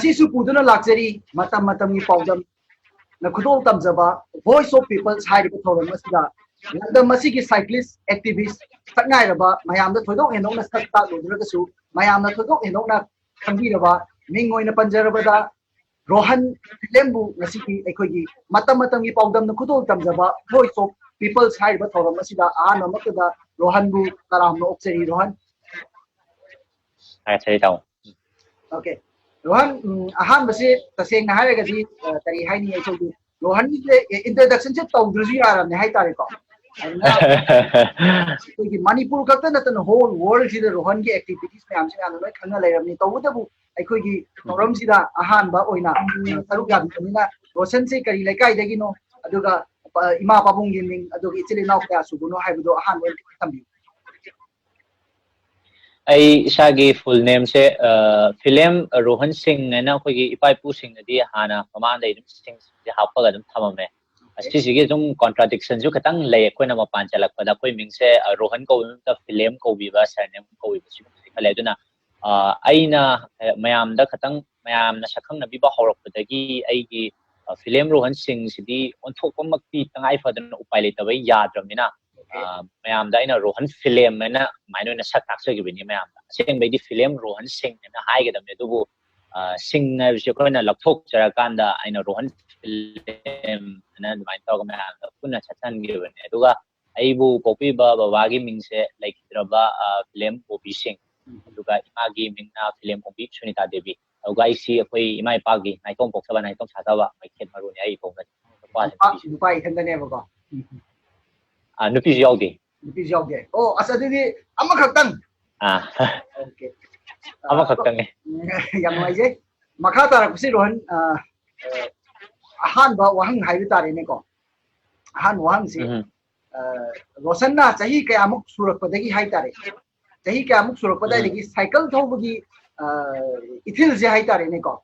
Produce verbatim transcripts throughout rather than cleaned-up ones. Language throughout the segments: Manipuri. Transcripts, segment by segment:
ꯉꯁꯤꯁꯨ ꯄꯨꯗꯨꯅ ꯂꯥꯛꯆꯔꯤ ꯃꯇꯝ ꯃꯇꯝꯒꯤ ꯄꯥꯎꯗꯝꯅ ꯈꯨꯗꯣꯜ ꯇꯝꯖꯕ Voice of Peoples ꯍꯥꯏꯔꯤꯕ ꯊꯧꯔꯝ ꯑꯁꯤꯗ ꯂꯝꯗꯝ ꯑꯁꯤꯒꯤ cyclist, activist, ꯁꯛꯅꯥꯏꯔꯕ ꯃꯌꯥꯝꯗ ꯊꯣꯏꯗꯣꯛ ꯍꯦꯟꯗꯣꯛꯅ ꯁꯛ ꯇꯥꯛꯂꯨꯗ꯭ꯔꯒꯁꯨ ꯃꯌꯥꯝꯅ ꯊꯣꯏꯗꯣꯛ ꯍꯦꯟꯗꯣꯛꯅ ꯈꯪꯕꯤꯔꯕ ꯃꯤꯡ ꯑꯣꯏꯅ ꯄꯟꯖꯔꯕꯗ ꯔꯣꯍꯟ ꯐꯤꯂꯦꯝꯕꯨ ꯉꯁꯤꯒꯤ ꯑꯩꯈꯣꯏꯒꯤ ꯃꯇꯝ ꯃꯇꯝꯒꯤ ꯄꯥꯎꯗꯝꯅ ꯈꯨꯗꯣꯜ ꯇꯝꯖꯕ Voice of Peoples ꯍꯥꯏꯔꯤꯕ ꯊꯧꯔꯝ ꯑꯁꯤꯗ ꯑꯍꯥꯟꯕꯃꯛꯇꯗ ꯔꯣꯍꯟꯕꯨ ꯇꯔꯥꯝꯅ ꯑꯣꯛꯆꯔꯤ꯫ ꯔꯣꯍꯟ꯫ ꯊꯥꯒꯠꯆꯔꯤ ꯇꯥꯃꯣ꯫ Okay, ꯔꯣꯍꯟ, ꯎꯝ, ꯑꯍꯥꯟꯕꯁꯦ ꯇꯁꯦꯡꯅ ꯍꯥꯏꯔꯒꯗꯤ, ꯑ, ꯀꯔꯤ ꯍꯥꯏꯅꯤ, ꯑꯩꯈꯣꯏꯒꯤ ꯔꯣꯍꯟꯒꯤꯁꯦ introduction ꯁꯦ ꯇꯧꯗ꯭ꯔꯁꯨ ꯌꯥꯔꯕꯅꯦ ꯍꯥꯏꯇꯥꯔꯦꯀꯣ꯫ ꯑꯗꯨꯅ ꯑꯩꯈꯣꯏꯒꯤ ꯃꯅꯤꯄꯨꯔ ꯈꯛꯇ ꯅꯠꯇꯅ whole world ꯁꯤꯗ ꯔꯣꯍꯟꯒꯤ activities ꯃꯌꯥꯝꯁꯦ ꯃꯌꯥꯝꯅ ꯂꯣꯏ ꯈꯪꯅ ꯂꯩꯔꯕꯅꯤ꯫ ꯇꯧꯕꯇꯕꯨ ꯑꯩꯈꯣꯏꯒꯤ ꯊꯧꯔꯝꯁꯤꯗ ꯑꯍꯥꯟꯕ ꯑꯣꯏꯅ, ꯑ, ꯁꯔꯨꯛ ꯌꯥꯕꯤꯕꯅꯤꯅ ꯔꯣꯁꯟꯁꯦ ꯀꯔꯤ ꯂꯩꯀꯥꯏꯗꯒꯤꯅꯣ, ꯑꯗꯨꯒ, ꯑ, ꯏꯃꯥ ꯄꯥꯕꯨꯡꯒꯤ ꯃꯤꯡ, ꯑꯗꯨꯒ ꯏꯆꯤꯜ ꯏꯅꯥꯎ ꯀꯌꯥ ꯁꯨꯕꯅꯣ ꯍꯥꯏꯕꯗꯣ ꯑꯍꯥꯟꯕ ꯑꯣꯏꯅ ꯈꯤꯇꯪ ꯊꯝꯕꯤꯌꯨ꯫ ꯑꯩ ꯏꯁꯥꯒꯤ full name ꯁꯦ, ꯑ, ꯐꯤꯂꯦꯝ ꯔꯣꯍꯟ ꯁꯤꯡ ꯍꯥꯏꯅ ꯑꯩꯈꯣꯏꯒꯤ ꯏꯄꯥ ꯏꯄꯨꯁꯤꯡꯅꯗꯤ ꯍꯥꯟꯅ ꯃꯃꯥꯡꯗꯩ ꯑꯗꯨꯝ ꯁꯤꯡꯁꯦ ꯍꯥꯞꯄꯒ ꯑꯗꯨꯝ ꯊꯝꯃꯝꯃꯦ꯫ ꯑꯁꯤꯁꯤꯒꯤ ꯑꯗꯨꯝ contradiction ꯁꯨ ꯈꯤꯇꯪ ꯂꯩ꯫ ꯑꯩꯈꯣꯏꯅ ꯃꯄꯥꯟ ꯆꯠꯂꯛꯄꯗ ꯑꯩꯈꯣꯏ ꯃꯤꯡꯁꯦ, ꯑ, ꯔꯣꯍꯟ ꯀꯧꯕ ꯃꯍꯨꯠꯇ ꯐꯤꯂꯦꯝ ꯀꯧꯕꯤꯕ, surname ꯀꯧꯕꯤꯕ ꯁꯤꯒꯨꯝꯕꯁꯦ ꯈꯔ ꯂꯩ꯫ ꯑꯗꯨꯅ, ꯑ, ꯑꯩꯅ, ꯑ, ꯃꯌꯥꯝꯗ ꯈꯤꯇꯪ, ꯃꯌꯥꯝꯅ ꯁꯛꯈꯪꯅꯕꯤꯕ ꯍꯧꯔꯛꯄꯗꯒꯤ ꯑꯩꯒꯤ, ꯑ, ꯐꯤꯂꯦꯝ ꯔꯣꯍꯟ ꯁꯤꯡꯁꯤꯗꯤ ꯑꯣꯟꯊꯣꯛꯄꯃꯛꯇꯤ ꯇꯉꯥꯏ ꯐꯗꯅ ꯎꯄꯥꯏ ꯂꯩꯇꯕ ꯌꯥꯗ꯭ꯔꯕꯅꯤꯅ, ꯑ, ꯃꯌꯥꯝꯗ ꯑꯩꯅ ꯔꯣꯍꯟ ꯐꯤꯂꯦꯝ ꯍꯥꯏꯅ ꯑꯗꯨꯃꯥꯏꯅ ꯑꯣꯏꯅ ꯁꯛ ꯇꯥꯛꯆꯈꯤꯕꯅꯤ ꯃꯌꯥꯝꯗ꯫ ꯑꯁꯦꯡꯕꯩꯗꯤ ꯐꯤꯂꯦꯝ ꯔꯣꯍꯟ ꯁꯤꯡ ꯍꯥꯏꯅ ꯍꯥꯏꯒꯗꯕꯅꯤ, ꯑꯗꯨꯕꯨ, ꯑ, ꯁꯤꯡ ꯍꯥꯏꯕꯁꯤ ꯑꯩꯈꯣꯏꯅ ꯂꯧꯊꯣꯛꯆꯔꯀꯥꯟꯗ ꯑꯩꯅ ꯔꯣꯍꯟ ꯐꯤꯂꯦꯝ ꯍꯥꯏꯅ ꯑꯗꯨꯃꯥꯏꯅ ꯇꯧꯔꯒ ꯃꯌꯥꯝꯗ ꯄꯨꯟꯅ ꯆꯠꯍꯟꯈꯤꯕꯅꯤ꯫ ꯑꯗꯨꯒ ꯑꯩꯕꯨ ꯄꯣꯛꯄꯤꯕ ꯕꯕꯥꯒꯤ ꯃꯤꯡꯁꯦ ꯂꯩꯈꯤꯗ꯭ꯔꯕ, ꯑ, ꯐꯤꯂꯦꯝ ꯕꯣꯕꯤ ꯁꯤꯡ, ꯑꯗꯨꯒ ꯏꯃꯥꯒꯤ ꯃꯤꯡꯅ ꯐꯤꯂꯦꯝ ꯑꯣꯡꯕꯤ ꯁꯨꯅꯤꯇꯥ ꯗꯦꯕꯤ꯫ ꯑꯗꯨꯒ ꯑꯩꯁꯤ ꯑꯩꯈꯣꯏ ꯏꯃꯥ ꯏꯄꯥꯒꯤ ꯅꯥꯏꯇꯣꯝ ꯄꯣꯛꯆꯕ, ꯅꯥꯏꯇꯣꯝ ꯁꯥꯖꯕ ꯃꯩꯈꯦꯠ ꯃꯔꯨꯅꯤ ꯑꯩ ꯏꯄꯧꯅ ꯅꯨꯄꯥꯁꯤꯡ ꯅꯨꯄꯥ, ꯅꯨꯄꯤꯁꯤꯡ꯫ ꯅꯨꯄꯥ ꯏꯊꯟꯗꯅꯦꯕꯀꯣ꯫ ꯑ, ꯅꯨꯄꯤꯁꯨ ꯌꯥꯎꯗꯦ꯫ ꯅꯨꯄꯤꯁꯨ ꯌꯥꯎꯗꯦ꯫ ꯑꯣ, ꯑꯁ, ꯑꯗꯨꯗꯤ ꯑꯃꯈꯛꯇꯪ꯫ ꯑꯥ, Okay. ꯑꯃꯈꯛꯇꯪꯅꯤ꯫ ꯌꯥꯝ ꯅꯨꯡꯉꯥꯏꯖꯩ꯫ ꯃꯈꯥ ꯇꯥꯔꯛꯄꯁꯤ ꯔꯣꯍꯟ, ꯑ, ꯑꯍꯥꯟꯕ ꯋꯥꯍꯪ ꯍꯥꯏꯕ ꯇꯥꯔꯦꯅꯦꯀꯣ꯫ ꯑꯍꯥꯟꯕ ꯋꯥꯍꯪꯁꯤ, ꯎꯝ꯫ ꯑ, ꯔꯣꯁꯟꯅ ꯆꯍꯤ ꯀꯌꯥꯃꯨꯛ ꯁꯨꯔꯛꯄꯗꯒꯤ ꯍꯥꯏꯇꯥꯔꯦ, ꯆꯍꯤ ꯀꯌꯥꯃꯨꯛ ꯁꯨꯔꯛꯄꯗꯒꯤ ꯁꯥꯏꯀꯜ ꯊꯧꯕꯒꯤ, ꯑ, ꯏꯊꯤꯜꯁꯦ ꯍꯥꯏꯇꯥꯔꯦꯅꯦꯀꯣ,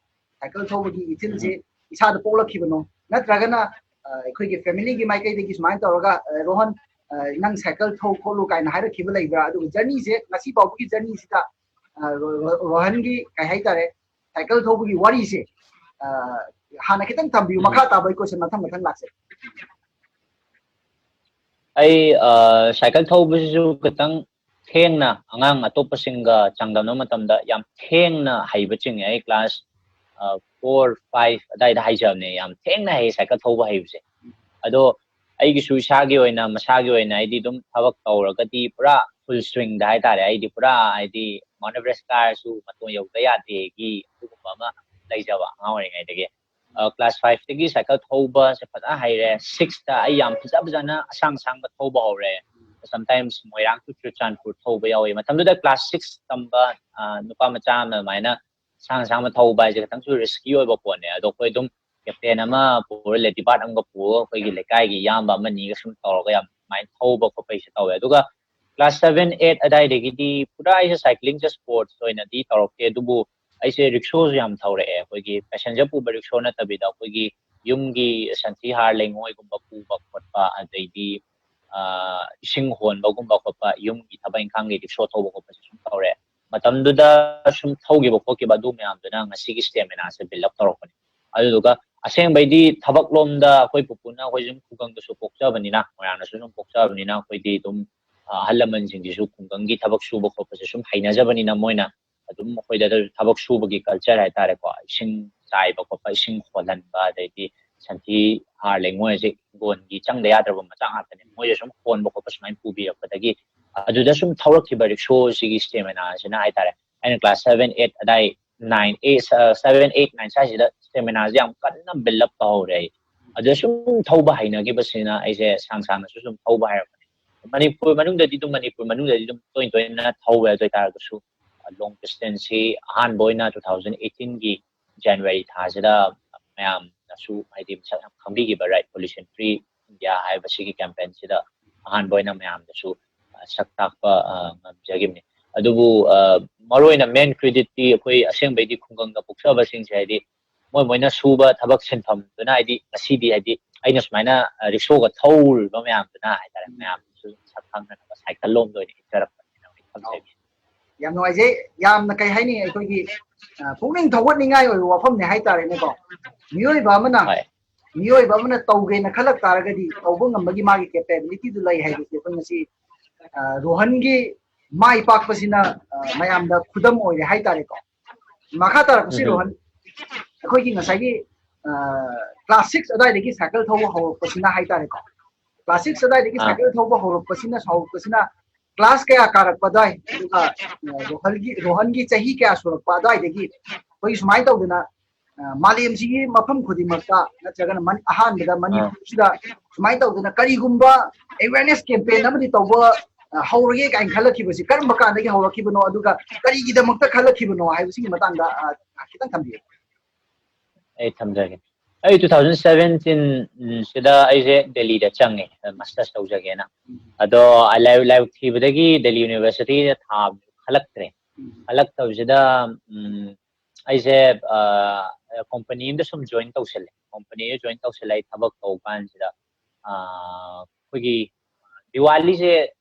ꯁꯥꯏꯀꯜ ꯊꯧꯕꯒꯤ ꯏꯊꯤꯜꯁꯦ ꯏꯁꯥꯗ ꯄꯣꯛꯂꯛꯈꯤꯕꯅꯣ? ꯅꯠꯇ꯭ꯔꯒꯅ, ꯑ, ꯑꯩꯈꯣꯏꯒꯤ family ꯒꯤ ꯃꯥꯏꯀꯩꯗꯒꯤ ꯁꯨꯃꯥꯏꯅ ꯇꯧꯔꯒ, ꯑ, ꯔꯣꯍꯟ, ꯑ, ꯅꯪ ꯁꯥꯏꯀꯜ ꯊꯧ ꯈꯣꯠꯂꯨ ꯀꯥꯏꯅ ꯍꯥꯏꯔꯛꯈꯤꯕ ꯂꯩꯕ꯭ꯔꯥ? ꯑꯗꯨꯒ journey ꯁꯦ ꯉꯁꯤ ꯐꯥꯎꯕꯒꯤ journey ꯁꯤꯗ, ꯑ, ꯔꯣ-, ꯔꯣ-, ꯔꯣꯍꯟꯒꯤ ꯀꯩ ꯍꯥꯏꯇꯥꯔꯦ, ꯁꯥꯏꯀꯜ ꯊꯧꯕꯒꯤ ꯋꯥꯔꯤꯁꯦ, ꯑ, ꯍꯥꯟꯅ ꯈꯤꯇꯪ ꯊꯝꯕꯤꯌꯨ, ꯎꯝ꯫ ꯃꯈꯥ ꯇꯥꯕ ꯑꯩ ꯀꯣꯏꯁꯟ ꯃꯊꯪ ꯃꯊꯪ ꯂꯥꯛꯆꯒꯦ꯫ ꯑꯩ, ꯑ, ꯁꯥꯏꯀꯜ ꯊꯧꯕꯁꯤꯁꯨ ꯈꯤꯇꯪ ꯊꯦꯡꯅ, ꯑꯉꯥꯡ ꯑꯇꯣꯞꯄꯁꯤꯡꯒ ꯆꯥꯡꯗꯝꯅꯕ ꯃꯇꯝꯗ ꯌꯥꯝ ꯊꯦꯡꯅ ꯍꯩꯕ ꯆꯤꯡꯉꯦ꯫ ꯑꯩ ꯀ꯭ꯂꯥꯁ, ꯑ, ꯐꯣꯔ, ꯐꯥꯏꯚ ꯑꯗꯥꯏꯗ ꯍꯩꯖꯕꯅꯦ, ꯌꯥꯝ ꯊꯦꯡꯅ ꯍꯩ ꯁꯥꯏꯀꯜ ꯊꯧꯕ ꯍꯩꯕꯁꯦ꯫ ꯑꯗꯣ ꯑꯩꯒꯤꯁꯨ ꯏꯁꯥꯒꯤ ꯑꯣꯏꯅ, ꯃꯁꯥꯒꯤ ꯑꯣꯏꯅ ꯑꯩꯗꯤ ꯑꯗꯨꯝ ꯊꯕꯛ ꯇꯧꯔꯒꯗꯤ ꯄꯨꯔꯥ ꯐꯨꯜ ꯁ꯭ꯋꯤꯡꯗ ꯍꯥꯏꯇꯥꯔꯦ꯫ ꯑꯩꯗꯤ ꯄꯨꯔꯥ ꯍꯥꯏꯗꯤ ꯃꯥꯎꯟ ꯑꯦꯚꯔꯦꯁ ꯀꯥꯔꯁꯨ ꯃꯇꯣꯟ ꯌꯧꯗ ꯌꯥꯗꯦꯒꯤ ꯑꯗꯨꯒꯨꯝꯕ ꯑꯃ ꯂꯩꯖꯕ ꯑꯉꯥꯡ ꯑꯣꯏꯔꯤꯉꯩꯗꯒꯤ꯫ ꯑ, ꯀ꯭ꯂꯥꯁ ꯐꯥꯏꯚꯇꯒꯤ ꯁꯥꯏꯀꯜ ꯊꯧꯕꯁꯦ ꯐꯖꯅ ꯍꯩꯔꯦ꯫ ꯁꯤꯛꯁꯇ ꯑꯩ ꯌꯥꯝ ꯐꯖ ꯐꯖꯅ ꯑꯁꯥꯡ ꯑꯁꯥꯡꯕ ꯊꯧꯕ ꯍꯧꯔꯦ꯫ Sometimes ꯃꯣꯏꯔꯥꯡ to ꯆꯨꯔꯆꯥꯟꯄꯨꯔ ꯊꯧꯕ ꯌꯥꯎꯋꯤ꯫ ꯃꯇꯝꯗꯨꯗ ꯀ꯭ꯂꯥꯁ ꯁꯤꯛꯁ ꯇꯝꯕ, ꯑ, ꯅꯨꯄꯥ ꯃꯆꯥ ꯑꯃ ꯑꯗꯨꯃꯥꯏꯅ ꯑꯁꯥꯡ ꯑꯁꯥꯡꯕ ꯊꯧꯕ ꯍꯥꯏꯁꯦ ꯈꯤꯇꯪꯁꯨ ꯔꯤꯁꯀꯤ ꯑꯣꯏꯕ ꯄꯣꯠꯅꯦ꯫ ꯑꯗꯣ ꯑꯩꯈꯣꯏ ꯑꯗꯨꯝ ꯀꯦꯞꯇꯦꯟ ꯑꯃ ꯄꯨꯔ, ꯂꯦꯗꯤ ꯕꯥꯔꯠ ꯑꯃꯒ ꯄꯨꯔꯒ ꯑꯩꯈꯣꯏꯒꯤ ꯂꯩꯀꯥꯏꯒꯤ ꯏꯌꯥꯝꯕ ꯑꯃꯅꯤꯒ ꯁꯨꯝ ꯇꯧꯔꯒ ꯌꯥꯝ ꯑꯗꯨꯃꯥꯏꯅ ꯊꯧꯕ ꯈꯣꯠꯄ ꯑꯩꯁꯦ ꯇꯧꯋꯦ꯫ ꯑꯗꯨꯒ ꯀ꯭ꯂꯥꯁ ꯁꯚꯦꯟ, ꯑꯩꯠ ꯑꯗꯥꯏꯗꯒꯤꯗꯤ ꯄꯨꯔꯥ ꯑꯩꯁꯦ ꯁꯥꯏꯀ꯭ꯂꯤꯡꯁꯦ ꯁ꯭ꯄꯣꯔꯠꯁ ꯑꯣꯏꯅꯗꯤ ꯇꯧꯔꯛꯇꯦ, ꯑꯗꯨꯕꯨ ꯑꯩꯁꯦ ꯔꯤꯛꯁꯣꯁꯨ ꯌꯥꯝ ꯊꯧꯔꯛꯑꯦ꯫ ꯑꯩꯈꯣꯏꯒꯤ ꯄꯦꯁꯦꯟꯖꯔ ꯄꯨꯕ ꯔꯤꯛꯁꯣ ꯅꯠꯇꯕꯤꯗ ꯑꯩꯈꯣꯏꯒꯤ ꯌꯨꯝꯒꯤ ꯁꯟꯊꯤ ꯍꯥꯔ ꯂꯩꯉꯣꯏꯒꯨꯝꯕ ꯄꯨꯕ ꯈꯣꯠꯄ, ꯑꯗꯩꯗꯤ, ꯑ, ꯏꯁꯤꯡ ꯍꯣꯟꯕꯒꯨꯝꯕ ꯈꯣꯠꯄ, ꯌꯨꯝꯒꯤ ꯊꯕꯛ ꯏꯪꯈꯥꯡꯒꯤ ꯔꯤꯛꯁꯣ ꯊꯧꯕ ꯈꯣꯠꯄꯁꯦ ꯁꯨꯝ ꯇꯧꯔꯦ꯫ ꯃꯇꯝꯗꯨꯗ ꯁꯨꯝ ꯊꯧꯈꯤꯕ ꯈꯣꯠꯈꯤꯕ ꯑꯗꯨ ꯃꯌꯥꯝꯗꯨꯅ ꯉꯁꯤꯒꯤ ꯁ꯭ꯇꯦꯃꯤꯅꯥꯁꯦ ꯕꯤꯜ ꯑꯞ ꯇꯧꯔꯛꯄꯅꯦ꯫ ꯑꯗꯨꯗꯨꯒ ꯑꯁꯦꯡꯕꯩꯗꯤ ꯊꯕꯛ ꯂꯣꯝꯗ ꯑꯩꯈꯣꯏ ꯄꯨꯄꯨꯅ ꯑꯩꯈꯣꯏ ꯁꯨꯝ ꯈꯨꯡꯒꯪꯗꯁꯨ ꯄꯣꯛꯆꯕꯅꯤꯅ, ꯃꯣꯏꯔꯥꯡꯗꯁꯨ ꯁꯨꯝ ꯄꯣꯛꯆꯕꯅꯤꯅ ꯑꯩꯈꯣꯏꯗꯤ ꯑꯗꯨꯝ, ꯑ, ꯑꯍꯜ ꯂꯃꯟꯁꯤꯡꯁꯤꯁꯨ ꯈꯨꯡꯒꯪꯒꯤ ꯊꯕꯛ ꯁꯨꯕ ꯈꯣꯠꯄꯁꯦ ꯁꯨꯝ ꯍꯩꯅꯖꯕꯅꯤꯅ ꯃꯣꯏꯅ ꯑꯗꯨꯝ ꯑꯩꯈꯣꯏꯗ ꯊꯕꯛ ꯁꯨꯕꯒꯤ ꯀꯜꯆꯔ ꯍꯥꯏꯇꯥꯔꯦꯀꯣ, ꯏꯁꯤꯡ ꯆꯥꯏꯕ ꯈꯣꯠꯄ, ꯏꯁꯤꯡ ꯍꯣꯜꯍꯟꯕ, ꯑꯗꯩꯗꯤ ꯁꯟꯊꯤ ꯍꯥꯔ ꯂꯩꯉꯣꯏꯁꯦ ꯍꯤꯡꯒꯣꯜꯒꯤ ꯆꯪꯗ ꯌꯥꯗ꯭ꯔꯕ ꯃꯆꯥꯛ ꯉꯥꯛꯇꯅꯦ, ꯃꯣꯏꯁꯦ ꯁꯨꯝ ꯍꯣꯟꯕ ꯈꯣꯠꯄ ꯁꯨꯃꯥꯏꯅ ꯄꯨꯕꯤꯔꯛꯄꯗꯒꯤ ꯑꯗꯨꯗ ꯁꯨꯝ ꯊꯧꯔꯛꯈꯤꯕ ꯔꯤꯛꯁꯣꯁꯤꯒꯤ ꯁ꯭ꯇꯦꯃꯤꯅꯥꯁꯤꯅ ꯍꯥꯏꯇꯥꯔꯦ꯫ ꯑꯩꯅ ꯀ꯭ꯂꯥꯁ ꯁꯚꯦꯟ, ꯑꯩꯠ ꯑꯗꯥꯏ, ꯅꯥꯏꯟ, ꯑꯩꯠ, ꯑ, ꯁꯚꯦꯟ, ꯑꯩꯠ, ꯅꯥꯏꯟ ꯁ꯭ꯋꯥꯏꯁꯤꯗ ꯁ꯭ꯇꯦꯃꯤꯅꯥꯁꯦ ꯌꯥꯝ ꯀꯟꯅ ꯕꯤꯜ ꯑꯞ ꯇꯧꯍꯧꯔꯦ ꯑꯩ꯫ ꯑꯗꯨꯗ ꯁꯨꯝ ꯊꯧꯕ ꯍꯩꯅꯈꯤꯕꯁꯤꯅ ꯑꯩꯁꯦ ꯁꯥꯡ ꯁꯥꯡꯅꯁꯨ ꯁꯨꯝ ꯊꯧꯕ ꯍꯩꯔꯛꯄꯅꯦ꯫ ꯃꯅꯤꯄꯨꯔ ꯃꯅꯨꯡꯗꯗꯤ ꯑꯗꯨꯝ, ꯃꯅꯤꯄꯨꯔ ꯃꯅꯨꯡꯗꯗꯤ ꯑꯗꯨꯝ ꯇꯣꯏ ꯇꯣꯏꯅ ꯊꯧꯋꯦ꯫ ꯑꯗꯨ ꯑꯣꯏꯇꯥꯔꯒꯁꯨ, ꯑ, ꯂꯣꯡ ꯗꯤꯁꯇꯦꯟꯁꯁꯤ ꯑꯍꯥꯟꯕ ꯑꯣꯏꯅ ꯇꯨ ꯊꯥꯎꯖꯟ ꯑꯩꯠꯇꯤꯟꯒꯤ ꯖꯅꯋꯥꯔꯤ ꯊꯥꯁꯤꯗ ꯃꯌꯥꯝꯅꯁꯨ ꯍꯥꯏꯗꯤ ꯃꯁꯛ ꯌꯥꯝ ꯈꯪꯕꯤꯈꯤꯕ Ride Pollution Free India ꯍꯥꯏꯕꯁꯤꯒꯤ ꯀꯦꯝꯄꯦꯟꯁꯤꯗ ꯑꯍꯥꯟꯕ ꯑꯣꯏꯅ ꯃꯌꯥꯝꯗꯁꯨ, ꯑ, ꯁꯛ ꯇꯥꯛꯄ, ꯑ, ꯉꯝꯖꯈꯤꯕꯅꯤ꯫ ꯑꯗꯨꯕꯨ, ꯑ, ꯃꯔꯨꯑꯣꯏꯅ ꯃꯦꯟ ꯀ꯭ꯔꯦꯗꯤꯠꯇꯤ ꯑꯩꯈꯣꯏ ꯑꯁꯦꯡꯕꯩꯗꯤ ꯈꯨꯡꯒꯪꯗ ꯄꯣꯛꯆꯕꯁꯤꯡꯁꯦ ꯍꯥꯏꯗꯤ ꯃꯣꯏ ꯃꯣꯏꯅ ꯁꯨꯕ ꯊꯕꯛ ꯁꯤꯟꯐꯝꯗꯨꯅ ꯍꯥꯏꯗꯤ ꯉꯁꯤꯗꯤ ꯍꯥꯏꯗꯤ ꯑꯩꯅ ꯁꯨꯃꯥꯏꯅ, ꯑ, ꯔꯤꯛꯁꯣꯒ ꯊꯧꯔꯤꯕ ꯃꯌꯥꯝꯗꯨꯅ ꯍꯥꯏꯇꯥꯔꯦ, ꯃꯌꯥꯝꯁꯨ ꯁꯛ ꯈꯪꯅꯅꯕ ꯁꯥꯏꯀꯜ ꯂꯣꯝꯗ ꯑꯣꯏꯅ ꯏꯟꯊꯔꯛꯄꯅꯤꯅ ꯑꯩ ꯊꯝꯖꯒꯦ꯫ ꯌꯥꯝ ꯅꯨꯡꯉꯥꯏꯖꯩ꯫ ꯌꯥꯝꯅ, ꯀꯩ ꯍꯥꯏꯅꯤ, ꯑꯩꯈꯣꯏꯒꯤ, ꯑ, ꯄꯨꯛꯅꯤꯡ ꯊꯧꯒꯠꯅꯤꯡꯉꯥꯏ ꯑꯣꯏꯕ ꯋꯥꯐꯝꯅꯦ ꯍꯥꯏꯇꯥꯔꯦꯅꯦꯀꯣ꯫ ꯃꯤꯑꯣꯏꯕ ꯑꯃꯅ, ꯍꯣꯏ꯫ ꯃꯤꯑꯣꯏꯕ ꯑꯃꯅ ꯇꯧꯒꯦꯅ ꯈꯜꯂꯛ ꯇꯥꯔꯒꯗꯤ ꯇꯧꯕ ꯉꯝꯕꯒꯤ ꯃꯥꯒꯤ capability ꯗꯨ ꯂꯩ ꯍꯥꯏꯕꯁꯤ ꯑꯩꯈꯣꯏ ꯉꯁꯤ, ꯑ, ꯔꯣꯍꯟꯒꯤ ꯃꯥꯏ ꯄꯥꯛꯄꯁꯤꯅ, ꯑ, ꯃꯌꯥꯝꯗ ꯈꯨꯗꯝ ꯑꯣꯏꯔꯦ ꯍꯥꯏꯇꯥꯔꯦꯀꯣ꯫ ꯃꯈꯥ ꯇꯥꯔꯛꯄꯁꯤ, ꯎꯝ꯫ ꯔꯣꯍꯟ, ꯑꯩꯈꯣꯏꯒꯤ ꯉꯁꯥꯏꯒꯤ, ꯑ, class six ꯑꯗꯨꯋꯥꯏꯗꯒꯤ cycle ꯊꯧꯕ ꯍꯧꯔꯛꯄꯁꯤꯅ ꯍꯥꯏꯇꯥꯔꯦꯀꯣ꯫ Class six ꯑꯗꯨꯋꯥꯏꯗꯒꯤ ꯑꯥ꯫ Cycle ꯊꯧꯕ ꯍꯧꯔꯛꯄꯁꯤꯅ, ꯍꯧꯔꯛꯄꯁꯤꯅ class ꯀꯌꯥ ꯀꯥꯔꯛꯄ ꯑꯗꯨꯋꯥꯏ, ꯑꯗꯨꯒ, ꯑ, ꯔꯣꯍꯟꯒꯤ, ꯔꯣꯍꯟꯒꯤ ꯆꯍꯤ ꯀꯌꯥ ꯁꯨꯔꯛꯄ ꯑꯗꯨꯋꯥꯏꯗꯒꯤ ꯑꯩꯈꯣꯏꯒꯤ ꯁꯨꯃꯥꯏꯅ ꯇꯧꯗꯅ, ꯑ, ꯃꯥꯂꯦꯝꯁꯤꯒꯤ ꯃꯐꯝ ꯈꯨꯗꯤꯡꯃꯛꯇ, ꯅꯠꯇ꯭ꯔꯒꯅ ꯃꯟ-, ꯑꯍꯥꯟꯕꯗ ꯑꯥ꯫ ꯃꯅꯤꯄꯨꯔꯁꯤꯗ ꯁꯨꯃꯥꯏꯅ ꯇꯧꯗꯅ ꯀꯔꯤꯒꯨꯝꯕ awareness campaign ꯑꯃꯗꯤ ꯇꯧꯕ, ꯑ, ꯍꯧꯔꯒꯦ ꯀꯥꯏꯅ ꯈꯜꯂꯛꯈꯤꯕꯁꯤ ꯀꯔꯝꯕ ꯀꯥꯟꯗꯒꯤ ꯍꯧꯔꯛꯈꯤꯕꯅꯣ, ꯑꯗꯨꯒ ꯀꯔꯤꯒꯤꯗꯃꯛꯇ ꯈꯜꯂꯛꯈꯤꯕꯅꯣ ꯍꯥꯏꯕꯁꯤꯒꯤ ꯃꯇꯥꯡꯗ, ꯑ, ꯈꯤꯇꯪ ꯊꯝꯕꯤꯌꯨ꯫ ꯑꯩ ꯊꯝꯖꯒꯦ꯫ ꯑꯩ two thousand seventeen, ꯎꯝ, ꯁꯤꯗ ꯑꯩꯁꯦ ꯗꯦꯜꯂꯤꯗ ꯆꯪꯉꯦ, ꯃꯥꯁꯇꯔꯁ ꯇꯧꯖꯒꯦꯅ꯫ ꯑꯗꯣ ꯑ, ꯂꯥꯏ-, ꯂꯥꯏꯔꯤꯛ ꯊꯤꯕꯗꯒꯤ ꯗꯦꯜꯂꯤ ꯌꯨꯅꯤꯚꯔꯁꯤꯇꯤꯗ ꯊꯥꯕ ꯈꯜꯂꯛꯇ꯭ꯔꯦ꯫ ꯈꯜꯂꯛꯇꯕꯁꯤꯗ, ꯎꯝ, ꯑꯩꯁꯦ, ꯑ, ꯀꯣꯝꯄꯅꯤ ꯑꯃꯗ ꯁꯨꯝ ꯖꯣꯏꯟ ꯇꯧꯁꯜꯂꯦ꯫ ꯀꯣꯝꯄꯅꯤꯗ ꯖꯣꯏꯟ ꯇꯧꯁꯜꯂꯦ꯫ ꯑꯩ ꯊꯕꯛ ꯇꯧꯕ ꯀꯥꯟꯁꯤꯗ, ꯑ, ꯑꯩꯈꯣꯏꯒꯤ ꯗꯤꯋꯥꯂꯤꯁꯦ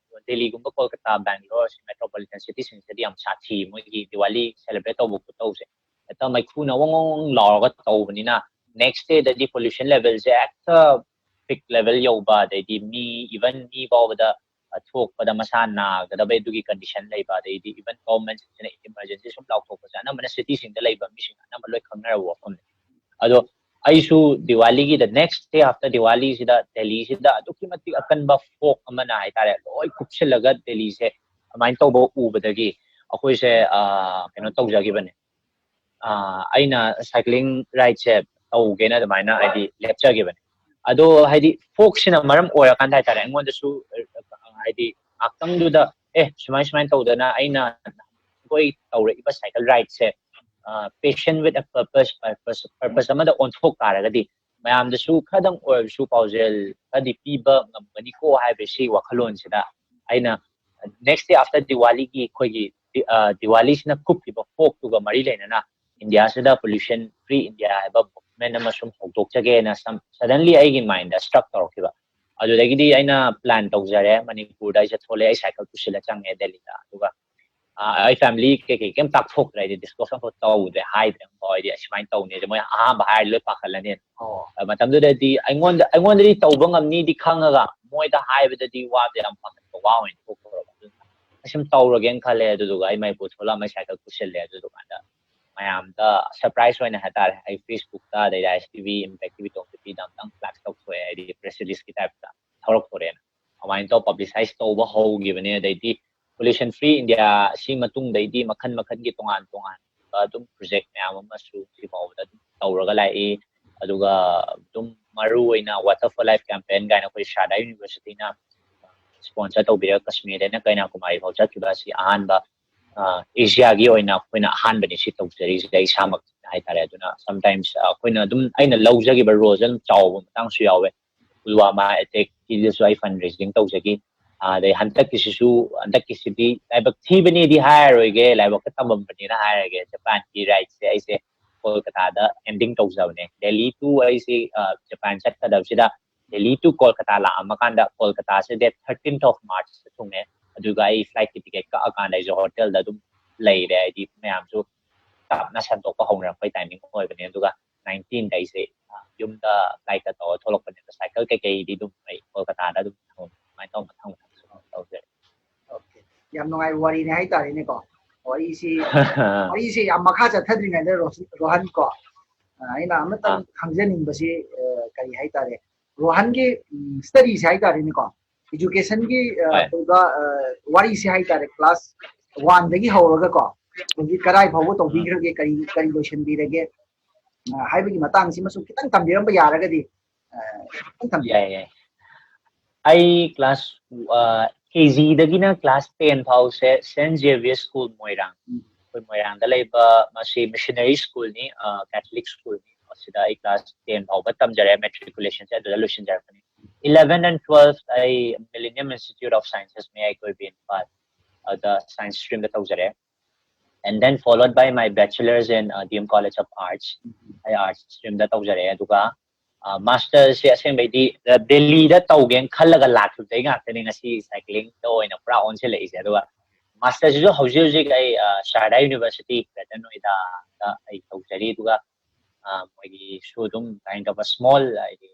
ꯗꯦꯜꯂꯤꯒꯨꯝꯕ, ꯀꯣꯜꯀꯇꯥ, ꯕꯦꯡꯒ꯭ꯂꯣꯔ, ꯁꯤ metropolitan cityꯁꯤꯡꯁꯤꯗꯗꯤ ꯌꯥꯝ ꯁꯥꯊꯤ, ꯃꯣꯏꯒꯤ ꯗꯤꯋꯥꯂꯤ celebrate ꯇꯧꯕ ꯈꯣꯠꯇꯧꯁꯦ꯫ ꯍꯦꯛꯇ ꯃꯩꯈꯨꯅ ꯋꯪ ꯋꯪ ꯋꯪ ꯂꯥꯎꯔꯒ ꯇꯧꯕꯅꯤꯅ, next dayꯗꯗꯤ pollution levelꯁꯦ ꯍꯦꯛꯇ peak level ꯌꯧꯕ, ꯑꯗꯩꯗꯤ ꯃꯤ, even ꯃꯤ ꯐꯥꯎꯕꯗ, ꯑ, ꯊꯣꯛꯄꯗ ꯃꯁꯥ ꯅꯥꯒꯗꯕꯩ ꯑꯗꯨꯒꯤ condition ꯂꯩꯕ, ꯑꯗꯩꯗꯤ even governmentꯁꯤꯡꯁꯤꯅ emergency ꯁꯨꯝ ꯂꯥꯎꯊꯣꯛꯄꯁꯦ ꯑꯅꯝꯕꯅ cityꯁꯤꯡꯗ ꯂꯩꯕ ꯃꯤꯁꯤꯡ ꯑꯅꯝꯕ ꯂꯣꯏ ꯈꯪꯅꯔꯕ ꯋꯥꯐꯝꯅꯤ꯫ ꯑꯗꯣ ꯑꯩꯁꯨ ꯗꯤꯋꯥꯂꯤꯒꯤ, the next day after ꯗꯤꯋꯥꯂꯤꯁꯤꯗ ꯗꯦꯜꯂꯤꯁꯤꯗ ꯑꯗꯨꯛꯀꯤ ꯃꯇꯤꯛ ꯑꯀꯟꯕ fog ꯑꯃꯅ ꯍꯥꯏꯇꯥꯔꯦ, ꯂꯣꯏ ꯀꯨꯞꯁꯤꯜꯂꯒ ꯗꯦꯜꯂꯤꯁꯦ ꯑꯗꯨꯃꯥꯏꯅ ꯇꯧꯕ ꯎꯕꯗꯒꯤ ꯑꯩꯈꯣꯏꯁꯦ, ꯑ, ꯀꯩꯅꯣ ꯇꯧꯖꯈꯤꯕꯅꯦ꯫ ꯑ, ꯑꯩꯅ cycling rideꯁꯦ ꯇꯧꯒꯦꯅ ꯑꯗꯨꯃꯥꯏꯅ ꯍꯥꯏꯗꯤ ꯂꯦꯞꯆꯈꯤꯕꯅꯦ꯫ ꯑꯗꯣ ꯍꯥꯏꯗꯤ fogꯁꯤꯅ ꯃꯔꯝ ꯑꯣꯏꯔꯀꯥꯟꯗ ꯍꯥꯏꯇꯥꯔꯦ, ꯑꯩꯉꯣꯟꯗꯁꯨ, ꯑ, ꯍꯥꯏꯗꯤ ꯉꯥꯛꯇꯪꯗꯨꯗ, "ꯑꯦ, ꯁꯨꯃꯥꯏ ꯁꯨꯃꯥꯏꯅ ꯇꯧꯗꯅ ꯑꯩꯅ ꯑꯩꯈꯣꯏ ꯇꯧꯔꯛꯏꯕ cycle rideꯁꯦ, ꯑ, passion with a purpose, purpose, purpose ꯑꯃꯗ ꯑꯣꯟꯊꯣꯛ ꯇꯥꯔꯒꯗꯤ ꯃꯌꯥꯝꯗꯁꯨ ꯈꯔꯗꯪ ꯑꯣꯏꯔꯁꯨ ꯄꯥꯎꯖꯦꯜ ꯈꯔꯗꯤ ꯄꯤꯕ ꯉꯝꯒꯅꯤꯀꯣ" ꯍꯥꯏꯕꯁꯤ ꯋꯥꯈꯜꯂꯣꯟꯁꯤꯗ ꯑꯩꯅ next day after ꯗꯤꯋꯥꯂꯤꯒꯤ ꯑꯩꯈꯣꯏꯒꯤ ꯗꯤ-, ꯑ, ꯗꯤꯋꯥꯂꯤꯁꯤꯅ ꯀꯨꯞꯄꯤꯕ fogꯇꯨꯒ ꯃꯔꯤ ꯂꯩꯅꯅ ꯏꯟꯗꯤꯌꯥꯁꯤꯗ pollution free ꯏꯟꯗꯤꯌꯥ ꯍꯥꯏꯕ movement ꯑꯃ ꯁꯨꯝ ꯍꯧꯗꯣꯛꯆꯒꯦꯅ some, suddenly ꯑꯩꯒꯤ mindꯗ struck ꯇꯧꯔꯛꯈꯤꯕ꯫ ꯑꯗꯨꯗꯒꯤꯗꯤ ꯑꯩꯅ plan ꯇꯧꯖꯔꯦ, ꯃꯅꯤꯄꯨꯔꯗ ꯑꯩꯁꯦ ꯊꯣꯛꯂꯛꯑꯦ, ꯑꯩ cycle ꯄꯨꯁꯤꯜꯂ ꯆꯪꯉꯦ ꯗꯦꯜꯂꯤꯗ꯫ ꯑꯗꯨꯒ ꯑꯩ ꯐꯦꯃꯤꯂꯤ ꯀꯩꯀꯩ ꯀꯩꯝ ꯇꯥꯛꯊꯣꯛꯇ꯭ꯔꯦ, ꯍꯥꯏꯗꯤ ꯗꯤꯁꯀ꯭ꯂꯣꯁ ꯑꯃꯐꯥꯎ ꯇꯧꯗ꯭ꯔꯦ, ꯍꯥꯏꯗ꯭ꯔꯦ ꯑꯃꯐꯥꯎ꯫ ꯍꯥꯏꯗꯤ ꯑꯁꯨꯃꯥꯏꯅ ꯇꯧꯅꯤ, ꯃꯣꯏ ꯑꯍꯥꯟꯕ ꯍꯥꯏꯔꯗꯤ ꯂꯣꯏ ꯄꯥꯈꯠꯂꯅꯤ꯫ ꯑꯣ ꯃꯇꯝꯗꯨꯗꯗꯤ ꯑꯩꯉꯣꯟꯗ ꯑꯩꯉꯣꯟꯗꯗꯤ ꯇꯧꯕ ꯉꯝꯅꯤꯗꯤ ꯈꯪꯉꯒ, ꯃꯣꯏꯗ ꯍꯥꯏꯕꯗꯗꯤ ꯋꯥꯗꯣ ꯌꯥꯝ ꯄꯥꯈꯠꯄ, ꯋꯥ ꯑꯣꯏꯅ ꯊꯣꯛꯈ꯭ꯔꯕ꯫ ꯑꯗꯨꯅ ꯑꯩ ꯁꯨꯝ ꯇꯧꯔꯒꯦꯅ ꯈꯜꯂꯦ꯫ ꯑꯗꯨꯗꯨꯒ ꯑꯩ ꯃꯅꯤꯄꯨꯔ ꯊꯣꯛꯂꯛꯑꯝꯃꯦ, ꯁꯥꯏꯀꯜ ꯄꯨꯁꯤꯜꯂꯦ꯫ ꯑꯗꯨꯗꯨꯀꯥꯟꯗ ꯃꯌꯥꯝꯗ ꯁꯔꯄ꯭ꯔꯥꯏꯁ ꯑꯣꯏꯅ ꯍꯥꯏꯇꯥꯔꯦ, ꯑꯩ ꯐꯦꯁꯕꯨꯛꯇ, ꯑꯗꯩꯗꯤ I S T V, Impact T V, Tom T ꯚꯤꯗ ꯑꯝꯇꯪ ꯐ꯭ꯂꯦꯛꯁ ꯇꯧꯊꯣꯛꯑꯦ, ꯍꯥꯏꯗꯤ ꯄ꯭ꯔꯦꯁ ꯔꯤꯂꯤꯁꯀꯤ ꯇꯥꯏꯞꯇ ꯊꯣꯛꯂꯛꯇꯣꯔꯦꯅ꯫ ꯑꯗꯨꯃꯥꯏꯅ ꯇꯧꯔ ꯄꯕ꯭ꯂꯤꯁꯥꯏꯁ ꯇꯧꯕ ꯍꯧꯈꯤꯕꯅꯦ꯫ ꯑꯗꯩꯗꯤ ꯄꯣꯂ꯭ꯌꯨꯁꯟ ꯐ꯭ꯔꯤ ꯏꯟꯗꯤꯌꯥ ꯁꯤ ꯃꯇꯨꯡꯗꯩꯗꯤ ꯃꯈꯜ ꯃꯈꯜꯒꯤ ꯇꯣꯉꯥꯟ ꯇꯣꯉꯥꯟꯕ ꯑꯗꯨꯝ ꯄ꯭ꯔꯣꯖꯦꯛ ꯃꯌꯥꯝ ꯑꯃꯁꯨ ꯁꯤ ꯐꯥꯎꯕꯗ ꯑꯗꯨꯝ ꯇꯧꯔꯒ ꯂꯥꯛꯏ꯫ ꯑꯗꯨꯒ ꯑꯗꯨꯝ ꯃꯔꯨ ꯑꯣꯏꯅ Water for Life campaign ꯀꯥꯏꯅ ꯑꯩꯈꯣꯏ ꯁꯥꯔꯗꯥ ꯌꯨꯅꯤꯚꯔꯁꯤꯇꯤꯅ ꯁ꯭ꯄꯣꯟꯁꯔ ꯇꯧꯕꯤꯔꯒ ꯀꯁꯃꯤꯔꯗꯩꯅ ꯀꯩꯅꯥꯀꯨꯃꯥꯔꯤ ꯐꯥꯎ ꯆꯠꯈꯤꯕ ꯑꯁꯤ ꯑꯍꯥꯟꯕ, ꯑ, ꯑꯦꯁꯤꯌꯥꯒꯤ ꯑꯣꯏꯅ ꯑꯩꯈꯣꯏꯅ ꯑꯍꯥꯟꯕꯅꯤ ꯁꯤ ꯇꯧꯖꯔꯤꯁꯦ, ꯑꯩ ꯏꯁꯥꯃꯛ ꯍꯥꯏꯇꯥꯔꯦ꯫ ꯑꯗꯨꯅ ꯁꯝꯇꯥꯏꯝꯁ ꯑꯩꯈꯣꯏꯅ ꯑꯗꯨꯝ, ꯑꯩꯅ ꯂꯧꯖꯈꯤꯕ ꯔꯣꯜꯁꯦ ꯑꯗꯨꯝ ꯆꯥꯎꯕ ꯃꯇꯥꯡꯁꯨ ꯌꯥꯎꯋꯦ꯫ ꯄꯨꯜꯋꯥꯃꯥ ꯑꯦꯇꯦꯛꯀꯤꯗꯁꯨ ꯑꯩ ꯐꯟ ꯔꯦꯖꯤꯡ ꯇꯧꯖꯈꯤ꯫ ꯑꯗꯩ ꯍꯟꯗꯛꯀꯤꯁꯤꯁꯨ, ꯍꯟꯗꯛꯀꯤꯁꯤꯗꯤ ꯂꯥꯏꯕꯛ ꯊꯤꯕꯅꯦꯗꯤ ꯍꯥꯏꯔꯔꯣꯏꯒꯦ, ꯂꯥꯏꯕꯛꯇ ꯇꯝꯃꯝꯕꯅꯦꯅ ꯍꯥꯏꯔꯒꯦ꯫ ꯖꯄꯥꯟꯒꯤ ꯔꯥꯏꯗꯁꯦ ꯑꯩꯁꯦ ꯀꯣꯜꯀꯇꯥꯗ ꯑꯦꯟꯗꯤꯡ ꯇꯧꯖꯕꯅꯦ꯫ ꯗꯦꯜꯂꯤ ꯇꯨ ꯑꯩꯁꯦ, ꯑ, ꯖꯄꯥꯟ ꯆꯠꯀꯗꯕꯁꯤꯗ ꯗꯦꯜꯂꯤ ꯇꯨ ꯀꯣꯜꯀꯇꯥ ꯂꯥꯛꯑꯝꯃꯀꯥꯟꯗ, ꯀꯣꯜꯀꯇꯥꯁꯦ date thirteenth of March ꯊꯨꯡꯉꯦ꯫ ꯑꯗꯨꯒ ꯑꯩ ꯐ꯭ꯂꯥꯏꯠꯀꯤ ꯇꯤꯀꯦꯠ ꯀꯛꯑꯀꯥꯟꯗ ꯑꯩꯁꯦ ꯍꯣꯇꯦꯜꯗ ꯑꯗꯨꯝ ꯂꯩꯔꯦ, ꯍꯥꯏꯗꯤ ꯃꯌꯥꯝꯁꯨ ꯇꯞꯅ ꯁꯟꯗꯣꯛꯄ ꯍꯧꯅꯔꯛꯄꯩ ꯇꯥꯏꯃꯤꯡ ꯑꯣꯏꯕꯅꯦ꯫ ꯑꯗꯨꯒ nineteenth ꯑꯩꯁꯦ, ꯑ, ꯌꯨꯝꯗ ꯐ꯭ꯂꯥꯏꯠꯇ ꯇꯧꯔ ꯊꯣꯛꯂꯛꯄꯅꯦ꯫ ꯑꯗꯣ ꯁꯥꯏꯀꯜ ꯀꯩꯀꯩꯗꯤ ꯑꯗꯨꯝ ꯑꯩ ꯀꯣꯜꯀꯇꯥꯗ ꯑꯗꯨꯝ ꯊꯝꯃꯝꯃꯦ꯫ ꯑꯗꯨꯃꯥꯏꯅ ꯇꯧꯔ ꯃꯊꯪ ꯃꯊꯪ ꯁꯨꯝ ꯇꯧꯖꯔꯦ꯫ ꯑꯣꯀꯦ, ꯌꯥꯝ ꯅꯨꯡꯉꯥꯏꯕ ꯋꯥꯔꯤꯅꯦ ꯍꯥꯏꯇꯥꯔꯦꯅꯦꯀꯣ꯫ ꯋꯥꯔꯤꯁꯤ ꯋꯥꯔꯤꯁꯦ ꯌꯥꯝ ꯃꯈꯥ ꯆꯠꯊꯗ꯭ꯔꯤꯉꯩꯗ ꯔꯣꯁ-, ꯔꯣꯍꯟ ꯀꯣ, ꯑ, ꯑꯩꯅ ꯑꯃꯇꯪ ꯑꯥ꯫ ꯈꯪꯖꯅꯤꯡꯕꯁꯤ, ꯑ, ꯀꯔꯤ ꯍꯥꯏꯇꯥꯔꯦ, ꯔꯣꯍꯟꯒꯤ ꯁ꯭ꯇꯗꯤꯁꯦ ꯍꯥꯏꯇꯥꯔꯦꯅꯦꯀꯣ, ꯏꯖꯨꯀꯦꯁꯟꯒꯤ, ꯑ, ꯍꯣꯏ꯫ ꯑꯣꯏꯕ, ꯑ, ꯋꯥꯔꯤꯁꯦ ꯍꯥꯏꯇꯥꯔꯦ, ꯀ꯭ꯂꯥꯁ ꯋꯥꯟꯗꯒꯤ ꯍꯧꯔꯒꯀꯣ ꯍꯧꯖꯤꯛ ꯀꯗꯥꯏ ꯐꯥꯎꯕ ꯇꯧꯕꯤꯈ꯭ꯔꯒꯦ, ꯀꯔꯤ ꯀꯔꯤ ꯂꯣꯏꯁꯤꯟꯕꯤꯔꯒꯦ, ꯑ, ꯍꯥꯏꯕꯒꯤ ꯃꯇꯥꯡꯁꯤꯃꯁꯨ ꯈꯤꯇꯪ ꯊꯝꯕꯤꯔꯝꯕ ꯌꯥꯔꯒꯗꯤ, ꯑ, ꯈꯤꯇꯪ ꯊꯝꯕꯤꯌꯨ꯫ ꯌꯥꯏ, ꯌꯥꯏ꯫ ꯑꯩ ꯀ꯭ꯂꯥꯁ, ꯑ, ꯀꯦ ꯖꯤꯗꯒꯤꯅ ꯀ꯭ꯂꯥꯁ ꯇꯦꯟ ꯐꯥꯎꯁꯦ ꯁꯦꯟꯠ ꯖꯦꯕꯤꯌꯔ ꯁ꯭ꯀꯨꯜ ꯃꯣꯏꯔꯥꯡ, ꯎꯝ꯫ ꯑꯩꯈꯣꯏ ꯃꯣꯏꯔꯥꯡꯗ ꯂꯩꯕ ꯃꯁꯤ ꯃꯤꯁꯅꯔꯤ ꯁ꯭ꯀꯨꯜꯅꯤ, ꯑ, ꯀꯦꯊꯂꯤꯛ ꯁ꯭ꯀꯨꯜꯅꯤ꯫ ꯃꯁꯤꯗ ꯑꯩ ꯀ꯭ꯂꯥꯁ ꯇꯦꯟ ꯐꯥꯎꯕ ꯇꯝꯖꯔꯦ, ꯃꯦꯇ꯭ꯔꯤꯀꯨꯂꯦꯁꯟꯁꯦ ꯑꯗꯨꯗ ꯂꯣꯏꯁꯤꯟꯖꯔꯛꯄꯅꯤ꯫ Eleven and twelve ꯑꯩ Millennium Institute of Sciences, ꯃꯌꯥꯏ ꯀꯣꯏꯕꯤ, ꯏꯝꯐꯥꯜ, ꯑꯗ science ꯁ꯭ꯇ꯭ꯔꯤꯝꯗ ꯇꯧꯖꯔꯦ꯫ And then followed by my bachelor's in, uh, D M College of Arts. ꯑꯩ ꯑꯥꯔꯠꯁ ꯁ꯭ꯇ꯭ꯔꯤꯝꯗ ꯇꯧꯖꯔꯦ꯫ ꯑꯗꯨꯒ, ꯑ, ꯃꯥꯁꯇꯔꯁꯦ ꯑꯁꯦꯡꯕꯩꯗꯤ, ꯑ, ꯗꯦꯜꯂꯤꯗ ꯇꯧꯒꯦꯅ ꯈꯜꯂꯒ ꯂꯥꯛꯈꯤꯕꯗꯩ ꯉꯥꯛꯇꯅꯤ ꯉꯁꯤ ꯁꯥꯏꯀ꯭ꯂꯤꯡꯗ ꯑꯣꯏꯅ ꯄꯨꯔꯥ ꯑꯣꯟꯁꯤꯜꯂꯛꯏꯁꯦ꯫ ꯑꯗꯨꯒ ꯃꯥꯁꯇꯔꯁꯤꯁꯨ ꯍꯧꯖꯤꯛ ꯍꯧꯖꯤꯛ ꯑꯩ ꯁꯥꯔꯗꯥ ꯌꯨꯅꯤꯚꯔꯁꯤꯇꯤ, ꯒ꯭ꯔꯦꯇꯔ ꯅꯣꯏꯗꯥꯗ ꯑꯩ ꯇꯧꯖꯔꯤ꯫ ꯑꯗꯨꯒ ꯃꯣꯏꯒꯤꯁꯨ ꯑꯗꯨꯝ kind of a small, ꯍꯥꯏꯗꯤ,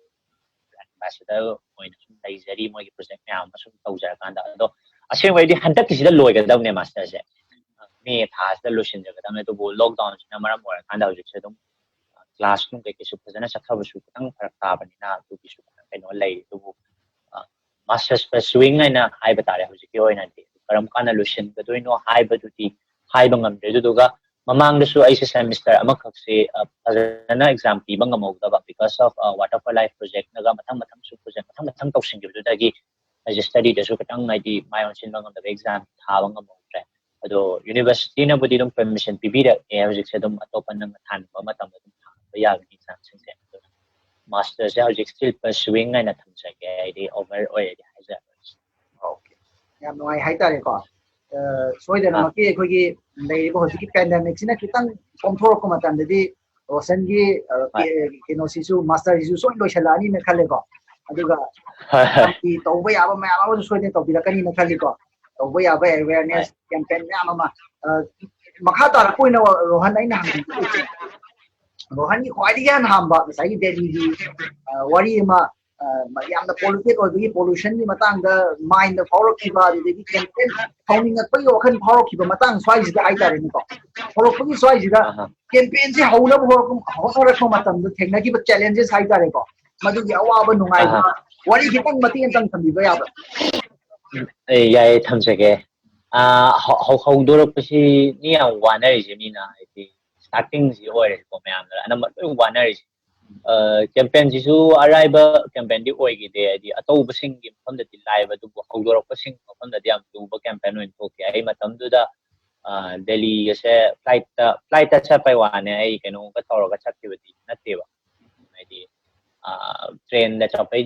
ambassador ꯑꯣꯏꯅ ꯁꯨꯝ ꯂꯩꯖꯔꯤ, ꯃꯣꯏꯒꯤ ꯄ꯭ꯔꯣꯖꯦꯛ ꯃꯌꯥꯝ ꯑꯃ ꯁꯨꯝ ꯇꯧꯖꯔꯀꯥꯟꯗ꯫ ꯑꯗꯣ ꯑꯁꯦꯡꯕꯩꯗꯤ ꯍꯟꯗꯛꯀꯤꯁꯤꯗ ꯂꯣꯏꯒꯗꯕꯅꯦ ꯃꯥꯁꯇꯔꯁꯦ, ꯃꯦ ꯊꯥꯁꯤꯗ ꯂꯣꯏꯁꯤꯟꯖꯒꯗꯕꯅꯦ꯫ ꯑꯗꯨꯕꯨ ꯂꯣꯛꯗꯥꯎꯟꯁꯤꯅ ꯃꯔꯝ ꯑꯣꯏꯔꯀꯥꯟꯗ ꯍꯧꯖꯤꯛꯁꯦ ꯑꯗꯨꯝ ꯀ꯭ꯂꯥꯁ ꯅꯨꯡ ꯀꯩꯀꯩꯁꯨ ꯐꯖꯅ ꯆꯠꯊꯕꯁꯨ ꯈꯤꯇꯪ ꯐꯔꯛ ꯇꯥꯕꯅꯤꯅ ꯑꯗꯨꯒꯤꯁꯨ ꯈꯤꯇꯪ ꯀꯩꯅꯣ ꯂꯩ꯫ ꯑꯗꯨꯕꯨ ꯃꯥꯁꯇꯔꯁ ꯄꯔꯁꯨꯋꯤꯡ ꯍꯥꯏꯅ ꯍꯥꯏꯕ ꯇꯥꯔꯦ ꯍꯧꯖꯤꯛꯀꯤ ꯑꯣꯏꯅꯗꯤ꯫ ꯀꯔꯝ ꯀꯥꯟꯗ ꯂꯣꯏꯁꯤꯟꯒꯗꯣꯏꯅꯣ ꯍꯥꯏꯕꯗꯨꯗꯤ ꯍꯥꯏꯕ ꯉꯝꯗ꯭ꯔꯦ꯫ ꯑꯗꯨꯗꯨꯒ ꯃꯃꯥꯡꯗꯁꯨ ꯑꯩꯁꯦ ꯁꯦꯃꯤꯁꯇꯔ ꯑꯃꯈꯛꯁꯦ ꯐꯖꯅ ꯑꯦꯛꯖꯥꯝ ꯄꯤꯕ ꯉꯝꯍꯧꯗꯕ, because of Water for Life ꯄ꯭ꯔꯣꯖꯦꯛꯅꯒ ꯃꯊꯪ ꯃꯊꯪꯁꯨ ꯄ꯭ꯔꯣꯖꯦꯛ ꯃꯊꯪ ꯃꯊꯪ ꯇꯧꯁꯤꯟꯈꯤꯕꯗꯨꯗꯒꯤ ꯑꯩꯁꯦ ꯁ꯭ꯇꯗꯤꯗꯁꯨ ꯈꯤꯇꯪ, ꯍꯥꯏꯗꯤ, ꯃꯥꯏ ꯑꯣꯟꯁꯤꯟꯕ ꯉꯝꯗꯕ, ꯑꯦꯛꯖꯥꯝ ꯊꯥꯕ ꯉꯝꯍꯧꯗ꯭ꯔꯦ꯫ ꯑꯗꯣ ꯌꯨꯅꯤꯚꯔꯁꯤꯇꯤꯅꯕꯨꯗꯤ ꯑꯗꯨꯝ ꯄꯔꯃꯤꯁꯟ ꯄꯤꯕꯤꯔꯛꯑꯦ ꯍꯧꯖꯤꯛꯁꯦ, ꯑꯗꯨꯝ ꯑꯇꯣꯞꯄ ꯅꯪꯅ ꯊꯥꯅꯤꯡꯕ ꯃꯇꯝꯗ ꯑꯗꯨꯝ ꯊꯥꯕ ꯌꯥꯒꯅꯤ ꯑꯦꯛꯖꯥꯝꯁꯤꯡꯁꯦ꯫ ꯑꯗꯨꯅ ꯃꯥꯁꯇꯔꯁꯦ ꯍꯧꯖꯤꯛ still pursuing ꯍꯥꯏꯅ ꯊꯝꯖꯒꯦ, ꯍꯥꯏꯗꯤ ꯑꯣꯚꯔ ꯑꯣꯏꯔꯗꯤ ꯍꯥꯏꯖꯔꯔꯣꯏ꯫ Okay, ꯌꯥꯝ ꯅꯨꯡꯉꯥꯏ ꯍꯥꯏꯇꯥꯔꯦꯀꯣ꯫ ꯁꯣꯏꯗꯅꯃꯛꯀꯤ ꯑꯩꯈꯣꯏꯒꯤ ꯂꯩꯔꯤꯕ ꯍꯧꯖꯤꯛꯀꯤ ꯄꯦꯟꯗꯦꯃꯤꯛꯁꯤꯅ ꯈꯤꯇꯪ ꯀꯣꯝꯊꯣꯔꯛꯄ ꯃꯇꯝꯗꯗꯤ ꯔꯣꯁꯟꯒꯤ ꯀꯩꯅꯣꯁꯤꯁꯨ, ꯃꯥꯁꯇꯔꯁꯤꯁꯨ ꯁꯣꯏꯅ ꯂꯣꯏꯁꯤꯜꯂꯛꯑꯅꯤꯅ ꯈꯜꯂꯦꯀꯣ꯫ ꯑꯗꯨꯒ ꯇꯧꯕ ꯌꯥꯕ ꯃꯌꯥꯝ ꯑꯃꯁꯨ ꯁꯣꯏꯗꯅ ꯇꯧꯕꯤꯔꯛꯀꯅꯤꯅ ꯈꯜꯂꯤꯀꯣ꯫ ꯇꯧꯕ ꯌꯥꯕ ꯑꯦꯋꯦꯔꯅꯦꯁ ꯀꯦꯝꯄꯦꯟ ꯃꯌꯥꯝ ꯑꯃ꯫ ꯃꯈꯥ ꯇꯥꯔꯛꯄ ꯑꯣꯏꯅ ꯔꯣꯍꯟ, ꯑꯩꯅ ꯍꯪꯅꯤꯡꯕ ꯔꯣꯍꯟꯒꯤ ꯈ꯭ꯋꯥꯏꯗꯒꯤ ꯍꯦꯟꯅ ꯍꯥꯝꯕ ꯉꯁꯥꯏꯒꯤ ꯗꯦꯜꯂꯤꯒꯤ ꯋꯥꯔꯤ ꯑꯃ, ꯌꯥꯝꯅ ꯄꯣꯂꯨꯇꯦꯠ ꯑꯣꯏꯕꯒꯤ, ꯄꯣꯂꯨꯁꯟꯒꯤ ꯃꯇꯥꯡꯗ ꯃꯥꯏꯟꯗ ꯐꯥꯎꯔꯛꯈꯤꯕ, ꯑꯗꯨꯗꯒꯤ ꯀꯦꯝꯄꯦꯟ ꯇꯧꯅꯤꯡꯉꯛꯄꯒꯤ ꯋꯥꯈꯜ ꯐꯥꯎꯔꯛꯈꯤꯕ ꯃꯇꯥꯡ ꯁ꯭ꯋꯥꯏꯁꯤꯗ ꯍꯥꯏꯇꯥꯔꯦꯅꯦꯀꯣ꯫ ꯍꯧꯔꯛꯄꯒꯤ ꯁ꯭ꯋꯥꯏꯁꯤꯗ ꯀꯦꯝꯄꯦꯟꯁꯦ ꯍꯧꯅꯕ ꯍꯣꯠꯅꯔꯛꯄ ꯃꯇꯝꯗ ꯊꯦꯡꯅꯈꯤꯕ ꯆꯦꯂꯦꯟꯖꯦꯁ ꯍꯥꯏꯇꯥꯔꯦꯀꯣ, ꯃꯗꯨꯒꯤ ꯑꯋꯥꯕ ꯅꯨꯡꯉꯥꯏꯕ ꯋꯥꯔꯤ ꯈꯤꯇꯪ ꯃꯇꯦꯛ ꯑꯃꯇꯪ ꯊꯝꯕꯤꯕ ꯌꯥꯕ꯭ꯔꯥ? ꯑꯦ, ꯌꯥꯏꯌꯦ, ꯊꯝꯖꯒꯦ꯫ ꯍꯧꯗꯣꯔꯛꯄꯁꯤ ꯃꯤ ꯌꯥꯝ ꯋꯥꯅꯔꯤꯁꯦ, ꯃꯤꯅ, ꯍꯥꯏꯗꯤ, ꯁ꯭ꯇꯥꯔꯇꯤꯡꯁꯤ ꯑꯣꯏꯔꯦꯀꯣ, ꯃꯌꯥꯝꯅ ꯑꯅꯝꯕ ꯂꯣꯏ ꯋꯥꯅꯔꯤꯁꯦ꯫ ꯀꯦꯝꯄꯦꯟꯁꯤꯁꯨ ꯑꯔꯥꯏꯕ ꯀꯦꯝꯄꯦꯟꯗꯤ ꯑꯣꯏꯈꯤꯗꯦ, ꯍꯥꯏꯗꯤ ꯑꯇꯧꯕꯁꯤꯡꯒꯤ ꯃꯐꯝꯗꯗꯤ ꯂꯥꯏꯕ, ꯑꯗꯨꯕꯨ ꯍꯧꯗꯣꯔꯛꯄꯁꯤꯡꯒꯤ ꯃꯐꯝꯗꯗꯤ ꯌꯥꯝ ꯂꯨꯕ ꯀꯦꯝꯄꯦꯟ ꯑꯣꯏꯅ ꯊꯣꯛꯈꯤ꯫ ꯑꯩ ꯃꯇꯝꯗꯨꯗ ꯗꯦꯜꯂꯤꯒꯁꯦ ꯐ꯭ꯂꯥꯏꯠꯇ, ꯐ꯭ꯂꯥꯏꯠꯇ ꯆꯠꯄꯩ ꯋꯥꯅꯦ, ꯑꯩ ꯀꯩꯅꯣꯒ ꯇꯧꯔꯒ ꯆꯠꯈꯤꯕꯗꯤ ꯅꯠꯇꯦꯕ꯫ ꯍꯥꯏꯗꯤ ꯇ꯭ꯔꯦꯟꯗ ꯆꯠꯄꯩ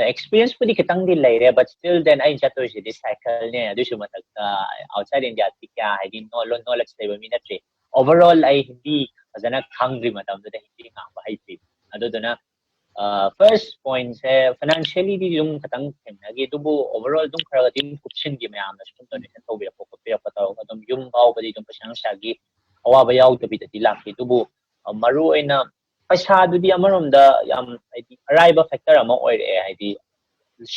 ꯑꯦꯛꯁꯄꯤꯔꯤꯌꯦꯟꯁꯄꯨꯗꯤ ꯈꯤꯇꯪꯗꯤ ꯂꯩꯔꯦ, but still then ꯑꯩꯅ ꯆꯠꯇꯣꯏꯁꯤꯗꯤ ꯁꯥꯏꯀꯜꯅꯦ꯫ ꯑꯗꯨꯏꯁꯨ ꯃꯊꯛꯇ outside Indiaꯗꯤ ꯀꯌꯥ, ꯍꯥꯏꯗꯤ, ꯅꯣꯂꯦꯖ ꯂꯩꯕ ꯃꯤ ꯅꯠꯇ꯭ꯔꯤ꯫ Overall ꯑꯩ ꯍꯤꯟꯗꯤ ꯐꯖꯅ ꯈꯪꯗ꯭ꯔꯤ, ꯃꯇꯝꯗꯨꯗ ꯍꯤꯟꯗꯤ ꯉꯥꯡꯕ ꯍꯩꯇ꯭ꯔꯤ꯫ ꯑꯗꯨꯗꯨꯅ ꯐꯥꯔꯁ ꯄꯣꯏꯟꯁꯦ, ꯐꯥꯏꯅꯥꯟꯁꯤꯌꯦꯂꯤꯗꯤ ꯑꯗꯨꯝ ꯈꯤꯇꯪ ꯊꯦꯡꯅꯈꯤ, ꯑꯗꯨꯕꯨ ꯑꯣꯚꯔ ꯑꯣꯜ ꯑꯗꯨꯝ ꯈꯔꯒꯗꯤ ꯑꯗꯨꯝ ꯀꯨꯞꯁꯤꯟꯈꯤ, ꯃꯌꯥꯝꯅꯁꯨ ꯑꯗꯨꯝ ꯗꯣꯅꯦꯁꯟ ꯇꯧꯕꯤꯔꯛꯄ ꯈꯣꯠꯄꯤꯔꯛꯄ ꯇꯧꯔꯒ ꯑꯗꯨꯝ ꯌꯨꯝ ꯐꯥꯎꯕꯗꯤ ꯑꯗꯨꯝ ꯄꯩꯁꯥ ꯅꯨꯡꯁꯥꯒꯤ ꯑꯋꯥꯕ ꯌꯥꯎꯗꯕꯤꯗꯗꯤ ꯂꯥꯛꯈꯤ꯫ ꯑꯗꯨꯕꯨ ꯃꯔꯨ ꯑꯣꯏꯅ ꯄꯩꯁꯥꯗꯨꯗꯤ ꯑꯃꯔꯣꯝꯗ ꯌꯥꯝ, ꯍꯥꯏꯗꯤ, ꯑꯔꯥꯏꯕ ꯐꯦꯛꯇꯔ ꯑꯃ ꯑꯣꯏꯔꯛꯑꯦ꯫ ꯍꯥꯏꯗꯤ,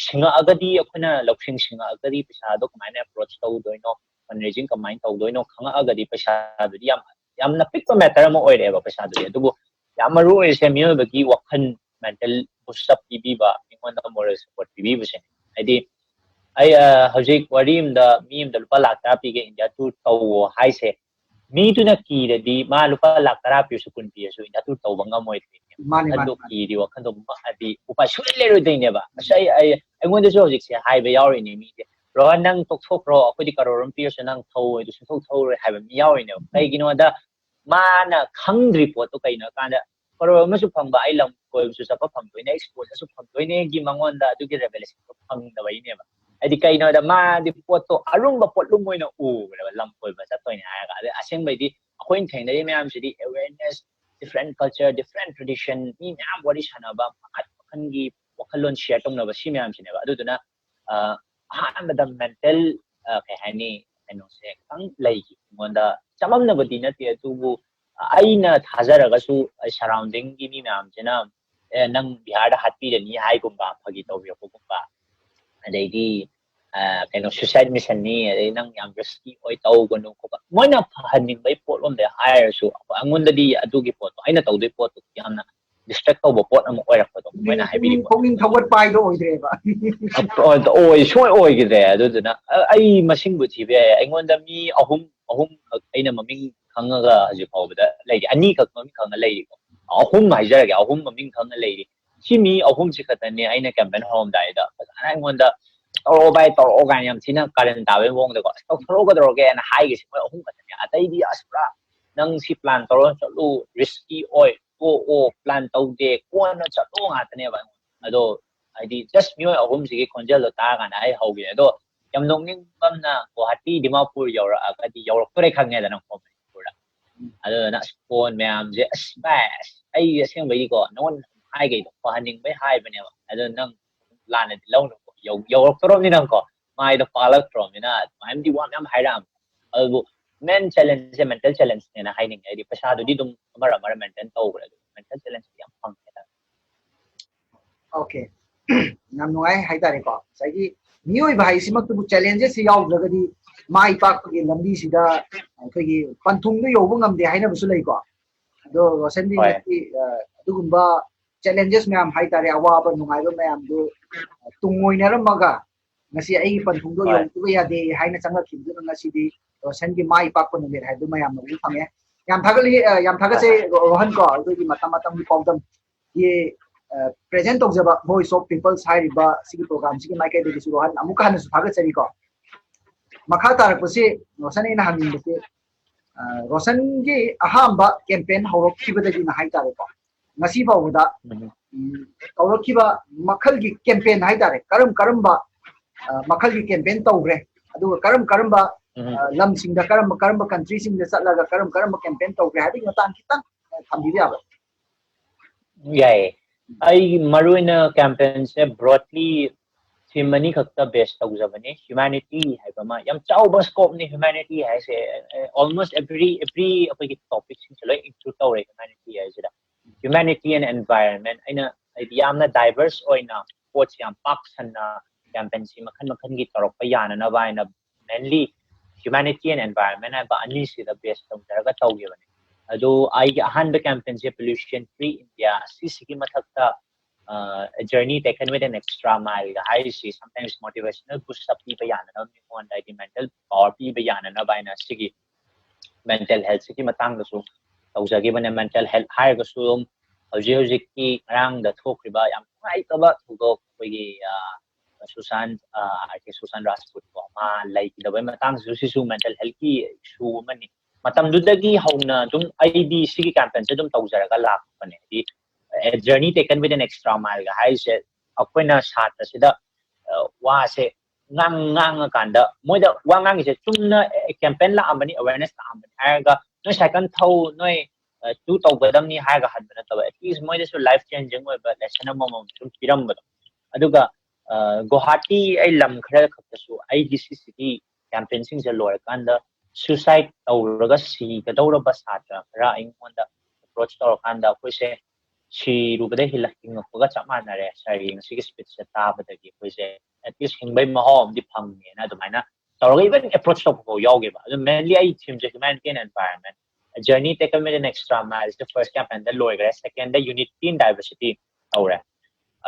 ꯁꯤꯡꯉꯛꯑꯒꯗꯤ, ꯑꯩꯈꯣꯏꯅ ꯂꯧꯁꯤꯡ ꯁꯤꯡꯉꯛꯑꯒꯗꯤ ꯄꯩꯁꯥꯗꯣ ꯀꯃꯥꯏꯅ ꯑꯦꯄ꯭ꯔꯣꯆ ꯇꯧꯗꯣꯏꯅꯣ, ꯐꯟ ꯔꯦꯖꯤꯡ ꯀꯃꯥꯏꯅ ꯇꯧꯗꯣꯏꯅꯣ ꯈꯪꯉꯛꯑꯒꯗꯤ ꯄꯩꯁꯥꯗꯨꯗꯤ ꯌꯥꯝ, ꯌꯥꯝꯅ ꯄꯤꯛꯄ ꯃꯦꯇꯔ ꯑꯃ ꯑꯣꯏꯔꯛꯑꯦꯕ ꯄꯩꯁꯥꯗꯨꯗꯤ꯫ ꯑꯗꯨꯕꯨ ꯌꯥꯝ ꯃꯔꯨ ꯑꯣꯏꯔꯤꯁꯦ ꯃꯤꯑꯣꯏꯕꯒꯤ ꯋꯥꯈꯜ, ꯃꯦꯟꯇꯦꯜ ꯕꯨꯁ ꯑꯞ ꯄꯤꯕꯤꯕ, ꯃꯤꯉꯣꯟꯗ ꯃꯣꯔꯦꯜ ꯁꯄꯣꯔꯠ ꯄꯤꯕꯤꯕꯁꯦ꯫ ꯍꯥꯏꯗꯤ, ꯑꯩ ꯍꯧꯖꯤꯛ ꯋꯥꯔꯤ ꯑꯃꯗ, ꯃꯤ ꯑꯃꯗ ꯂꯨꯄꯥ ꯂꯥꯛ ꯇꯔꯥ ꯄꯤꯒꯦ, ꯏꯟꯗꯤꯌꯥ ꯇꯨꯔ ꯇꯧꯋꯣ ꯍꯥꯏꯁꯦ, ꯃꯤꯗꯨꯅ ꯀꯤꯔꯗꯤ ꯃꯥ ꯂꯨꯄꯥ ꯂꯥꯛ ꯇꯔꯥ ꯄꯤꯔꯁꯨ, ꯀꯨꯟ ꯄꯤꯔꯁꯨ, ꯏꯟꯗꯤꯌꯥ ꯇꯨꯔ ꯇꯧꯕ ꯉꯝꯃꯣꯏꯗꯣꯏꯅꯦ꯫ ꯃꯥꯅꯤ, ꯑꯗꯨ ꯃꯥꯅꯤ꯫ ꯀꯤꯔꯗꯤ ꯋꯥꯈꯟꯗꯣ ꯍꯥꯏꯗꯤ ꯎꯄꯥꯏ ꯁꯨꯡꯂꯩ ꯂꯩꯔꯣꯏꯗꯣꯏꯅꯦꯕ꯫ ꯑꯁ, ꯑꯩ, ꯑꯩ, ꯑꯩꯉꯣꯟꯗꯁꯨ ꯍꯧꯖꯤꯛꯁꯦ ꯍꯥꯏꯕ ꯌꯥꯎꯔꯤꯅꯦ ꯃꯤꯁꯦ, "ꯔꯣꯍꯟ, ꯅꯪ ꯇꯣꯛꯊꯣꯛꯈ꯭ꯔꯣ, ꯑꯩꯈꯣꯏꯗꯤ ꯀꯔꯣꯔ ꯑꯃ ꯄꯤꯔꯁꯨ ꯅꯪ ꯊꯧꯑꯣꯏ, ꯑꯗꯨ ꯁꯨꯡꯊꯧ ꯊꯧꯔꯣꯏ" ꯍꯥꯏꯕ ꯃꯤ ꯌꯥꯎꯔꯤꯅꯦꯕ꯫ ꯀꯩꯒꯤꯅꯣꯗ, ꯃꯥꯅ ꯈꯪꯗ꯭ꯔꯤ ꯄꯣꯠꯇꯣ ꯀꯩꯅꯣ ꯍꯥꯏ ꯀꯥꯟꯗ, ꯀꯔꯣꯔ ꯑꯃꯁꯨ ꯐꯪꯕ, ꯑꯩ ꯂꯝ ꯀꯣꯏꯕꯁꯨ ꯆꯠꯄ ꯐꯪꯗꯣꯏꯅꯦ, ꯑꯩ ꯁ꯭ꯄꯣꯔꯠꯁꯁꯨ ꯐꯪꯗꯣꯏꯅꯦꯒꯤ ꯃꯉꯣꯟꯗ ꯑꯗꯨꯒꯤ ꯔꯦꯚꯦꯂꯦꯁꯟꯗꯣ ꯐꯪꯗꯕꯩꯅꯦꯕ꯫ ꯍꯥꯏꯗꯤ, ꯀꯩꯅꯣꯗ, ꯃꯥꯗꯤ ꯄꯣꯠꯇꯣ ꯑꯔꯨꯝꯕ ꯄꯣꯠꯂꯨꯝ ꯑꯣꯏꯅ ꯎꯈ꯭ꯔꯦꯕ, ꯂꯝ ꯀꯣꯏꯕ ꯆꯠꯇꯣꯏꯅꯦ ꯍꯥꯏꯔꯒ꯫ ꯑꯗꯩ ꯑꯁꯦꯡꯕꯩꯗꯤ ꯑꯩꯈꯣꯏꯅ ꯊꯦꯡꯅꯔꯤ ꯃꯌꯥꯝꯁꯤꯗꯤ awareness, different culture, different tradition, ꯃꯤ ꯃꯌꯥꯝ ꯋꯥꯔꯤ ꯁꯥꯟꯅꯕ, ꯃꯈꯜ ꯃꯈꯜꯒꯤ ꯋꯥꯈꯜꯂꯣꯟ ꯁꯤꯌꯔ ꯇꯧꯅꯕ, ꯁꯤ ꯃꯌꯥꯝꯁꯤꯅꯦꯕ꯫ ꯑꯗꯨꯗꯨꯅ, ꯑ, ꯑꯍꯥꯟꯕꯗ ꯃꯦꯟꯇꯦꯜ, ꯑ, ꯀꯩ ꯍꯥꯏꯅꯤ, ꯀꯩꯅꯣꯁꯦ ꯈꯤꯇꯪ ꯂꯩꯈꯤ ꯑꯩꯉꯣꯟꯗ꯫ ꯆꯃꯝꯅꯕꯗꯤ ꯅꯠꯇꯦ, ꯑꯗꯨꯕꯨ ꯑꯩꯅ ꯊꯥꯖꯔꯒꯁꯨ ꯑꯩ ꯁꯔꯥꯎꯟꯗꯤꯡꯒꯤ ꯃꯤ ꯃꯌꯥꯝꯁꯤꯅ, "ꯑꯦ, ꯅꯪ ꯕꯤꯍꯥꯔꯗ ꯍꯥꯠꯄꯤꯔꯅꯤ" ꯍꯥꯏꯒꯨꯝꯕ, ꯐꯥꯒꯤ ꯇꯧꯕꯤꯔꯛꯄꯒꯨꯝꯕ, ꯑꯗꯩꯗꯤ, ꯑ, ꯀꯩꯅꯣ, ꯁꯨꯏꯁꯥꯏꯠ ꯃꯤꯁꯟꯅꯤ, ꯑꯗꯩ "ꯅꯪ ꯌꯥꯝ ꯔꯤꯁꯀꯤ ꯑꯣꯏ, ꯇꯧꯒꯅꯨ" ꯈꯣꯠꯄ, ꯃꯣꯏꯅ ꯐꯍꯟꯅꯤꯡꯕꯒꯤ ꯄꯣꯠꯂꯣꯝꯗ ꯍꯥꯏꯔꯁꯨ, ꯑꯩꯉꯣꯟꯗꯗꯤ ꯑꯗꯨꯒꯤ ꯄꯣꯠꯇꯣ, ꯑꯩꯅ ꯇꯧꯗꯣꯏ ꯄꯣꯠꯇꯣ ꯌꯥꯝꯅ ꯗꯤꯁꯇ꯭ꯔꯦꯛ ꯇꯧꯕ ꯄꯣꯠ ꯑꯃ ꯑꯣꯏꯔꯛꯄꯗꯣ ꯃꯣꯏꯅ ꯍꯥꯏꯕꯤꯔꯤꯕ꯫ ꯄꯨꯛꯅꯤꯡ ꯊꯧꯒꯠꯄ ꯍꯥꯏꯗꯣ ꯑꯣꯏꯗ꯭ꯔꯦꯕ꯫ ꯑꯣꯏ, ꯁꯨꯡꯑꯣꯏ ꯑꯣꯏꯈꯤꯗ꯭ꯔꯦ꯫ ꯑꯗꯨꯗꯨꯅ, ꯑ, ꯑꯩ ꯃꯁꯤꯡꯕꯨ ꯊꯤꯕ ꯌꯥꯏ, ꯑꯩꯉꯣꯟꯗ ꯃꯤ ꯑꯍꯨꯝ, ꯑꯍꯨꯝꯈꯛ ꯑꯩꯅ ꯃꯃꯤꯡ ꯈꯪꯉꯒ ꯍꯧꯖꯤꯛ ꯐꯥꯎꯕꯗ ꯂꯩꯔꯤ, ꯑꯅꯤꯈꯛ ꯃꯃꯤꯡ ꯈꯪꯉ ꯂꯩꯔꯤꯀꯣ, ꯑꯍꯨꯝ ꯍꯥꯏꯖꯔꯒꯦ, ꯑꯍꯨꯝ ꯃꯃꯤꯡ ꯈꯪꯉ ꯂꯩꯔꯤ꯫ ꯁꯤ ꯃꯤ ꯑꯍꯨꯝꯁꯤ ꯈꯛꯇꯅꯦ ꯑꯩꯅ ꯀꯦꯝꯄꯦꯟ ꯍꯧꯔꯝꯗꯥꯏꯗ ꯐꯖꯅ ꯑꯩꯉꯣꯟꯗ "ꯇꯧꯔꯛꯑꯣ ꯚꯥꯏ, ꯇꯧꯔꯛꯑꯣ" ꯀꯥꯏꯅ ꯌꯥꯝ ꯊꯤꯅ ꯀꯥꯔꯟ ꯇꯥꯕꯒꯤ ꯃꯑꯣꯡꯗꯀꯣ, "ꯑꯁ, ꯇꯧꯊꯣꯔꯛꯑꯣ, ꯀꯩꯗꯧꯔꯒꯦꯅ" ꯍꯥꯏꯒꯤꯁꯦ ꯃꯣꯏ ꯑꯍꯨꯝ ꯈꯛꯇꯅꯦ꯫ ꯑꯇꯩꯗꯤ ꯑꯁ ꯄꯨꯔꯥ "ꯅꯪ ꯁꯤ ꯄ꯭ꯂꯥꯟ ꯇꯧꯔ ꯆꯠꯂꯨ, ꯔꯤꯁꯀꯤ ꯑꯣꯏ, ꯇꯣꯛꯑꯣ, ꯄ꯭ꯂꯥꯟ ꯇꯧꯗꯦ, ꯀꯣꯟꯅ ꯆꯠꯂꯣ" ꯉꯥꯛꯇꯅꯦꯕ꯫ ꯑꯗꯣ ꯍꯥꯏꯗꯤ ꯖꯁ ꯃꯤꯑꯣꯏ ꯑꯍꯨꯝꯁꯤꯒꯤ ꯈꯣꯟꯖꯦꯜꯗꯣ ꯇꯥꯔꯀꯥꯟꯗ ꯑꯩ ꯍꯧꯈꯤꯅꯦ꯫ ꯑꯗꯣ ꯌꯥꯝ ꯅꯣꯛꯅꯤꯡꯕ ꯑꯃꯅ, ꯒꯨꯋꯥꯍꯥꯇꯤ, ꯗꯤꯃꯥꯄꯨꯔ ꯌꯧꯔꯛꯑꯒꯗꯤ, ꯌꯧꯔꯛꯇꯣꯔꯦ ꯈꯪꯉꯦꯗꯅ ꯃꯅꯤꯄꯨꯔꯗ꯫ ꯑꯗꯨꯗꯨꯅ ꯑꯁ, ꯐꯣꯟ ꯃꯌꯥꯝꯁꯦ, ꯑꯁ ꯚꯥꯏ, ꯑꯁ, ꯑꯩ ꯑꯁꯦꯡꯕꯩꯗꯤꯀꯣ ꯅꯉꯣꯟꯗ ꯍꯥꯏꯈꯩꯗꯣ ꯐꯍꯟꯅꯤꯡꯕꯩ ꯍꯥꯏꯕꯅꯦꯕ꯫ ꯑꯗꯣ ꯅꯪ ꯂꯥꯟꯅꯗꯤ ꯂꯧꯅꯨꯀꯣ, ꯌꯧ- ꯌꯧꯔꯛꯇꯣꯔꯕꯅꯤꯅ ꯀꯣ, ꯃꯥꯏꯗꯣ ꯄꯥꯛꯂꯛꯇ꯭ꯔꯣꯕꯅꯤꯅ ꯑꯗꯨꯃꯥꯏꯅꯗꯤ ꯋꯥ ꯃꯌꯥꯝ ꯍꯥꯏꯔꯛꯑꯝꯃꯦ꯫ ꯑꯗꯨꯕꯨ main challenge ꯁꯦ mental challenge ꯅꯦꯅ ꯍꯥꯏꯅꯤꯡꯉꯦ꯫ ꯍꯥꯏꯗꯤ ꯄꯩꯁꯥꯗꯨꯗꯤ ꯑꯗꯨꯝ ꯑꯃꯔ ꯑꯃꯔ maintain ꯇꯧꯈ꯭ꯔꯦ, ꯑꯗꯨ mental challenge ꯗꯤ ꯌꯥꯝ ꯐꯪꯉꯦ ꯍꯥꯏꯇꯥꯔꯦ꯫ Okay, ꯌꯥꯝ ꯅꯨꯡꯉꯥꯏ ꯍꯥꯏꯇꯥꯔꯦꯀꯣ꯫ ꯉꯁꯥꯏꯒꯤ ꯃꯤꯑꯣꯏꯕ ꯍꯥꯏꯁꯤꯃꯛꯇꯕꯨ challenges ꯁꯤ ꯌꯥꯎꯗ꯭ꯔꯒꯗꯤ ꯃꯥꯏ ꯄꯥꯛꯄꯒꯤ ꯂꯝꯕꯤꯁꯤꯗ ꯑꯩꯈꯣꯏꯒꯤ ꯄꯟꯊꯨꯡꯗ ꯌꯧꯕ ꯉꯝꯗꯦ ꯍꯥꯏꯅꯕꯁꯨ ꯂꯩꯀꯣ꯫ ꯑꯗꯣ ꯔꯣꯁꯟꯗꯤ ꯍꯣꯏ꯫ ꯉꯁꯤ ꯑ, ꯑꯗꯨꯒꯨꯝꯕ challenges ꯃꯌꯥꯝ ꯍꯥꯏꯇꯥꯔꯦ, ꯑꯋꯥꯕ ꯅꯨꯡꯉꯥꯏꯕ ꯃꯌꯥꯝꯗꯨ ꯇꯨꯡ ꯑꯣꯏꯅꯔꯝꯃꯒ ꯉꯁꯤ ꯑꯩꯒꯤ ꯄꯟꯊꯨꯡꯗꯣ ꯍꯣꯏ꯫ ꯌꯧꯗꯕ ꯌꯥꯗꯦ ꯍꯥꯏꯅ ꯆꯪꯂꯛꯈꯤꯕꯗꯨꯅ ꯉꯁꯤꯗꯤ ꯔꯣꯁꯟꯒꯤ ꯃꯥꯏ ꯄꯥꯛꯄ ꯅꯨꯃꯤꯠ ꯍꯥꯏꯕꯗꯨꯃ ꯌꯥꯝꯅ ꯎꯕ ꯐꯪꯉꯦ꯫ ꯌꯥꯝ ꯊꯥꯒꯠꯂꯤ, ꯑ, ꯌꯥꯝ ꯊꯥꯒꯠꯆꯩ ꯔꯣ-, ꯔꯣꯍꯟ ꯀꯣ, ꯑꯩꯈꯣꯏꯒꯤ ꯃꯇꯝ ꯃꯇꯝꯒꯤ ꯄꯥꯎꯗꯝꯒꯤ, ꯑ, present ꯇꯧꯖꯕ Voice of Peoples ꯍꯥꯏꯔꯤꯕ ꯁꯤꯒꯤ program ꯁꯤꯒꯤ ꯃꯥꯏꯀꯩꯗꯒꯤꯁꯨ ꯔꯣꯍꯟ ꯑꯃꯨꯛꯀ ꯍꯟꯅꯁꯨ ꯊꯥꯒꯠꯆꯔꯤꯀꯣ꯫ ꯃꯈꯥ ꯇꯥꯔꯛꯄꯁꯤ ꯔꯣꯁꯟ ꯑꯩꯅ ꯍꯪꯅꯤꯡꯕꯁꯤ, ꯑ, ꯔꯣꯁꯟꯒꯤ ꯑꯍꯥꯟꯕ campaign ꯍꯧꯔꯛꯈꯤꯕꯗꯒꯤꯅ ꯍꯥꯏꯇꯥꯔꯦꯀꯣ, ꯉꯁꯤ ꯐꯥꯎꯕꯗ ꯎꯝ꯫ ꯎꯝ, ꯇꯧꯔꯛꯈꯤꯕ ꯃꯈꯜꯒꯤ campaign ꯍꯥꯏꯇꯥꯔꯦ, ꯀꯔꯝ ꯀꯔꯝꯕ, ꯑ, ꯃꯈꯜꯒꯤ campaign ꯇꯧꯈ꯭ꯔꯦ, ꯑꯗꯨꯒ ꯀꯔꯝ ꯀꯔꯝꯕ, ꯎꯝ꯫ ꯑ, ꯂꯝꯁꯤꯡꯗ, ꯀꯔꯝꯕ ꯀꯔꯝꯕ country ꯁꯤꯡꯗ ꯆꯠꯂꯒ ꯀꯔꯝ ꯀꯔꯝꯕ campaign ꯇꯧꯈ꯭ꯔꯦ ꯍꯥꯏꯕꯒꯤ ꯃꯇꯥꯡ ꯈꯤꯇꯪ, ꯑ, ꯊꯝꯕꯤꯕ ꯌꯥꯕ꯭ꯔꯥ? ꯌꯥꯏꯌꯦ꯫ ꯑꯩꯒꯤ ꯃꯔꯨꯑꯣꯏꯅ campaign ꯁꯦ broadly theme ꯑꯅꯤꯈꯛꯇ base ꯇꯧꯖꯕꯅꯦ꯫ Humanity ꯍꯥꯏꯕ ꯑꯃ ꯌꯥꯝ ꯆꯥꯎꯕ scope ꯅꯤ꯫ Humanity ꯍꯥꯏꯁꯦ, ꯑ, almost every, every ꯑꯩꯈꯣꯏꯒꯤ topic ꯁꯤꯡꯁꯦ ꯂꯣꯏ include ꯇꯧꯔꯦ humanity ꯍꯥꯏꯁꯤꯗ꯫ Humanity and environment ꯑꯩꯅ, ꯍꯥꯏꯗꯤ, ꯌꯥꯝꯅ diverse ꯑꯣꯏꯅ ꯄꯣꯠꯁꯦ ꯌꯥꯝ ꯄꯥꯛ ꯁꯟꯅ campaign ꯁꯤ ꯃꯈꯜ ꯃꯈꯜꯒꯤ ꯇꯧꯔꯛꯄ ꯌꯥꯅꯅꯕ ꯍꯥꯏꯅ mainly humanity and environment ꯍꯥꯏꯕ ꯑꯅꯤꯁꯤꯗ base ꯇꯧꯖꯔꯒ ꯇꯧꯈꯤꯕꯅꯦ꯫ ꯑꯗꯣ ꯑꯩꯒꯤ ꯑꯍꯥꯟꯕ campaign ꯁꯦ Pollution Free India, ꯑꯁꯤꯁꯤꯒꯤ ꯃꯊꯛꯇ, ꯑ, A Journey Taken with an Extra Mile ꯒ ꯍꯥꯏꯔꯤꯁꯤ sometimes motivational boost up ꯄꯤꯕ ꯌꯥꯅꯅꯕ, ꯃꯤꯉꯣꯟꯗ ꯍꯥꯏꯗꯤ mental power ꯄꯤꯕ ꯌꯥꯅꯅꯕ ꯍꯥꯏꯅ ꯁꯤꯒꯤ mental health ꯁꯤꯒꯤ ꯃꯇꯥꯡꯗꯁꯨ ꯇꯧꯖꯈꯤꯕꯅꯦ꯫ Mental health ꯍꯥꯏꯔꯒꯁꯨ ꯑꯗꯨꯝ ꯍꯧꯖꯤꯛ ꯍꯧꯖꯤꯛꯀꯤ ꯉꯔꯥꯡꯗ ꯊꯣꯛꯈ꯭ꯔꯤꯕ ꯌꯥꯝ ꯅꯨꯡꯉꯥꯏꯇꯕ ꯊꯧꯗꯣꯛ, ꯑꯩꯈꯣꯏꯒꯤ, ꯑ, ꯁꯨꯁꯥꯟ, ꯑ, ꯑꯥꯔ ꯀꯦ ꯁꯨꯁꯥꯟ ꯔꯥꯖꯄꯨꯠ ꯀꯣ, ꯃꯥ ꯂꯩꯈꯤꯗꯕꯩ ꯃꯇꯥꯡꯁꯤꯁꯨ, ꯁꯤꯁꯨ mental health ꯀꯤ issue ꯑꯃꯅꯤ꯫ ꯃꯇꯝꯗꯨꯗꯒꯤ ꯍꯧꯅ ꯑꯗꯨꯝ ꯑꯩꯗꯤ ꯁꯤꯒꯤ campaign ꯁꯦ ꯑꯗꯨꯝ ꯇꯧꯖꯔꯒ ꯂꯥꯛꯄꯅꯦ꯫ ꯍꯥꯏꯗꯤ, A Journey Taken with an Extra Mile ꯒ ꯍꯥꯏꯔꯤꯁꯦ ꯑꯩꯈꯣꯏꯅ ꯁꯥꯇ꯭ꯔꯁꯤꯗ, ꯑ, ꯋꯥꯁꯦ ꯉꯥꯡ-, ꯉꯥꯡꯉꯀꯥꯟꯗ ꯃꯣꯏꯗ ꯋꯥ ꯉꯥꯡꯉꯤꯁꯦ ꯆꯨꯝꯅ campaign ꯂꯥꯛꯑꯝꯕꯅꯤ, awareness ꯂꯥꯛꯑꯝꯕꯅꯤ ꯍꯥꯏꯔꯒ ꯅꯣꯏ cycle ꯊꯧ, ꯅꯣꯏ ꯇꯨ ꯇꯧꯒꯗꯕꯅꯤ ꯍꯥꯏꯔꯒ ꯍꯟꯕ ꯅꯠꯇꯕ, at least ꯃꯣꯏꯗꯁꯨ life changing ꯑꯣꯏꯕ lesson ꯑꯃꯃꯝ ꯁꯨꯝ ꯄꯤꯔꯝꯕꯗꯣ꯫ ꯑꯗꯨꯒ ꯒꯨꯋꯥꯍꯥꯇꯤ ꯑꯩ ꯂꯝ ꯈꯔ ꯈꯛꯇꯁꯨ ꯑꯩꯒꯤ ꯁꯤꯁꯤꯒꯤ campaignꯁꯤꯡꯁꯦ ꯂꯣꯏꯔꯀꯥꯟꯗ suicide ꯇꯧꯔꯒ ꯁꯤꯒꯗꯧꯔꯕ ꯁꯥꯇ꯭ꯔ ꯈꯔ ꯑꯩꯉꯣꯟꯗ approach ꯇꯧꯔꯀꯥꯟꯗ ꯑꯩꯈꯣꯏꯁꯦ ꯁꯤꯔꯨꯕꯗ ꯍꯤꯜꯂꯛ ꯍꯤꯡꯉꯛꯄꯒ ꯆꯞ ꯃꯥꯟꯅꯔꯦ ꯁꯥꯔꯒꯤ ꯉꯁꯤꯒꯤ speechꯁꯦ ꯇꯥꯕꯗꯒꯤ ꯑꯩꯈꯣꯏꯁꯦ at least ꯍꯤꯡꯕꯩ ꯃꯍꯥꯎ ꯑꯃꯗꯤ ꯐꯪꯉꯦꯅ ꯑꯗꯨꯃꯥꯏꯅ ꯇꯧꯔꯒ even approach ꯇꯧꯕ ꯐꯥꯎ ꯌꯥꯎꯒꯦꯕ꯫ ꯑꯗꯨ mainly ꯑꯩ themeꯁꯦ humanity and environment, journey taken with an extra mile, the first campaignꯗ ꯂꯣꯏꯈ꯭ꯔꯦ, secondꯗ unity and diversity ꯇꯧꯔꯦ,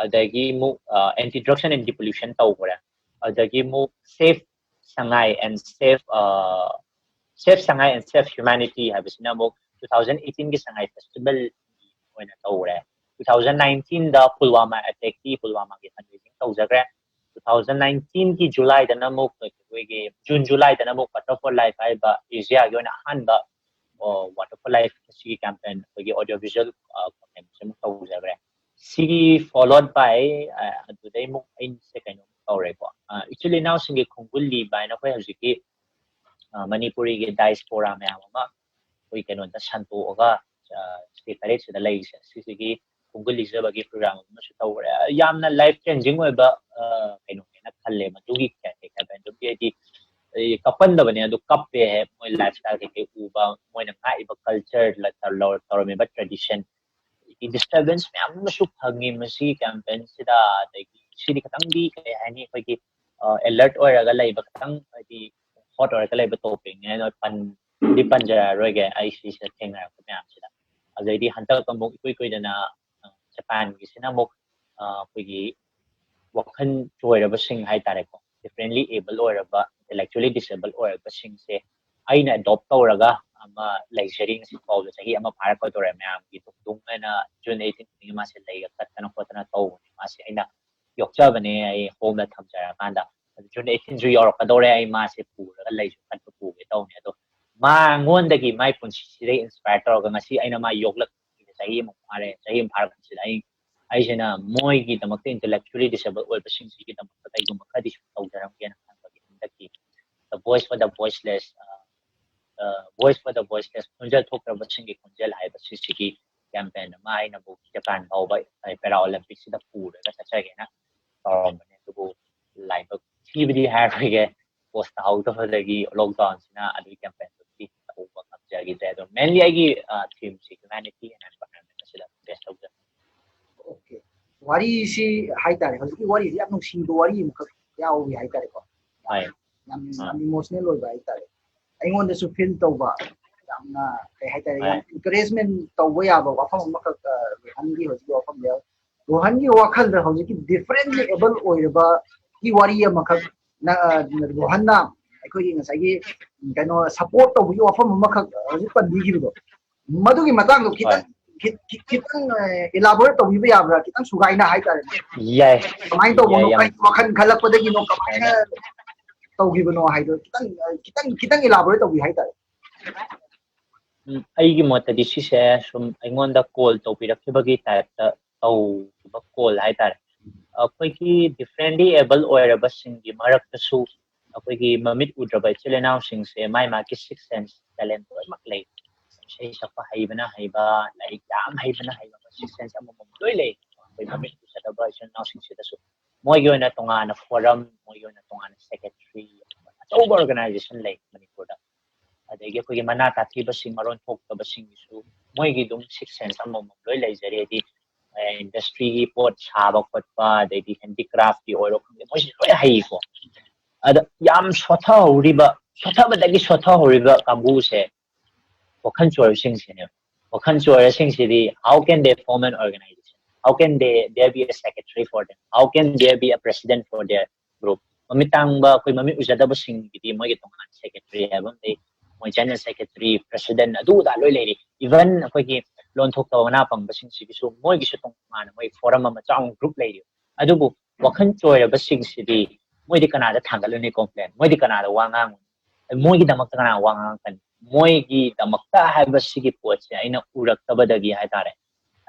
ꯑꯗꯒꯤ ꯑꯃꯨꯛ anti drugs and anti pollution ꯇꯧꯈ꯭ꯔꯦ, ꯑꯗꯒꯤ ꯑꯃꯨꯛ save Sangai and save save Sangai and save humanity ꯍꯥꯏꯕꯁꯤꯅ ꯑꯃꯨꯛ two thousand eighteenꯒꯤ Sangai festival ꯑꯣꯏꯅ ꯇꯧꯔꯦ꯫ Two thousand nineteenꯗ Pulwama attackꯀꯤ Pulwamaꯒꯤ fundraising ꯇꯧꯖꯈ꯭ꯔꯦ꯫ Two thousand nineteenꯒꯤ Julyꯗꯅ ꯑꯃꯨꯛ ꯑꯩꯈꯣꯏꯒꯤ June Julyꯗꯅ ꯑꯃꯨꯛ Water for Life ꯍꯥꯏꯕ Asiaꯒꯤ ꯑꯣꯏꯅ ꯑꯍꯥꯟꯕ Water for Life ꯁꯤꯒꯤ campaign ꯑꯩꯈꯣꯏꯒꯤ audio visual campaign ꯑꯃꯨꯛ ꯇꯧꯖꯈ꯭ꯔꯦ꯫ ꯁꯤꯒꯤ followed by ꯑꯗꯨꯗꯩ ꯑꯃꯨꯛ ꯑꯩꯁꯦ ꯀꯩꯅꯣ ꯇꯧꯔꯦꯀꯣ, ꯏꯆꯤꯜ ꯏꯅꯥꯎꯁꯤꯡꯒꯤ ꯈꯣꯡꯒꯨꯜ ꯂꯤꯕ ꯍꯥꯏꯅ ꯑꯩꯈꯣꯏ ꯍꯧꯖꯤꯛꯀꯤ ꯃꯅꯤꯄꯨꯔꯤꯒꯤ diaspora ꯃꯌꯥꯝ ꯑꯃ ꯑꯩꯈꯣꯏ ꯀꯩꯅꯣꯗ ꯁꯟꯗꯣꯛꯑꯒ state ꯇꯔꯦꯠꯁꯤꯗ ꯂꯩꯔꯤꯁꯦ, ꯁꯤꯁꯤꯒꯤ ꯈꯣꯡꯒꯨꯜ ꯂꯤꯖꯕꯒꯤ program ꯑꯃꯁꯨ ꯇꯧꯔꯦ꯫ ꯌꯥꯝꯅ life changing ꯑꯣꯏꯕ ꯀꯩꯅꯣꯅꯦꯅ ꯈꯜꯂꯦ ꯃꯗꯨꯒꯤ campaign ꯑꯗꯨꯝꯗꯤ꯫ ꯍꯥꯏꯗꯤ ꯀꯞꯄꯟꯗꯕꯅꯦ, ꯑꯗꯨ ꯀꯞꯄꯦ꯫ ꯃꯣꯏ lifestyle ꯀꯩꯀꯩ ꯎꯕ, ꯃꯣꯏꯅ ꯉꯥꯛꯏꯕ culture, ꯇꯧꯔꯝꯃꯤꯕ tradition, disturbance ꯃꯌꯥꯝ ꯑꯃꯁꯨ ꯐꯪꯉꯤ ꯃꯁꯤꯒꯤ campaignꯁꯤꯗ꯫ ꯑꯗꯒꯤ ꯁꯤꯗꯤ ꯈꯤꯇꯪꯗꯤ ꯀꯩ ꯍꯥꯏꯅꯤ, ꯑꯩꯈꯣꯏꯒꯤ alert ꯑꯣꯏꯔꯒ ꯂꯩꯕ, ꯈꯤꯇꯪ ꯍꯥꯏꯗꯤ hot ꯑꯣꯏꯔꯒ ꯂꯩꯕ topicꯅꯦ, ꯑꯗꯣ ꯄꯟꯗꯤ ꯄꯟꯖꯔꯛꯑꯔꯣꯏꯒꯦ ꯑꯩ ꯁꯤꯁꯤꯗ ꯊꯦꯡꯅꯔꯛꯄ ꯃꯌꯥꯝꯁꯤꯗ꯫ ꯑꯗꯩꯗꯤ ꯍꯟꯗꯛ ꯑꯃꯨꯛ ꯏꯀꯨꯏ ꯀꯨꯏꯗꯅ Japanꯒꯤꯁꯤꯅ ꯑꯃꯨꯛ ꯑꯩꯈꯣꯏꯒꯤ ꯋꯥꯈꯜ ꯆꯣꯏꯔꯕꯁꯤꯡ ꯍꯥꯏꯇꯥꯔꯦꯀꯣ, differently able ꯑꯣꯏꯔꯕ, intellectually disable ꯑꯣꯏꯔꯕꯁꯤꯡꯁꯦ ꯑꯩꯅ adopt ꯇꯧꯔꯒ ꯑꯃ ꯂꯩꯖꯔꯤ꯫ ꯉꯁꯤ ꯐꯥꯎꯕꯗ ꯆꯍꯤ ꯑꯃ ꯐꯥꯔꯛꯀꯗꯧꯔꯦ꯫ ꯃꯌꯥꯝꯒꯤ ꯇꯨꯡ ꯇꯨꯡ ꯑꯩꯅ June eighteen ꯈꯨꯗꯤꯡꯒꯤ ꯃꯥꯁꯦ ꯂꯩꯒ ꯀꯠꯇꯅ ꯈꯣꯠꯇꯅ ꯇꯧꯕꯅꯦ꯫ ꯃꯥꯁꯦ ꯑꯩꯅ ꯌꯣꯛꯆꯕꯅꯦ ꯑꯩ homeꯗ ꯊꯝꯖꯔꯀꯥꯟꯗ꯫ June eighteenꯁꯨ ꯌꯧꯔꯛꯀꯗꯧꯔꯦ, ꯑꯩ ꯃꯥꯁꯦ ꯄꯨꯔꯒ ꯂꯩꯁꯨ ꯀꯠꯄ ꯄꯨꯒꯦ ꯇꯧꯅꯦ꯫ ꯑꯗꯣ ꯃꯉꯣꯟꯗꯒꯤ, ꯃꯥꯏ ꯄꯨꯟꯁꯤꯁꯤꯗꯒꯤ inspire ꯇꯧꯔꯒ ꯉꯁꯤ ꯑꯩꯅ ꯃꯥ ꯌꯣꯛꯂꯛ ꯆꯍꯤ ꯑꯃ ꯐꯥꯔꯦ꯫ ꯆꯍꯤ ꯑꯃ ꯐꯥꯔꯛꯄꯁꯤꯗ ꯑꯩ, ꯑꯩꯁꯤꯅ ꯃꯣꯏꯒꯤꯗꯃꯛꯇ, intellectually disable ꯑꯣꯏꯕꯁꯤꯡꯁꯤꯒꯤꯗꯃꯛꯇ ꯀꯩꯒꯨꯝꯕ ꯈꯔꯗꯤ ꯁꯨꯝ ꯇꯧꯖꯔꯝꯒꯦꯅ ꯈꯟꯕꯒꯤ ꯍꯟꯗꯛꯀꯤ The Voice for the Voiceless, ꯑ, Voice for the Voiceless, ꯈꯣꯟꯖꯦꯜ ꯊꯣꯛꯇ꯭ꯔꯕꯁꯤꯡꯒꯤ ꯈꯣꯟꯖꯦꯜ ꯍꯥꯏꯕ ꯁꯤꯁꯤꯒꯤ campaign ꯑꯃ ꯑꯩꯅꯕꯨ ꯖꯄꯥꯟ ꯐꯥꯎꯕ Para Olympic ꯁꯤꯗ ꯄꯨꯔꯒ ꯆꯠꯆꯒꯦꯅ ꯇꯧꯔꯝꯕꯅꯦ꯫ ꯑꯗꯨꯕꯨ ꯂꯥꯏꯕꯛ ꯊꯤꯕꯗꯤ ꯍꯥꯏꯔꯣꯏꯒꯦ, post ꯇꯥꯍꯧꯗꯕꯗꯒꯤ lockdown ꯁꯤꯅ ꯑꯗꯨꯒꯤ campaign ꯗꯨꯗꯤ ꯇꯧꯕ ꯉꯝꯖꯈꯤꯗ꯭ꯔꯦ꯫ ꯑꯗꯣ mainly ꯑꯩꯒꯤ theme ꯁꯤ humanity and environment ꯑꯁꯤꯗ base ꯇꯧꯖꯩ꯫ Okay, ꯋꯥꯔꯤꯁꯤ ꯍꯥꯏꯇꯥꯔꯦ, ꯍꯧꯖꯤꯛꯀꯤ ꯋꯥꯔꯤꯁꯤ ꯌꯥꯝ ꯅꯨꯡꯁꯤꯕ ꯋꯥꯔꯤ ꯑꯃꯈꯛ ꯌꯥꯎꯔꯤ ꯍꯥꯏꯇꯥꯔꯦꯀꯣ꯫ ꯍꯣꯏ꯫ ꯌꯥꯝ ꯌꯥꯝ emotional ꯑꯣꯏꯕ ꯍꯥꯏꯇꯥꯔꯦ꯫ ꯑꯩꯉꯣꯟꯗꯁꯨ feel ꯇꯧꯕ ꯌꯥꯝꯅ, ꯀꯩ ꯍꯥꯏꯇꯥꯔꯦ, ꯌꯥꯝ encouragement ꯇꯧꯕ ꯌꯥꯕ ꯋꯥꯐꯝ ꯑꯃꯈꯛ ꯔꯣꯍꯟꯒꯤ ꯍꯧꯖꯤꯛꯀꯤ ꯋꯥꯐꯝꯗ, ꯔꯣꯍꯟꯒꯤ ꯋꯥꯈꯜꯗ ꯍꯧꯖꯤꯛꯀꯤ differently able ꯑꯣꯏꯔꯕꯒꯤ ꯋꯥꯔꯤ ꯑꯃꯈꯛ, ꯔꯣꯍꯟꯅ ꯑꯩꯈꯣꯏꯒꯤ ꯉꯁꯥꯏꯒꯤ ꯀꯩꯅꯣ support ꯇꯧꯕꯒꯤ ꯋꯥꯐꯝ ꯑꯃꯈꯛ ꯍꯧꯖꯤꯛ ꯄꯟꯕꯤꯈꯤꯕꯗꯣ, ꯃꯗꯨꯒꯤ ꯃꯇꯥꯡꯗꯣ ꯈꯤꯇꯪ ꯈꯤꯇꯪ elaborate ꯇꯧꯕꯤꯕ ꯌꯥꯕ꯭ꯔꯥ? ꯈꯤꯇꯪ ꯁꯨꯒꯥꯏꯅ ꯍꯥꯏꯇꯥꯔꯦ꯫ ꯌꯥꯏ꯫ ꯀꯃꯥꯏꯅ ꯇꯧꯕꯅꯣ? ꯌꯥꯏ, ꯌꯥꯝ ꯀꯔꯤ ꯋꯥꯈꯜ ꯈꯜꯂꯛꯄꯗꯒꯤꯅꯣ? ꯀꯃꯥꯏꯅ ꯇꯧꯈꯤꯕꯅꯣ ꯍꯥꯏꯗꯣ ꯈꯤꯇꯪ ꯈꯤꯇꯪ ꯈꯤꯇꯪ elaborate ꯇꯧꯕꯤ ꯍꯥꯏꯇꯥꯔꯦ꯫ ꯎꯝ, ꯑꯩꯒꯤ ꯃꯣꯠꯇꯗꯤ ꯁꯤꯁꯦ ꯁꯨꯝ ꯑꯩꯉꯣꯟꯗ call ꯇꯧꯕꯤꯔꯛꯈꯤꯕꯒꯤ type ꯇ ꯇꯧꯕ call ꯍꯥꯏꯇꯥꯔꯦ꯫ ꯑꯩꯈꯣꯏꯒꯤ differently able ꯑꯣꯏꯔꯕꯁꯤꯡꯒꯤ ꯃꯔꯛꯇꯁꯨ ꯑꯩꯈꯣꯏꯒꯤ ꯃꯃꯤꯠ ꯎꯗ꯭ꯔꯕ ꯏꯆꯤꯜ ꯏꯅꯥꯎꯁꯤꯡꯁꯦ ꯃꯥꯏ ꯃꯥꯒꯤ sixth sense talent ꯂꯣꯏꯅꯃꯛ ꯂꯩ꯫ ꯏꯁꯩ ꯁꯛꯄ ꯍꯩꯕꯅ ꯍꯩꯕ, ꯂꯥꯏꯔꯤꯛ ꯌꯥꯝ ꯍꯩꯕꯅ ꯍꯩꯕ, sixth sense ꯑꯃꯃꯝ ꯂꯣꯏ ꯂꯩ꯫ ꯑꯩꯈꯣꯏ ꯃꯃꯤꯠ ꯎꯖꯗꯕ ꯏꯆꯤꯜ ꯏꯅꯥꯎꯁꯤꯡꯁꯤꯗꯁꯨ ꯃꯣꯏꯒꯤ ꯑꯣꯏꯅ ꯇꯣꯉꯥꯟꯅ forum, ꯃꯣꯏꯒꯤ ꯑꯣꯏꯅ ꯇꯣꯉꯥꯟꯅ secretary, ꯑꯆꯧꯕ organization ꯂꯩ ꯃꯅꯤꯄꯨꯔꯗ꯫ ꯑꯗꯒꯤ ꯑꯩꯈꯣꯏꯒꯤ ꯃꯅꯥ ꯇꯥꯊꯤꯕꯁꯤꯡ, ꯃꯔꯣꯟ ꯊꯣꯛꯇꯕꯁꯤꯡꯒꯤꯁꯨ ꯃꯣꯏꯒꯤ ꯑꯗꯨꯝ sixth sense ꯑꯃꯃꯝ ꯂꯣꯏ ꯂꯩꯖꯔꯤ꯫ ꯍꯥꯏꯗꯤ industry ꯒꯤ ꯄꯣꯠ ꯁꯥꯕ ꯈꯣꯠꯄ, ꯑꯗꯩꯗꯤ handicraft ꯀꯤ ꯑꯣꯏꯔꯣ ꯈꯪꯗꯦ, ꯃꯣꯏꯁꯤ ꯂꯣꯏ ꯍꯩꯀꯣ꯫ ꯑꯗ ꯌꯥꯝ ꯁꯣꯊꯍꯧꯔꯤꯕ, ꯁꯣꯊꯕꯗꯒꯤ ꯁꯣꯊꯍꯧꯔꯤꯕ ꯀꯥꯡꯕꯨꯁꯦ ꯋꯥꯈꯜ ꯆꯣꯏꯕꯁꯤꯡꯁꯤꯅꯦꯕ꯫ ꯋꯥꯈꯜ ꯆꯣꯏꯔꯁꯤꯡꯁꯤꯗꯤ how can they form an organization? How can they, there be a secretary for them? How can there be a president for their group? ꯃꯃꯤꯠ ꯇꯥꯡꯕ, ꯑꯩꯈꯣꯏ ꯃꯃꯤꯠ ꯎꯖꯗꯕꯁꯤꯡꯒꯤꯗꯤ ꯃꯣꯏꯒꯤ ꯇꯣꯉꯥꯟꯅ secretary ꯍꯥꯏꯕ ꯑꯃ ꯂꯩ, ꯃꯣꯏ general secretary, president, ꯑꯗꯨ ꯑꯗꯥ ꯂꯣꯏ ꯂꯩꯔꯤ꯫ Even ꯑꯩꯈꯣꯏꯒꯤ ꯂꯣꯟ ꯊꯣꯛꯇꯕ ꯃꯅꯥ ꯄꯪꯕꯁꯤꯡꯁꯤꯒꯤꯁꯨ ꯃꯣꯏꯒꯤꯁꯨ ꯇꯣꯉꯥꯟꯅ ꯃꯣꯏ forum ꯑꯃ ꯆꯥꯎꯅ group ꯂꯩꯔꯤ꯫ ꯑꯗꯨꯕꯨ ꯋꯥꯈꯜ ꯆꯣꯏꯔꯕꯁꯤꯡꯁꯤꯗꯤ ꯃꯣꯏꯗꯤ ꯀꯅꯥꯗ ꯊꯥꯡꯒꯠꯂꯨꯅꯤ complain? ꯃꯣꯏꯗꯤ ꯀꯅꯥꯗ ꯋꯥ ꯉꯥꯡꯉꯨꯅꯤ? ꯃꯣꯏꯒꯤꯗꯃꯛꯇ ꯀꯅꯥ ꯋꯥ ꯉꯥꯡꯉꯛꯀꯅꯤ? ꯃꯣꯏꯒꯤꯗꯃꯛꯇ ꯍꯥꯏꯕꯁꯤꯒꯤ ꯄꯣꯠꯁꯦ ꯑꯩꯅ ꯎꯔꯛꯇꯕꯗꯒꯤ ꯍꯥꯏꯇꯥꯔꯦ,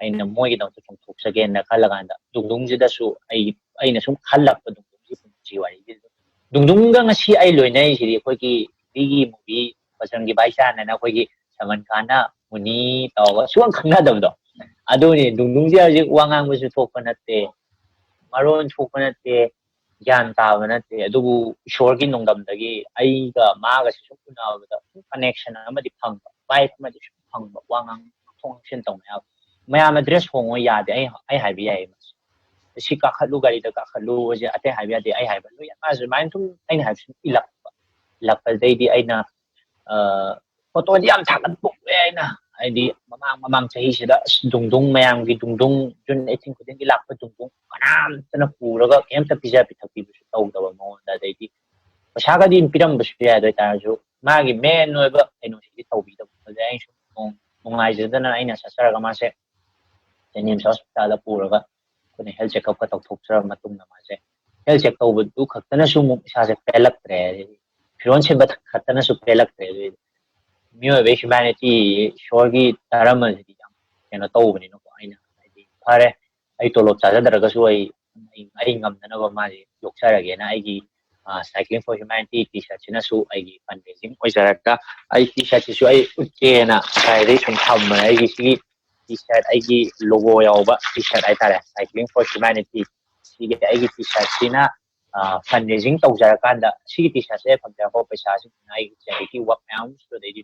ꯑꯩꯅ ꯃꯣꯏꯒꯤꯗꯃꯛꯇ ꯆꯣꯡꯊꯣꯛꯆꯒꯦꯅ ꯈꯜꯂ ꯀꯥꯟꯗ ꯗꯨꯡꯗꯨꯡꯁꯤꯗꯁꯨ ꯑꯩ, ꯑꯩꯅ ꯁꯨꯝ ꯈꯜꯂꯛꯄ ꯗꯨꯡꯗꯨꯡꯒꯤ ꯄꯨꯟꯁꯤ ꯋꯥꯔꯤꯁꯤꯗ ꯗꯨꯡꯗꯨꯡꯒ ꯉꯁꯤ ꯑꯩ ꯂꯣꯏꯅꯔꯤꯁꯤꯗꯤ ꯑꯩꯈꯣꯏꯒꯤ ꯍꯤꯟꯗꯤꯒꯤ movie ꯁꯟꯒꯤ ꯚꯥꯏ ꯆꯥꯟꯅꯅ ꯑꯩꯈꯣꯏꯒꯤ ꯁꯜꯃꯥꯟ ꯈꯥꯟꯅ ꯃꯨꯅꯤ ꯇꯧꯔꯒ ꯁꯨꯈꯪ ꯈꯪꯅꯗꯕꯗꯣ꯫ ꯑꯗꯨꯅꯤ, ꯗꯨꯡꯗꯨꯡꯁꯦ ꯍꯧꯖꯤꯛ ꯋꯥ ꯉꯥꯡꯕꯁꯨ ꯊꯣꯛꯄ ꯅꯠꯇꯦ, ꯃꯔꯣꯟ ꯊꯣꯛꯄ ꯅꯠꯇꯦ, ꯒ꯭ꯌꯥꯟ ꯇꯥꯕ ꯅꯠꯇꯦ꯫ ꯑꯗꯨꯕꯨ ꯏꯁꯣꯔꯒꯤ ꯅꯣꯡꯗꯝꯗꯒꯤ ꯑꯩꯒ ꯃꯥꯒꯁꯦ ꯁꯨꯝ ꯎꯅꯕꯗ ꯁꯨꯝ ꯀꯅꯦꯛꯁꯟ ꯑꯃꯗꯤ ꯐꯪꯕ, ꯚꯥꯏꯞ ꯑꯃꯗꯤ ꯁꯨꯝ ꯐꯪꯕ, ꯋꯥ ꯉꯥꯡ ꯊꯣꯛ ꯉꯥꯡꯁꯤꯟ ꯇꯧꯕ ꯌꯥꯕ꯫ ꯃꯌꯥꯝꯅ ꯗ꯭ꯔꯦꯁ ꯍꯣꯡꯉꯣ ꯌꯥꯗꯦ, ꯑꯩ ꯑꯩ ꯍꯥꯏꯕ ꯌꯥꯏꯌꯦ꯫ ꯁꯤ ꯀꯥꯈꯠꯂꯨ, ꯒꯥꯔꯤꯗ ꯀꯥꯈꯠꯂꯨ, ꯍꯧꯖꯤꯛ ꯑꯇꯩ ꯍꯥꯏꯕ ꯌꯥꯗꯦ, ꯑꯩ ꯍꯥꯏꯕ ꯂꯣꯏ ꯌꯥꯝ ꯃꯥꯁꯨ ꯑꯗꯨꯃꯥꯏꯅ ꯁꯨꯝ ꯑꯩꯅ ꯍꯥꯏꯕ ꯁꯨꯝ ꯏꯜꯂꯛꯄ꯫ ꯏꯜꯂꯛꯄꯗꯩꯗꯤ ꯑꯩꯅ ꯐꯣꯇꯣꯗꯤ ꯌꯥꯝ ꯊꯥꯒꯠꯄ ꯎꯏ ꯑꯩꯅ, ꯍꯥꯏꯗꯤ ꯃꯃꯥꯡ ꯃꯃꯥꯡ ꯆꯍꯤꯁꯤꯗ ꯑꯁ ꯗꯨꯡꯗꯨꯡ, ꯃꯌꯥꯝꯒꯤ ꯗꯨꯡꯗꯨꯡ, ꯖꯨꯟ ꯑꯩꯠꯇꯤꯟ ꯈꯨꯗꯤꯡꯒꯤ ꯂꯥꯛꯄ ꯗꯨꯡꯗꯨꯡ ꯀꯅꯥꯝꯇꯅ ꯄꯨꯔꯒ ꯀꯩꯝꯇ ꯄꯤꯖ ꯄꯤꯊꯛꯄꯤꯕꯁꯨ ꯇꯧꯗꯕ ꯃꯉꯣꯟꯗ꯫ ꯑꯗꯩꯗꯤ ꯄꯩꯁꯥꯒꯗꯤ ꯄꯤꯔꯝꯕꯁꯨ ꯌꯥꯏ, ꯑꯗꯨ ꯑꯣꯏꯇꯥꯔꯁꯨ ꯃꯥꯒꯤ ꯃꯦꯟ ꯑꯣꯏꯕ ꯀꯩꯅꯣꯁꯤꯗꯤ ꯇꯧꯕꯤꯗꯕ꯫ ꯑꯗꯨꯗꯩ ꯑꯩꯅ ꯁꯨꯝ ꯅꯨꯡ- ꯅꯨꯡꯉꯥꯏꯖꯗꯅ ꯑꯩꯅ ꯆꯠꯆꯔꯒ ꯃꯥꯁꯦ ꯖꯦꯅꯤꯝꯁ ꯍꯣꯁꯄꯤꯇꯥꯜꯗ ꯄꯨꯔꯒ ꯑꯩꯈꯣꯏꯅ ꯍꯦꯜꯊ ꯆꯦꯛꯑꯞꯀ ꯇꯧꯊꯣꯛꯆꯔꯕ ꯃꯇꯨꯡꯗ ꯃꯥꯁꯦ ꯍꯦꯜꯊ ꯆꯦꯛ ꯇꯧꯕꯗꯨ ꯈꯛꯇꯅꯁꯨ ꯑꯃꯨꯛ ꯏꯁꯥꯁꯦ ꯄꯦꯜꯂꯛꯇ꯭ꯔꯦ, ꯍꯥꯏꯗꯤ ꯐꯤꯔꯣꯜ ꯁꯦꯠꯄ ꯈꯛꯇꯅꯁꯨ ꯄꯦꯜꯂꯛꯇ꯭ꯔꯦ꯫ ꯑꯗꯨꯗꯤ ꯃꯤꯑꯣꯏꯕꯒꯤ ꯍ꯭ꯌꯨꯃꯦꯅꯤꯇꯤ, ꯏꯁꯣꯔꯒꯤ ꯙꯔꯃꯁꯤꯗꯤ ꯌꯥꯝ ꯀꯩꯅꯣ ꯇꯧꯕꯅꯤꯅꯀꯣ꯫ ꯑꯩꯅ ꯍꯥꯏꯗꯤ ꯐꯔꯦ, ꯑꯩ ꯇꯣꯂꯣꯞ ꯆꯥꯖꯗ꯭ꯔꯒꯁꯨ ꯑꯩ ꯑꯩ ꯑꯩ ꯉꯝꯅꯅꯕ ꯃꯥꯁꯦ ꯌꯣꯛꯆꯔꯒꯦꯅ ꯑꯩꯒꯤ Cycling for Humanity ꯇꯤ ꯁꯥꯔꯠꯁꯤꯅꯁꯨ ꯑꯩꯒꯤ ꯐꯟ ꯔꯦꯖꯤꯡ ꯑꯣꯏꯖꯔꯒ ꯑꯩ ꯇꯤ ꯁꯥꯔꯠꯁꯤꯁꯨ ꯑꯩ ꯎꯠꯀꯦꯅ ꯉꯁꯥꯏꯗꯩ ꯁꯨꯝ ꯊꯝꯕꯅꯦ꯫ ꯑꯩꯒꯤ ꯁꯤꯒꯤ ꯇꯤ ꯁꯥꯔꯠ ꯑꯩꯒꯤ ꯂꯣꯒꯣ ꯌꯥꯎꯕ ꯇꯤ ꯁꯥꯔꯠ ꯍꯥꯏꯇꯥꯔꯦ, Cycling for Humanity꯫ ꯁꯤꯒꯤ ꯑꯩꯒꯤ ꯇꯤ ꯁꯥꯔꯠꯁꯤꯅ ꯐꯟ ꯔꯦꯖꯤꯡ ꯇꯧꯖꯔꯀꯥꯟꯗ ꯁꯤꯒꯤ ꯇꯤ ꯁꯥꯔꯠꯁꯦ ꯐꯪꯖꯔꯛꯄ ꯄꯩꯁꯥꯁꯤꯡꯁꯤꯅ ꯑꯩꯒꯤ ꯆꯦꯔꯤꯇꯤ ꯋꯥꯔꯛ ꯃꯌꯥꯝ ꯑꯃꯁꯨ, ꯑꯗꯩꯗꯤ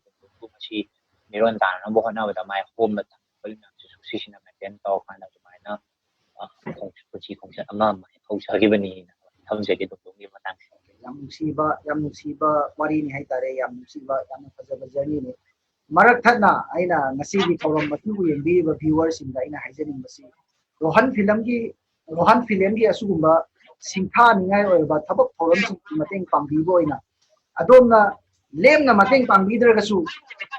ꯃꯁꯤ ꯃꯤꯔꯣꯟ ꯇꯥꯅꯅꯕ ꯍꯣꯠꯅꯕꯗ ꯃꯥꯏ ꯍꯣꯝꯕ ꯊꯝꯕ ꯃꯌꯥꯝꯁꯤꯁꯨ ꯁꯤꯁꯤꯅ ꯃꯦꯟꯇꯦꯟ ꯇꯧꯔꯀꯥꯟꯗ ꯑꯗꯨꯃꯥꯏꯅ ꯑ, ꯈꯣꯡ- ꯄꯨꯟꯁꯤ ꯈꯣꯡꯆꯠ ꯑꯃ ꯑꯃ ꯍꯧꯖꯒꯤꯕꯅꯤꯅ ꯊꯝꯖꯒꯦ ꯗꯣꯛꯇꯔꯒꯤ ꯃꯇꯥꯡꯁꯦ꯫ ꯌꯥꯝ ꯅꯨꯡꯁꯤꯕ, ꯌꯥꯝ ꯅꯨꯡꯁꯤꯕ ꯋꯥꯔꯤꯅꯤ ꯍꯥꯏꯇꯥꯔꯦ, ꯌꯥꯝ ꯅꯨꯡꯁꯤꯕ, ꯌꯥꯝꯅ ꯐꯖꯕ ꯖꯔꯅꯤꯅꯤ꯫ ꯃꯔꯛ ꯊꯠꯅ ꯑꯩꯅ ꯉꯁꯤꯒꯤ ꯊꯧꯔꯝ ꯑꯁꯤꯕꯨ ꯌꯦꯡꯕꯤꯔꯤꯕ ꯚ꯭ꯌꯨꯋꯔꯁꯤꯡꯗ ꯑꯩꯅ ꯍꯥꯏꯖꯅꯤꯡꯕꯁꯤ, ꯔꯣꯍꯟ ꯐꯤꯂꯝꯒꯤ ꯔꯣꯍꯟ ꯐꯤꯂꯝꯒꯤ ꯑꯁꯤꯒꯨꯝꯕ ꯁꯤꯡꯊꯥꯅꯤꯡꯉꯥꯏ ꯑꯣꯏꯔꯕ ꯊꯕꯛ ꯊꯧꯔꯝꯁꯤꯡꯒꯤ ꯃꯇꯦꯡ ꯄꯥꯡꯕꯤꯕ ꯑꯣꯏꯅ ꯑꯗꯣꯝꯅ ꯂꯦꯝꯅ ꯃꯇꯦꯡ ꯄꯥꯡꯕꯤꯗ꯭ꯔꯒꯁꯨ,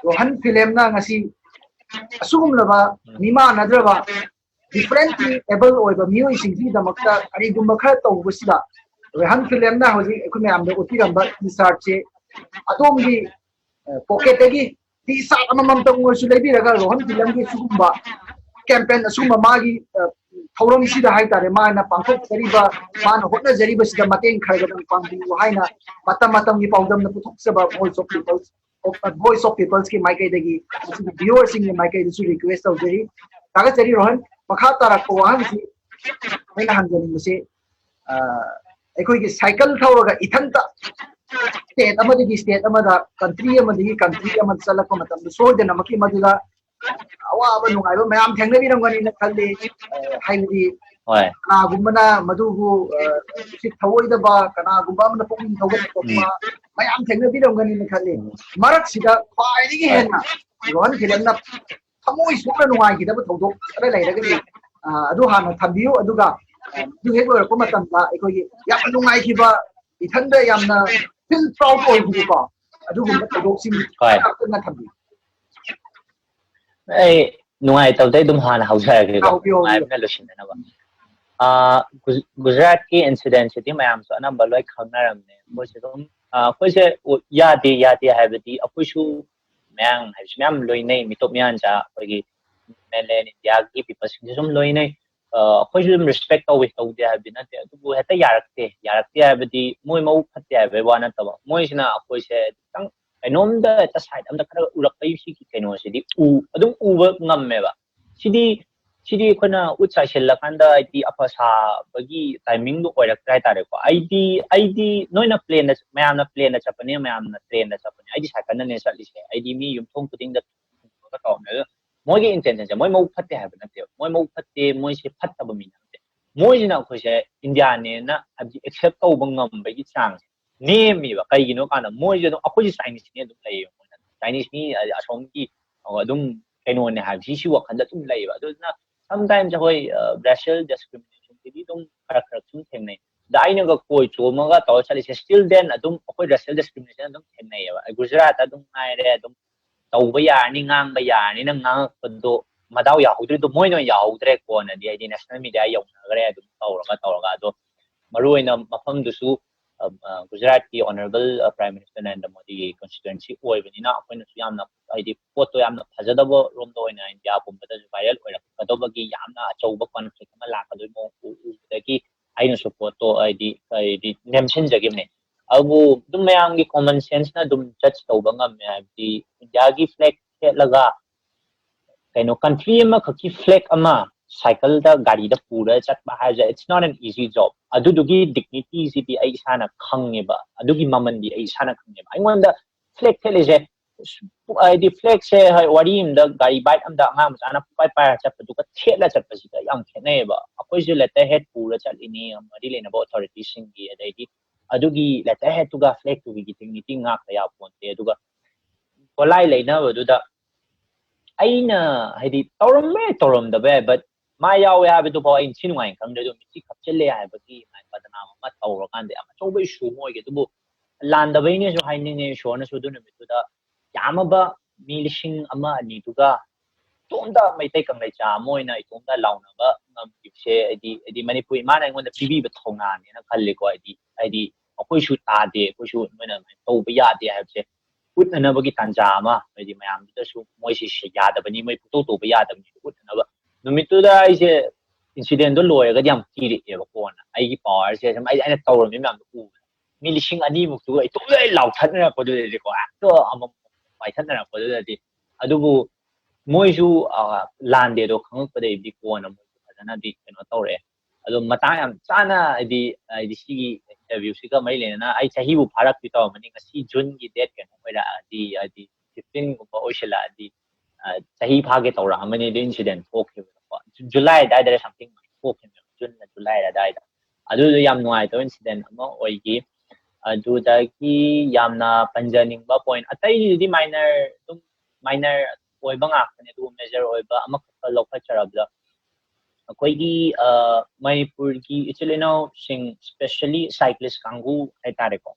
ꯔꯣꯍꯟ ꯐꯤꯂꯝꯅ ꯉꯁꯤ ꯑꯁꯤꯒꯨꯝꯂꯕ ꯃꯤꯃꯥꯟꯅꯗ꯭ꯔꯕ ꯗꯤꯐ꯭ꯔꯦꯟꯠꯂꯤ ꯑꯦꯕꯜ ꯑꯣꯏꯕ ꯃꯤꯑꯣꯏꯁꯤꯡꯁꯤꯒꯤꯗꯃꯛꯇ ꯀꯔꯤꯒꯨꯝꯕ ꯈꯔ ꯇꯧꯕꯁꯤꯗ, ꯔꯣꯍꯟ ꯐꯤꯂꯝꯅ ꯍꯧꯖꯤꯛ ꯑꯩꯈꯣꯏ ꯃꯌꯥꯝꯗ ꯎꯠꯄꯤꯔꯝꯕ ꯇꯤ ꯁꯥꯔꯠꯁꯦ ꯑꯗꯣꯝꯒꯤ ꯄꯣꯀꯦꯠꯇꯒꯤ ꯇꯤ ꯁꯥꯔꯠ ꯑꯃꯃꯝꯇꯪ ꯑꯣꯏꯔꯁꯨ ꯂꯩꯕꯤꯔꯒ ꯔꯣꯍꯟ ꯐꯤꯂꯝꯒꯤ ꯁꯤꯒꯨꯝꯕ ꯀꯦꯝꯄꯦꯟ, ꯑꯁꯤꯒꯨꯝꯕ ꯃꯥꯒꯤ ꯊꯧꯔꯝꯁꯤꯗ ꯍꯥꯏꯇꯥꯔꯦ, ꯃꯥꯅ ꯄꯥꯡꯊꯣꯛꯆꯔꯤꯕ, ꯃꯥꯅ ꯍꯣꯠꯅꯖꯔꯤꯕꯁꯤꯗ ꯃꯇꯦꯡ ꯈꯔ ꯈꯔ ꯄꯥꯡꯕꯤꯌꯨ ꯍꯥꯏꯅ ꯃꯇꯝ ꯃꯇꯝꯒꯤ ꯄꯥꯎꯗꯝꯅ ꯄꯨꯊꯣꯛꯆꯕ Voice of People Voice of People's ꯀꯤ ꯃꯥꯏꯀꯩꯗꯒꯤ, ꯃꯁꯤꯒꯤ viewer ꯁꯤꯡꯒꯤ ꯃꯥꯏꯀꯩꯗꯁꯨ request ꯇꯧꯖꯔꯤ꯫ ꯊꯥꯒꯠꯆꯔꯤ ꯔꯣꯍꯟ꯫ ꯃꯈꯥ ꯇꯥꯔꯛꯄ ꯋꯥꯍꯪꯁꯤ ꯑꯩꯅ ꯍꯪꯖꯅꯤꯡꯕꯁꯤ, ꯑ, ꯑꯩꯈꯣꯏꯒꯤ cycle ꯊꯧꯔꯒ ꯏꯊꯟꯇ state ꯑꯃꯗꯒꯤ state ꯑꯃꯗ, country ꯑꯃꯗꯒꯤ country ꯑꯃꯗ ꯆꯠꯂꯛꯄ ꯃꯇꯝꯗ ꯁꯣꯏꯗꯅꯃꯛꯀꯤ ꯃꯗꯨꯗ ꯑꯋꯥꯕ ꯅꯨꯡꯉꯥꯏꯕ ꯃꯌꯥꯝ ꯊꯦꯡꯅꯕꯤꯔꯝꯒꯅꯤꯅ ꯈꯜꯂꯤ꯫ ꯑ, ꯍꯥꯏꯕꯗꯤ ꯍꯣꯏ꯫ ꯀꯅꯥꯒꯨꯝꯕꯅ ꯃꯗꯨꯕꯨ, ꯑ, ꯎꯁꯤꯠ ꯊꯑꯣꯏꯗꯕ, ꯀꯅꯥꯒꯨꯝꯕ ꯑꯃꯅ ꯄꯨꯛꯅꯤꯡ ꯊꯧꯒꯠꯄ ꯎꯝ꯫ ꯃꯌꯥꯝ ꯊꯦꯡꯅꯕꯤꯔꯝꯒꯅꯤꯅ ꯈꯜꯂꯤ꯫ ꯎꯝ꯫ ꯃꯔꯛꯁꯤꯗ ꯈ꯭ꯋꯥꯏꯗꯒꯤ ꯍꯣꯏ꯫ ꯍꯦꯟꯅ ꯔꯣꯍꯟ ꯈꯤꯂꯦꯟꯅ ꯊꯃꯣꯏ ꯁꯣꯛꯅ ꯅꯨꯡꯉꯥꯏꯈꯤꯗꯕ ꯊꯧꯗꯣꯛ ꯈꯔ ꯂꯩꯔꯒꯗꯤ, ꯑ, ꯑꯗꯨ ꯍꯥꯟꯅ ꯊꯝꯕꯤꯌꯨ꯫ ꯑꯗꯨꯒ, ꯑ, ꯑꯗꯨ ꯍꯦꯛ ꯂꯣꯏꯔꯛꯄ ꯃꯇꯝꯗ ꯑꯩꯈꯣꯏꯒꯤ ꯌꯥꯝꯅ ꯅꯨꯡꯉꯥꯏꯈꯤꯕ, ꯏꯊꯟꯗ ꯌꯥꯝꯅ feel proud ꯑꯣꯏꯈꯤꯕꯀꯣ, ꯑꯗꯨꯒꯨꯝꯕ ꯊꯧꯗꯣꯛꯁꯤꯡ ꯍꯣꯏ꯫ ꯈꯔ ꯄꯨꯟꯅ ꯊꯝꯕꯤꯌꯨ꯫ ꯑꯩ ꯅꯨꯡꯉꯥꯏꯇꯕꯗꯩ ꯑꯗꯨꯝ ꯍꯥꯟꯅ ꯍꯧꯖꯔꯒꯦꯀꯣ꯫ ꯍꯧꯕꯤꯌꯨ, ꯍꯧꯕꯤꯌꯨ꯫ ꯅꯨꯡꯉꯥꯏꯕꯅ ꯂꯣꯏꯁꯤꯟꯅꯅꯕ꯫ ꯑ, ꯒꯨ-, ꯒꯨꯖꯔꯥꯠꯀꯤ incident ꯁꯤꯗꯤ ꯃꯌꯥꯝꯁꯨ ꯑꯅꯝꯕ ꯂꯣꯏ ꯈꯪꯅꯔꯝꯅꯦ꯫ ꯑꯩꯈꯣꯏꯁꯨ ꯑꯗꯨꯝ, ꯑ, ꯑꯩꯈꯣꯏꯁꯦ ꯎ-, ꯌꯥꯗꯦ, ꯌꯥꯗꯦ ꯍꯥꯏꯕꯗꯤ ꯑꯩꯈꯣꯏꯁꯨ ꯃꯌꯥꯡ ꯍꯥꯏꯕꯁꯤ ꯃꯌꯥꯝ ꯂꯣꯏꯅꯩ, ꯃꯤꯇꯣꯞ ꯃꯤꯌꯥꯟꯆꯥ ꯑꯩꯈꯣꯏꯒꯤ mainland India ꯒꯤ people ꯁꯤꯡꯁꯨ ꯑꯗꯨꯝ ꯂꯣꯏꯅꯩ꯫ ꯑ, ꯑꯩꯈꯣꯏꯁꯨ ꯑꯗꯨꯝ respect ꯇꯧꯋꯤ, ꯇꯧꯗꯦ ꯍꯥꯏꯕꯗꯤ ꯅꯠꯇꯦ, ꯑꯗꯨꯕꯨ ꯍꯦꯛꯇ ꯌꯥꯔꯛꯇꯦ꯫ ꯌꯥꯔꯛꯇꯦ ꯍꯥꯏꯕꯗꯤ ꯃꯣꯏ ꯃꯕꯨꯛ ꯐꯠꯇꯦ ꯍꯥꯏꯕꯩ ꯋꯥ ꯅꯠꯇꯕ, ꯃꯣꯏꯁꯤꯅ ꯑꯩꯈꯣꯏꯁꯦ ꯈꯤꯇꯪ ꯀꯩꯅꯣꯝꯗ ꯍꯦꯛꯇ side ꯑꯝꯗ ꯈꯔ ꯎꯔꯛꯄꯒꯤ ꯁꯤꯒꯤ ꯀꯩꯅꯣꯁꯤꯗꯤ ꯎ-, ꯑꯗꯨꯝ ꯎꯕ ꯉꯝꯃꯦꯕ꯫ ꯁꯤꯗꯤ, ꯁꯤꯗꯤ ꯑꯩꯈꯣꯏꯅ ꯎꯠ ꯆꯥꯏꯁꯤꯜꯂꯀꯥꯟꯗ ꯍꯥꯏꯗꯤ ꯑꯐ ꯁꯥꯕꯒꯤ timing ꯗꯣ ꯑꯣꯏꯔꯛꯇ꯭ꯔꯦ ꯍꯥꯏꯇꯥꯔꯦꯀꯣ꯫ ꯑꯩꯗꯤ, ꯑꯩꯗꯤ ꯅꯣꯏꯅ plane ꯗ, ꯃꯌꯥꯝꯅ plane ꯗ ꯆꯠꯄꯅꯦ, ꯃꯌꯥꯝꯅ train ꯗ ꯆꯠꯄꯅꯦ, ꯑꯩꯗꯤ cycle ꯅꯅꯦ ꯆꯠꯂꯤꯁꯦ꯫ ꯑꯩꯗꯤ ꯃꯤ ꯌꯨꯝꯊꯣꯡ ꯈꯨꯗꯤꯡꯗ ꯇꯧꯔꯝꯃꯦ꯫ ꯑꯗꯣ ꯃꯣꯏꯒꯤ intention ꯁꯦ ꯃꯣꯏ ꯃꯕꯨꯛ ꯐꯠꯇꯦ ꯍꯥꯏꯕ ꯅꯠꯇꯦꯕ꯫ ꯃꯣꯏ ꯃꯕꯨꯛ ꯐꯠꯇꯦ, ꯃꯣꯏꯁꯦ ꯐꯠꯇꯕ ꯃꯤ ꯅꯠꯇꯦ꯫ ꯃꯣꯏꯁꯤꯅ ꯑꯩꯈꯣꯏꯁꯦ India ꯅꯦꯅ ꯍꯥꯏꯕꯗꯤ accept ꯇꯧꯕ ꯉꯝꯕꯒꯤ ꯆꯥꯡꯁꯦ ꯅꯦꯝꯃꯤꯕ꯫ ꯀꯩꯒꯤꯅꯣ ꯀꯥꯟꯗ ꯃꯣꯏꯁꯦ ꯑꯗꯨꯝ, ꯑꯩꯈꯣꯏꯁꯦ Chinese ꯅꯦ ꯑꯗꯨꯝ ꯂꯩꯌꯦꯕ꯫ ꯃꯣꯏꯅ Chinese ꯃꯤ, ꯑ, ꯑꯁꯣꯝꯒꯤ, ꯑ, ꯑꯗꯨꯝ ꯀꯩꯅꯣꯅꯦ ꯍꯥꯏꯕꯁꯤ, ꯁꯤ ꯋꯥꯈꯜꯗ ꯑꯗꯨꯝ ꯂꯩꯌꯦꯕ꯫ ꯑꯗꯨꯅ sometimes ꯑꯩꯈꯣꯏ, ꯑ, racial discrimination ꯁꯤꯗꯤ ꯑꯗꯨꯝ ꯈꯔ ꯈꯔ ꯁꯨꯝ ꯊꯦꯡꯅꯩ꯫ ꯑꯗ ꯑꯩꯅꯒ ꯀꯣꯏ ꯆꯣꯝꯃꯒ ꯇꯧꯔ ꯆꯠꯂꯤꯁꯦ, still then ꯑꯗꯨꯝ ꯑꯩꯈꯣꯏ racial discrimination ꯑꯗꯨꯝ ꯊꯦꯡꯅꯩꯌꯦꯕ꯫ ꯑꯩ ꯒꯨꯖꯔꯥꯠꯇ ꯑꯗꯨꯝ ꯉꯥꯏꯔꯦ, ꯑꯗꯨꯝ ꯇꯧꯕ ꯌꯥꯔꯅꯤ, ꯉꯥꯡꯕ ꯌꯥꯔꯅꯤꯅ ꯉꯥꯡꯉꯛꯄꯗꯣ ꯃꯗꯥꯎ ꯌꯥꯍꯧꯗ꯭ꯔꯤꯗꯣ ꯃꯣꯏꯅ ꯑꯣꯏꯅ ꯌꯥꯍꯧꯗ꯭ꯔꯦ꯫ ꯀꯣꯟꯅꯗꯤ ꯍꯥꯏꯗꯤ national media ꯌꯧꯅꯈ꯭ꯔꯦ, ꯑꯗꯨꯝ ꯇꯧꯔꯒ ꯇꯧꯔꯒ꯫ ꯑꯗꯣ ꯃꯔꯨꯑꯣꯏꯅ ꯃꯐꯝꯗꯨꯁꯨ, ꯑ, ꯑ, ꯒꯨꯖꯔꯥꯠꯀꯤ Honourable, ꯑ, Prime Minister ꯅꯔꯦꯟꯗ꯭ꯔ ꯃꯣꯗꯤꯒꯤ constituency ꯑꯣꯏꯕꯅꯤꯅ ꯑꯩꯈꯣꯏꯅꯁꯨ ꯌꯥꯝꯅ ꯍꯥꯏꯗꯤ ꯄꯣꯠꯇꯣ ꯌꯥꯝꯅ ꯐꯖꯗꯕ ꯔꯣꯝꯗ ꯑꯣꯏꯅ India ꯄꯨꯝꯕꯗꯁꯨ viral ꯑꯣꯏꯔꯛꯀꯗꯧꯕꯒꯤ ꯌꯥꯝꯅ ꯑꯆꯧꯕ conflict ꯑꯃ ꯂꯥꯛꯀꯗꯣꯏ ꯃꯑꯣꯡ ꯎ-, ꯎꯕꯗꯒꯤ ꯑꯩꯅꯁꯨ ꯄꯣꯠꯇꯣ ꯍꯥꯏꯗꯤ, ꯍꯥꯏꯗꯤ ꯅꯦꯝꯁꯤꯟꯖꯈꯤꯕꯅꯦ꯫ ꯑꯗꯨꯕꯨ ꯑꯗꯨꯝ ꯃꯌꯥꯝꯒꯤ common sense ꯅ ꯑꯗꯨꯝ judge ꯇꯧꯕ ꯉꯝꯃꯦ꯫ ꯍꯥꯏꯕꯗꯤ ꯏꯟꯗꯤꯌꯥꯒꯤ flag ꯊꯦꯠꯂꯒ ꯀꯩꯅꯣ country ꯑꯃꯈꯛꯀꯤ flag ꯑꯃ cycle ꯗ, ꯒꯥꯔꯤꯗ ꯄꯨꯔ ꯆꯠꯄ ꯍꯥꯏꯕꯁꯦ, it's not an easy job꯫ ꯑꯗꯨꯗꯨꯒꯤ dignity ꯁꯤꯗꯤ ꯑꯩ ꯏꯁꯥꯅ ꯈꯪꯉꯦꯕ, ꯑꯗꯨꯒꯤ ꯃꯃꯜꯗꯤ ꯑꯩ ꯏꯁꯥꯅ ꯈꯪꯉꯦꯕ꯫ ꯑꯩꯉꯣꯟꯗ flag ꯊꯦꯠꯂꯤꯁꯦ, ꯍꯥꯏꯗꯤ flag ꯁꯦ, ꯍꯣꯏ, ꯋꯥꯔꯤ ꯑꯃꯗ ꯒꯥꯔꯤ, bike ꯑꯃꯗ ꯑꯉꯥꯡ ꯃꯆꯥꯅ ꯄꯥꯏ ꯄꯥꯏꯔ ꯆꯠꯄꯗꯨꯒ ꯊꯦꯠꯂ ꯆꯠꯄꯁꯤꯒ ꯌꯥꯝ ꯈꯦꯠꯅꯩꯌꯦꯕ꯫ ꯑꯩꯈꯣꯏꯁꯨ letterhead ꯄꯨꯔ ꯆꯠꯂꯤꯅꯤ, ꯃꯔꯤ ꯂꯩꯅꯕ authority ꯁꯤꯡꯒꯤ, ꯑꯗꯩꯗꯤ ꯑꯗꯨꯒꯤ letterhead ꯇꯨꯒ flag ꯇꯨꯒꯤ dignity ꯉꯥꯛꯇ ꯌꯥꯄꯣꯟꯇꯦ꯫ ꯑꯗꯨꯒ ꯒꯣꯂꯥꯏ ꯂꯩꯅꯕꯗꯨꯗ ꯑꯩꯅ, ꯍꯥꯏꯗꯤ, ꯇꯧꯔꯝꯃꯦ, ꯇꯧꯔꯝꯗꯕ ꯌꯥꯏ, but ꯃꯥ ꯌꯥꯎꯋꯦ ꯍꯥꯏꯕꯗꯨ ꯐꯥꯎ ꯑꯩ ꯅꯤꯡꯊꯤ ꯅꯨꯡꯉꯥꯏꯅ ꯈꯪꯗ꯭ꯔꯦ꯫ ꯑꯗꯨ ꯃꯤꯠꯁꯤ ꯈꯞꯆꯤꯜꯂꯦ ꯍꯥꯏꯕꯒꯤ ꯃꯥꯏ ꯕꯗꯅꯥꯝ ꯑꯃ ꯇꯧꯔꯀꯥꯟꯗ ꯌꯥꯝ ꯑꯆꯧꯕ issue ꯑꯃ ꯑꯣꯏꯒꯦ꯫ ꯑꯗꯨꯕꯨ ꯂꯥꯟꯗꯕꯩꯅꯦꯁꯨ ꯍꯥꯏꯅꯤꯡꯉꯦ꯫ ꯏꯁꯣꯔꯅꯁꯨ ꯑꯗꯨ ꯅꯨꯃꯤꯠꯇꯨꯗ ꯌꯥꯝꯃꯕ ꯃꯤ ꯂꯤꯁꯤꯡ ꯑꯃ ꯑꯅꯤꯗꯨꯒ ꯏꯇꯣꯝꯇ ꯃꯩꯇꯩ ꯀꯪꯂꯩꯆꯥ ꯑꯃ ꯑꯣꯏꯅ ꯏꯇꯣꯝꯇ ꯂꯥꯎꯅꯕ ꯉꯝꯈꯤꯕꯁꯦ, ꯍꯥꯏꯗꯤ, ꯍꯥꯏꯗꯤ ꯃꯅꯤꯄꯨꯔ ꯏꯃꯥꯅ ꯑꯩꯉꯣꯟꯗ ꯄꯤꯕꯤꯕ ꯊꯧꯅꯥꯅꯦꯅ ꯈꯜꯂꯤꯀꯣ꯫ ꯍꯥꯏꯗꯤ, ꯍꯥꯏꯗꯤ ꯑꯩꯈꯣꯏꯁꯨ ꯇꯥꯗꯦ, ꯑꯩꯈꯣꯏꯁꯨ ꯅꯣꯏꯅ ꯑꯗꯨꯃꯥꯏꯅ ꯇꯧꯕ ꯌꯥꯗꯦ ꯍꯥꯏꯕꯁꯦ ꯎꯠꯅꯅꯕꯒꯤ ꯇꯥꯟꯖꯥ ꯑꯃ, ꯍꯥꯏꯗꯤ ꯃꯌꯥꯝꯗꯨꯗꯁꯨ ꯃꯣꯏꯁꯤ ꯁꯤ ꯌꯥꯗꯕꯅꯤ, ꯃꯣꯏ ꯄꯨꯡꯇꯧ ꯇꯧꯕ ꯌꯥꯗꯕꯅꯤ ꯎꯠꯅꯅꯕ꯫ ꯅꯨꯃꯤꯠꯇꯨꯗ ꯑꯩꯁꯦ incident ꯗꯣ ꯂꯣꯏꯔꯒꯗꯤ ꯌꯥꯝ ꯀꯤꯔꯛꯑꯦꯕ꯫ ꯀꯣꯟꯅ ꯑꯩꯒꯤ power ꯁꯦ ꯁꯨꯝ, ꯑꯩ, ꯑꯩꯅ ꯇꯧꯔꯝꯃꯤ ꯃꯌꯥꯝꯗꯣ ꯎꯕꯗ, ꯃꯤ ꯂꯤꯁꯤꯡ ꯑꯅꯤꯃꯨꯛꯇꯨꯒ ꯏꯇꯣꯝꯇ ꯑꯩ ꯂꯥꯎꯊꯠꯅꯔꯛꯄꯗꯨꯗꯗꯤꯀꯣ, ꯍꯦꯛꯇ ꯑꯃꯃꯝ ꯄꯥꯏꯊꯠꯅꯔꯛꯄꯗꯨꯗꯗꯤ꯫ ꯑꯗꯨꯕꯨ ꯃꯣꯏꯁꯨ, ꯑ, ꯂꯥꯟꯗꯦꯗꯣ ꯈꯪꯉꯛꯄꯗꯩꯗꯤ ꯀꯣꯟꯅ ꯃꯣꯏꯁꯨ ꯐꯖꯅꯗꯤ ꯀꯩꯅꯣ ꯇꯧꯔꯛꯑꯦ꯫ ꯑꯗꯣ ꯃꯇꯥꯡ ꯌꯥꯝ ꯆꯥꯅ, ꯍꯥꯏꯗꯤ, ꯍꯥꯏꯗꯤ ꯁꯤꯒꯤ interview ꯁꯤꯒ ꯃꯔꯤ ꯂꯩꯅꯅ ꯑꯩ ꯆꯍꯤꯕꯨ ꯐꯥꯔꯛꯇꯤ ꯇꯧꯔꯝꯃꯅꯤ꯫ ꯉꯁꯤ June ꯒꯤ date ꯀꯩꯅꯣ ꯑꯣꯏꯔꯛꯑꯗꯤ, ꯍꯥꯏꯗꯤ fifteen ꯒꯨꯝꯕ ꯑꯣꯏꯁꯤꯜꯂꯛꯑꯗꯤ, ꯑ, ꯆꯍꯤ ꯐꯥꯒꯦ ꯇꯧꯔꯛꯑꯃꯅꯤ ꯑꯗꯨ incident ꯊꯣꯛꯈꯤꯕꯗꯀꯣ꯫ July ꯑꯗꯨꯋꯥꯏꯗ something ꯊꯣꯛꯈꯤꯕꯅꯦꯕ, June ꯅ July ꯑꯗꯨꯋꯥꯏꯗ꯫ ꯑꯗꯨꯗꯣ ꯌꯥꯝ ꯅꯨꯡꯉꯥꯏꯇꯕ incident ꯑꯃ ꯑꯣꯏꯈꯤ꯫ ꯑꯗꯨꯗꯒꯤ ꯌꯥꯝꯅ ꯄꯟꯖꯅꯤꯡꯕ point, ꯑꯇꯩꯗꯨꯗꯤ minor, ꯑꯗꯨꯝ minor ꯑꯣꯏꯕ ꯉꯥꯛꯇꯅꯦ꯫ ꯑꯗꯨꯕꯨ major ꯑꯣꯏꯕ ꯑꯃꯈꯛꯀ ꯂꯧꯈꯠꯆꯔꯕꯗ, ꯑꯩꯈꯣꯏꯒꯤ, ꯑ, ꯃꯅꯤꯄꯨꯔꯒꯤ ꯏꯆꯤꯜ ꯏꯅꯥꯎꯁꯤꯡ, specially cyclist ꯀꯥꯡꯕꯨ ꯍꯥꯏꯇꯥꯔꯦꯀꯣ꯫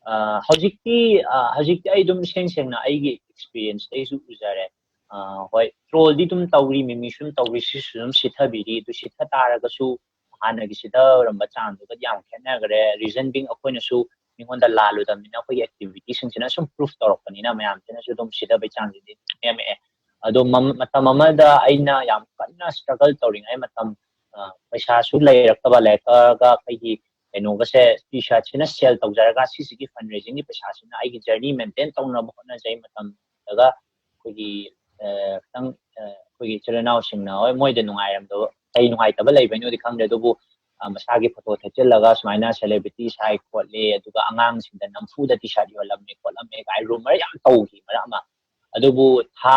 ꯑ, ꯍꯧꯖꯤꯛꯇꯤ, ꯑ, ꯍꯧꯖꯤꯛꯇꯤ ꯑꯩ ꯑꯗꯨꯝ ꯏꯁꯦꯡ ꯁꯦꯡꯅ ꯑꯩꯒꯤ experience ꯇꯩꯁꯨ ꯎꯖꯔꯦ꯫ ꯑ, ꯍꯣꯏ, troll ꯗꯤ ꯑꯗꯨꯝ ꯇꯧꯔꯤ, ꯃꯤꯃꯤꯁꯨ ꯑꯗꯨꯝ ꯇꯧꯔꯤ, ꯁꯤꯁꯨ ꯑꯗꯨꯝ ꯁꯤꯊꯕꯤꯔꯤ꯫ ꯑꯗꯨ ꯁꯤꯊ ꯇꯥꯔꯒꯁꯨ ꯍꯥꯟꯅꯒꯤ ꯁꯤꯊꯔꯝꯕ ꯆꯥꯡꯗꯨꯒꯗꯤ ꯌꯥꯝ ꯈꯦꯠꯅꯈ꯭ꯔꯦ꯫ Reason being, ꯑꯩꯈꯣꯏꯅꯁꯨ ꯃꯤꯉꯣꯟꯗ ꯂꯥꯜꯂꯨꯗꯕꯅꯤꯅ, ꯑꯩꯈꯣꯏꯒꯤ activity ꯁꯤꯡꯁꯤꯅ ꯁꯨꯝ proof ꯇꯧꯔꯛꯄꯅꯤꯅ, ꯃꯌꯥꯝꯁꯤꯅꯁꯨ ꯑꯗꯨꯝ ꯁꯤꯊꯕꯩ ꯆꯥꯡꯁꯤꯗꯤ ꯅꯦꯝꯃꯛꯑꯦ꯫ ꯑꯗꯣ ꯃꯝ-, ꯃꯇꯝ ꯑꯃꯗ ꯑꯩꯅ ꯌꯥꯝ ꯀꯟꯅ struggle ꯇꯧꯔꯤꯉꯩ ꯃꯇꯝ, ꯑ, ꯄꯩꯁꯥꯁꯨ ꯂꯩꯔꯛꯇꯕ, ꯂꯩꯔꯛꯇ꯭ꯔꯒ ꯑꯩꯈꯣꯏꯒꯤ ꯀꯩꯅꯣꯒꯁꯦ, ꯇꯤ ꯁꯥꯔꯠꯁꯤꯅ ꯁꯦꯜ ꯇꯧꯖꯔꯒ ꯁꯤꯁꯤꯒꯤ ꯐꯟ ꯔꯦꯖꯤꯡꯒꯤ ꯄꯩꯁꯥꯁꯤꯅ ꯑꯩꯒꯤ ꯖꯔꯅꯤ ꯃꯦꯟꯇꯦꯟ ꯇꯧꯅꯕ ꯍꯣꯠꯅꯖꯩ꯫ ꯃꯇꯝꯗꯨꯗ ꯑꯩꯈꯣꯏꯒꯤ ꯑ, ꯈꯤꯇꯪ ꯑ, ꯑꯩꯈꯣꯏꯒꯤ ꯏꯆꯤꯜ ꯏꯅꯥꯎꯁꯤꯡꯅ, ꯍꯣꯏ, ꯃꯣꯏꯗ ꯅꯨꯡꯉꯥꯏꯔꯝꯗꯕ, ꯀꯩ ꯅꯨꯡꯉꯥꯏꯇꯕ ꯂꯩꯕꯩꯅꯣꯗꯤ ꯈꯪꯗꯦ, ꯑꯗꯨꯕꯨ ꯑ, ꯃꯁꯥꯒꯤ ꯐꯣꯇꯣ ꯊꯦꯠꯆꯤꯜꯂꯒ ꯁꯨꯃꯥꯏꯅ ꯁꯦꯂꯦꯕ꯭ꯔꯤꯇꯤ ꯁꯥꯏ ꯈꯣꯠꯂꯦ, ꯑꯗꯨꯒ ꯑꯉꯥꯡꯁꯤꯡꯗ ꯅꯝꯐꯨꯗ ꯇꯤ ꯁꯥꯔꯠ ꯌꯣꯜꯂꯝꯃꯦ ꯈꯣꯠꯂꯝꯃꯦ ꯀꯥꯏ ꯔꯨꯃꯔ ꯌꯥꯝ ꯇꯧꯈꯤ ꯃꯔꯛ ꯑꯃ꯫ ꯑꯗꯨꯕꯨ ꯊꯥ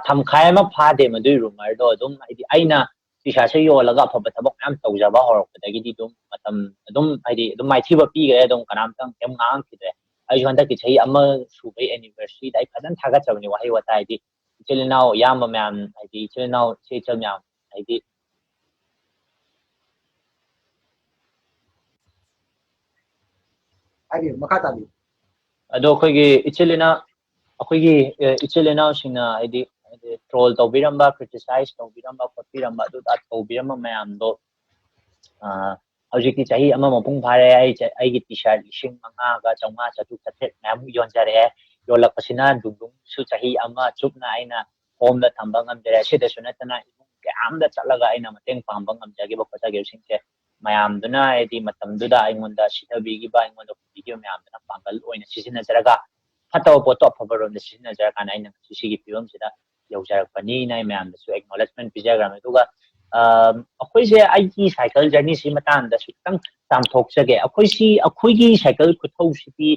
ꯊꯝꯈꯥꯏ ꯑꯃ ꯐꯥꯗꯦ ꯃꯗꯨꯏ ꯔꯨꯃꯔꯗꯣ꯫ ꯑꯗꯨꯝ ꯍꯥꯏꯗꯤ ꯑꯩꯅ ꯇꯤ ꯁꯥꯔꯠꯁꯦ ꯌꯣꯜꯂꯒ ꯑꯐꯕ ꯊꯕꯛ ꯃꯌꯥꯝ ꯇꯧꯖꯕ ꯍꯧꯔꯛꯄꯗꯒꯤꯗꯤ ꯑꯗꯨꯝ ꯃꯇꯝ ꯑꯗꯨꯝ ꯍꯥꯏꯗꯤ ꯑꯗꯨꯝ ꯃꯥꯏꯊꯤꯕ ꯄꯤꯈ꯭ꯔꯦ꯫ ꯑꯗꯨꯝ ꯀꯅꯥꯝꯇꯪ ꯀꯩꯝ ꯉꯥꯡꯈꯤꯗ꯭ꯔꯦ꯫ ꯑꯩꯁꯨ ꯍꯟꯗꯛꯀꯤ ꯆꯍꯤ ꯑꯃ ꯁꯨꯕꯩ anniversary ꯗ ꯑꯩ ꯐꯖꯅ ꯊꯥꯒꯠꯆꯕꯅꯤ ꯋꯥꯍꯩ ꯋꯥꯇꯥ ꯍꯥꯏꯗꯤ ꯏꯆꯤꯜ ꯏꯅꯥꯎ ꯏꯌꯥꯝꯕ ꯃꯌꯥꯝ, ꯍꯥꯏꯗꯤ ꯏꯆꯤꯜ ꯏꯅꯥꯎ ꯏꯆꯦ ꯏꯆꯜ ꯃꯌꯥꯝ, ꯍꯥꯏꯗꯤ ꯍꯥꯏꯕꯤꯌꯨ, ꯃꯈꯥ ꯇꯥꯕꯤꯌꯨ꯫ ꯑꯗꯣ ꯑꯩꯈꯣꯏꯒꯤ ꯏꯆꯤꯜ ꯏꯅꯥꯎ ꯑꯩꯈꯣꯏꯒꯤ ꯑ, ꯏꯆꯤꯜ ꯏꯅꯥꯎꯁꯤꯡꯅ ꯍꯥꯏꯗꯤ ꯍꯥꯏꯗꯤ ꯇ꯭ꯔꯣꯜ ꯇꯧꯕꯤꯔꯝꯕ, ꯀ꯭ꯔꯤꯇꯤꯁꯥꯏꯁ ꯇꯧꯕꯤꯔꯝꯕ ꯈꯣꯠꯄꯤꯔꯝꯕ, ꯑꯗꯨꯗ ꯇꯧꯕꯤꯔꯝꯕ ꯃꯌꯥꯝꯗꯣ ꯑ, ꯍꯧꯖꯤꯛꯇꯤ ꯆꯍꯤ ꯑꯃ ꯃꯄꯨꯡ ꯐꯥꯔꯦ꯫ ꯑꯩ ꯆ- ꯑꯩꯒꯤ ꯇꯤ ꯁꯥꯔꯠ ꯂꯤꯁꯤꯡ ꯃꯉꯥꯒ ꯆꯥꯝꯃꯉꯥ, ꯆꯥꯇ꯭ꯔꯨꯛ, ꯆꯥꯇ꯭ꯔꯦꯠ ꯃꯌꯥꯝ ꯌꯣꯟꯖꯔꯛꯑꯦ꯫ ꯌꯣꯜꯂꯛꯄꯁꯤꯅ ꯗꯨꯡꯗꯨꯡꯁꯨ ꯆꯍꯤ ꯑꯃ ꯆꯨꯞꯅ ꯑꯩꯅ ꯍꯣꯝꯗ ꯊꯝꯕ ꯉꯝꯖꯔꯦ꯫ ꯑꯁꯤꯗꯁꯨ ꯅꯠꯇꯅ ꯏꯃꯨꯡ ꯀꯌꯥ ꯑꯃꯗ ꯆꯠꯂꯒ ꯑꯩꯅ ꯃꯇꯦꯡ ꯄꯥꯡꯕ ꯉꯝꯖꯈꯤꯕ ꯈꯣꯠꯆꯈꯤꯕꯁꯤꯡꯁꯦ ꯃꯌꯥꯝꯗꯨꯅ, ꯍꯥꯏꯗꯤ ꯃꯇꯝꯗꯨꯗ ꯑꯩꯉꯣꯟꯗ ꯁꯤꯊꯕꯤꯈꯤꯕ, ꯑꯩꯉꯣꯟꯗ ꯍꯨꯟꯕꯤꯈꯤꯕ ꯃꯌꯥꯝꯗꯨꯅ ꯄꯥꯡꯒꯜ ꯑꯣꯏꯅ ꯁꯤꯖꯤꯟꯅꯖꯔꯒ ꯐꯠꯇꯕ ꯄꯣꯠꯇꯣ ꯑꯐꯕꯔꯣꯝꯗ ꯁꯤꯖꯤꯟꯅꯖꯔꯀꯥꯟꯗ ꯑꯩꯅ ꯉꯁꯤ ꯁꯤꯒꯤ ꯐꯤꯕꯝꯁꯤꯗ ꯌꯧꯖꯔꯛꯄꯅꯤꯅ ꯑꯩ ꯃꯌꯥꯝꯗꯁꯨ ꯑꯦꯛꯅꯣꯂꯦꯖꯃꯦꯟ ꯄꯤꯖꯈ꯭ꯔꯕꯅꯤ꯫ ꯑꯗꯨꯒ ꯑ, ꯑꯩꯈꯣꯏꯁꯦ ꯑꯩꯒꯤ ꯁꯥꯏꯀꯜ ꯖꯔꯅꯤꯁꯤ ꯃꯇꯥꯡꯗꯁꯨ ꯈꯤꯇꯪ ꯆꯥꯝꯊꯣꯛꯆꯒꯦ꯫ ꯑꯩꯈꯣꯏꯁꯤ, ꯑꯩꯈꯣꯏꯒꯤ cycle ꯈꯨꯊꯧꯁꯤꯗꯤ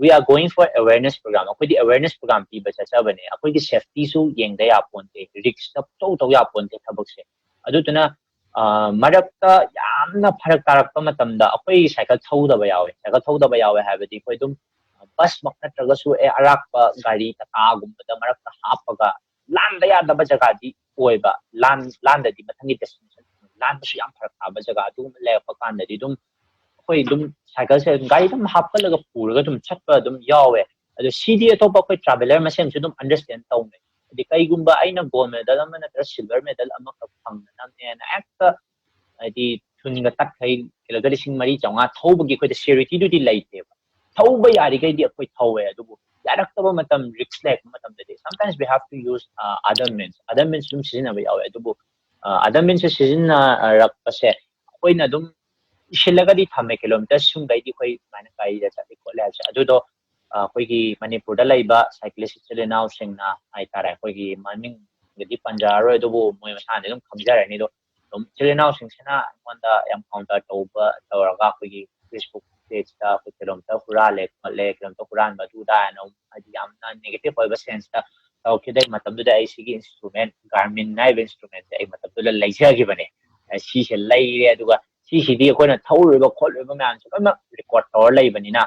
we are going for awareness program꯫ ꯑꯩꯈꯣꯏꯗꯤ awareness program ꯄꯤꯕ ꯆꯠꯆꯕꯅꯦ꯫ ꯑꯩꯈꯣꯏꯒꯤ ꯁꯦꯐꯇꯤꯁꯨ ꯌꯦꯡꯗ ꯌꯥꯄꯣꯟꯇꯦ, ꯔꯤꯛꯁꯇ ꯄꯨꯊꯧ ꯇꯧ ꯌꯥꯄꯣꯟꯇꯦ ꯊꯕꯛꯁꯦ꯫ ꯑꯗꯨꯗꯨꯅ ꯑ, ꯃꯔꯛꯇ ꯌꯥꯝꯅ ꯐꯔꯛ ꯇꯥꯔꯛꯄ ꯃꯇꯝꯗ ꯑꯩꯈꯣꯏ ꯁꯥꯏꯀꯜ ꯊꯧꯗꯕ ꯌꯥꯎꯋꯦ꯫ ꯁꯥꯏꯀꯜ ꯊꯧꯗꯕ ꯌꯥꯎꯋꯦ ꯍꯥꯏꯕꯗꯤ ꯑꯩꯈꯣꯏ ꯑꯗꯨꯝ ꯕꯁꯃꯛ ꯅꯠꯇ꯭ꯔꯒꯁꯨ ꯑꯦ ꯑꯔꯥꯛꯄ ꯒꯥꯔꯤ ꯇꯥꯇꯥꯒꯨꯝꯕꯗ ꯃꯔꯛꯇ ꯍꯥꯞꯄꯒ ꯂꯥꯟꯗ ꯌꯥꯗꯕ ꯖꯒꯥꯗꯤ ꯑꯣꯏꯕ, ꯂꯥꯟ ꯂꯥꯟꯗꯗꯤ ꯃꯊꯪꯒꯤ ꯗꯦꯁꯇꯤꯅꯦꯁꯟ ꯂꯥꯟꯕꯁꯨ ꯌꯥꯝ ꯐꯔꯛ ꯇꯥꯕ ꯖꯒꯥ ꯑꯗꯨꯒꯨꯝꯕ ꯂꯩꯔꯛꯄ ꯀꯥꯟꯗꯗꯤ ꯑꯗꯨꯝ ꯑꯩꯈꯣꯏ ꯑꯗꯨꯝ ꯁꯥꯏꯀꯜꯁꯦ ꯑꯗꯨꯝ ꯒꯥꯔꯤ ꯑꯗꯨꯝ ꯍꯥꯞꯀꯠꯂꯒ ꯄꯨꯔꯒ ꯑꯗꯨꯝ ꯆꯠꯄ ꯑꯗꯨꯝ ꯌꯥꯎꯋꯦ꯫ ꯑꯗꯣ ꯁꯤꯗꯤ ꯑꯇꯣꯞꯄ ꯑꯩꯈꯣꯏ ꯇ꯭ꯔꯥꯚꯦꯂꯔ ꯃꯁꯦꯟꯁꯨ ꯑꯗꯨꯝ ꯑꯟꯗꯔꯁꯇꯦꯟ ꯇꯧꯅꯩ꯫ ꯍꯥꯏꯗꯤ ꯀꯩꯒꯨꯝꯕ ꯑꯩꯅ ꯒꯣꯜ ꯃꯦꯗꯜ ꯑꯃ ꯅꯠꯇ꯭ꯔꯒ ꯁꯤꯜꯚꯔ ꯃꯦꯗꯜ ꯑꯃꯈꯛ ꯐꯪꯅꯅꯕꯅꯦꯅ ꯍꯦꯛꯇ ꯍꯥꯏꯗꯤ ꯊꯨꯟꯒ ꯇꯠꯈꯩ ꯀꯤꯂꯣꯃꯤꯇꯔ ꯂꯤꯁꯤꯡ ꯃꯔꯤ ꯆꯥꯝꯃꯉꯥ ꯊꯧꯕꯒꯤ ꯑꯩꯈꯣꯏꯗ ꯁꯤꯌꯨꯔꯤꯇꯤꯗꯨꯗꯤ ꯂꯩꯇꯦꯕ꯫ ꯊꯧꯕ ꯌꯥꯔꯤꯈꯩꯗꯤ ꯑꯩꯈꯣꯏ ꯊꯧꯋꯦ, ꯑꯗꯨꯕꯨ ꯌꯥꯔꯛꯇꯕ ꯃꯇꯝ, ꯔꯤꯛꯁ ꯂꯩꯔꯛꯄ ꯃꯇꯝꯗꯗꯤ sometimes we have to use other means, other means ꯑꯗꯨꯝ ꯁꯤꯖꯤꯟꯅꯕ ꯌꯥꯎꯋꯦ꯫ ꯑꯗꯨꯕꯨ other means ꯁꯦ ꯁꯤꯖꯤꯟꯅꯔꯛꯄꯁꯦ ꯑꯩꯈꯣꯏꯅ ꯑꯗꯨꯝ ꯏꯁꯤꯜꯂꯒꯗꯤ ꯊꯝꯃꯦ꯫ ꯀꯤꯂꯣꯃꯤꯇꯔ ꯁꯨꯝꯈꯩꯗꯤ ꯑꯩꯈꯣꯏ ꯁꯨꯃꯥꯏꯅ ꯒꯥꯔꯤꯗ ꯆꯠꯂꯤ ꯈꯣꯠꯂꯤ ꯍꯥꯏꯕꯁꯦ꯫ ꯑꯗꯨꯗꯣ ꯑꯩꯈꯣꯏꯒꯤ ꯃꯅꯤꯄꯨꯔꯗ ꯂꯩꯕ ꯁꯥꯏꯀ꯭ꯂꯤꯁ ꯏꯆꯤꯜ ꯏꯅꯥꯎꯁꯤꯡꯅ ꯍꯥꯏꯇꯥꯔꯦ, ꯑꯩꯈꯣꯏꯒꯤ ꯃꯃꯤꯡꯒꯗꯤ ꯄꯟꯖꯔꯔꯣꯏ, ꯑꯗꯨꯕꯨ ꯃꯣꯏ ꯃꯁꯥꯅꯗꯤ ꯑꯗꯨꯝ ꯈꯪꯖꯔꯅꯤ꯫ ꯑꯗꯣ ꯑꯗꯨꯝ ꯏꯆꯤꯜ ꯏꯅꯥꯎꯁꯤꯡꯁꯤꯅ ꯑꯩꯉꯣꯟꯗ ꯌꯥꯝ ꯀꯥꯎꯟꯇꯔ ꯇꯧꯕ ꯇꯧꯔꯒ ꯑꯩꯈꯣꯏꯒꯤ ꯐꯦꯁꯕꯨꯛ ꯄꯦꯖꯇ ꯑꯩꯈꯣꯏ ꯀꯤꯂꯣꯃꯤꯇꯔ ꯍꯨꯔꯥꯜꯂꯦ ꯈꯣꯠꯂꯦ, ꯀꯤꯂꯣꯃꯤꯇꯔ ꯍꯨꯔꯥꯟꯕ ꯑꯗꯨ ꯑꯗꯥ ꯍꯥꯏꯅ ꯑꯃꯨꯛ ꯍꯥꯏꯗꯤ ꯌꯥꯝꯅ ꯅꯦꯒꯦꯇꯤꯚ ꯑꯣꯏꯕ ꯁꯦꯟꯁꯇ ꯇꯧꯔꯛꯈꯤꯕꯗꯩ ꯃꯇꯝꯗꯨꯗ ꯑꯩ ꯁꯤꯒꯤ ꯏꯟꯁꯇ꯭ꯔꯨꯃꯦꯟ, ꯒꯥꯔꯃꯤꯟ ꯍꯥꯏꯔꯤꯕ ꯏꯟꯁꯇ꯭ꯔꯨꯃꯦꯟꯁꯦ ꯑꯩ ꯃꯇꯝꯗꯨꯗ ꯂꯩꯖꯈꯤꯕꯅꯦ꯫ ꯑ, ꯁꯤꯁꯦ ꯂꯩꯔꯦ, ꯑꯗꯨꯒ ꯁꯤꯁꯤꯗꯤ ꯑꯩꯈꯣꯏꯅ ꯊꯧꯔꯨꯔꯤꯕ ꯈꯣꯠꯂꯨꯔꯤꯕ ꯃꯌꯥꯝꯁꯦ ꯂꯣꯏꯅꯃꯛ ꯔꯦꯀꯣꯔꯠ ꯇꯧꯔ ꯂꯩꯕꯅꯤꯅ,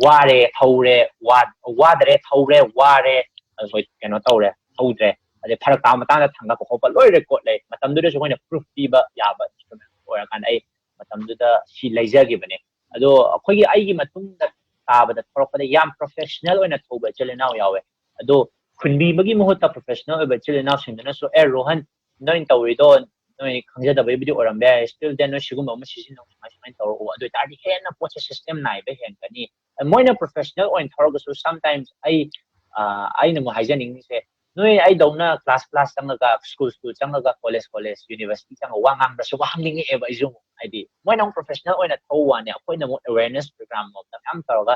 ꯋꯥꯔꯦ ꯊꯧꯔꯦ, ꯋꯥ-, ꯋꯥꯗꯔꯦ ꯊꯧꯔꯦ, ꯋꯥꯔꯦ, ꯑꯩꯈꯣꯏ ꯀꯩꯅꯣ ꯇꯧꯔꯦ ꯊꯧꯗ꯭ꯔꯦ, ꯑꯗꯩ ꯐꯔꯛ ꯇꯥꯕ ꯃꯇꯥꯡꯗ ꯊꯥꯡꯒꯠꯄ ꯈꯣꯠꯄ ꯂꯣꯏ ꯔꯦꯀꯣꯔꯠ ꯂꯩ꯫ ꯃꯇꯝꯗꯨꯗꯁꯨ ꯑꯩꯈꯣꯏꯅ ꯄ꯭ꯔꯨꯐ ꯄꯤꯕ ꯌꯥꯕ ꯏꯟꯁꯇ꯭ꯔꯨꯃꯦꯟ ꯑꯣꯏꯔꯀꯥꯟꯗ ꯑꯩ ꯃꯇꯝꯗꯨꯗ ꯁꯤ ꯂꯩꯖꯈꯤꯕꯅꯦ꯫ ꯑꯗꯣ ꯑꯩꯈꯣꯏꯒꯤ, ꯑꯩꯒꯤ ꯃꯇꯨꯡꯗ ꯇꯥꯕꯗ ꯊꯣꯛꯂꯛꯄꯗ ꯌꯥꯝ ꯄ꯭ꯔꯣꯐꯦꯁꯅꯦꯜ ꯑꯣꯏꯅ ꯊꯧꯕ ꯏꯆꯤꯜ ꯏꯅꯥꯎ ꯌꯥꯎꯋꯦ꯫ ꯑꯗꯣ ꯍꯨꯟꯕꯤꯕꯒꯤ ꯃꯍꯨꯠꯇ ꯄ꯭ꯔꯣꯐꯦꯁꯅꯦꯜ ꯑꯣꯏꯕ ꯏꯆꯤꯜ ꯏꯅꯥꯎꯁꯤꯡꯗꯨꯅꯁꯨ, "ꯑꯦ ꯔꯣꯍꯟ, ꯅꯣꯏꯅ ꯇꯧꯔꯤꯗꯣ ꯅꯣꯏ ꯈꯪꯖꯗꯕꯒꯤꯕꯨꯗꯤ ꯑꯣꯏꯔꯝꯕ ꯌꯥꯏ, still then ꯅꯣꯏ ꯁꯤꯒꯨꯝꯕ ꯑꯃ ꯁꯤꯖꯤꯟꯅꯧ, ꯁꯨꯃꯥꯏ ꯁꯨꯃꯥꯏꯅ ꯇꯧꯔꯛꯑꯣ, ꯑꯗꯨ ꯑꯣꯏꯇꯥꯔꯗꯤ ꯍꯦꯟꯅ ꯄꯣꯠꯁꯦ ꯁꯤꯁꯇꯦꯝ ꯅꯥꯏꯕ ꯍꯦꯟꯒꯅꯤ"꯫ ꯃꯣꯏꯅ ꯄ꯭ꯔꯣꯐꯦꯁꯅꯦꯜ ꯑꯣꯏꯅ ꯊꯧꯔꯒꯁꯨ sometimes ꯑꯩ, ꯑ, ꯑꯩꯅ ꯑꯃꯨꯛ ꯍꯥꯏꯖꯅꯤꯡꯉꯤꯁꯦ, ꯅꯣꯏ ꯑꯩꯗꯧꯅ ꯀ꯭ꯂꯥꯁ ꯀ꯭ꯂꯥꯁ ꯆꯪꯉꯒ, ꯁ꯭ꯀꯨꯜ ꯁ꯭ꯀꯨꯜ ꯆꯪꯉꯒ, ꯀꯣꯂꯦꯖ ꯀꯣꯂꯦꯖ, ꯌꯨꯅꯤꯚꯔꯁꯤꯇꯤ ꯆꯪꯉꯒ ꯋꯥ ꯉꯥꯡꯕ꯭ꯔꯁꯨ ꯍꯪꯅꯤꯡꯉꯛꯑꯦꯕ ꯑꯩꯁꯨ ꯑꯃꯨꯛ꯫ ꯍꯥꯏꯗꯤ ꯃꯣꯏꯅ ꯑꯃꯨꯛ ꯄ꯭ꯔꯣꯐꯦꯁꯅꯦꯜ ꯑꯣꯏꯅ ꯊꯧꯕ ꯋꯥꯅꯤ, ꯑꯩꯈꯣꯏꯅ ꯑꯃꯨꯛ ꯑꯦꯋꯦꯔꯅꯦꯁ ꯄ꯭ꯔꯣꯒ꯭ꯔꯥꯝ ꯃꯌꯥꯝ ꯇꯧꯔꯒ,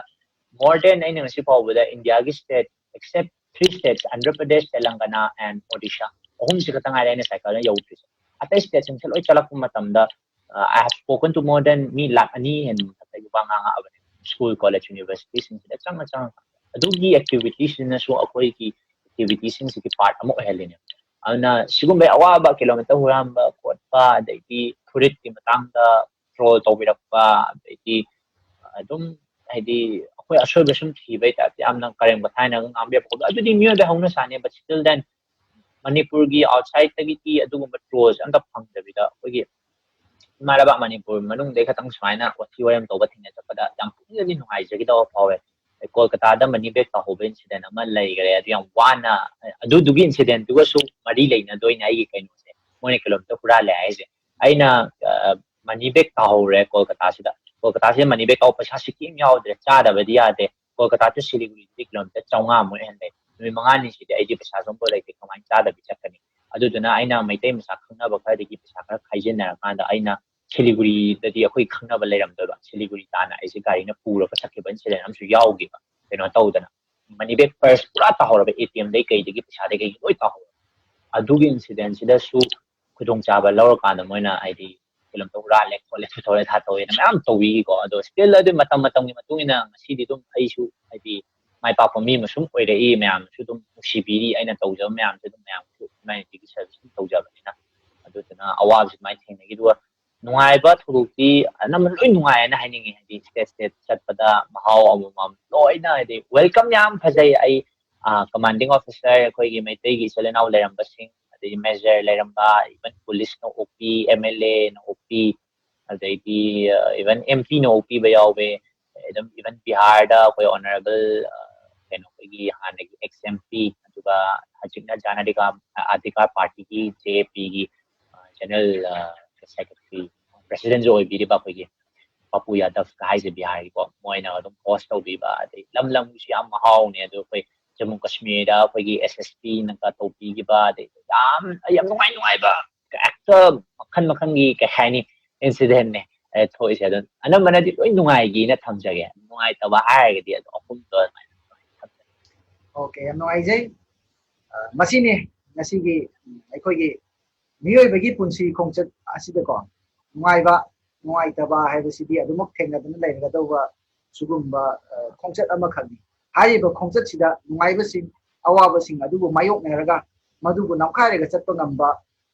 more than ꯑꯩꯅ ꯉꯁꯤ ꯐꯥꯎꯕꯗ ꯏꯟꯗꯤꯌꯥꯒꯤ state, except three states, Andhra Pradesh, Telangana and Odisha, ꯑꯍꯨꯝꯁꯤ ꯈꯛꯇ ꯉꯥꯏꯔꯦ ꯑꯩꯅ ꯁꯥꯏꯀꯜꯗ ꯌꯧꯗ꯭ꯔꯤꯁꯦ꯫ ꯑꯇꯩ ꯁ꯭ꯇꯦꯠꯁꯤꯡꯁꯦ ꯂꯣꯏ ꯆꯠꯂꯛꯄ ꯃꯇꯝꯗ, ꯑ, I have spoken to more than ꯃꯤ ꯂꯥꯈ ꯑꯅꯤ ꯍꯦꯟꯕ ꯃꯊꯛꯇꯒꯤ ꯋꯥ ꯉꯥꯡꯉꯛꯑꯕꯅꯦ꯫ ꯁ꯭ꯀꯨꯜ, ꯀꯣꯂꯦꯖ, ꯌꯨꯅꯤꯚꯔꯁꯤꯇꯤꯁꯤꯡꯁꯤꯗ ꯆꯪꯉ ꯆꯪꯉ ꯑꯗꯨꯒꯤ ꯑꯦꯛꯇꯤꯚꯤꯇꯤꯁꯤꯅꯁꯨ ꯑꯩꯈꯣꯏꯒꯤ ꯑꯦꯛꯇꯤꯚꯤꯇꯤꯁꯤꯡꯁꯤꯒꯤ ꯄꯥꯔꯠ ꯑꯃ ꯑꯣꯏꯍꯜꯂꯤꯅꯦ꯫ ꯑꯗꯨꯅ ꯁꯤꯒꯨꯝꯕꯒꯤ ꯑꯋꯥꯕ, ꯀꯤꯂꯣꯃꯤꯇꯔ ꯍꯨꯔꯥꯟꯕ ꯈꯣꯠꯄ, ꯑꯗꯩꯗꯤ ꯐꯨꯔꯤꯠꯀꯤ ꯃꯇꯥꯡꯗ ꯇ꯭ꯔꯣꯜ ꯇꯧꯕꯤꯔꯛꯄ, ꯑꯗꯩꯗꯤ ꯑꯗꯨꯝ ꯍꯥꯏꯗꯤ ꯑꯩꯈꯣꯏ ꯑꯁꯣꯏꯕ ꯁꯨꯝ ꯊꯤꯕꯩ ꯇꯥꯏꯞꯇ ꯌꯥꯝꯅ ꯀꯔꯦꯝ ꯀꯊꯥꯏꯅꯒ ꯉꯥꯡꯕꯤꯔꯛꯄ ꯈꯣꯠꯄ, ꯑꯗꯨꯗꯤ ꯃꯤꯑꯣꯏꯕ ꯍꯧꯅ ꯁꯥꯅꯦ꯫ But still then ꯃꯅꯤꯄꯨꯔꯒꯤ ꯑꯥꯎꯠꯁꯥꯏꯗꯇꯒꯤꯗꯤ ꯑꯗꯨꯒꯨꯝꯕ ꯇ꯭ꯔꯣꯜꯁꯦ ꯑꯝꯇ ꯐꯪꯗꯕꯤꯗ, ꯑꯩꯈꯣꯏꯒꯤ ꯏꯃꯥ ꯂꯩꯕꯥꯛ ꯃꯅꯤꯄꯨꯔ ꯃꯅꯨꯡꯗꯩ ꯈꯛꯇꯪ ꯁꯨꯃꯥꯏꯅ ꯋꯥꯊꯤ ꯋꯥꯔꯦꯝ ꯇꯧꯕ ꯊꯦꯡꯅꯖꯔꯛꯄꯗ ꯌꯥꯝ ꯄꯨꯛꯅꯤꯡꯗꯗꯤ ꯅꯨꯡꯉꯥꯏꯖꯈꯤꯗꯕ ꯐꯥꯎꯋꯦ꯫ ꯑꯩ ꯀꯣꯜꯀꯇꯥꯗ ꯃꯅꯤ ꯕꯦꯒ ꯇꯥꯍꯧꯕ ꯏꯟꯁꯤꯗꯦꯟ ꯑꯃ ꯂꯩꯈꯔꯦ꯫ ꯑꯗꯨ ꯌꯥꯝ ꯋꯥꯅ, ꯑꯗꯨꯗꯨꯒꯤ ꯏꯟꯁꯤꯗꯦꯟꯠꯇꯨꯒꯁꯨ ꯃꯔꯤ ꯂꯩꯅꯗꯣꯏꯅꯦ ꯑꯩꯒꯤ ꯀꯩꯅꯣꯁꯦ, ꯃꯣꯏꯅ ꯀꯤꯂꯣꯃꯤꯇꯔ ꯍꯨꯔꯥꯜꯂꯦ ꯍꯥꯏꯁꯦ꯫ ꯑꯩꯅ, ꯑ, ꯃꯅꯤ ꯕꯦꯒ ꯇꯥꯍꯧꯔꯦ ꯀꯣꯜꯀꯇꯥꯁꯤꯗ꯫ ꯀꯣꯜꯀꯇꯥꯁꯤꯗ ꯃꯅꯤ ꯕꯦꯒ ꯇꯥꯍꯧꯕ ꯄꯩꯁꯥꯁꯤ ꯀꯔꯤꯝ ꯌꯥꯎꯗ꯭ꯔꯦ, ꯆꯥꯗꯕꯗꯤ ꯌꯥꯗꯦ꯫ ꯀꯣꯜꯀꯇꯥ to ꯁꯤꯂꯤꯒꯨꯔꯤꯗꯤ ꯀꯤꯂꯣꯃꯤꯇꯔ ꯆꯥꯝꯃꯉꯥꯃꯨꯛ ꯍꯦꯟ ꯂꯩ꯫ ꯅꯨꯃꯤꯠ ꯃꯉꯥꯅꯤꯁꯤꯗꯤ ꯑꯩꯗꯤ ꯄꯩꯁꯥꯁꯨ ꯑꯝꯐꯥꯎ ꯂꯩꯇꯦ, ꯀꯃꯥꯏꯅ ꯆꯥꯗꯕꯤ ꯆꯠꯀꯅꯤ? ꯑꯗꯨꯗꯨꯅ ꯑꯩꯅ ꯃꯩꯇꯩ ꯃꯆꯥ ꯈꯪꯅꯕ ꯈꯔꯗꯒꯤ ꯄꯩꯁꯥ ꯈꯔ ꯈꯥꯏꯖꯤꯟꯅꯔꯀꯥꯟꯗ ꯑꯩꯅ ꯁꯤꯂꯤꯒꯨꯔꯤꯗꯗꯤ ꯑꯩꯈꯣꯏ ꯈꯪꯅꯕ ꯂꯩꯔꯝꯗꯣꯏꯕ꯫ ꯁꯤꯂꯤꯒꯨꯔꯤ ꯇꯥꯟꯅ ꯑꯩꯁꯦ ꯒꯥꯔꯤꯅ ꯄꯨꯔꯒ ꯆꯠꯈꯤꯕ incident ꯑꯃꯁꯨ ꯌꯥꯎꯈꯤꯕ꯫ ꯀꯩꯅꯣ ꯇꯧꯗꯅ, money bag, purse ꯄꯨꯔꯥ ꯇꯥꯍꯧꯔꯕ, ATM ꯗꯩ ꯀꯩꯗꯒꯤ ꯄꯩꯁꯥꯗꯩ ꯀꯩꯗꯒꯤ ꯂꯣꯏ ꯇꯥꯍꯧꯔꯕ꯫ ꯑꯗꯨꯒꯤ incident ꯁꯤꯗꯁꯨ ꯈꯨꯗꯣꯡꯆꯥꯕ ꯂꯧꯔꯀꯥꯟꯗ ꯃꯣꯏꯅ ꯍꯥꯏꯗꯤ ꯀꯩꯅꯣꯝꯇ ꯍꯨꯔꯥꯜꯂꯦ ꯈꯣꯠꯂꯦ ꯊꯣꯛꯑꯦ ꯊꯥ ꯇꯧꯋꯦꯅ ꯃꯌꯥꯝ ꯇꯧꯕꯤꯈꯤꯀꯣ꯫ ꯑꯗꯣ still ꯑꯗꯨ ꯃꯇꯝ ꯃꯇꯝꯒꯤ ꯃꯇꯨꯡ ꯏꯟꯅ ꯉꯁꯤꯗꯤ ꯑꯗꯨꯝ ꯑꯩꯁꯨ ꯍꯥꯏꯗꯤ ꯃꯥꯏ ꯄꯥꯛꯄ ꯃꯤ ꯑꯃ ꯁꯨꯝ ꯑꯣꯏꯔꯛꯏ, ꯃꯌꯥꯝꯅꯁꯨ ꯑꯗꯨꯝ ꯅꯨꯡꯁꯤꯕꯤꯔꯤ, ꯑꯩꯅ ꯇꯧꯖꯕ ꯃꯌꯥꯝꯁꯨ ꯑꯗꯨꯝ ꯃꯌꯥꯝꯁꯨ humanity ꯒꯤ service ꯑꯗꯨꯝ ꯇꯧꯖꯕꯅꯤꯅ꯫ ꯑꯗꯨꯗꯨꯅ ꯑꯋꯥꯕꯁꯨ ꯑꯗꯨꯃꯥꯏꯅ ꯊꯦꯡꯅꯈꯤ꯫ ꯑꯗꯨꯒ ꯅꯨꯡꯉꯥꯏꯕ ꯊꯧꯗꯣꯛꯇꯤ ꯑꯅꯝꯕꯅ ꯂꯣꯏ ꯅꯨꯡꯉꯥꯏꯌꯦꯅ ꯍꯥꯏꯅꯤꯡꯉꯤ꯫ ꯍꯥꯏꯗꯤ state state ꯆꯠꯄꯗ ꯃꯍꯥꯎ ꯑꯃꯃꯝ ꯂꯣꯏꯅ, ꯍꯥꯏꯗꯤ welcome ꯌꯥꯝ ꯐꯖꯩ꯫ ꯑꯩ commanding officer, ꯑꯩꯈꯣꯏꯒꯤ ꯃꯩꯇꯩꯒꯤ ꯏꯆꯤꯜ ꯏꯅꯥꯎ ꯂꯩꯔꯝꯕꯁꯤꯡ, ꯑꯗꯩ major ꯂꯩꯔꯝꯕ, even police ꯅ ꯑꯣꯛꯄꯤ, MLA ꯅ ꯑꯣꯛꯄꯤ, ꯑꯗꯩꯗꯤ even MP ꯅ ꯑꯣꯛꯄꯤꯕ ꯌꯥꯎꯋꯦ꯫ ꯑꯗꯨꯝ even ꯕꯤꯍꯥꯔꯗ ꯑꯩꯈꯣꯏ honourable, ꯀꯩꯅꯣ, ꯑꯩꯈꯣꯏꯒꯤ ꯍꯥꯟꯅꯒꯤ ex MP, ꯑꯗꯨꯒ ꯍꯧꯖꯤꯛꯅ ꯖꯥꯟ ꯑꯙꯤꯀꯥꯔ, ꯑꯙꯤꯀꯥꯔ party ꯒꯤ, JAP ꯒꯤ general secretary, president ꯁꯨ ꯑꯣꯏꯕꯤꯔꯤꯕ ꯑꯩꯈꯣꯏꯒꯤ ꯄꯄꯨ ꯌꯥꯗꯕ ꯍꯥꯏꯁꯦ ꯕꯤꯍꯥꯔꯒꯤꯀꯣ, ꯃꯣꯏꯅ ꯑꯗꯨꯝ host ꯇꯧꯕꯤꯕ, ꯑꯗꯩ ꯂꯝ ꯂꯝꯒꯤꯁꯨ ꯌꯥꯝ ꯃꯍꯥꯎꯅꯦ꯫ ꯑꯗꯣ ꯑꯩꯈꯣꯏ ꯖꯃꯨ ꯀꯥꯁꯃꯤꯔꯗ ꯑꯩꯈꯣꯏꯒꯤ SSP ꯅꯒ ꯇꯧꯕꯤꯈꯤꯕ, ꯑꯗꯩ ꯌꯥꯝ, ꯌꯥꯝ ꯅꯨꯡꯉꯥꯏ ꯅꯨꯡꯉꯥꯏꯕ ꯍꯦꯛꯇ ꯃꯈꯜ ꯃꯈꯜꯒꯤ, ꯀꯩ ꯍꯥꯏꯅꯤ, incident ꯅꯦ ꯊꯣꯛꯏꯁꯦ꯫ ꯑꯗꯨ ꯑꯅꯝꯕꯅꯗꯤ ꯂꯣꯏ ꯅꯨꯡꯉꯥꯏꯒꯤꯅ ꯊꯝꯖꯒꯦ, ꯅꯨꯡꯉꯥꯏꯇꯕ ꯍꯥꯏꯔꯒꯗꯤ ꯑꯗꯨ ꯑꯍꯨꯝꯗꯣ ꯑꯗꯨꯃꯥꯏꯅ ꯊꯝꯖꯒꯦ꯫ Okay, ꯌꯥꯝ ꯅꯨꯡꯉꯥꯏꯖꯩ꯫ ꯑ, ꯃꯁꯤꯅꯤ ꯉꯁꯤꯒꯤ ꯑꯩꯈꯣꯏꯒꯤ ꯃꯤꯑꯣꯏꯕꯒꯤ ꯄꯨꯟꯁꯤ ꯈꯣꯡꯆꯠ ꯑꯁꯤꯗꯀꯣ ꯅꯨꯡꯉꯥꯏꯕ, ꯅꯨꯡꯉꯥꯏꯇꯕ ꯍꯥꯏꯕꯁꯤꯗꯤ ꯑꯗꯨꯃꯛ ꯊꯦꯡꯅꯗꯨꯅ ꯂꯩꯔꯒꯗꯧꯕ ꯁꯤꯒꯨꯝꯕ, ꯑ, ꯈꯣꯡꯆꯠ ꯑꯃꯈꯛꯅꯤ꯫ ꯍꯥꯏꯔꯤꯕ ꯈꯣꯡꯆꯠꯁꯤꯗ ꯅꯨꯡꯉꯥꯏꯕꯁꯤꯡ, ꯑꯋꯥꯕꯁꯤꯡ ꯑꯗꯨꯕꯨ ꯃꯥꯌꯣꯛꯅꯔꯒ ꯃꯗꯨꯕꯨ ꯅꯝꯈꯥꯏꯔꯒ ꯆꯠꯄ ꯉꯝꯕ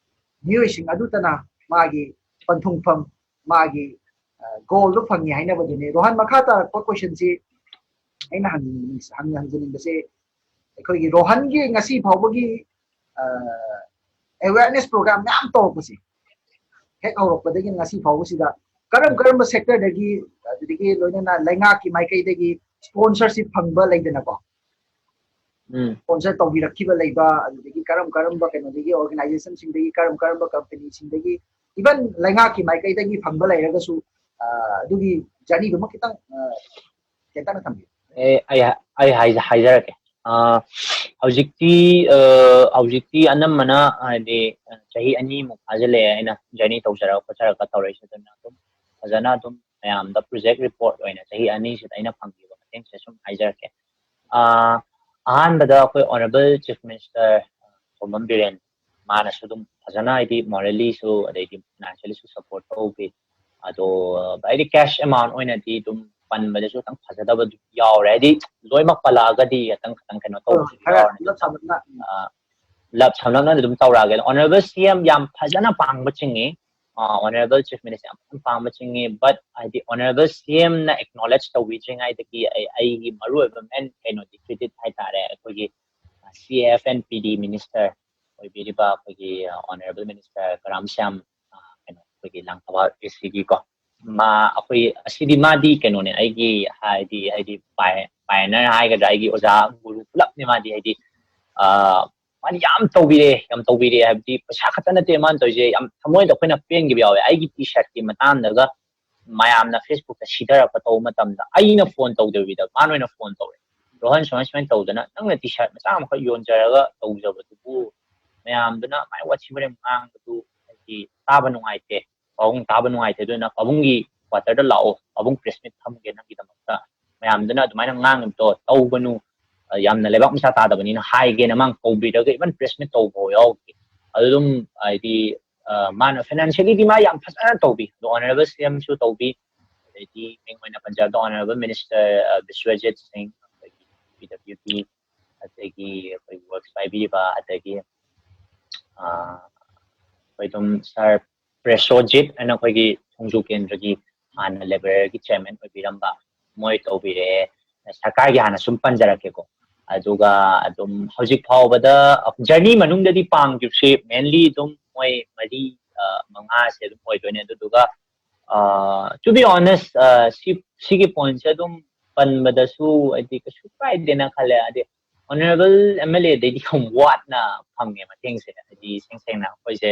ꯃꯤꯑꯣꯏꯁꯤꯡ ꯑꯗꯨꯇꯅ ꯃꯥꯒꯤ ꯄꯟꯊꯨꯡꯐꯝ, ꯃꯥꯒꯤ, ꯑ, goal ꯗꯨ ꯐꯪꯉꯤ ꯍꯥꯏꯅꯕꯗꯨꯅꯤ꯫ ꯔꯣꯍꯟ, ꯃꯈꯥ ꯇꯥꯔꯛꯄ question ꯁꯤ ꯑꯩꯅ ꯍꯪꯅꯤꯡ-, ꯍꯪ-, ꯍꯪꯖꯅꯤꯡꯕꯁꯦ, ꯑꯩꯈꯣꯏꯒꯤ ꯔꯣꯍꯟꯒꯤ ꯉꯁꯤ ꯐꯥꯎꯕꯒꯤ, ꯑ, awareness program ꯃꯌꯥꯝ ꯇꯧꯔꯛꯄꯁꯦ, ꯍꯦꯛ ꯍꯧꯔꯛꯄꯗꯒꯤ ꯉꯁꯤ ꯐꯥꯎꯕꯁꯤꯗ ꯀꯔꯝ ꯀꯔꯝꯕ sector ꯗꯒꯤ, ꯑꯗꯨꯗꯒꯤ ꯂꯣꯏꯅꯅ ꯂꯩꯉꯥꯛꯀꯤ ꯃꯥꯏꯀꯩꯗꯒꯤ sponsorship ꯐꯪꯕ ꯂꯩꯗꯅꯀꯣ, ꯎꯝ꯫ sponsor ꯇꯧꯕꯤꯔꯛꯈꯤꯕ ꯂꯩꯕ, ꯑꯗꯨꯗꯒꯤ ꯀꯔꯝ ꯀꯔꯝꯕ ꯀꯩꯅꯣꯗꯒꯤ, organization ꯁꯤꯡꯗꯒꯤ, ꯀꯔꯝ ꯀꯔꯝꯕ company ꯁꯤꯡꯗꯒꯤ, even ꯂꯩꯉꯥꯛꯀꯤ ꯃꯥꯏꯀꯩꯗꯒꯤ ꯐꯪꯕ ꯂꯩꯔꯒꯁꯨ, ꯑ, ꯑꯗꯨꯒꯤ journey ꯗꯨꯃ ꯈꯤꯇꯪ, ꯑ, ꯇꯦꯟꯇꯛꯅ ꯊꯝꯕꯤꯌꯨ꯫ ꯑꯦ, ꯑꯩ, ꯑꯩ ꯍꯥꯏꯖ-, ꯍꯥꯏꯖꯔꯛꯀꯦ꯫ ꯑ, ꯍꯧꯖꯤꯛꯇꯤ ꯑ, ꯍꯧꯖꯤꯛꯇꯤ ꯑꯅꯝꯕꯅ ꯍꯥꯏꯗꯤ ꯆꯍꯤ ꯑꯅꯤꯃꯨꯛ ꯐꯥꯖꯤꯜꯂꯛꯑꯦ ꯑꯩꯅ ꯖꯔꯅꯤ ꯇꯧꯖꯔꯒ ꯈꯣꯠꯆꯔꯒ ꯇꯧꯔꯛꯏꯁꯦ꯫ ꯑꯗꯨꯅ ꯑꯗꯨꯝ ꯐꯖꯅ ꯑꯗꯨꯝ ꯃꯌꯥꯝꯗ ꯄ꯭ꯔꯣꯖꯦꯛ ꯔꯤꯄꯣꯔꯠ ꯑꯣꯏꯅ ꯆꯍꯤ ꯑꯅꯤꯁꯤꯗ ꯑꯩꯅ ꯐꯪꯈꯤꯕ ꯃꯇꯦꯡꯁꯦ ꯁꯨꯝ ꯍꯥꯏꯖꯔꯛꯀꯦ꯫ ꯑ, ꯑꯍꯥꯟꯕꯗ ꯑꯩꯈꯣꯏ ꯑꯣꯅꯔꯦꯕꯜ ꯆꯤꯐ ꯃꯤꯅꯤꯁꯇꯔ ꯇꯣꯝꯕꯝ ꯕꯤꯔꯦꯟ, ꯃꯥꯅꯁꯨ ꯑꯗꯨꯝ ꯐꯖꯅ ꯍꯥꯏꯗꯤ ꯃꯣꯔꯦꯂꯤꯁꯨ ꯑꯗꯩꯗꯤ ꯐꯥꯏꯅꯥꯟꯁꯤꯌꯦꯜꯂꯤꯁꯨ ꯁꯞꯄꯣꯔꯠ ꯇꯧꯕꯤ꯫ ꯑꯗꯣ ꯍꯥꯏꯗꯤ ꯀꯦꯁ ꯑꯦꯃꯥꯎꯟ ꯑꯣꯏꯅꯗꯤ ꯑꯗꯨꯝ ꯄꯟꯕꯗꯁꯨ ꯈꯤꯇꯪ ꯐꯖꯗꯕ ꯌꯥꯎꯔꯦ, ꯍꯥꯏꯗꯤ ꯂꯣꯏꯅꯃꯛ ꯄꯜꯂꯛꯑꯒꯗꯤ ꯈꯤꯇꯪ ꯈꯤꯇꯪ ꯀꯩꯅꯣ ꯇꯧꯕꯁꯨ ꯌꯥꯎꯔꯅꯤ꯫ ꯑ, ꯂꯞ ꯁꯝꯂꯞꯅ ꯑꯗꯨꯝ ꯇꯧꯔꯛꯑꯒꯦ꯫ ꯑꯣꯅꯔꯦꯕꯜ ꯁꯤ ꯑꯦꯝ ꯌꯥꯝ ꯐꯖꯅ ꯄꯥꯡꯕ ꯆꯤꯡꯉꯤ, ꯑꯣꯅꯔꯦꯕꯜ ꯆꯤꯐ ꯃꯤꯅꯤꯁꯇꯔ ꯌꯥꯝ ꯐꯖꯅ ꯄꯥꯡꯕ ꯆꯤꯡꯉꯤ꯫ ꯕꯠ ꯍꯥꯏꯗꯤ ꯑꯣꯅꯔꯦꯕꯜ ꯁꯤ ꯑꯦꯝꯅ ꯑꯦꯛꯅꯣꯂꯦꯖ ꯇꯧꯕꯤꯗ꯭ꯔꯤꯉꯩꯗꯒꯤ ꯑꯩ ꯑꯩꯒꯤ ꯃꯔꯨꯑꯣꯏꯕ ꯃꯦꯟ ꯀꯩꯅꯣꯗꯤ ꯀ꯭ꯔꯤꯗꯤꯠ ꯍꯥꯏꯇꯥꯔꯦ, ꯑꯩꯈꯣꯏꯒꯤ ꯁꯤ ꯑꯦꯐ ꯑꯦꯟ ꯄꯤ ꯗꯤ ꯃꯤꯅꯤꯁꯇꯔ ꯑꯣꯏꯕꯤꯔꯤꯕ ꯑꯩꯈꯣꯏꯒꯤ ꯑꯣꯅꯔꯦꯕꯜ ꯃꯤꯅꯤꯁꯇꯔ ꯀꯔꯥꯝ ꯁ꯭ꯌꯥꯝ, ꯑ, ꯀꯩꯅꯣ ꯑꯩꯈꯣꯏꯒꯤ ꯂꯥꯡꯊꯕꯥꯜ ꯑꯦ ꯁꯤꯒꯤꯀꯣ, ꯃꯥ ꯑꯩꯈꯣꯏ ꯑꯁꯤꯗꯤ ꯃꯥꯗꯤ ꯀꯩꯅꯣꯅꯦ, ꯑꯩꯒꯤ ꯍꯥꯏꯗꯤ ꯍꯥꯏꯗꯤ ꯄꯥꯏ-, ꯄꯥꯏꯅꯔ ꯍꯥꯏꯒꯗ꯭ꯔꯥ, ꯑꯩꯒꯤ ꯑꯣꯖꯥ ꯒꯨꯔꯨ ꯄꯨꯂꯞꯅꯦ ꯃꯥꯗꯤ꯫ ꯍꯥꯏꯗꯤ ꯑ, ꯃꯥꯗꯤ ꯌꯥꯝ ꯇꯧꯕꯤꯔꯦ, ꯌꯥꯝ ꯇꯧꯕꯤꯔꯦ ꯍꯥꯏꯕꯗꯤ ꯄꯩꯁꯥ ꯈꯛꯇ ꯅꯠꯇꯦ ꯃꯥꯅ ꯇꯧꯔꯤꯁꯦ, ꯌꯥꯝ ꯊꯃꯣꯏꯗ ꯑꯩꯈꯣꯏꯅ ꯄꯦꯟꯈꯤꯕ ꯌꯥꯎꯋꯦ꯫ ꯑꯩꯒꯤ ꯇꯤ ꯁꯥꯔꯠꯀꯤ ꯃꯇꯥꯡꯗꯒ ꯃꯌꯥꯝꯅ ꯐꯦꯁꯕꯨꯛꯇ ꯁꯤꯊꯔꯛꯄ ꯇꯧꯕ ꯃꯇꯝꯗ ꯑꯩꯅ ꯐꯣꯟ ꯇꯧꯗꯕꯤꯗ ꯃꯥꯅ ꯑꯣꯏꯅ ꯐꯣꯟ ꯇꯧꯔꯦ, "ꯔꯣꯍꯟ, ꯁꯨꯃꯥꯏ ꯁꯨꯃꯥꯏꯅ ꯇꯧꯗꯅ ꯅꯪꯅ ꯇꯤ ꯁꯥꯔꯠ ꯃꯆꯥ ꯑꯃꯈꯛ ꯌꯣꯟꯖꯔꯒ ꯇꯧꯖꯕꯗꯨꯕꯨ ꯃꯌꯥꯝꯗꯨꯅ ꯃꯥꯏ ꯋꯥꯊꯤ ꯋꯥꯔꯦꯝ ꯉꯥꯡꯕꯗꯨ ꯍꯥꯏꯗꯤ ꯇꯥꯕ ꯅꯨꯡꯉꯥꯏꯇꯦ, ꯄꯥꯕꯨꯡ ꯇꯥꯕ ꯅꯨꯡꯉꯥꯏꯇꯦ, ꯑꯗꯨꯅ ꯄꯥꯕꯨꯡꯒꯤ ꯀ꯭ꯋꯥꯇꯔꯗ ꯂꯥꯛꯑꯣ, ꯄꯥꯕꯨꯡ ꯄ꯭ꯔꯦꯁ ꯃꯤꯠ ꯐꯝꯒꯦ ꯅꯪꯒꯤꯗꯃꯛꯇ, ꯃꯌꯥꯝꯗꯨꯅ ꯑꯗꯨꯃꯥꯏꯅ ꯉꯥꯡꯉꯤꯕꯗꯣ ꯇꯧꯒꯅꯨ, ꯑ, ꯌꯥꯝꯅ ꯂꯩꯕꯥꯛ ꯃꯆꯥ ꯇꯥꯗꯕꯅꯤꯅ" ꯍꯥꯏꯒꯦꯅ ꯃꯥꯅ ꯀꯧꯕꯤꯔꯒ ꯏꯚꯟ ꯄ꯭ꯔꯦꯁ ꯃꯤꯠ ꯇꯧꯕ ꯐꯥꯎ ꯌꯥꯎꯈꯤ꯫ ꯑꯗꯨ ꯑꯗꯨꯝ ꯍꯥꯏꯗꯤ, ꯑ, ꯃꯥꯅ ꯐꯥꯏꯅꯥꯟꯁꯤꯌꯦꯜꯂꯤꯗꯤ ꯃꯥ ꯌꯥꯝ ꯐꯖꯅ ꯇꯧꯕꯤ, ꯑꯗꯣ ꯑꯣꯅꯔꯦꯕꯜ ꯁꯤ ꯑꯦꯝꯁꯨ ꯇꯧꯕꯤ, ꯑꯗꯩꯗꯤ ꯃꯤꯡ ꯑꯣꯏꯅ ꯄꯟꯖꯔꯕꯗ ꯑꯣꯅꯔꯦꯕꯜ ꯃꯤꯅꯤꯁꯇꯔ ꯕꯤꯁ꯭ꯋꯖꯤꯠ ꯁꯤꯡ, ꯑꯩꯈꯣꯏꯒꯤ ꯄꯤ ꯗꯕ꯭ꯂꯤꯎ ꯗꯤ, ꯑꯗꯒꯤ ꯑꯩꯈꯣꯏ ꯋꯔꯛꯁ ꯄꯥꯏꯕꯤꯔꯤꯕ, ꯑꯗꯒꯤ ꯑ, ꯑꯩꯈꯣꯏ ꯑꯗꯨꯝ ꯁꯥꯔ ꯄ꯭ꯔꯦꯁꯣꯖꯤꯠ ꯍꯥꯏꯅ ꯑꯩꯈꯣꯏꯒꯤ ꯊꯣꯡꯖꯨ ꯀꯦꯟꯗ꯭ꯔꯒꯤ ꯍꯥꯟꯅ ꯂꯦꯕꯔꯒꯤ ꯆꯤꯌꯔꯃꯦꯟ ꯑꯣꯏꯕꯤꯔꯝꯕ, ꯃꯣꯏ ꯇꯧꯕꯤꯔꯛꯑꯦ꯫ ꯁꯔꯀꯥꯔꯒꯤ ꯍꯥꯟꯅ ꯁꯨꯝ ꯄꯟꯖꯔꯛꯀꯦꯀꯣ꯫ ꯑꯗꯨꯒ ꯑꯗꯨꯝ ꯍꯧꯖꯤꯛ ꯐꯥꯎꯕꯗ ꯖꯔꯅꯤ ꯃꯅꯨꯡꯗꯗꯤ ꯄꯥꯡꯈꯤꯕꯁꯤ ꯃꯦꯟꯂꯤ ꯑꯗꯨꯝ ꯃꯣꯏ ꯃꯔꯤ, ꯑ, ꯃꯉꯥꯁꯦ ꯑꯗꯨꯝ ꯑꯣꯏꯗꯣꯏꯅꯦ꯫ ꯑꯗꯨꯗꯨꯒ, ꯑ, to be honest, ꯑ, ꯁꯤ, ꯁꯤꯒꯤ ꯄꯣꯏꯟꯠꯁꯦ ꯑꯗꯨꯝ ꯄꯟꯕꯗꯁꯨ ꯍꯥꯏꯗꯤ ꯀꯩꯁꯨ ꯀꯥꯏꯗꯦꯅ ꯈꯜꯂꯦ꯫ ꯍꯥꯏꯗꯤ ꯑꯣꯅꯔꯦꯕꯜ ꯑꯦꯝ ꯑꯦꯜ ꯑꯦꯗꯩꯗꯤ ꯌꯥꯝ ꯋꯥꯠꯅ ꯐꯪꯉꯦ ꯃꯇꯦꯡꯁꯦ꯫ ꯍꯥꯏꯗꯤ ꯏꯁꯦꯡ ꯁꯦꯡꯅ ꯑꯩꯈꯣꯏꯁꯦ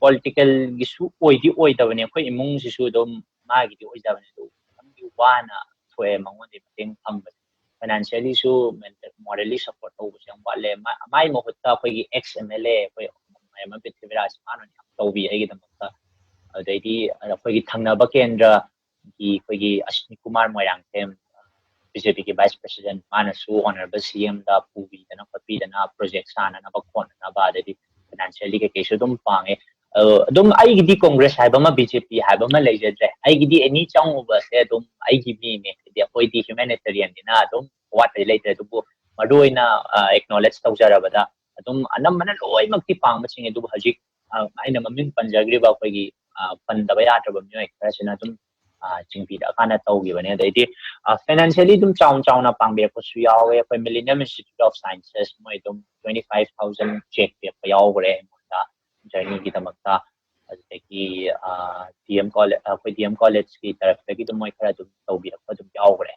ꯄꯣꯂꯤꯇꯤꯀꯦꯜꯒꯤꯁꯨ ꯑꯣꯏꯗꯤ ꯑꯣꯏꯗꯕꯅꯦ, ꯑꯩꯈꯣꯏ ꯏꯃꯨꯡꯁꯤꯁꯨ ꯑꯗꯨꯝ ꯃꯥꯒꯤꯗꯤ ꯑꯣꯏꯖꯕꯅꯦ, ꯑꯗꯨ ꯈꯤꯇꯪꯗꯤ ꯋꯥꯅ ꯊꯣꯛꯑꯦ ꯃꯉꯣꯟꯗꯒꯤ ꯃꯇꯦꯡ ꯐꯪꯕꯁꯦ꯫ ꯐꯥꯏꯅꯥꯟꯁꯤꯌꯦꯜꯂꯤꯁꯨ, ꯃꯣꯔꯦꯜꯂꯤ ꯁꯞꯄꯣꯔꯠ ꯇꯧꯕꯁꯨ ꯌꯥꯝ ꯋꯥꯠꯂꯦ꯫ ꯃꯥꯏ ꯃꯍꯨꯠꯇ ꯑꯩꯈꯣꯏꯒꯤ ꯑꯦꯛꯁ ꯑꯦꯝ ꯑꯦꯜ ꯑꯦ ꯑꯩꯈꯣꯏ ꯃꯌꯥꯝ ꯄ꯭ꯔꯤꯊꯤꯕꯤꯔꯥꯖ, ꯃꯥꯅ ꯌꯥꯝ ꯇꯧꯕꯤ ꯑꯩꯒꯤꯗꯃꯛꯇ꯫ ꯑꯗꯩꯗꯤ ꯑꯩꯈꯣꯏꯒꯤ ꯊꯪꯅꯕ ꯀꯦꯟꯗ꯭ꯔꯒꯤ ꯑꯩꯈꯣꯏꯒꯤ ꯑꯁ꯭ꯋꯤꯅꯤ ꯀꯨꯃꯥꯔ ꯃꯣꯏꯔꯥꯡꯊꯦꯝ, ꯕꯤ ꯖꯦ ꯄꯤꯒꯤ ꯚꯥꯏꯁ ꯄ꯭ꯔꯦꯁꯤꯗꯦꯟ, ꯃꯥꯅꯁꯨ ꯑꯣꯅꯔꯦꯕꯜ ꯁꯤ ꯑꯦꯝꯗ ꯄꯨꯕꯤꯗꯅ ꯈꯣꯠꯄꯤꯗꯅ ꯄ꯭ꯔꯣꯖꯦꯛ ꯁꯥꯅꯅꯕ ꯈꯣꯠꯅꯅꯕ, ꯑꯗꯩꯗꯤ ꯐꯥꯏꯅꯥꯟꯁꯤꯌꯦꯜꯂꯤ ꯀꯩꯀꯩꯁꯨ ꯑꯗꯨꯝ ꯄꯥꯡꯉꯦ꯫ ꯑꯗꯨꯝ ꯑꯩꯒꯤꯗꯤ ꯀꯣꯡꯒ꯭ꯔꯦꯁ ꯍꯥꯏꯕ ꯑꯃ, ꯕꯤ ꯖꯦ ꯄꯤ ꯍꯥꯏꯕ ꯑꯃ ꯂꯩꯖꯗ꯭ꯔꯦ꯫ ꯑꯩꯒꯤꯗꯤ ꯑꯦꯅꯤ ꯆꯪꯉꯨꯕꯁꯦ ꯑꯗꯨꯝ ꯑꯩꯒꯤ ꯃꯤꯅꯦ꯫ ꯍꯥꯏꯗꯤ ꯑꯩꯈꯣꯏꯗꯤ ꯍ꯭ꯌꯨꯃꯦꯅꯤꯇꯦꯔꯤꯌꯟꯅꯤꯅ ꯑꯗꯨꯝ ꯑꯋꯥꯠꯄꯗꯤ ꯂꯩꯇ꯭ꯔꯦ꯫ ꯑꯗꯨꯕꯨ ꯃꯔꯨ ꯑꯣꯏꯅ ꯑꯦꯛꯅꯣꯂꯦꯖ ꯇꯧꯖꯔꯕꯗ ꯑꯗꯨꯝ ꯑꯅꯝꯕꯅ ꯂꯣꯏꯅꯃꯛꯇꯤ ꯄꯥꯡꯕ ꯆꯤꯡꯉꯦ꯫ ꯑꯗꯨꯕꯨ ꯍꯧꯖꯤꯛ ꯑꯩꯅ ꯃꯃꯤꯡ ꯄꯟꯖꯈ꯭ꯔꯤꯕ ꯑꯩꯈꯣꯏꯒꯤ ꯄꯟꯗꯕ ꯌꯥꯗ꯭ꯔꯕ ꯃꯤꯑꯣꯏ ꯈꯔꯁꯤꯅ ꯑꯗꯨꯝ ꯆꯤꯡꯕꯤꯔꯛꯑꯀꯥꯟꯗ ꯇꯧꯈꯤꯕꯅꯦ꯫ ꯑꯗꯩꯗꯤ ꯐꯥꯏꯅꯥꯟꯁꯤꯌꯦꯜꯂꯤ ꯑꯗꯨꯝ ꯆꯥꯎꯅ ꯆꯥꯎꯅ ꯄꯥꯡꯕꯤꯔꯛꯄꯁꯨ ꯌꯥꯎꯋꯦ꯫ ꯑꯩꯈꯣꯏ Millennium Institute of Sciences, ꯃꯣꯏ ꯑꯗꯨꯝ twenty five thousand ꯆꯦꯛ ꯄꯤꯔꯛꯄ ꯌꯥꯎꯈ꯭ꯔꯦ ꯑꯩꯉꯣꯟꯗ ꯖꯔꯅꯤꯒꯤꯗꯃꯛꯇ꯫ ꯑꯗꯨꯗꯒꯤ ꯗꯤ ꯑꯦꯝ ꯀꯣꯂꯦꯖ, ꯑꯩꯈꯣꯏ ꯗꯤ ꯑꯦꯝ ꯀꯣꯂꯦꯖꯀꯤ ꯇꯔꯐꯇꯒꯤ ꯑꯗꯨꯝ ꯃꯣꯏ ꯈꯔ ꯑꯗꯨꯝ ꯇꯧꯕꯤꯔꯛꯄ ꯑꯗꯨꯝ ꯌꯥꯎꯈ꯭ꯔꯦ꯫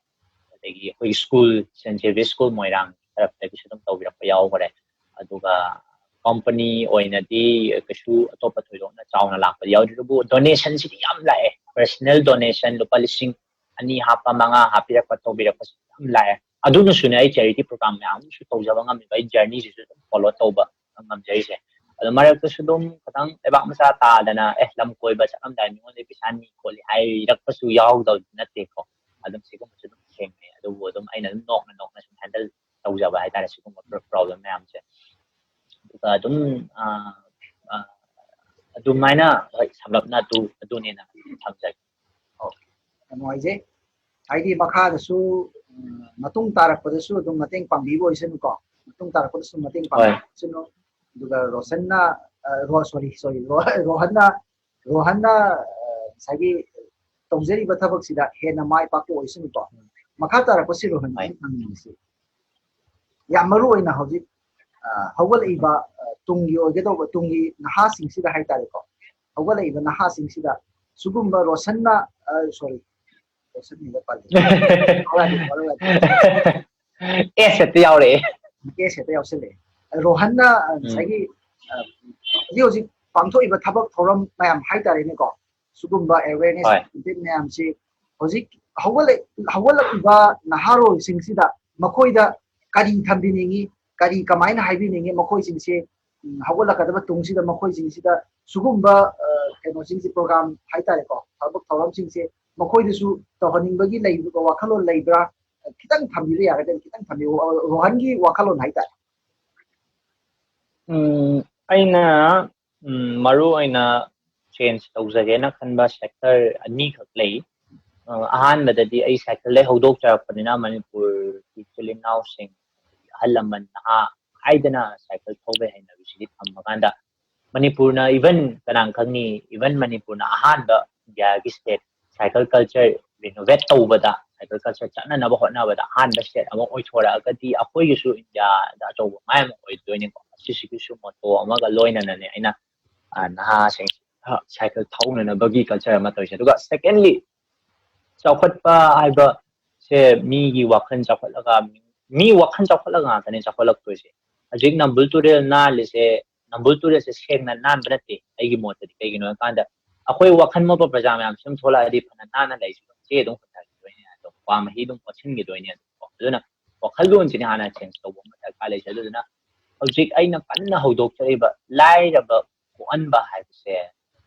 ꯑꯗꯒꯤ ꯑꯩꯈꯣꯏꯒꯤ ꯁ꯭ꯀꯨꯜ, ꯁꯦꯟ ꯖꯦꯕꯤꯌꯔ ꯁ꯭ꯀꯨꯜ ꯃꯣꯏꯔꯥꯡ ꯇꯔꯐꯇꯒꯤꯁꯨ ꯑꯗꯨꯝ ꯇꯧꯕꯤꯔꯛꯄ ꯌꯥꯎꯈ꯭ꯔꯦ꯫ ꯑꯗꯨꯒ ꯀꯝꯄꯅꯤ ꯑꯣꯏꯅꯗꯤ ꯀꯩꯁꯨ ꯑꯇꯣꯞꯄ ꯊꯣꯏꯗꯣꯛꯅ ꯆꯥꯎꯅ ꯂꯥꯛꯄꯗꯤ ꯌꯥꯎꯗ꯭ꯔꯤ, ꯑꯗꯨꯕꯨ ꯗꯣꯅꯦꯁꯟꯁꯤꯗꯤ ꯌꯥꯝ ꯂꯥꯛꯑꯦ꯫ ꯄꯔꯁꯅꯦꯜ ꯗꯣꯅꯦꯁꯟ ꯂꯨꯄꯥ ꯂꯤꯁꯤꯡ ꯑꯅꯤ ꯍꯥꯞꯄ, ꯃꯉꯥ ꯍꯥꯞꯄꯤꯔꯛꯄ, ꯇꯧꯕꯤꯔꯛꯄꯁꯨ ꯌꯥꯝ ꯂꯥꯛꯑꯦ꯫ ꯑꯗꯨꯅꯁꯨꯅꯦ ꯑꯩ ꯆꯦꯔꯤꯇꯤ ꯄ꯭ꯔꯣꯒ꯭ꯔꯥꯝ ꯃꯌꯥꯝ ꯑꯃꯁꯨ ꯇꯧꯖꯕ ꯉꯝꯃꯤꯕ, ꯑꯩ ꯖꯔꯅꯤꯁꯤꯁꯨ ꯑꯗꯨꯝ ꯐꯣꯂꯣ ꯇꯧꯕ ꯉꯝꯖꯔꯤꯁꯦ꯫ ꯑꯗꯣ ꯃꯔꯛꯇꯁꯨ ꯑꯗꯨꯝ ꯈꯤꯇꯪ ꯂꯩꯕꯥꯛ ꯃꯆꯥ ꯇꯥꯗꯅ, "ꯑꯦ, ꯂꯝ ꯀꯣꯏꯕ ꯆꯠꯂꯝꯗꯥꯏ ꯃꯤꯉꯣꯟꯗꯒꯤ ꯄꯩꯁꯥ ꯅꯤ ꯈꯣꯠꯂꯤ" ꯍꯥꯏꯔꯛꯄꯁꯨ ꯌꯥꯎꯗꯕꯗꯤ ꯅꯠꯇꯦꯀꯣ꯫ ꯑꯗꯨꯝ ꯁꯤꯒꯨꯝꯕꯁꯨ ꯑꯗꯨꯝ ꯊꯦꯡꯅꯩ꯫ ꯑꯗꯨꯕꯨ ꯑꯗꯨꯝ ꯑꯩꯅ ꯑꯗꯨꯝ ꯅꯣꯛꯅ ꯅꯣꯛꯅ ꯁꯨꯝ ꯍꯦꯟꯗꯜ ꯇꯧꯖꯕ ꯍꯥꯏꯇꯥꯔꯦ ꯁꯤꯒꯨꯝꯕ ꯄ꯭ꯔꯣꯕ꯭ꯂꯦꯝ ꯃꯌꯥꯝꯁꯦ꯫ ꯑꯗꯨꯒ ꯑꯗꯨꯝ, ꯑ, ꯑ, ꯑꯗꯨꯃꯥꯏꯅ, ꯍꯣꯏ, ꯁꯝꯂꯞꯅ ꯑꯗꯨ, ꯑꯗꯨꯅꯦꯅ ꯊꯝꯖꯒꯦ꯫ ꯑꯣꯀꯦ, ꯌꯥꯝ ꯅꯨꯡꯉꯥꯏꯖꯩ꯫ ꯍꯥꯏꯗꯤ ꯃꯈꯥꯗꯁꯨ, ꯎꯝ, ꯃꯇꯨꯡ ꯇꯥꯔꯛꯄꯗꯁꯨ ꯑꯗꯨꯝ ꯃꯇꯦꯡ ꯄꯥꯡꯕꯤꯕ ꯑꯣꯏꯁꯅꯨꯀꯣ, ꯃꯇꯨꯡ ꯇꯥꯔꯛꯄꯗꯁꯨ ꯃꯇꯦꯡ ꯍꯣꯏ꯫ ꯄꯥꯡꯕꯤꯕ ꯑꯣꯏꯁꯅꯨ꯫ ꯑꯗꯨꯒ ꯔꯣꯁꯟꯅ, ꯑ, ꯔꯣ-, ꯁꯣꯔꯤ, ꯁꯣꯔꯤ, ꯔꯣ-, ꯔꯣꯍꯟꯅ, ꯔꯣꯍꯟꯅ, ꯑ, ꯉꯁꯥꯏꯒꯤ ꯇꯧꯖꯔꯤꯕ ꯊꯕꯛꯁꯤꯗ ꯍꯦꯟꯅ ꯃꯥꯏ ꯄꯥꯛꯄ ꯑꯣꯏꯁꯅꯨꯀꯣ꯫ ꯃꯈꯥ ꯇꯥꯔꯛꯄꯁꯤ ꯔꯣꯍꯟ, ꯍꯣꯏ꯫ ꯑꯩꯅ ꯍꯪꯅꯤꯡꯉꯤꯁꯤ ꯌꯥꯝ ꯃꯔꯨ ꯑꯣꯏꯅ ꯍꯧꯖꯤꯛ, ꯑ, ꯍꯧꯒꯠꯂꯛꯏꯕ, ꯑ, ꯇꯨꯡꯒꯤ ꯑꯣꯏꯒꯗꯧꯕ, ꯇꯨꯡꯒꯤ ꯅꯍꯥꯁꯤꯡꯁꯤꯗ ꯍꯥꯏꯇꯥꯔꯦꯀꯣ, ꯍꯧꯒꯠꯂꯛꯏꯕ ꯅꯍꯥꯁꯤꯡꯁꯤꯗ ꯁꯤꯒꯨꯝꯕ ꯔꯣꯁꯟꯅ, ꯑ, ꯁꯣꯔꯤ, ꯔꯣꯁꯟ ꯍꯦꯛꯇ ꯄꯜꯂꯦ꯫ ꯍꯧꯔꯛꯑꯒꯦ, ꯍꯧꯔꯛꯑꯒꯦ꯫ ꯑꯦꯁ ꯍꯦꯛꯇ ꯌꯥꯎꯔꯛꯑꯦ꯫ ꯑꯦꯁ ꯍꯦꯛꯇ ꯌꯥꯎꯁꯜꯂꯛꯑꯦ꯫ ꯔꯣꯍꯟꯅ, ꯑ, ꯉꯁꯥꯏꯒꯤ, ꯑ, ꯍꯧꯖꯤꯛ ꯍꯧꯖꯤꯛ ꯄꯥꯡꯊꯣꯛꯏꯕ ꯊꯕꯛ ꯊꯧꯔꯝ ꯃꯌꯥꯝ ꯍꯥꯏꯇꯥꯔꯦꯅꯦꯀꯣ, ꯁꯤꯒꯨꯝꯕ ꯑꯦꯋꯦꯔꯅꯦꯁ ꯍꯣꯏ꯫ ꯀꯦꯝꯄꯦꯟ ꯃꯌꯥꯝꯁꯤ ꯍꯧꯖꯤꯛ ꯍꯧꯒꯠꯂꯛ ꯍꯧꯒꯠꯂꯛꯂꯤꯕ ꯅꯍꯥꯔꯣꯜꯁꯤꯡꯁꯤꯗ ꯃꯈꯣꯏꯗ ꯀꯔꯤ ꯊꯝꯕꯤꯅꯤꯡꯉꯤ, ꯀꯔꯤ ꯀꯃꯥꯏꯅ ꯍꯥꯏꯕꯤꯅꯤꯡꯉꯤ? ꯃꯈꯣꯏꯁꯤꯡꯁꯦ, ꯎꯝ, ꯍꯧꯒꯠꯂꯛꯀꯗꯕ ꯇꯨꯡꯁꯤꯗ ꯃꯈꯣꯏꯁꯤꯡꯁꯤꯗ ꯁꯤꯒꯨꯝꯕ, ꯑ, ꯀꯩꯅꯣꯁꯤꯡꯁꯦ, ꯄ꯭ꯔꯣꯒ꯭ꯔꯥꯝ ꯍꯥꯏꯇꯥꯔꯦꯀꯣ, ꯊꯕꯛ ꯊꯧꯔꯝꯁꯤꯡꯁꯦ ꯃꯈꯣꯏꯗꯁꯨ ꯇꯧꯍꯟꯅꯤꯡꯕꯒꯤ ꯂꯩꯕ ꯋꯥꯈꯜꯂꯣꯟ ꯂꯩꯕ꯭ꯔꯥ? ꯈꯤꯇꯪ ꯊꯝꯕꯤꯕ ꯌꯥꯒꯗ꯭ꯔꯥ? ꯈꯤꯇꯪ ꯊꯝꯕꯤꯌꯨ꯫ ꯑ, ꯔꯣꯍꯟꯒꯤ ꯋꯥꯈꯜꯂꯣꯟ ꯍꯥꯏꯇꯥꯔꯦ꯫ ꯎꯝ, ꯑꯩꯅ, ꯎꯝ, ꯃꯔꯨ ꯑꯣꯏꯅ ꯆꯦꯟꯖ ꯇꯧꯖꯒꯦꯅ ꯈꯟꯕ ꯁꯦꯛꯇꯔ ꯑꯅꯤꯈꯛ ꯂꯩ꯫ ꯑ, ꯑꯍꯥꯟꯕꯗꯗꯤ ꯑꯩ ꯁꯥꯏꯀꯜꯗꯩ ꯍꯧꯗꯣꯛꯆꯔꯛꯄꯅꯤꯅ ꯃꯅꯤꯄꯨꯔꯒꯤ ꯏꯆꯤꯜ ꯏꯅꯥꯎꯁꯤꯡ, ꯑꯍꯜ ꯂꯃꯟ, ꯅꯍꯥ ꯍꯥꯏꯗꯅ ꯁꯥꯏꯀꯜ ꯊꯧꯕꯒꯤ ꯍꯩꯅꯕꯤꯁꯤꯗꯤ ꯊꯝꯃꯀꯥꯟꯗ ꯃꯅꯤꯄꯨꯔꯅ even ꯀꯅꯥꯅ ꯈꯪꯅꯤ, even ꯃꯅꯤꯄꯨꯔꯅ ꯑꯍꯥꯟꯕ ꯏꯟꯗꯤꯌꯥꯒꯤ ꯁ꯭ꯇꯦꯠ ꯁꯥꯏꯀꯜ ꯀꯜꯆꯔ ꯔꯤꯅꯣꯚꯦꯠ ꯇꯧꯕꯗ, ꯁꯥꯏꯀꯜ ꯀꯜꯆꯔ ꯆꯠꯅꯅꯕ ꯍꯣꯠꯅꯕꯗ ꯑꯍꯥꯟꯕ ꯁ꯭ꯇꯦꯠ ꯑꯃ ꯑꯣꯏꯊꯣꯔꯛꯑꯒꯗꯤ ꯑꯩꯈꯣꯏꯒꯤꯁꯨ ꯏꯟꯗꯤꯌꯥꯗ ꯑꯆꯧꯕ ꯃꯥꯏ ꯑꯃ ꯑꯣꯏꯗꯣꯏꯅꯤꯀꯣ꯫ ꯑꯁꯤꯁꯤꯒꯤꯁꯨ ꯃꯣꯇꯣ ꯑꯃꯒ ꯂꯣꯏꯅꯅꯅꯦ ꯑꯩꯅ, ꯑ, ꯅꯍꯥꯁꯤꯡ ꯁꯥꯏꯀꯜ ꯊꯧꯅꯅꯕꯒꯤ ꯀꯜꯆꯔ ꯑꯃ ꯇꯧꯔꯤꯁꯦ꯫ ꯑꯗꯨꯒ secondly, ꯆꯥꯎꯈꯠꯄ ꯍꯥꯏꯕꯁꯦ ꯃꯤꯒꯤ ꯋꯥꯈꯜ ꯆꯥꯎꯈꯠꯂꯒ, ꯃꯤ ꯋꯥꯈꯜ ꯆꯥꯎꯈꯠꯂꯒ ꯉꯥꯛꯇꯅꯦ ꯆꯥꯎꯈꯠꯂꯛꯇꯣꯏꯁꯦ꯫ ꯍꯧꯖꯤꯛ ꯅꯝꯕꯨꯜ ꯇꯨꯔꯦꯜ ꯅꯥꯜꯂꯤꯁꯦ, ꯅꯝꯕꯨꯜ ꯇꯨꯔꯦꯜꯁꯦ ꯁꯦꯡꯅ ꯅꯥꯟꯕ ꯅꯠꯇꯦ, ꯑꯩꯒꯤ ꯃꯣꯠꯇꯗꯤ꯫ ꯀꯩꯒꯤꯅꯣ ꯍꯥꯏꯀꯥꯟꯗ, ꯑꯩꯈꯣꯏ ꯋꯥꯈꯜ ꯃꯣꯠꯄ ꯄ꯭ꯔꯖꯥ ꯃꯌꯥꯝ ꯁꯨꯝ ꯊꯣꯛꯂꯛꯑꯗꯤ ꯐꯅ ꯅꯥꯟꯅ ꯂꯩꯁꯨ ꯑꯗꯨꯝ ꯆꯦ ꯑꯗꯨꯝ ꯍꯨꯟꯊꯈꯤꯗꯣꯏꯅꯦ, ꯑꯗꯨꯝ ꯀ꯭ꯋꯥ ꯃꯍꯤ ꯑꯗꯨꯝ ꯑꯣꯠꯁꯤꯟꯈꯤꯗꯣꯏꯅꯦ꯫ ꯑꯗꯨꯝ ꯑꯗꯨꯅ ꯋꯥꯈꯜꯂꯣꯟꯁꯤꯅ ꯍꯥꯟꯅ ꯆꯦꯟꯖ ꯇꯧꯕ ꯑꯃ ꯗꯔꯀꯥꯔ ꯂꯩꯁꯦ꯫ ꯑꯗꯨꯗꯨꯅ ꯍꯧꯖꯤꯛ ꯑꯩꯅ ꯀꯟꯅ ꯍꯧꯗꯣꯛꯆꯔꯤꯕ ꯂꯥꯏꯔꯕ ꯀꯣꯛꯍꯟꯕ ꯍꯥꯏꯕꯁꯦ,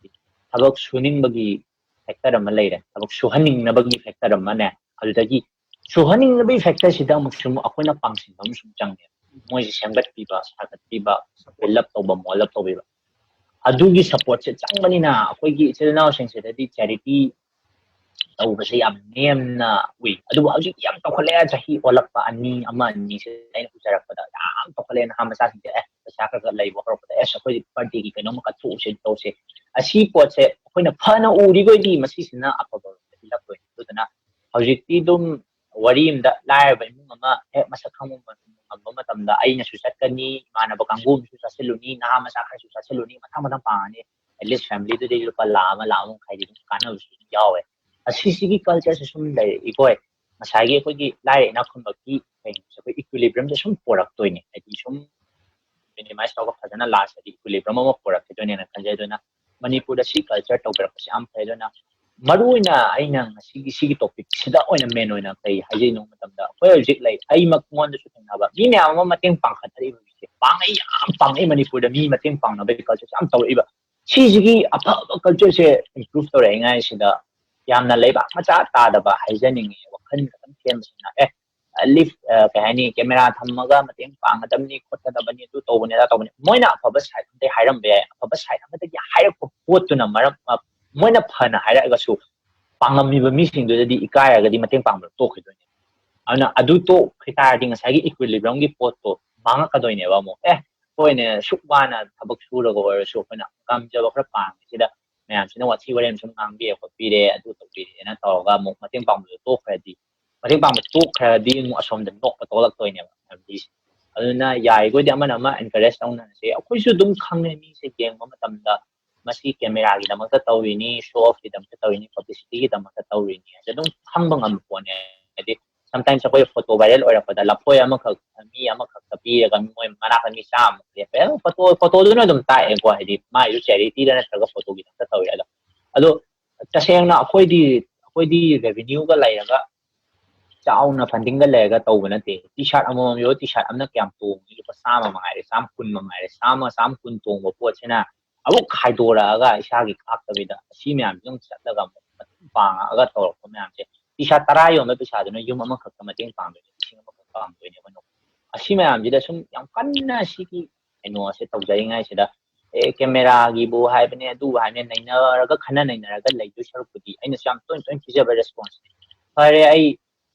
ꯊꯕꯛ ꯁꯨꯅꯤꯡꯕꯒꯤ ꯐꯦꯛꯇꯔ ꯑꯃ ꯂꯩꯔꯦ, ꯊꯕꯛ ꯁꯨꯍꯟꯅꯤꯡꯅꯕꯒꯤ ꯐꯦꯛꯇꯔ ꯑꯃꯅꯦ, ꯑꯗꯨꯗꯒꯤ ꯁꯨꯍꯟꯅꯤꯡꯅꯕꯒꯤ ꯐꯦꯛꯇꯔꯁꯤꯗ ꯑꯃꯨꯛꯁꯨ ꯑꯃꯨꯛ ꯑꯩꯈꯣꯏꯅ ꯄꯥꯡꯁꯤꯟꯕ ꯑꯃꯁꯨ ꯆꯪꯉꯦ꯫ ꯃꯣꯏꯁꯦ ꯁꯦꯝꯒꯠꯄꯤꯕ, ꯁꯥꯒꯠꯄꯤꯕ, ꯕꯤꯜ ꯑꯞ ꯇꯧꯕ, ꯃꯣꯜ ꯑꯞ ꯇꯧꯕꯤꯕ, ꯑꯗꯨꯒꯤ ꯁꯞꯄꯣꯔꯠꯁꯦ ꯆꯪꯕꯅꯤꯅ ꯑꯩꯈꯣꯏꯒꯤ ꯏꯆꯤꯜ ꯏꯅꯥꯎꯁꯤꯡꯁꯤꯗꯗꯤ ꯆꯦꯔꯤꯇꯤ ꯇꯧꯕꯁꯦ ꯌꯥꯝ ꯅꯦꯝꯅ ꯎꯏ꯫ ꯑꯗꯨꯕꯨ ꯍꯧꯖꯤꯛ ꯌꯥꯝ ꯇꯧꯈꯠꯂꯛꯑꯦ, ꯆꯍꯤ ꯑꯣꯜꯂꯛꯄ ꯑꯅꯤ ꯑꯃ ꯑꯅꯤꯁꯦ ꯑꯩꯅ ꯎꯖꯔꯛꯄꯗ ꯌꯥꯝ ꯇꯧꯈꯠꯂꯛꯑꯦ꯫ ꯅꯍꯥ ꯃꯆꯥꯁꯤꯡꯁꯦ, "ꯑꯦ, ꯄꯩꯁꯥ ꯈꯔ ꯈꯔ ꯂꯩꯕ ꯍꯧꯔꯛꯄꯗ, ꯑꯦꯁ, ꯑꯩꯈꯣꯏ ꯕꯥꯔꯗꯦꯒꯤ ꯀꯩꯅꯣꯝꯃ ꯀꯠꯊꯣꯛꯎꯁꯦ, ꯇꯧꯁꯦ", ꯑꯁꯤ ꯄꯣꯠꯁꯦ ꯑꯩꯈꯣꯏꯅ ꯐꯅ ꯎꯔꯤꯈꯣꯏꯗꯤ ꯃꯁꯤꯁꯤꯅ ꯑꯐꯕ ꯔꯣꯝꯗ ꯏꯜꯂꯛꯇꯣꯏꯅꯤ꯫ ꯑꯗꯨꯗꯨꯅ ꯍꯧꯖꯤꯛꯇꯤ ꯑꯗꯨꯝ ꯋꯥꯔꯤ ꯑꯃꯗ ꯂꯥꯏꯔꯕ ꯏꯃꯨꯡ ꯑꯃ ꯍꯦꯛ ꯃꯁꯛ ꯈꯪꯕ ꯉꯝꯕ ꯃꯇꯝꯗ ꯑꯩꯅꯁꯨ ꯆꯠꯀꯅꯤ, ꯏꯃꯥꯟꯅꯕ ꯀꯥꯡꯕꯨ ꯑꯃꯁꯨ ꯆꯠꯁꯤꯜꯂꯨꯅꯤ, ꯅꯍꯥ ꯃꯆꯥ ꯈꯔꯁꯨ ꯆꯠꯁꯤꯜꯂꯨꯅꯤ, ꯃꯊꯪ ꯃꯊꯪ ꯄꯥꯡꯉꯅꯤ꯫ At least family ꯗꯨꯗꯤ ꯂꯨꯄꯥ ꯂꯥꯈ ꯑꯃ, ꯂꯥꯈ ꯑꯃ ꯃꯈꯥꯏꯗꯤ ꯑꯗꯨꯝ ꯀꯥꯟꯅꯕꯁꯨ ꯑꯗꯨꯝ ꯌꯥꯎꯋꯦ꯫ ꯑꯁꯤꯁꯤꯒꯤ ꯀꯜꯆꯔꯁꯦ ꯁꯨꯝ ꯂꯩꯔꯛꯏꯈꯣꯏ, ꯉꯁꯥꯏꯒꯤ ꯑꯩꯈꯣꯏꯒꯤ ꯂꯥꯏꯔ ꯏꯅꯥꯛ ꯈꯨꯟꯕꯒꯤ ꯀꯩꯅꯣꯁꯦ, ꯑꯩꯈꯣꯏ ꯏꯀ꯭ꯋꯤꯂꯤꯕ꯭ꯔꯤꯌꯝꯁꯦ ꯁꯨꯝ ꯄꯣꯔꯛꯇꯣꯏꯅꯦ꯫ ꯍꯥꯏꯗꯤ ꯁꯨꯝ ꯃꯤꯅꯤꯃꯥꯏꯁ ꯇꯧꯔꯒ ꯐꯖꯅ ꯂꯥꯁꯇꯗꯤ ꯏꯀ꯭ꯋꯤꯂꯤꯕ꯭ꯔꯤꯌꯝ ꯑꯃ ꯄꯣꯔꯛꯈꯤꯗꯣꯏꯅꯦꯅ ꯈꯟꯖꯩ꯫ ꯑꯗꯨꯅ ꯃꯅꯤꯄꯨꯔꯗ ꯁꯤ ꯀꯜꯆꯔ ꯇꯧꯕꯤꯔꯛꯄꯁꯦ ꯌꯥꯝ ꯐꯩ꯫ ꯑꯗꯨꯅ ꯃꯔꯨ ꯑꯣꯏꯅ ꯑꯩꯅ ꯉꯁꯤꯒꯤ ꯁꯤꯒꯤ ꯇꯣꯄꯤꯛꯁꯤꯗ ꯑꯣꯏꯅ ꯃꯦꯟ ꯑꯣꯏꯅ ꯀꯩ ꯍꯥꯏꯖꯩꯅꯣ ꯃꯇꯝꯗ, ꯑꯩꯈꯣꯏ ꯍꯧꯖꯤꯛ ꯂꯩ, ꯑꯩꯃꯛꯉꯣꯟꯗꯁꯨ ꯊꯦꯡꯅꯕ ꯃꯤ ꯃꯌꯥꯝ ꯑꯃ ꯃꯇꯦꯡ ꯄꯥꯡꯈꯠꯅꯔꯤꯕ ꯃꯤꯁꯦ ꯄꯥꯡꯉꯛꯏ, ꯌꯥꯝ ꯄꯥꯡꯉꯛꯏ꯫ ꯃꯅꯤꯄꯨꯔꯗ ꯃꯤ ꯃꯇꯦꯡ ꯄꯥꯡꯅꯕꯒꯤ ꯀꯜꯆꯔꯁꯦ ꯌꯥꯝ ꯇꯧꯔꯛꯏꯕ꯫ ꯁꯤꯁꯤꯒꯤ ꯑꯐꯕ ꯀꯜꯆꯔꯁꯦ ꯏꯝꯄ꯭ꯔꯨꯚ ꯇꯧꯔꯛꯏꯉꯥꯏꯁꯤꯗ ꯌꯥꯝꯅ ꯂꯩꯕꯥꯛ ꯃꯆꯥ ꯇꯥꯗꯕ ꯍꯥꯏꯖꯅꯤꯡꯉꯤ꯫ ꯋꯥꯈꯜ ꯈꯛꯇꯪ ꯁꯦꯝꯕꯁꯤꯅ ꯑꯦ ꯂꯤꯐ ꯀꯩ ꯍꯥꯏꯅꯤ, ꯀꯦꯃꯦꯔꯥ ꯊꯝꯃꯒ ꯃꯇꯦꯡ ꯄꯥꯡꯒꯗꯕꯅꯤ, ꯈꯣꯠꯀꯗꯕꯅꯤ, ꯑꯗꯨ ꯇꯧꯕꯅꯤ, ꯑꯗꯥ ꯇꯧꯕꯅꯤ꯫ ꯃꯣꯏꯅ ꯑꯐꯕ ꯁꯥꯏꯠ ꯑꯃꯗꯒꯤ ꯍꯥꯏꯔꯝꯕ ꯌꯥꯏ, ꯑꯐꯕ ꯁꯥꯏꯠ ꯑꯃꯗꯒꯤ ꯍꯥꯏꯔꯛꯄ ꯄꯣꯠꯇꯨꯅ ꯃꯔꯝ ꯃꯣꯏꯅ ꯐꯅ ꯍꯥꯏꯔꯛꯑꯒꯁꯨ ꯄꯥꯡꯉꯝꯃꯤꯕ ꯃꯤꯁꯤꯡꯗꯨꯗꯗꯤ ꯏꯀꯥꯏꯔꯒꯗꯤ ꯃꯇꯦꯡ ꯄꯥꯡꯕꯗꯣ ꯇꯣꯛꯈꯤꯗꯣꯏꯅꯦ꯫ ꯑꯗꯨꯅ ꯑꯗꯨ ꯇꯣꯛꯈꯤ ꯇꯥꯔꯗꯤ ꯉꯁꯥꯏꯒꯤ ꯏꯀ꯭ꯋꯤꯂꯤꯕ꯭ꯔꯝꯒꯤ ꯄꯣꯠꯇꯣ ꯃꯥꯡꯉꯛꯀꯗꯣꯏꯅꯦꯕ꯫ ꯑꯃꯨꯛ ꯑꯦ ꯑꯩꯈꯣꯏꯅ ꯁꯨꯛ ꯋꯥꯅ ꯊꯕꯛ ꯁꯨꯔꯒ ꯑꯣꯏꯔꯁꯨ ꯑꯩꯈꯣꯏꯅ ꯉꯝꯖꯕ ꯈꯔ ꯄꯥꯡꯉꯤꯁꯤꯗ ꯃꯌꯥꯝꯁꯤꯅ ꯋꯥꯊꯤ ꯋꯥꯔꯦꯝ ꯁꯨꯝ ꯉꯥꯡꯕꯤꯔꯦ ꯈꯣꯠꯄꯤꯔꯦ ꯑꯗꯨ ꯇꯧꯕꯤꯔꯦꯅ ꯇꯧꯔꯒ ꯑꯃꯨꯛ ꯃꯇꯦꯡ ꯄꯥꯡꯕꯗꯣ ꯇꯣꯛꯈ꯭ꯔꯗꯤ, ꯃꯇꯦꯡ ꯄꯥꯡꯕ ꯇꯣꯛꯈ꯭ꯔꯗꯤ ꯑꯃꯨꯛ ꯑꯁꯣꯝꯗ ꯅꯣꯛꯄ ꯇꯣꯛꯂꯛꯇꯣꯏꯅꯦꯕ ꯐꯦꯃꯤꯂꯤꯁꯦ꯫ ꯑꯗꯨꯅ ꯌꯥꯔꯤꯈꯣꯏꯗꯤ ꯑꯃꯅ ꯑꯃ ꯑꯦꯟꯀꯔꯦꯖ ꯇꯧꯅꯔꯁꯦ꯫ ꯑꯩꯈꯣꯏꯁꯨ ꯑꯗꯨꯝ ꯈꯪꯉꯦ ꯃꯤꯁꯦ ꯌꯦꯡꯕ ꯃꯇꯝꯗ ꯃꯁꯤ ꯀꯦꯃꯦꯔꯥꯒꯤꯗꯃꯛꯇ ꯇꯧꯔꯤꯅꯤ, ꯁꯣ ꯑꯣꯐꯀꯤꯗꯃꯛꯇ ꯇꯧꯔꯤꯅꯤ, ꯄꯕ꯭ꯂꯤꯁꯤꯇꯤꯒꯤꯗꯃꯛꯇ ꯇꯧꯔꯤꯅꯤ ꯍꯥꯏꯁꯦ ꯑꯗꯨꯝ ꯈꯪꯕ ꯉꯝꯕ ꯄꯣꯠꯅꯦ꯫ ꯍꯥꯏꯗꯤ ꯁꯝꯇꯥꯏꯝꯁ ꯑꯩꯈꯣꯏ ꯐꯣꯇꯣ ꯚꯥꯏꯔꯦꯜ ꯑꯣꯏꯔꯛꯄꯗ ꯂꯐꯣꯏ ꯑꯃꯈꯛ ꯃꯤ ꯑꯃꯈꯛꯇ ꯄꯤꯔꯒ ꯃꯣꯏ ꯃꯅꯥꯛꯇ ꯃꯤ ꯆꯥꯝꯃ ꯂꯦꯞꯄꯦ꯫ ꯐꯣꯇꯣ ꯐꯣꯇꯣꯗꯨꯅ ꯑꯗꯨꯝ ꯇꯥꯛꯑꯦꯀꯣ, ꯍꯥꯏꯗꯤ ꯃꯥꯏꯁꯨ ꯆꯦꯔꯤꯇꯤꯗ ꯅꯠꯇ꯭ꯔꯒ ꯐꯣꯇꯣꯒꯤꯗꯃꯛꯇ ꯇꯧꯔꯦ꯫ ꯑꯗꯣ ꯑꯗꯣ ꯇꯁꯦꯡꯅ ꯑꯩꯈꯣꯏꯗꯤ ꯑꯩꯈꯣꯏꯗꯤ ꯔꯦꯚꯤꯅ꯭ꯌꯨꯒ ꯂꯩꯔꯒ ꯆꯥꯎꯅ ꯐꯟꯗꯤꯡꯒ ꯂꯩꯔꯒ ꯇꯧꯕ ꯅꯠꯇꯦ꯫ ꯇꯤ ꯁꯥꯔꯠ ꯑꯃꯃꯝ ꯌꯣꯜꯂꯣ, ꯇꯤ ꯁꯥꯔꯠ ꯑꯃꯅ ꯀꯌꯥꯝ ꯇꯣꯡꯉꯤ? ꯂꯨꯄꯥ ꯆꯥꯝꯃ ꯃꯉꯥꯏꯔꯦ, ꯆꯥꯝ ꯀꯨꯟ ꯃꯉꯥꯏꯔꯦ, ꯆꯥꯝꯃ ꯆꯥꯝ ꯀꯨꯟ ꯇꯣꯡꯕ ꯄꯣꯠꯁꯤꯅ ꯑꯃꯨꯛ ꯈꯥꯏꯗꯣꯔꯛꯑꯒ ꯏꯁꯥꯒꯤ ꯈꯥꯛꯇꯕꯤꯗ ꯑꯁꯤ ꯃꯌꯥꯝꯁꯤ ꯑꯗꯨꯝ ꯆꯠꯂꯒ ꯑꯃꯨꯛ ꯃꯇꯦꯡ ꯄꯥꯡꯉꯛꯑꯒ ꯇꯧꯔꯛꯄ ꯃꯌꯥꯝꯁꯦ, ꯄꯩꯁꯥ ꯇꯔꯥ ꯌꯣꯟꯕ ꯄꯩꯁꯥꯗꯨꯅ ꯌꯨꯝ ꯑꯃꯈꯛꯇ ꯃꯇꯦꯡ ꯄꯥꯡꯗꯣꯏꯅꯦ, ꯂꯤꯁꯤꯡ ꯑꯃꯈꯛ ꯄꯥꯡꯗꯣꯏꯅꯦꯕ꯫ ꯑꯁꯤ ꯃꯌꯥꯝꯁꯤꯗ ꯁꯨꯝ ꯌꯥꯝ ꯀꯟꯅ ꯁꯤꯒꯤ ꯀꯩꯅꯣꯁꯦ ꯇꯧꯖꯔꯤꯉꯩꯁꯤꯗ ꯑꯦ ꯀꯦꯃꯦꯔꯥꯒꯤꯕꯨ ꯍꯥꯏꯕꯅꯦ, ꯑꯗꯨꯕꯨ ꯍꯥꯏꯕꯅꯦ, ꯅꯩꯅꯔꯒ ꯈꯟꯅ ꯅꯩꯅꯔꯒ ꯂꯩꯗꯣꯏ ꯁꯔꯨꯛꯄꯨꯗꯤ ꯑꯩꯅꯁꯨ ꯌꯥꯝ ꯇꯣꯏꯅ ꯇꯣꯏꯅ ꯄꯤꯖꯕ ꯔꯦꯁꯄꯣꯟꯁꯅꯦ꯫ ꯐꯔꯦ, ꯑꯩ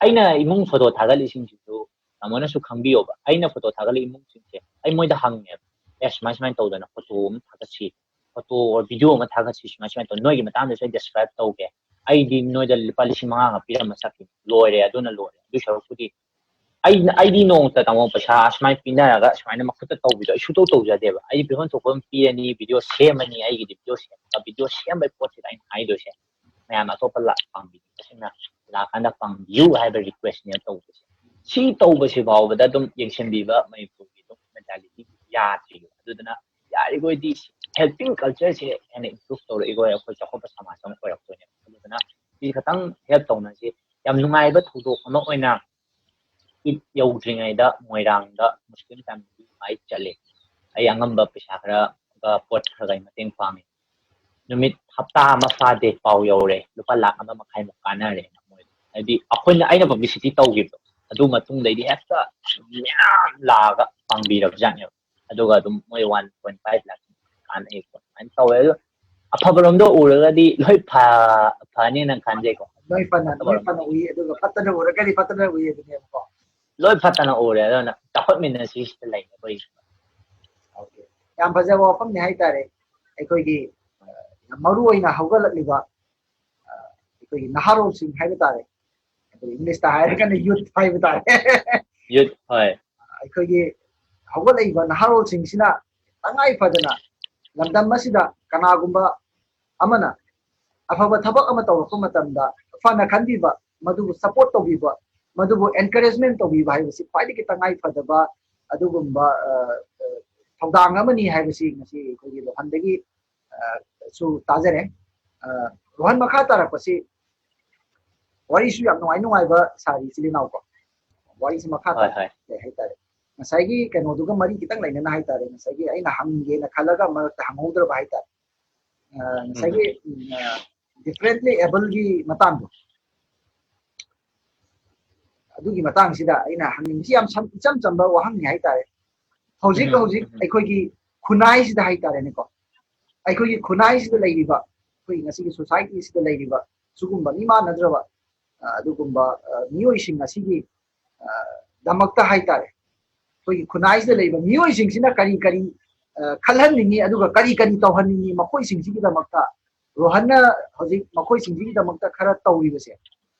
ꯑꯩꯅ ꯏꯃꯨꯡ ꯐꯣꯇꯣ ꯊꯥꯒꯠꯂꯤꯁꯤꯡꯁꯤꯁꯨ ꯇꯥꯃꯣꯅꯁꯨ ꯈꯪꯕꯤꯌꯣꯕ꯫ ꯑꯩꯅ ꯐꯣꯇꯣ ꯊꯥꯒꯠꯂꯤ ꯏꯃꯨꯡꯁꯤꯡꯁꯦ ꯑꯩ ꯃꯣꯏꯗ ꯍꯪꯉꯦꯕ, ꯑꯦ ꯁꯨꯃꯥꯏ ꯁꯨꯃꯥꯏꯅ ꯇꯧꯗꯅ ꯐꯣꯇꯣ ꯑꯃ ꯊꯥꯒꯠꯁꯤ, ꯐꯣꯇꯣ ꯑꯣꯔ ꯚꯤꯗꯤꯑꯣ ꯑꯃ ꯊꯥꯒꯠꯁꯤ, ꯁꯨꯃꯥꯏ ꯁꯨꯃꯥꯏꯅ ꯇꯧ, ꯅꯣꯏꯒꯤ ꯃꯇꯥꯡꯗꯁꯨ ꯑꯩ ꯗꯦꯁꯀ꯭ꯔꯥꯏꯕ ꯇꯧꯒꯦ꯫ ꯑꯩꯗꯤ ꯅꯣꯏꯗ ꯂꯨꯄꯥ ꯂꯤꯁꯤꯡ ꯃꯉꯥꯒ ꯄꯤꯔꯝꯃ ꯆꯠꯈꯤꯅꯤ, ꯂꯣꯏꯔꯦ, ꯑꯗꯨꯅ ꯂꯣꯏꯔꯦ꯫ ꯑꯗꯨꯏ ꯁꯔꯨꯛꯄꯨꯗꯤ ꯑꯩ ꯑꯩꯗꯤ ꯅꯣꯡꯃꯇ ꯇꯥꯃꯣ ꯄꯩꯁꯥ ꯑꯁꯨꯃꯥꯏꯅ ꯄꯤꯅꯔꯒ ꯁꯨꯃꯥꯏꯅ ꯃꯈꯨꯠꯇ ꯇꯧꯕꯤꯗꯣ ꯑꯩ ꯁꯨꯡꯇꯧ ꯇꯧꯖꯗꯦꯕ꯫ ꯑꯩꯗꯤ ꯄꯤꯐꯝ ꯊꯣꯛꯄ ꯑꯃ ꯄꯤꯔꯅꯤ, ꯚꯤꯗꯤꯑꯣ ꯁꯦꯝꯃꯅꯤ, ꯑꯩꯒꯤꯗꯤ ꯚꯤꯗꯤꯑꯣ ꯁꯦꯝꯃꯒ ꯚꯤꯗꯤꯑꯣ ꯁꯦꯝꯕꯒꯤ ꯄꯣꯠꯁꯤꯗ ꯑꯩꯅ ꯍꯥꯏꯗꯣꯏꯁꯦ ꯃꯌꯥꯝ ꯑꯇꯣꯞꯄ ꯂꯥꯛ ꯄꯥꯝꯕꯤꯅꯤꯡꯕꯁꯤꯡꯅ ꯂꯥꯛꯀꯥꯟꯗ ꯄꯥꯡꯕꯤꯌꯨ ꯍꯥꯏꯕ ꯔꯤꯀ꯭ꯋꯦꯁꯅꯦ ꯇꯧꯕꯁꯦ꯫ ꯁꯤ ꯇꯧꯕꯁꯤ ꯐꯥꯎꯕꯗ ꯑꯗꯨꯝ ꯌꯦꯡꯁꯤꯟꯕꯤꯕ ꯃꯅꯤꯄꯨꯔꯒꯤ ꯑꯗꯨꯝ ꯃꯦꯟꯇꯥꯂꯤꯇꯤ ꯌꯥꯗ꯭ꯔꯤꯕ꯫ ꯑꯗꯨꯗꯨꯅ ꯌꯥꯔꯤꯈꯣꯏꯗꯤ ꯍꯦꯜꯄꯤꯡ ꯀꯜꯆꯔꯁꯦ ꯍꯦꯟꯅ ꯏꯝꯄ꯭ꯔꯨꯚ ꯇꯧꯔꯛꯏꯈꯣꯏ ꯑꯩꯈꯣꯏ ꯆꯥꯎꯈꯠꯄ ꯁꯃꯥꯖ ꯑꯃ ꯑꯣꯏꯔꯛꯇꯣꯏꯅꯦꯕ꯫ ꯑꯗꯨ ꯇꯧꯗꯅ ꯁꯤ ꯈꯇꯪ help ꯇꯧꯅꯁꯤ꯫ ꯌꯥꯝ ꯅꯨꯡꯉꯥꯏꯕ ꯊꯧꯗꯣꯛ ꯑꯃ ꯑꯣꯏꯅ ꯏꯗ ꯌꯧꯗ꯭ꯔꯤꯉꯩꯗ ꯃꯣꯏꯔꯥꯡꯗ ꯃꯨꯁꯂꯤꯝ family ꯃꯥꯏ ꯆꯠꯂꯦ꯫ ꯑꯩ ꯑꯉꯝꯕ ꯄꯩꯁꯥ ꯈꯔꯒ ꯄꯣꯠ ꯈꯔꯒ ꯃꯇꯦꯡ ꯄꯥꯡꯉꯦ꯫ ꯅꯨꯃꯤꯠ ꯍꯞꯇꯥ ꯑꯃ ꯐꯥꯗꯦ ꯄꯥꯎ ꯌꯧꯔꯦ, ꯂꯨꯄꯥ ꯂꯥꯈ ꯑꯃ ꯃꯈꯥꯏꯃꯨꯛ ꯀꯥꯟꯅꯔꯦꯅ ꯃꯣꯏ꯫ ꯍꯥꯏꯗꯤ ꯑꯩꯈꯣꯏꯅ, ꯑꯩꯅ publicity ꯇꯧꯈꯤꯕꯗꯣ, ꯑꯗꯨ ꯃꯇꯨꯡꯗꯩꯗꯤ ꯍꯦꯛꯇ ꯃꯌꯥꯝ ꯂꯥꯛꯑꯒ ꯄꯥꯡꯕꯤꯔꯕꯖꯥꯠꯅꯦꯕ꯫ ꯑꯗꯨꯒ ꯑꯗꯨꯝ ꯃꯣꯏ one point five ꯂꯥꯈ ꯀꯥꯟꯅꯩ ꯑꯗꯨꯃꯥꯏꯅ ꯇꯧꯋꯦ꯫ ꯑꯗꯣ ꯑꯐꯕꯔꯣꯝꯗ ꯎꯔꯒꯗꯤ ꯂꯣꯏ ꯐ-, ꯐꯅꯤꯅ ꯈꯟꯖꯩꯀꯣ꯫ ꯂꯣꯏ ꯐꯅ ꯂꯣꯏ ꯐꯅ ꯎꯏ, ꯑꯗꯨꯒ ꯐꯠꯇꯅ ꯎꯔꯒꯗꯤ ꯐꯠꯇꯅ ꯎꯏ ꯑꯗꯨꯅꯦꯕꯀꯣ꯫ ꯂꯣꯏ ꯐꯠꯇꯅ ꯎꯔꯦ, ꯑꯗꯨꯅ ꯆꯥꯎꯈꯠꯃꯤꯟꯅꯁꯤ ꯁꯤꯗ ꯂꯩ ꯑꯩꯈꯣꯏ꯫ Okay. ꯌꯥꯝ ꯐꯖꯕ ꯋꯥꯐꯝꯅꯤ ꯍꯥꯏꯇꯥꯔꯦ꯫ ꯑꯩꯈꯣꯏꯒꯤ, ꯑ, ꯌꯥꯝ ꯃꯔꯨ ꯑꯣꯏꯅ ꯍꯧꯒꯠꯂꯛꯂꯤꯕ, ꯑ, ꯑꯩꯈꯣꯏꯒꯤ ꯅꯍꯥꯔꯣꯜꯁꯤꯡ ꯍꯥꯏꯕ ꯇꯥꯔꯦ, ꯑꯗꯨ English ꯇ ꯍꯥꯏꯔꯒꯅ youth ꯍꯥꯏꯕ ꯇꯥꯔꯦ꯫ Youth, ꯍꯣꯏ꯫ ꯑꯩꯈꯣꯏꯒꯤ ꯍꯧꯒꯠꯂꯛꯏꯕ ꯅꯍꯥꯔꯣꯜꯁꯤꯡꯁꯤꯅ ꯇꯉꯥꯏ ꯐꯗꯅ ꯂꯝꯗꯝ ꯑꯁꯤꯗ ꯀꯅꯥꯒꯨꯝꯕ ꯑꯃꯅ ꯑꯐꯕ ꯊꯕꯛ ꯑꯃ ꯇꯧꯔꯛꯄ ꯃꯇꯝꯗ ꯐꯅ ꯈꯟꯕꯤꯕ, ꯃꯗꯨꯕꯨ support ꯇꯧꯕꯤꯕ, ꯃꯗꯨꯕꯨ encouragement ꯇꯧꯕꯤꯕ ꯍꯥꯏꯕꯁꯤ ꯈ꯭ꯋꯥꯏꯗꯒꯤ ꯇꯉꯥꯏ ꯐꯗꯕ ꯑꯗꯨꯒꯨꯝꯕ, ꯑ, ꯑ, ꯊꯧꯗꯥꯡ ꯑꯃꯅꯤ ꯍꯥꯏꯕꯁꯤ ꯉꯁꯤ ꯑꯩꯈꯣꯏꯒꯤ ꯔꯣꯍꯟꯗꯒꯤ, ꯑ, ꯁꯨ ꯇꯥꯖꯔꯦ꯫ ꯑ, ꯔꯣꯍꯟ, ꯃꯈꯥ ꯇꯥꯔꯛꯄꯁꯤ ꯋꯥꯔꯤꯁꯨ ꯌꯥꯝ ꯅꯨꯡꯉꯥꯏ ꯅꯨꯡꯉꯥꯏꯕ ꯁꯥꯔꯤ ꯏꯆꯤꯜ ꯏꯅꯥꯎꯀꯣ꯫ ꯋꯥꯔꯤꯁꯤ ꯃꯈꯥ ꯍꯣꯏ, ꯇꯥꯔꯛꯄ ꯍꯣꯏ꯫ ꯂꯩ ꯍꯥꯏꯇꯥꯔꯦ꯫ ꯉꯁꯥꯏꯒꯤ ꯀꯩꯅꯣꯗꯨꯒ ꯃꯔꯤ ꯈꯤꯇꯪ ꯂꯩꯅꯅ ꯍꯥꯏꯇꯥꯔꯦ, ꯉꯁꯥꯏꯒꯤ ꯑꯩꯅ ꯍꯪꯒꯦꯅ ꯈꯜꯂꯒ ꯃꯔꯛꯇ ꯍꯪꯍꯧꯗ꯭ꯔꯕ ꯍꯥꯏꯇꯥꯔꯦ꯫ ꯑ, ꯉꯁꯥꯏꯒꯤ, ꯎꯝ, ꯑ, differently able ꯒꯤ ꯃꯇꯥꯡꯗꯣ, ꯑꯗꯨꯒꯤ ꯃꯇꯥꯡꯁꯤꯗ ꯑꯩꯅ ꯍꯪꯅꯤꯡꯕꯁꯤ ꯌꯥꯝ ꯁꯝ-, ꯏꯆꯝ ꯆꯝꯕ ꯋꯥꯍꯪꯅꯤ ꯍꯥꯏꯇꯥꯔꯦ꯫ ꯍꯧꯖꯤꯛ ꯎꯝ, ꯍꯧꯖꯤꯛ ꯎꯝ꯫ ꯑꯩꯈꯣꯏꯒꯤ ꯈꯨꯟꯅꯥꯏꯁꯤꯗ ꯍꯥꯏꯇꯥꯔꯦꯅꯦꯀꯣ, ꯑꯩꯈꯣꯏꯒꯤ ꯈꯨꯟꯅꯥꯏꯁꯤꯗ ꯂꯩꯔꯤꯕ, ꯑꯩꯈꯣꯏ ꯉꯁꯤꯒꯤ society ꯁꯤꯗ ꯂꯩꯔꯤꯕ ꯁꯤꯒꯨꯝꯕ ꯃꯤꯃꯥꯟꯅꯗ꯭ꯔꯕ, ꯑ, ꯑꯗꯨꯒꯨꯝꯕ, ꯑ, ꯃꯤꯑꯣꯏꯁꯤꯡ ꯑꯁꯤꯒꯤ, ꯑ, ꯗꯃꯛꯇ ꯍꯥꯏꯇꯥꯔꯦ, ꯑꯩꯈꯣꯏꯒꯤ ꯈꯨꯟꯅꯥꯏꯁꯤꯗ ꯂꯩꯔꯤꯕ ꯃꯤꯑꯣꯏꯁꯤꯡꯁꯤꯅ ꯀꯔꯤ ꯀꯔꯤ, ꯑ, ꯈꯜꯍꯟꯅꯤꯡꯉꯤ, ꯑꯗꯨꯒ ꯀꯔꯤ ꯀꯔꯤ ꯇꯧꯍꯟꯅꯤꯡꯉꯤ, ꯃꯈꯣꯏꯁꯤꯡꯁꯤꯒꯤꯗꯃꯛꯇ ꯔꯣꯍꯟꯅ ꯍꯧꯖꯤꯛ ꯃꯈꯣꯏꯁꯤꯡꯁꯤꯒꯤꯗꯃꯛꯇ ꯈꯔ ꯇꯧꯔꯤꯕꯁꯦ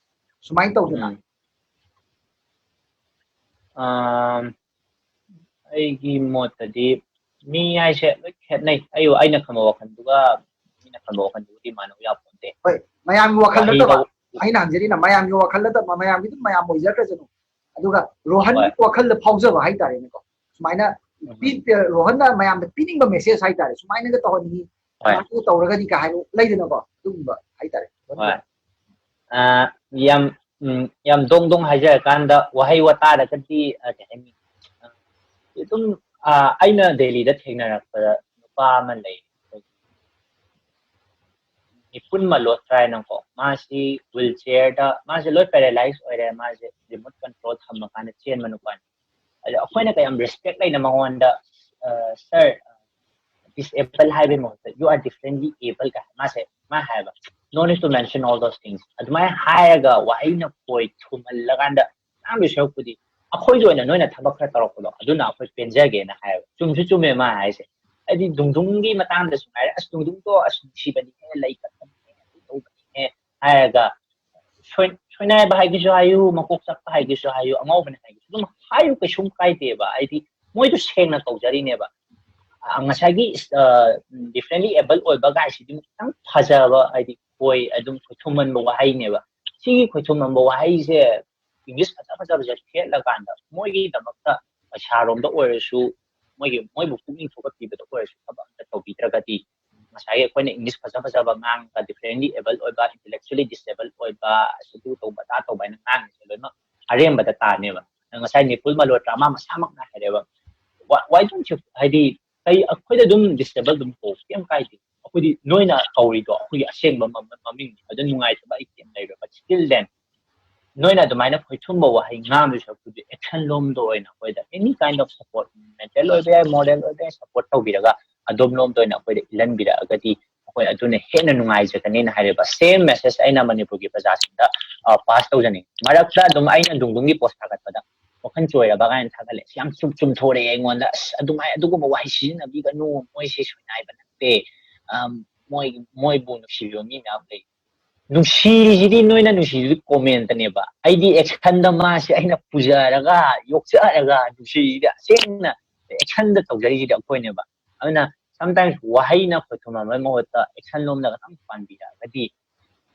ꯁꯨꯃꯥꯏꯅ ꯇꯧꯗꯅ꯫ ꯎꯝ꯫ ꯑꯝ, ꯑꯩꯒꯤ ꯃꯣꯠꯇꯗꯤ ꯃꯤ ꯍꯥꯏꯁꯦ ꯂꯣꯏ ꯈꯦꯠꯅꯩ꯫ ꯑꯩ, ꯑꯩꯅ ꯈꯟꯕ ꯋꯥꯈꯜꯗꯨꯒ ꯃꯤꯅ ꯈꯟꯕ ꯋꯥꯈꯜꯗꯨꯒꯗꯤ ꯃꯥꯟꯅꯕ ꯌꯥꯄꯣꯟꯇꯦ꯫ ꯍꯣꯏ, ꯃꯌꯥꯝꯒꯤ ꯋꯥꯈꯜ ꯋꯥꯍꯩ ꯅꯠꯇꯕ, ꯍꯧ- ꯑꯩꯅ ꯍꯪꯖꯔꯤꯅ ꯃꯌꯥꯝꯒꯤ ꯋꯥꯈꯜ ꯅꯠꯇꯕ, ꯃꯌꯥꯝꯒꯤ ꯑꯗꯨꯝ ꯃꯌꯥꯝ ꯑꯣꯏꯖꯈ꯭ꯔꯁꯅꯨ꯫ ꯑꯗꯨꯒ ꯔꯣꯍꯟꯒꯤ ꯍꯣꯏ꯫ ꯋꯥꯈꯜꯗ ꯐꯥꯎꯖꯕ ꯍꯥꯏꯇꯥꯔꯦꯅꯦꯀꯣ, ꯁꯨꯃꯥꯏꯅ ꯎꯝ꯫ ꯄꯤ-, ꯔꯣꯍꯟꯅ ꯃꯌꯥꯝꯗ ꯄꯤꯅꯤꯡꯕ message ꯍꯥꯏꯇꯥꯔꯦ, ꯁꯨꯃꯥꯏꯅꯒ ꯇꯧꯍꯟꯅꯤꯡꯉꯤ, ꯍꯣꯏ꯫ ꯁꯨꯃꯥꯏꯅꯒ ꯇꯧꯔꯒꯗꯤ ꯀꯥ ꯍꯥꯏꯕ ꯂꯩꯗꯅꯀꯣ, ꯑꯗꯨꯒꯨꯝꯕ ꯍꯥꯏꯇꯥꯔꯦ꯫ ꯍꯣꯏ꯫ ꯑ, ꯌꯥꯝ, ꯎꯝ, ꯌꯥꯝ ꯗꯣꯡ ꯗꯣꯡ ꯍꯥꯏꯖꯔꯀꯥꯟꯗ ꯋꯥꯍꯩ ꯋꯥꯇꯥꯗꯒꯗꯤ, ꯑ, ꯀꯩ ꯍꯥꯏꯅꯤ? ꯑ, ꯑꯗꯨꯝ, ꯑ, ꯑꯩꯅ ꯗꯦꯜꯂꯤꯗ ꯊꯦꯡꯅꯔꯛꯄꯗ ꯅꯨꯄꯥ ꯑꯃ ꯂꯩ꯫ ꯅꯤꯄꯨꯟ ꯃꯂꯣꯇ꯭ꯔꯥ ꯍꯥꯏꯅꯀꯣ, ꯃꯥꯁꯤ wheelchairꯗ, ꯃꯥꯁꯦ ꯂꯣꯏ paralyze ꯑꯣꯏꯔꯦ, ꯃꯥꯁꯦ remote control ꯊꯝꯃꯀꯥꯟꯗ ꯆꯦꯟꯕ ꯅꯨꯄꯥꯅꯤ꯫ ꯑꯗ ꯑꯩꯈꯣꯏꯅ ꯀꯌꯥꯝ respect ꯂꯩꯅ ꯃꯉꯣꯟꯗ, "Sir, disable" ꯍꯥꯏꯕꯒꯤ ꯃꯍꯨꯠꯇ "You are differently able" ꯀꯥꯏ ꯃꯥꯁꯦ, ꯃꯥ ꯍꯥꯏꯕ, "No need to mention all those things." ꯑꯗꯨꯃꯥꯏꯅ ꯍꯥꯏꯔꯒ ꯋꯥꯍꯩꯅ ꯈꯣꯏ ꯊꯨꯝꯍꯜꯂꯀꯥꯟꯗ ꯉꯥꯡꯗꯣꯏ ꯁꯔꯨꯛꯄꯨꯗꯤ ꯑꯩꯈꯣꯏꯒꯤ ꯑꯣꯏꯅ ꯅꯣꯏꯅ ꯊꯕꯛ ꯈꯔ ꯇꯧꯔꯛꯄꯗꯣ ꯑꯗꯨꯅ ꯑꯩꯈꯣꯏ ꯄꯦꯟꯖꯒꯦꯅ ꯍꯥꯏꯕ꯫ ꯆꯨꯝꯁꯨ ꯆꯨꯝꯃꯦ ꯃꯥ ꯍꯥꯏꯁꯦ꯫ ꯍꯥꯏꯗꯤ ꯗꯨꯡꯗꯨꯡꯒꯤ ꯃꯇꯥꯡꯗꯁꯨ ꯍꯥꯏꯔꯦ, "ꯑꯁ, ꯗꯨꯡꯗꯨꯡꯗꯣ ꯑꯁ ꯅꯨꯡꯁꯤꯕꯅꯤꯍꯦ, ꯂꯩ ꯀꯠꯄꯅꯤꯍꯦ, ꯑꯗꯨ ꯇꯧꯕꯅꯤꯍꯦ" ꯍꯥꯏꯔꯒ, ꯁꯣꯏ-, ꯁꯣꯏꯅꯥꯏꯕ ꯍꯥꯏꯒꯦꯁꯨ ꯍꯥꯏꯌꯨ, ꯃꯀꯣꯛ ꯆꯥꯛꯄ ꯍꯥꯏꯒꯦꯁꯨ ꯍꯥꯏꯌꯨ, ꯑꯉꯥꯎꯕꯅꯤ ꯍꯥꯏꯒꯦꯁꯨ ꯑꯗꯨꯝ ꯍꯥꯏꯌꯨ, ꯀꯩꯁꯨꯝ ꯀꯥꯏꯗꯦꯕ꯫ ꯍꯥꯏꯗꯤ ꯃꯣꯏꯗꯣ ꯁꯦꯡꯅ ꯀꯧꯖꯔꯤꯅꯦꯕ꯫ ꯑ, ꯉꯁꯥꯏꯒꯤ, ꯑ, differently able ꯑꯣꯏꯕ ꯒꯥꯏꯁꯤꯗꯤ ꯑꯃꯨꯛ ꯈꯤꯇꯪ ꯐꯖꯕ, ꯍꯥꯏꯗꯤ ꯑꯣꯏ, ꯑꯗꯨꯝ ꯈꯣꯏꯊꯨꯝꯍꯟꯕ ꯋꯥꯍꯩꯅꯦꯕ꯫ ꯁꯤꯒꯤ ꯈꯣꯏꯊꯨꯝꯍꯟꯕ ꯋꯥꯍꯩꯁꯦ English ꯐꯖ ꯐꯖꯕꯁꯦ ꯊꯦꯠꯂꯀꯥꯟꯗ ꯃꯣꯏꯒꯤꯗꯃꯛꯇ ꯄꯩꯁꯥꯔꯣꯝꯗ ꯑꯣꯏꯔꯁꯨ, ꯃꯣꯏꯒꯤ, ꯃꯣꯏꯕꯨ ꯄꯨꯛꯅꯤꯡ ꯊꯧꯒꯠꯄꯤꯕꯗ ꯑꯣꯏꯔꯁꯨ ꯊꯕꯛ ꯑꯝꯇ ꯇꯧꯕꯤꯗ꯭ꯔꯒꯗꯤ, ꯉꯁꯥꯏꯒꯤ ꯑꯩꯈꯣꯏꯅ English ꯐꯖ ꯐꯖꯕ ꯉꯥꯡꯉꯒ differently able ꯑꯣꯏꯕ, intellectually disable ꯑꯣꯏꯕ, ꯑꯗꯨ ꯇꯧꯕ ꯑꯗꯥ ꯇꯧꯕ ꯍꯥꯏꯅ ꯉꯥꯡꯉꯤꯁꯦ ꯂꯣꯏꯅꯃꯛ ꯑꯔꯦꯝꯕꯗ ꯇꯥꯅꯦꯕ꯫ ꯉꯁꯥꯏ ꯅꯤꯄꯨꯟ ꯃꯜꯍꯣꯇ꯭ꯔꯥ ꯃꯥ ꯃꯁꯥꯃꯛꯅ ꯍꯥꯏꯔꯦꯕ, "Why, why don't you," ꯍꯥꯏꯗꯤ, "ꯀꯩ, ꯑꯩꯈꯣꯏꯗ ꯑꯗꯨꯝ disable ꯑꯗꯨꯝ ꯀꯧ, ꯀꯩꯝ ꯀꯥꯏꯗꯦ, ꯑꯩꯈꯣꯏꯗꯤ ꯅꯣꯏꯅ ꯀꯧꯔꯤꯗꯣ ꯑꯩꯈꯣꯏꯒꯤ ꯑꯁꯦꯡꯕ ꯃ-, ꯃ-, ꯃꯃꯤꯡꯅꯤ, ꯑꯗꯨ ꯅꯨꯡꯉꯥꯏꯇꯕ ꯑꯩ ꯀꯩꯝ ꯂꯩꯔꯣꯏ, but still then ꯅꯣꯏꯅ ꯑꯗꯨꯃꯥꯏꯅ ꯈꯣꯏꯊꯨꯝꯕ ꯋꯥꯍꯩ ꯉꯥꯡꯗꯣꯏ ꯁꯔꯨꯛꯄꯨꯗꯤ action ꯂꯣꯝꯗ ꯑꯣꯏꯅ ꯑꯩꯈꯣꯏꯗ any kind of support, mental ꯑꯣꯏꯕ ꯌꯥꯏ, moral ꯑꯣꯏꯕ ꯌꯥꯏ, support ꯇꯧꯕꯤꯔꯒ ꯑꯗꯣꯝ ꯂꯣꯝꯗ ꯑꯣꯏꯅ ꯑꯩꯈꯣꯏꯗ ꯏꯜꯍꯟꯕꯤꯔꯛꯑꯒꯗꯤ ꯑꯩꯈꯣꯏ ꯑꯗꯨꯅ ꯍꯦꯟꯅ ꯅꯨꯡꯉꯥꯏꯖꯒꯅꯤꯅ" ꯍꯥꯏꯔꯤꯕ same message ꯑꯩꯅ ꯃꯅꯤꯄꯨꯔꯒꯤ ꯄ꯭ꯔꯖꯥꯁꯤꯡꯗ, ꯑ, pass ꯇꯧꯖꯅꯤꯡꯉꯤ꯫ ꯃꯔꯛꯇ ꯑꯗꯨꯝ ꯑꯩꯅ ꯗꯨꯡꯗꯨꯡꯒꯤ post ꯊꯥꯒꯠꯄꯗ ꯋꯥꯈꯜ ꯆꯣꯏꯔꯕ ꯀꯥꯏꯅ ꯊꯥꯒꯠꯂꯦ꯫ ꯑꯁ, ꯌꯥꯝ ꯆꯨꯝ-, ꯆꯨꯝꯊꯣꯔꯛꯑꯦ ꯑꯩꯉꯣꯟꯗ꯫ "ꯑꯁ, ꯑꯗꯨꯃꯥꯏ-, ꯑꯗꯨꯒꯨꯝꯕ ꯋꯥꯍꯩ ꯁꯤꯖꯤꯟꯅꯕꯤꯒꯅꯨ, ꯃꯣꯏꯁꯦ ꯁꯣꯏꯅꯥꯏꯕ ꯅꯠꯇꯦ, ꯑꯝ, ꯃꯣꯏ, ꯃꯣꯏꯕꯨ ꯅꯨꯡꯁꯤꯕꯤꯕ ꯃꯤ ꯃꯌꯥꯝ ꯂꯩ"꯫ ꯅꯨꯡꯁꯤꯔꯤꯁꯤꯗꯤ, ꯅꯣꯏꯅ ꯅꯨꯡꯁꯤꯔꯤꯁꯤꯗꯤ commentꯅꯦꯕ꯫ ꯑꯩꯗꯤ actionꯗ ꯃꯥꯁꯦ ꯑꯩꯅ ꯄꯨꯖꯔꯒ, ꯌꯣꯛꯆꯔꯒ ꯅꯨꯡꯁꯤꯔꯤꯁꯤꯗꯤ, ꯑꯁꯦꯡꯅ actionꯗ ꯇꯧꯖꯔꯤꯁꯤꯗꯤ ꯑꯩꯈꯣꯏꯅꯦꯕ꯫ ꯑꯗꯨꯅ sometimes ꯋꯥꯍꯩꯅ ꯈꯣꯏꯊꯨꯝ ꯑꯃꯒꯤ ꯃꯍꯨꯠꯇ action ꯂꯣꯝꯗ ꯈꯇꯪ ꯄꯥꯟꯕꯤꯔꯛꯑꯒꯗꯤ,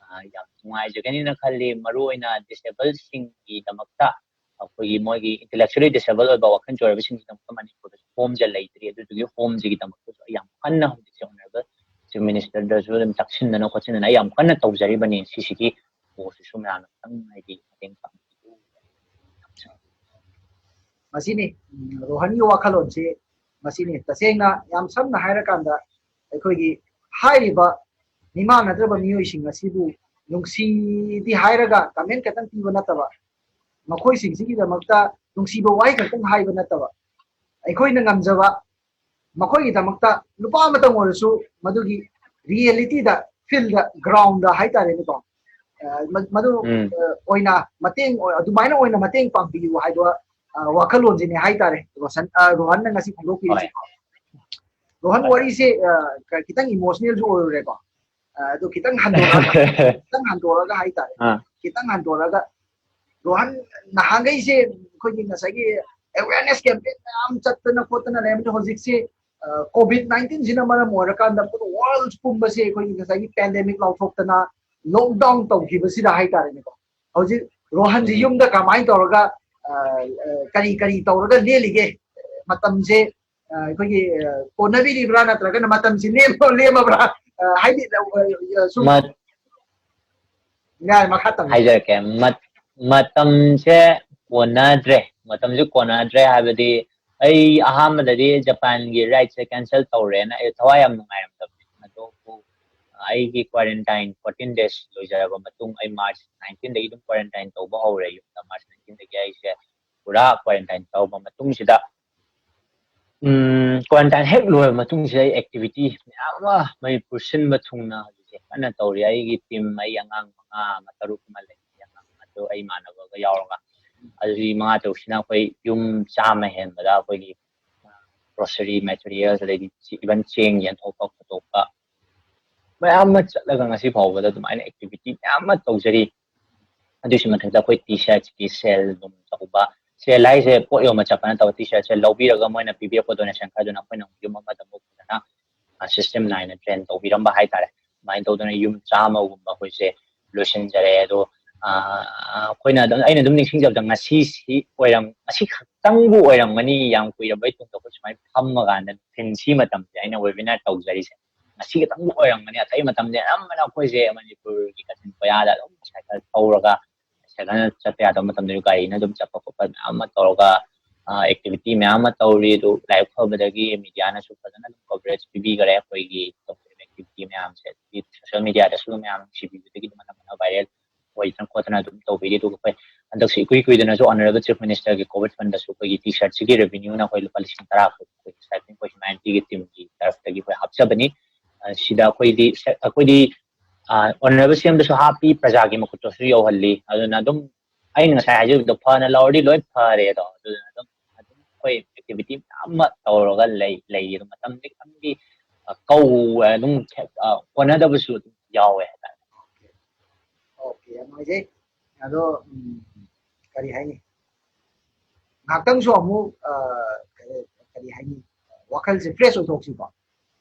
ꯑ, ꯌꯥꯝ ꯅꯨꯡꯉꯥꯏꯖꯒꯅꯤꯅ ꯈꯜꯂꯤ꯫ ꯃꯔꯨ ꯑꯣꯏꯅ disabledꯁꯤꯡꯒꯤꯗꯃꯛꯇ ꯑꯩꯈꯣꯏꯒꯤ ꯃꯣꯏꯒꯤ intellectually disable ꯑꯣꯏꯕ, ꯋꯥꯈꯜ ꯆꯣꯏꯔꯕꯁꯤꯡꯒꯤꯗꯃꯛꯇ ꯃꯅꯤꯄꯨꯔꯗꯁꯨ homeꯁꯦ ꯂꯩꯇ꯭ꯔꯤ꯫ ꯑꯗꯨꯗꯨꯒꯤ homeꯁꯤꯒꯤꯗꯃꯛꯇꯁꯨ ꯑꯩ ꯌꯥꯝ ꯀꯟꯅ ꯍꯧꯖꯤꯛꯁꯦ honourable ꯆꯤꯐ ꯃꯤꯅꯤꯁꯇꯔꯗꯁꯨ ꯑꯗꯨꯝ ꯇꯛꯁꯤꯟꯗꯅ ꯈꯣꯠꯆꯤꯟꯗꯅ ꯑꯩ ꯌꯥꯝ ꯀꯟꯅ ꯇꯧꯖꯔꯤꯕꯅꯤ꯫ ꯁꯤꯁꯤꯒꯤ ꯄꯣꯁꯁꯤꯁꯨ ꯃꯌꯥꯝꯅ ꯈꯤꯇꯪ ꯍꯥꯏꯗꯤ ꯃꯇꯦꯡ ꯄꯥꯡꯕꯤꯌꯨ꯫ ꯃꯁꯤꯅꯤ, ꯎꯝ, ꯔꯣꯍꯟꯒꯤ ꯋꯥꯈꯜꯂꯣꯟꯁꯤ ꯃꯁꯤꯅꯤ꯫ ꯇꯁꯦꯡꯅ ꯌꯥꯝ ꯁꯝꯅ ꯍꯥꯏꯔꯀꯥꯟꯗ, ꯑꯩꯈꯣꯏꯒꯤ ꯍꯥꯏꯔꯤꯕ ꯃꯤꯃꯥꯟꯅꯗ꯭ꯔꯕ ꯃꯤꯑꯣꯏꯁꯤꯡ ꯑꯁꯤꯕꯨ ꯅꯨꯡꯁꯤꯗꯤ ꯍꯥꯏꯔꯒ ꯀꯃꯦꯟ ꯈꯛꯇꯪ ꯄꯤꯕ ꯅꯠꯇꯕ, ꯃꯈꯣꯏꯁꯤꯡꯁꯤꯒꯤꯗꯃꯛꯇ ꯅꯨꯡꯁꯤꯕ ꯋꯥꯍꯩ ꯈꯛꯇꯪ ꯍꯥꯏꯕ ꯅꯠꯇꯕ, ꯑꯩꯈꯣꯏꯅ ꯉꯝꯖꯕ ꯃꯈꯣꯏꯒꯤꯗꯃꯛꯇ ꯂꯨꯄꯥ ꯑꯃꯇꯪ ꯑꯣꯏꯔꯁꯨ ꯃꯗꯨꯒꯤ ꯔꯤꯌꯦꯂꯤꯇꯤꯗ, ꯐꯤꯜꯗ, ꯒ꯭ꯔꯥꯎꯟꯗ ꯍꯥꯏꯇꯥꯔꯦꯅꯦꯀꯣ, ꯑ, ꯃ-, ꯃꯗꯨ, ꯎꯝ. ꯑ, ꯑꯣꯏꯅ ꯃꯇꯦꯡ ꯑꯣꯏ-, ꯑꯗꯨꯃꯥꯏꯅ ꯑꯣꯏꯅ ꯃꯇꯦꯡ ꯄꯥꯡꯕꯤꯌꯨ ꯍꯥꯏꯕ, ꯑ, ꯋꯥꯈꯜꯂꯣꯟꯁꯤꯅꯦ ꯍꯥꯏꯇꯥꯔꯦ, ꯔꯣꯁꯟ, ꯑ, ꯔꯣꯍꯟꯅ ꯉꯁꯤ ꯐꯣꯡꯗꯣꯛꯄꯤꯔꯤꯁꯦ꯫ ꯔꯣꯍꯟ, ꯍꯣꯏ. ꯋꯥꯔꯤꯁꯦ, ꯑ, ꯈ-, ꯈꯤꯇꯪ ꯏꯃꯣꯁꯅꯦꯜꯁꯨ ꯑꯣꯏꯔꯨꯔꯦꯀꯣ꯫ ꯑ, ꯑꯗꯨ ꯈꯤꯇꯪ ꯍꯟꯗꯣꯔꯛꯑꯒ, ꯈꯤꯇꯪ ꯍꯟꯗꯣꯔꯛꯑꯒ ꯍꯥꯏꯇꯥꯔꯦ, ꯑꯥ. ꯈꯤꯇꯪ ꯍꯟꯗꯣꯔꯛꯑꯒ, ꯔꯣꯍꯟ, ꯅꯍꯥꯟꯈꯩꯁꯦ ꯑꯩꯈꯣꯏꯒꯤ ꯉꯁꯥꯏꯒꯤ ꯑꯦꯋꯦꯔꯅꯦꯁ ꯀꯦꯝꯄꯦꯟ ꯃꯌꯥꯝ ꯆꯠꯇꯅ ꯈꯣꯠꯇꯅ ꯂꯩꯔꯝꯕꯗꯣ, ꯍꯧꯖꯤꯛꯁꯦ, ꯑ, ꯀꯣꯚꯤꯗ ꯅꯥꯏꯟꯇꯤꯟꯁꯤꯅ ꯃꯔꯝ ꯑꯣꯏꯔꯀꯥꯟꯗ ꯄꯨꯔꯥ ꯋꯥꯔꯜ ꯄꯨꯝꯕꯁꯦ ꯑꯩꯈꯣꯏꯒꯤ ꯉꯁꯥꯏꯒꯤ ꯄꯦꯟꯗꯦꯃꯤꯛ ꯂꯥꯎꯊꯣꯛꯇꯅ, ꯂꯣꯛꯗꯥꯎꯟ ꯇꯧꯈꯤꯕꯁꯤꯗ ꯍꯥꯏꯇꯥꯔꯦꯅꯦꯀꯣ꯫ ꯍꯧꯖꯤꯛ ꯔꯣꯍꯟꯁꯤ ꯎꯝ. ꯌꯨꯝꯗ ꯀꯃꯥꯏꯅ ꯇꯧꯔꯒ, ꯑ, ꯑ, ꯀꯔꯤ ꯀꯔꯤ ꯇꯧꯔꯒ ꯂꯦꯜꯂꯤꯒꯦ? ꯃꯇꯝꯁꯦ, ꯑ, ꯑꯩꯈꯣꯏꯒꯤ, ꯑ, ꯀꯣꯟꯅꯕꯤꯔꯤꯕ꯭ꯔꯥ, ꯅꯠꯇ꯭ꯔꯒꯅ ꯃꯇꯝꯁꯤ ꯂꯦꯝ-, ꯂꯦꯝꯃꯕ꯭ꯔꯥ? ꯑ, ꯍꯥꯏꯗꯤ, ꯑ, ꯑ, ꯁꯨꯝ ꯃꯠ- ꯌꯥꯔꯦ, ꯃꯈꯥ ꯇꯝꯕꯤꯌꯨ꯫ ꯍꯥꯏꯖꯔꯛꯀꯦ꯫ ꯃꯠ-, ꯃꯇꯝꯁꯦ ꯀꯣꯟꯅꯗ꯭ꯔꯦ꯫ ꯃꯇꯝꯁꯦ ꯀꯣꯟꯅꯗ꯭ꯔꯦ ꯍꯥꯏꯕꯗꯤ, ꯑꯩ ꯑꯍꯥꯟꯕꯗꯗꯤ ꯖꯄꯥꯟꯒꯤ ꯔꯥꯏꯗꯁꯦ ꯀꯦꯟꯁꯦꯜ ꯇꯧꯔꯦꯅ ꯑꯩ ꯊꯋꯥꯏ ꯌꯥꯝ ꯅꯨꯡꯉꯥꯏꯔꯝꯗꯕꯅꯤ꯫ ꯑꯗꯨꯕꯨ ꯑꯩꯒꯤ ꯀ꯭ꯋꯥꯔꯦꯟꯇꯥꯏꯟ ꯐꯣꯔꯇꯤꯟ ꯗꯦꯖ ꯂꯣꯏꯖꯔꯕ ꯃꯇꯨꯡ, ꯑꯩ ꯃꯥꯔꯆ ꯅꯥꯏꯟꯇꯤꯟꯗꯒꯤ ꯑꯗꯨꯝ ꯀ꯭ꯋꯥꯔꯦꯟꯇꯥꯏꯟ ꯇꯧꯕ ꯍꯧꯔꯦ ꯌꯨꯝꯗ꯫ ꯃꯥꯔꯆ ꯅꯥꯏꯟꯇꯤꯟꯗꯒꯤ ꯑꯩꯁꯦ ꯄꯨꯔꯥ ꯀ꯭ꯋꯥꯔꯦꯟꯇꯥꯏꯟ ꯇꯧꯔꯕ ꯃꯇꯨꯡꯁꯤꯗ, ꯎꯝ, ꯀ꯭ꯋꯥꯔꯦꯟꯇꯥꯏꯟ ꯍꯦꯛ ꯂꯣꯏꯔꯕ ꯃꯇꯨꯡꯁꯤꯗ ꯑꯩ ꯑꯦꯛꯇꯤꯚꯤꯇꯤ ꯃꯌꯥꯝ ꯑꯃ ꯃꯅꯤꯄꯨꯔ ꯁꯤꯟꯕ ꯊꯨꯡꯅ ꯍꯧꯖꯤꯛꯁꯦ ꯀꯟꯅ ꯇꯧꯔꯤ꯫ ꯑꯩꯒꯤ ꯇꯤꯝ, ꯑꯩ ꯑꯉꯥꯡ ꯃꯉꯥ ꯑꯃ, ꯇꯔꯨꯛ ꯑꯃ ꯂꯩ, ꯑꯉꯥꯡ ꯑꯗꯨ ꯑꯩ ꯏꯃꯥꯟꯅꯕꯒ ꯌꯥꯎꯔꯒ꯫ ꯑꯗꯨꯒꯤ ꯃꯉꯥ ꯇꯔꯨꯛꯁꯤꯅ ꯑꯩꯈꯣꯏ ꯌꯨꯝ ꯆꯥꯝꯃ ꯍꯦꯟꯕꯗ ꯑꯩꯈꯣꯏꯒꯤ ꯒ꯭ꯔꯣꯁꯔꯤ ꯃꯦꯇꯔꯤꯌꯦꯜꯁ, ꯑꯗꯩꯗꯤ even ꯆꯦꯡ ꯌꯦꯟꯊꯣꯛꯄ ꯈꯣꯠꯇꯣꯛꯄ ꯃꯌꯥꯝ ꯑꯃ ꯆꯠꯂꯒ ꯉꯁꯤ ꯐꯥꯎꯕꯗ ꯑꯗꯨꯃꯥꯏꯅ ꯑꯦꯛꯇꯤꯚꯤꯇꯤ ꯃꯌꯥꯝ ꯑꯃ ꯇꯧꯖꯔꯤ꯫ ꯑꯗꯨꯒꯤ ꯃꯊꯛꯇ ꯑꯩꯈꯣꯏ ꯇꯤ ꯁꯥꯔꯠꯀꯤ ꯁꯦꯜ ꯑꯗꯨꯝ ꯇꯧꯕ, ꯁꯦꯜ ꯍꯥꯏꯁꯦ ꯄꯣꯠ ꯌꯣꯟꯕ ꯆꯠꯄ ꯅꯠꯇꯕ, ꯇꯤ ꯁꯥꯔꯠꯁꯦ ꯂꯧꯕꯤꯔꯒ ꯃꯣꯏꯅ ꯄꯤꯕꯤꯔꯛꯄ ꯗꯣꯅꯦꯁꯟ ꯈꯔꯗꯨꯅ ꯑꯩꯈꯣꯏꯅ ꯑꯃꯨꯛ ꯌꯨꯝ ꯑꯃꯗ ꯑꯃꯨꯛ ꯐꯖꯅ, ꯑ, ꯁꯤꯁꯇꯦꯝ ꯅꯥꯏꯅ ꯇ꯭ꯔꯦꯟ ꯇꯧꯕꯤꯔꯝꯕ ꯍꯥꯏꯇꯥꯔꯦ꯫ ꯑꯗꯨꯃꯥꯏꯅ ꯇꯧꯗꯅ ꯌꯨꯝ ꯆꯥꯝꯃꯒꯨꯝꯕ ꯑꯩꯈꯣꯏꯁꯦ ꯂꯣꯏꯁꯤꯟꯖꯔꯦ꯫ ꯑꯗꯣ, ꯑ, ꯑꯩꯈꯣꯏꯅ ꯑꯗꯨꯝ, ꯑꯩꯅ ꯑꯗꯨꯝ ꯅꯤꯡꯁꯤꯡꯖꯕꯗ ꯉꯁꯤꯁꯤ ꯑꯣꯏꯔꯝ-, ꯉꯁꯤ ꯈꯛꯇꯪꯕꯨ ꯑꯣꯏꯔꯝꯒꯅꯤ, ꯌꯥꯝ ꯀꯨꯏꯔꯕꯩ ꯇꯨꯡꯗ ꯑꯩꯈꯣꯏ ꯁꯨꯃꯥꯏꯅ ꯐꯝꯃꯀꯥꯟꯗ ꯅꯨꯡꯊꯤꯜ ꯁꯤ ꯃꯇꯝꯁꯦ ꯑꯩꯅ ꯋꯦꯕꯤꯅꯥꯔ ꯇꯧꯖꯔꯤꯁꯦ꯫ ꯉꯁꯤ ꯈꯛꯇꯪ ꯑꯣꯏꯔꯝꯒꯅꯤ꯫ ꯑꯇꯩ ꯃꯇꯝꯗꯤ ꯑꯅꯝꯕꯅ ꯑꯩꯈꯣꯏꯁꯦ ꯃꯅꯤꯄꯨꯔꯒꯤ ꯀꯥꯆꯤꯟ ꯀꯣꯌꯥꯗ ꯑꯗꯨꯝ ꯁꯥꯏꯀꯜ ꯊꯧꯔꯒ, ꯁꯥꯏꯀꯜꯅ ꯆꯠꯄ ꯌꯥꯗꯕ ꯃꯇꯝꯗꯁꯨ ꯒꯥꯔꯤꯅ ꯑꯗꯨꯝ ꯆꯠꯄ ꯈꯣꯠꯄ ꯃꯌꯥꯝ ꯑꯃ ꯇꯧꯔꯒ, ꯑꯦꯛꯇꯤꯚꯤꯇꯤ ꯃꯌꯥꯝ ꯑꯃ ꯇꯧꯔꯤ꯫ ꯑꯗꯨ ꯂꯥꯏꯕꯛ ꯐꯕꯗꯒꯤ ꯃꯤꯗꯤꯌꯥꯅꯁꯨ ꯐꯖꯅ ꯑꯗꯨꯝ ꯀꯣꯚꯔꯦꯖ ꯄꯤꯕꯤꯈꯔꯦ ꯑꯩꯈꯣꯏꯒꯤ ꯇꯧꯖꯔꯤꯕ ꯑꯦꯛꯇꯤꯚꯤꯇꯤ ꯃꯌꯥꯝꯁꯦ꯫ ꯑꯗꯒꯤ ꯁꯣꯁꯤꯌꯦꯜ ꯃꯤꯗꯤꯌꯥꯗꯁꯨ ꯃꯌꯥꯝ ꯅꯨꯡꯁꯤꯕꯤꯕꯗꯒꯤ ꯑꯗꯨꯝ ꯑꯅꯝꯕꯅ ꯚꯥꯏꯔꯦꯜ ꯑꯣꯏꯗꯅ ꯈꯣꯠꯇꯅ ꯑꯗꯨꯝ ꯇꯧꯕꯤꯔꯤ꯫ ꯑꯗꯨꯒ ꯑꯩꯈꯣꯏ ꯍꯟꯗꯛꯁꯦ ꯏꯀꯨꯏ ꯀꯨꯏꯗꯅꯁꯨ ꯑꯣꯅꯔꯦꯕꯜ ꯆꯤꯐ ꯃꯤꯅꯤꯁꯇꯔꯒꯤ ꯀꯣꯚꯤꯗ ꯐꯟꯗꯁꯨ ꯑꯩꯈꯣꯏꯒꯤ ꯇꯤ ꯁꯔꯠꯁꯤꯒꯤ ꯔꯦꯚꯤꯅ꯭ꯌꯨꯅ ꯑꯩꯈꯣꯏ ꯂꯨꯄꯥ ꯂꯤꯁꯤꯡ ꯇꯔꯥ ꯑꯩꯈꯣꯏ ꯁꯥꯏꯀ꯭ꯂꯤꯡ ꯐꯣꯔ ꯍ꯭ꯌꯨꯃꯦꯅꯤꯇꯤꯒꯤ ꯇꯤꯝꯒꯤ ꯇꯔꯐꯇꯒꯤ ꯑꯩꯈꯣꯏ ꯍꯥꯞꯆꯕꯅꯤ꯫ ꯑ, ꯁꯤꯗ ꯑꯩꯈꯣꯏꯗꯤ, ꯑꯩꯈꯣꯏꯗꯤ, ꯑ, ꯑꯣꯅꯔꯦꯕꯜ ꯁꯤ ꯑꯦꯝꯗꯁꯨ ꯍꯥꯞꯄꯤ, ꯄ꯭ꯔꯖꯥꯒꯤ ꯃꯈꯨꯠꯇꯁꯨ ꯌꯧꯍꯜꯂꯤ꯫ ꯑꯗꯨꯅ ꯑꯗꯨꯝ ꯑꯩꯅ ꯉꯁꯥꯏ ꯍꯥꯏꯖꯕꯗꯣ ꯐꯅ ꯂꯧꯔꯗꯤ ꯂꯣꯏ ꯐꯔꯦ ꯑꯗꯣ꯫ ꯑꯗꯨꯅ ꯑꯗꯨꯝ, ꯑꯗꯨꯝ ꯑꯩꯈꯣꯏ ꯑꯦꯛꯇꯤꯚꯤꯇꯤ ꯃꯌꯥꯝ ꯑꯃ ꯇꯧꯔꯒ ꯂꯩ, ꯂꯩꯔꯤ꯫ ꯑꯗꯨꯝ ꯃꯇꯝꯗꯤ ꯈꯤꯇꯪꯗꯤ, ꯑ, ꯀꯧ-, ꯑꯗꯨꯝ, ꯑ, ꯀꯣꯟꯅꯗꯕꯁꯨ ꯑꯗꯨꯝ ꯌꯥꯎꯋꯦ ꯍꯥꯏꯇꯥꯔꯦ꯫ ꯑꯣꯀꯦ, ꯌꯥꯝ ꯅꯨꯡꯉꯥꯏꯖꯩ꯫ ꯑꯗꯣ, ꯎꯝ, ꯀꯔꯤ ꯍꯥꯏꯅꯤ? ꯉꯥꯏꯍꯥꯛꯇꯪꯁꯨ ꯑꯃꯨꯛ, ꯑ, ꯀꯔꯤ, ꯀꯔꯤ ꯍꯥꯏꯅꯤ? ꯋꯥꯈꯜꯁꯦ ꯐ꯭ꯔꯦꯁ ꯑꯣꯏꯊꯣꯛꯁꯤꯀꯣ꯫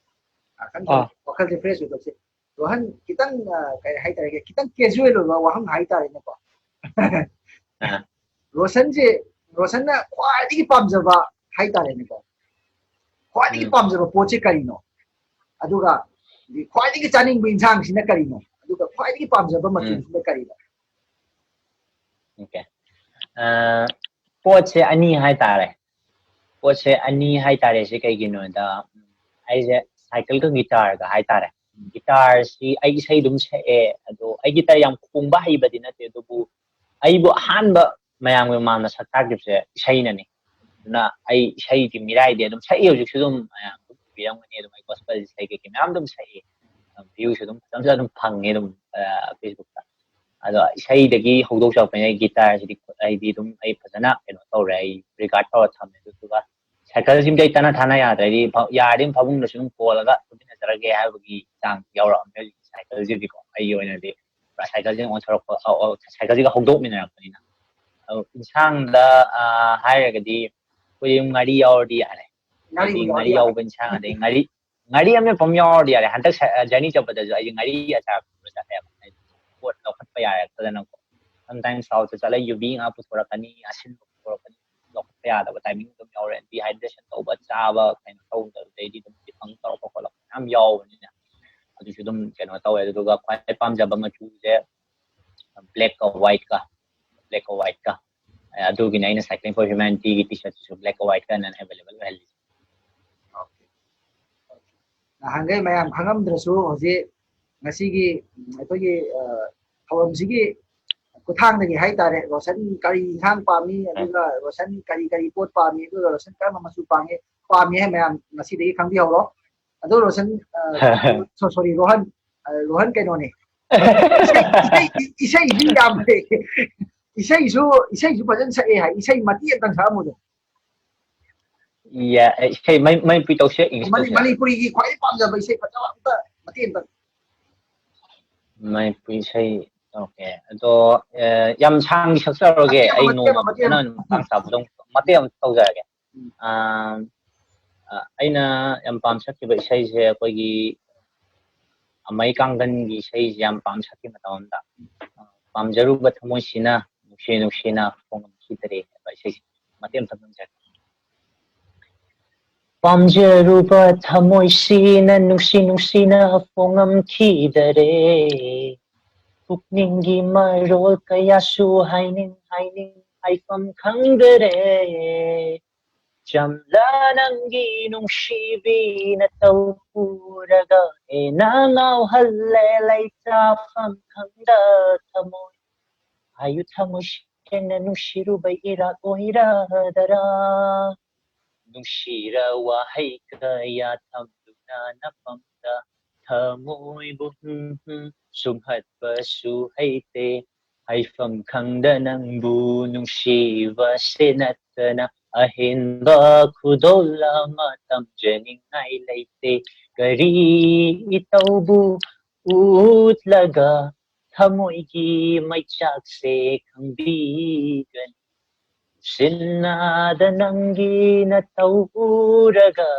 ꯉꯥꯏꯍꯥꯛꯇꯪꯁꯨ ꯑꯥ꯫ ꯋꯥꯈꯜꯁꯦ ꯐ꯭ꯔꯦꯁ ꯑꯣꯏꯊꯣꯛꯁꯤ꯫ ꯔꯣꯍꯟ, ꯈꯤꯇꯪ, ꯑ, ꯀꯔꯤ ꯍꯥꯏꯇꯥꯔꯦ, ꯈꯤꯇꯪ ꯀꯦꯖꯨꯋꯦꯜ ꯑꯣꯏꯕ ꯋꯥꯍꯪ ꯍꯥꯏꯇꯥꯔꯦꯅꯦꯀꯣ꯫ ꯑꯥ꯫ ꯔꯣꯁꯟꯁꯦ, ꯔꯣꯁꯟꯅ ꯈ꯭ꯋꯥꯏꯗꯒꯤ ꯄꯥꯝꯖꯕ ꯍꯥꯏꯇꯥꯔꯦꯅꯦꯀꯣ, ꯈ꯭ꯋꯥꯏꯗꯒꯤ ꯎꯝ꯫ ꯄꯥꯝꯖꯕ ꯄꯣꯠꯁꯦ ꯀꯔꯤꯅꯣ? ꯑꯗꯨꯒ ꯈ꯭ꯋꯥꯏꯗꯒꯤ ꯆꯥꯅꯤꯡꯕ ꯏꯟꯁꯥꯡꯁꯤꯅ ꯀꯔꯤꯅꯣ? ꯑꯗꯨꯒ ꯈ꯭ꯋꯥꯏꯗꯒꯤ ꯄꯥꯝꯖꯕ ꯃꯆꯨꯁꯤꯅ ꯀꯔꯤꯅꯣ? ꯑꯣꯀꯦ꯫ ꯑ, ꯄꯣꯠꯁꯦ ꯑꯅꯤ ꯍꯥꯏꯇꯥꯔꯦ꯫ ꯄꯣꯠꯁꯦ ꯑꯅꯤ ꯍꯥꯏꯇꯥꯔꯦ꯫ ꯁꯤ ꯀꯩꯒꯤꯅꯣꯗ, ꯑꯩꯁꯦ ꯁꯥꯏꯀꯜꯒ ꯒꯤꯇꯥꯔꯒ ꯍꯥꯏꯇꯥꯔꯦ꯫ ꯒꯤꯇꯥꯔꯁꯤ ꯑꯩ ꯏꯁꯩ ꯑꯗꯨꯝ ꯁꯛꯑꯦ, ꯑꯗꯣ ꯑꯩ ꯒꯤꯇꯥꯔ ꯌꯥꯝ ꯈꯣꯡꯕ ꯍꯩꯕꯗꯤ ꯅꯠꯇꯦ, ꯑꯗꯨꯕꯨ ꯑꯩꯕꯨ ꯑꯍꯥꯟꯕ ꯃꯌꯥꯝꯒꯤ ꯃꯃꯥꯡꯗ ꯁꯛ ꯇꯥꯛꯈꯤꯕꯁꯦ ꯏꯁꯩꯅꯅꯤ꯫ ꯑꯗꯨꯅ ꯑꯩ ꯏꯁꯩꯗꯤ ꯃꯤꯔꯥꯏꯗꯤ ꯑꯗꯨꯝ ꯁꯛꯏ, ꯍꯧꯖꯤꯛꯁꯨ ꯑꯗꯨꯝ ꯃꯌꯥꯝ ꯑꯗꯨꯝ ꯎꯕꯤꯔꯝꯒꯅꯤ, ꯑꯗꯨꯝ ꯑꯩ ꯒꯣꯁꯄꯦꯜ ꯏꯁꯩ ꯀꯩꯀꯩ ꯃꯌꯥꯝ ꯑꯗꯨꯝ ꯁꯛꯏ꯫ ꯚ꯭ꯌꯨꯁꯨ ꯑꯗꯨꯝ ꯐꯖꯅ ꯑꯗꯨꯝ ꯐꯪꯉꯦ ꯑꯗꯨꯝ, ꯑ, ꯐꯦꯁꯕꯨꯛꯇ꯫ ꯑꯗꯣ ꯏꯁꯩꯗꯒꯤ ꯍꯧꯗꯣꯛꯆꯔꯛꯄꯅꯤꯅ ꯑꯩ ꯒꯤꯇꯥꯔꯁꯤꯗꯤ ꯑꯩꯗꯤ ꯑꯗꯨꯝ ꯑꯩ ꯐꯖꯅ ꯀꯩꯅꯣ ꯇꯧꯔꯦ, ꯑꯩ ꯔꯤꯒꯥꯔꯗ ꯇꯧꯔ ꯊꯝꯃꯦ꯫ ꯑꯗꯨꯗꯨꯒ ꯁꯥꯏꯀꯜꯁꯤꯃꯗꯤ ꯑꯩ ꯇꯠꯅ ꯊꯥꯅ ꯌꯥꯗ꯭ꯔꯦ, ꯑꯩꯗꯤ ꯐ-, ꯌꯥꯔꯗꯤ ꯑꯗꯨꯝ ꯐꯃꯨꯡꯗꯁꯨ ꯑꯗꯨꯝ ꯀꯣꯜꯂꯒ ꯇꯨꯃꯤꯟꯅꯖꯔꯒꯦ ꯍꯥꯏꯕꯒꯤ ꯆꯥꯡ ꯌꯥꯎꯔꯛꯑꯕꯅꯦ ꯍꯧꯖꯤꯛ ꯁꯥꯏꯀꯜꯁꯤꯗꯤꯀꯣ꯫ ꯑꯩꯒꯤ ꯑꯣꯏꯅꯗꯤ ꯄꯨꯔꯥ ꯁꯥꯏꯀꯜꯁꯤꯅ ꯑꯣꯟꯊꯣꯔꯛꯄ, ꯑ, ꯑ, ꯁꯥꯏꯀꯜꯁꯤꯒ ꯍꯧꯗꯣꯛꯃꯤꯟꯅꯔꯛꯄꯅꯤꯅ꯫ ꯑꯗꯣ ꯏꯟꯁꯥꯡꯗ, ꯑ, ꯍꯥꯏꯔꯒꯗꯤ ꯑꯩꯈꯣꯏ ꯉꯥꯔꯤ ꯌꯥꯎꯔꯗꯤ ꯌꯥꯔꯦ꯫ ꯉꯥꯔꯤ ꯍꯥꯏꯗꯤ ꯌꯥꯎꯔꯗꯤ ꯉꯥꯔꯤ ꯌꯥꯔꯦ꯫ ꯌꯥꯎꯕ ꯏꯟꯁꯥꯡ, ꯑꯗꯩ ꯉꯥꯔꯤ, ꯉꯥꯔꯤ ꯑꯃ ꯃꯦꯠꯄ ꯑꯃ ꯌꯥꯎꯔꯗꯤ ꯌꯥꯔꯦ꯫ ꯍꯟꯗꯛ ꯁ-, ꯑ, ꯖꯔꯅꯤ ꯆꯠꯄꯗꯁꯨ ꯑꯩꯁꯦ ꯉꯥꯔꯤ ꯑꯆꯥꯔ ꯄꯨꯔ ꯆꯠꯂꯦꯕ꯫ ꯍꯥꯏꯗꯤ ꯄꯣꯠ ꯂꯧꯈꯠꯄ ꯌꯥꯔꯛꯇꯗꯅꯀꯣ꯫ Sometimes south ꯇ ꯆꯠꯂ ꯌꯨꯕꯤ ꯉꯥꯛ ꯄꯨꯊꯣꯔꯛꯀꯅꯤ, ꯑꯁꯤꯟꯕ ꯄꯨꯊꯣꯔꯛꯀꯅꯤ, ꯂꯧꯈꯠꯄ ꯌꯥꯗꯕ timing ꯑꯗꯨꯝ ꯌꯥꯎꯔꯦ꯫ Dehydration ꯇꯧꯕ, ꯆꯥꯕ ꯀꯩꯅꯣ ꯇꯧꯗꯕꯗꯩꯗꯤ ꯑꯗꯨꯝ ꯗꯤꯐꯪ ꯇꯧꯔꯛꯄ ꯈꯣꯠꯂꯛꯄ ꯃꯌꯥꯝ ꯌꯥꯎꯕꯅꯤꯅ꯫ ꯃꯆꯨꯁꯨ ꯑꯗꯨꯝ ꯀꯩꯅꯣ ꯇꯧꯋꯦ꯫ ꯑꯗꯨꯗꯨꯒ ꯈ꯭ꯋꯥꯏ ꯄꯥꯝꯖꯕ ꯃꯆꯨꯁꯦ black ꯀ white ꯀ, black ꯀ white ꯀ꯫ ꯑꯗꯨꯒꯤꯅꯦ ꯑꯩꯅ Cycling for Humanity ꯒꯤ T-shirt ꯁꯤꯁꯨ black ꯀ white ꯀ ꯅ available ꯑꯣꯏꯍꯜꯂꯤꯁꯦ꯫ ꯅꯍꯥꯟꯈꯩ ꯃꯌꯥꯝ ꯈꯪꯉꯝꯗ꯭ꯔꯁꯨ ꯍꯧꯖꯤꯛ ꯉꯁꯤꯒꯤ, ꯎꯝ, ꯑꯩꯈꯣꯏꯒꯤ, ꯑ, ꯊꯧꯔꯝꯁꯤꯒꯤ ꯈꯨꯊꯥꯡꯗꯒꯤ ꯍꯥꯏꯇꯥꯔꯦ, ꯔꯣꯁꯟ ꯀꯔꯤ ꯏꯟꯁꯥꯡ ꯄꯥꯝꯃꯤ, ꯑꯗꯨꯒ ꯔꯣꯁꯟ ꯀꯔꯤ ꯀꯔꯤ ꯄꯣꯠ ꯄꯥꯝꯃꯤ, ꯑꯗꯨꯒ ꯔꯣꯁꯟ ꯀꯔꯝꯕ ꯃꯆꯨ ꯄꯥꯝꯃꯤ, ꯄꯥꯝꯃꯤ ꯍꯥꯏ ꯃꯌꯥꯝ ꯉꯁꯤꯗꯒꯤ ꯈꯪꯕꯤꯍꯧꯔꯣ꯫ ꯑꯗꯣ ꯔꯣꯁꯟ, ꯑ, so-, sorry, ꯔꯣꯍꯟ, ꯑ, ꯔꯣꯍꯟ ꯀꯩꯅꯣꯅꯦ꯫ ꯏꯁꯩ, ꯏꯁꯩ, ꯏꯁꯩꯁꯨ ꯌꯥꯝ ꯐꯩ꯫ ꯏꯁꯩꯁꯨ, ꯏꯁꯩꯁꯨ ꯐꯖꯅ ꯁꯛꯑꯦ ꯍꯥꯏ꯫ ꯏꯁꯩ ꯃꯇꯦꯛ ꯑꯃꯇꯪ ꯁꯛꯑꯝꯃꯨꯗꯣ꯫ ꯌꯥ, ꯑꯦ, ꯏꯁꯩ ꯃꯅꯤ-, ꯃꯅꯤꯄꯨꯔꯤ ꯇꯧꯁꯤꯔ, English ꯃꯅꯤ-, ꯇꯧꯁꯤꯔ? ꯃꯅꯤꯄꯨꯔꯤꯒꯤ ꯈ꯭ꯋꯥꯏꯗꯒꯤ ꯄꯥꯝꯖꯕ ꯏꯁꯩ ꯐꯖꯕ ꯑꯝꯇ ꯃꯇꯦꯛ ꯑꯝꯇꯪ꯫ ꯃꯅꯤꯄꯨꯔꯤ ꯏꯁꯩ, okay꯫ ꯑꯗꯣ, ꯑꯦ, ꯌꯥꯝ ꯁꯥꯡꯅ ꯁꯛꯆꯔꯒꯦ꯫ ꯃꯇꯦꯛ ꯑꯃ, ꯑꯩ ꯃꯇꯦꯛ ꯅꯣꯡꯃ ꯑꯃ, ꯃꯇꯦꯛ ꯑꯃ꯫ ꯐꯖꯅ ꯃꯇꯥꯡ ꯆꯥꯕꯗ ꯑꯃꯨꯛ ꯃꯇꯦꯛ ꯑꯃ ꯇꯧꯖꯔꯒꯦ꯫ ꯎꯝ꯫ ꯑꯥ, ꯑ, ꯑꯩꯅ ꯌꯥꯝ ꯄꯥꯝ ꯁꯛꯈꯤꯕ ꯏꯁꯩꯁꯦ ꯑꯩꯈꯣꯏꯒꯤ ꯑꯃꯩ ꯀꯥꯡꯒꯟꯒꯤ ꯏꯁꯩꯁꯦ ꯌꯥꯝ ꯄꯥꯝ ꯁꯛꯈꯤ ꯃꯇꯝ ꯑꯃꯗ꯫ ꯑ, "ꯄꯥꯝꯖꯔꯨꯕ ꯊꯃꯣꯏꯁꯤꯅ ꯅꯨꯡꯁꯤ ꯅꯨꯡꯁꯤꯅ ꯍꯣꯡꯉꯝꯈꯤꯗꯔꯦ" ꯍꯥꯏꯕ ꯏꯁꯩꯁꯦ ꯃꯇꯦꯛ ꯑꯃꯇꯪ ꯇꯝꯖꯔꯛꯀꯦ꯫ "ꯄꯥꯝꯖꯔꯨꯕ ꯊꯃꯣꯏꯁꯤꯅ ꯅꯨꯡꯁꯤ ꯅꯨꯡꯁꯤꯅ ꯐꯣꯡꯉꯝꯈꯤꯗꯔꯦ꯫ ꯄꯨꯛꯅꯤꯡꯒꯤ ꯃꯔꯣꯜ ꯀꯌꯥꯁꯨ ꯍꯥꯏꯅꯤꯡ ꯍꯥꯏꯅꯤꯡ ꯍꯥꯏꯐꯝ ꯈꯪꯗꯔꯦ꯫ ꯆꯝꯂ ꯅꯪꯒꯤ ꯅꯨꯡꯁꯤꯕꯤ ꯅꯇꯧ ꯎꯔꯒ ꯍꯦꯟꯅ ꯉꯥꯎꯍꯜꯂꯦ ꯂꯩꯇꯥꯐꯝ ꯈꯪꯗ ꯊꯃꯣꯏ꯫ ꯍꯥꯏꯌꯨ ꯊꯃꯣꯏ ꯁꯦꯡꯅ ꯅꯨꯡꯁꯤꯔꯨꯕꯩ ꯏꯔꯥꯠ ꯑꯣꯏꯔꯗꯔꯥ? ꯅꯨꯡꯁꯤꯔ ꯋꯥꯍꯩ ꯀꯌꯥ ꯊꯝꯗꯨꯅ ꯅꯐꯝꯗ ꯊꯃꯣꯏꯕꯨ ꯍꯨꯝ ꯍꯨꯝ ꯁꯨꯝꯍꯠꯄꯁꯨ ꯍꯩꯇꯦ꯫ ꯍꯥꯏꯐꯝ ꯈꯪꯗ ꯅꯪꯕꯨ ꯅꯨꯡꯁꯤꯕꯁꯦ ꯅꯠꯇꯅ ꯑꯍꯦꯟꯕ ꯈꯨꯗꯣꯜ ꯑꯃ ꯇꯝꯖꯅꯤꯡꯉꯥꯏ ꯂꯩꯇꯦ꯫ ꯀꯔꯤ ꯏꯇꯧꯕꯨ ꯎꯠꯂꯒ ꯊꯃꯣꯏꯒꯤ ꯃꯩꯆꯥꯛꯁꯦ ꯈꯪꯕꯤꯒꯅꯤ? ꯁꯤꯟꯅꯗ ꯅꯪꯒꯤ ꯅꯇꯧ ꯎꯔꯒ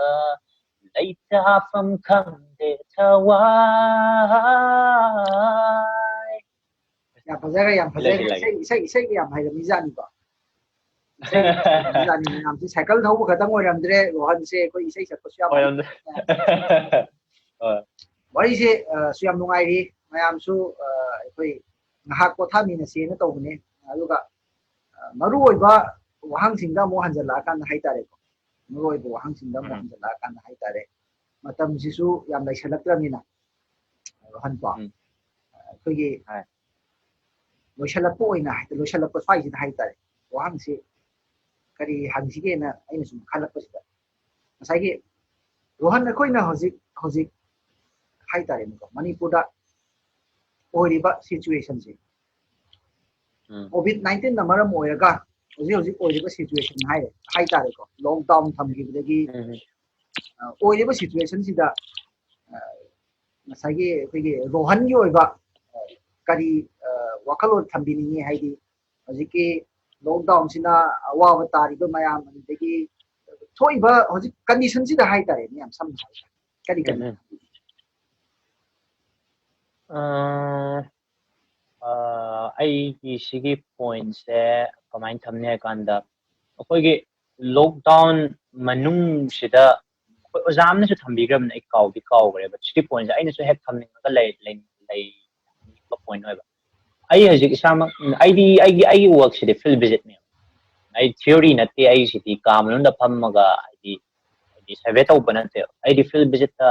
ꯂꯩꯇꯥꯐꯝ ꯈꯪꯗꯦ ꯊꯋꯥꯏ꯫ ꯌꯥꯝ ꯐꯖꯈ꯭ꯔꯦ, ꯌꯥꯝ ꯐꯖꯈ꯭ꯔꯦ꯫ ꯂꯩ, ꯂꯩ꯫ ꯏꯁꯩ, ꯏꯁꯩ, ꯏꯁꯩꯒ ꯌꯥꯝ ꯍꯩꯔꯝꯃꯤꯖꯥꯠꯅꯤꯀꯣ꯫ ꯏꯁꯩ ꯌꯥꯝ ꯍꯩꯔꯝꯃꯤꯖꯥꯠꯅꯤ꯫ ꯃꯌꯥꯝꯁꯦ ꯁꯥꯏꯀꯜ ꯊꯧꯕ ꯈꯛꯇꯪ ꯑꯣꯏꯔꯝꯗ꯭ꯔꯦ, ꯔꯣꯍꯟꯁꯦ ꯑꯩꯈꯣꯏ ꯏꯁꯩ ꯁꯛꯄꯁꯨ ꯌꯥꯝ ꯑꯣꯏꯔꯝꯗ꯭ꯔꯦ꯫ ꯍꯣꯏ꯫ ꯋꯥꯔꯤꯁꯦ ꯑ, ꯁꯨ ꯌꯥꯝ ꯅꯨꯡꯉꯥꯏꯔꯤ꯫ ꯃꯌꯥꯝꯁꯨ ꯑ, ꯑꯩꯈꯣꯏ ꯉꯥꯏꯍꯥꯛ ꯄꯣꯊꯥꯃꯤꯟꯅꯁꯦꯅ ꯇꯧꯕꯅꯦ꯫ ꯑꯗꯨꯒ ꯑ, ꯃꯔꯨꯑꯣꯏꯕ ꯋꯥꯍꯪꯁꯤꯡꯗ ꯑꯃꯨꯛ ꯍꯟꯖꯜꯂꯛꯑꯀꯥꯟꯗ ꯍꯥꯏꯇꯥꯔꯦꯀꯣ, ꯃꯔꯨꯑꯣꯏꯕ ꯋꯥꯍꯪꯁꯤꯡꯗ ꯑꯃꯨꯛ ꯎꯝ꯫ ꯍꯟꯖꯜꯂꯛꯑꯀꯥꯟꯗ ꯍꯥꯏꯇꯥꯔꯦ, ꯃꯇꯝꯁꯤꯁꯨ ꯌꯥꯝ ꯂꯩꯁꯜꯂꯛꯇ꯭ꯔꯕꯅꯤꯅ, ꯔꯣꯍꯟꯀꯣ, ꯎꯝ꯫ ꯑꯩꯈꯣꯏꯒꯤ ꯍꯣꯏ꯫ ꯂꯣꯏꯁꯜꯂꯛꯄ ꯑꯣꯏꯅ ꯍꯥꯏ-, ꯂꯣꯏꯁꯜꯂꯛꯄ ꯁ꯭ꯋꯥꯏꯁꯤꯗ ꯍꯥꯏꯇꯥꯔꯦ, ꯋꯥꯍꯪꯁꯤ ꯀꯔꯤ ꯍꯪꯁꯤꯒꯦꯅ ꯑꯩꯅ ꯁꯨꯝ ꯈꯜꯂꯛꯄꯁꯤꯗ, ꯉꯁꯥꯏꯒꯤ ꯔꯣꯍꯟ, ꯑꯩꯈꯣꯏꯅ ꯍꯧꯖꯤꯛ ꯍꯧꯖꯤꯛ ꯍꯥꯏꯇꯥꯔꯦꯅꯦꯀꯣ, ꯃꯅꯤꯄꯨꯔꯗ ꯑꯣꯏꯔꯤꯕ ꯁꯤꯆꯨꯋꯦꯁꯟꯁꯦ, ꯎꯝ꯫ ꯀꯣꯚꯤꯗ ꯅꯥꯏꯟꯇꯤꯟꯅ ꯃꯔꯝ ꯑꯣꯏꯔꯒ ꯍꯧꯖꯤꯛ ꯍꯧꯖꯤꯛ ꯑꯣꯏꯔꯤꯕ ꯁꯤꯆꯨꯋꯦꯁꯟ ꯍꯥꯏꯔꯦ, ꯍꯥꯏꯇꯥꯔꯦꯀꯣ, ꯂꯣꯛꯗꯥꯎꯟ ꯊꯝꯈꯤꯕꯗꯒꯤ ꯎꯝ꯫ ꯑ, ꯑꯣꯏꯔꯤꯕ ꯁꯤꯆꯨꯋꯦꯁꯟꯁꯤꯗ, ꯑ, ꯉꯁꯥꯏꯒꯤ ꯑꯩꯈꯣꯏꯒꯤ ꯔꯣꯍꯟꯒꯤ ꯑꯣꯏꯕ, ꯑ, ꯀꯔꯤ, ꯑ, ꯋꯥꯈꯜꯂꯣꯟ ꯊꯝꯕꯤꯅꯤꯡꯉꯤ? ꯍꯥꯏꯗꯤ ꯍꯧꯖꯤꯛꯀꯤ ꯂꯣꯛꯗꯥꯎꯟꯁꯤꯅ ꯑꯋꯥꯕ ꯇꯥꯔꯤꯕ ꯃꯌꯥꯝ, ꯑꯗꯨꯗꯒꯤ ꯊꯣꯛꯏꯕ ꯍꯧꯖꯤꯛ ꯀꯟꯗꯤꯁꯟꯁꯤꯗ ꯍꯥꯏꯇꯥꯔꯦꯅꯦ, ꯌꯥꯝ ꯁꯝꯅ ꯍꯥꯏꯔꯕꯗ ꯀꯔꯤ ꯀꯔꯤ? ꯎꯝ꯫ ꯑ, ꯑ, ꯑꯩꯒꯤ ꯁꯤꯒꯤ ꯄꯣꯏꯟꯠꯁꯦ ꯀꯃꯥꯏꯅ ꯊꯝꯅꯤ ꯍꯥꯏ ꯀꯥꯟꯗ, ꯑꯩꯈꯣꯏꯒꯤ ꯂꯣꯛꯗꯥꯎꯟ ꯃꯅꯨꯡꯁꯤꯗ ꯑꯩꯈꯣꯏ ꯑꯣꯖꯥ ꯑꯃꯅꯁꯨ ꯊꯝꯕꯤꯈ꯭ꯔꯕꯅꯦ, ꯑꯩ ꯀꯥꯎꯗꯤ ꯀꯥꯎꯈ꯭ꯔꯦꯕ꯫ ꯁꯤꯒꯤ ꯄꯣꯏꯟꯠꯁꯦ ꯑꯩꯅꯁꯨ ꯍꯦꯛ ꯊꯝꯅꯤꯡꯉꯒ ꯂꯩ, ꯂꯩ, ꯂꯩꯅꯤꯡꯕ ꯄꯣꯏꯟꯠ ꯑꯣꯏꯕ꯫ ꯑꯩ ꯍꯧꯖꯤꯛ ꯏꯁꯥꯃꯛ, ꯑꯩꯗꯤ ꯑꯩꯒꯤ, ꯑꯩꯒꯤ ꯋꯥꯔꯛꯁꯤꯗꯤ ꯐꯤꯜ ꯚꯤꯖꯤꯠꯅꯦ꯫ ꯑꯩ ꯊꯤꯑꯣꯔꯤ ꯅꯠꯇꯦ, ꯑꯩꯁꯤꯗꯤ ꯀꯥ ꯃꯅꯨꯡꯗ ꯐꯝꯃꯒ ꯍꯥꯏꯗꯤ, ꯍꯥꯏꯗꯤ ꯁꯔꯚꯦ ꯇꯧꯕ ꯅꯠꯇꯦꯕ꯫ ꯑꯩꯗꯤ ꯐꯤꯜ ꯚꯤꯖꯤꯠꯇ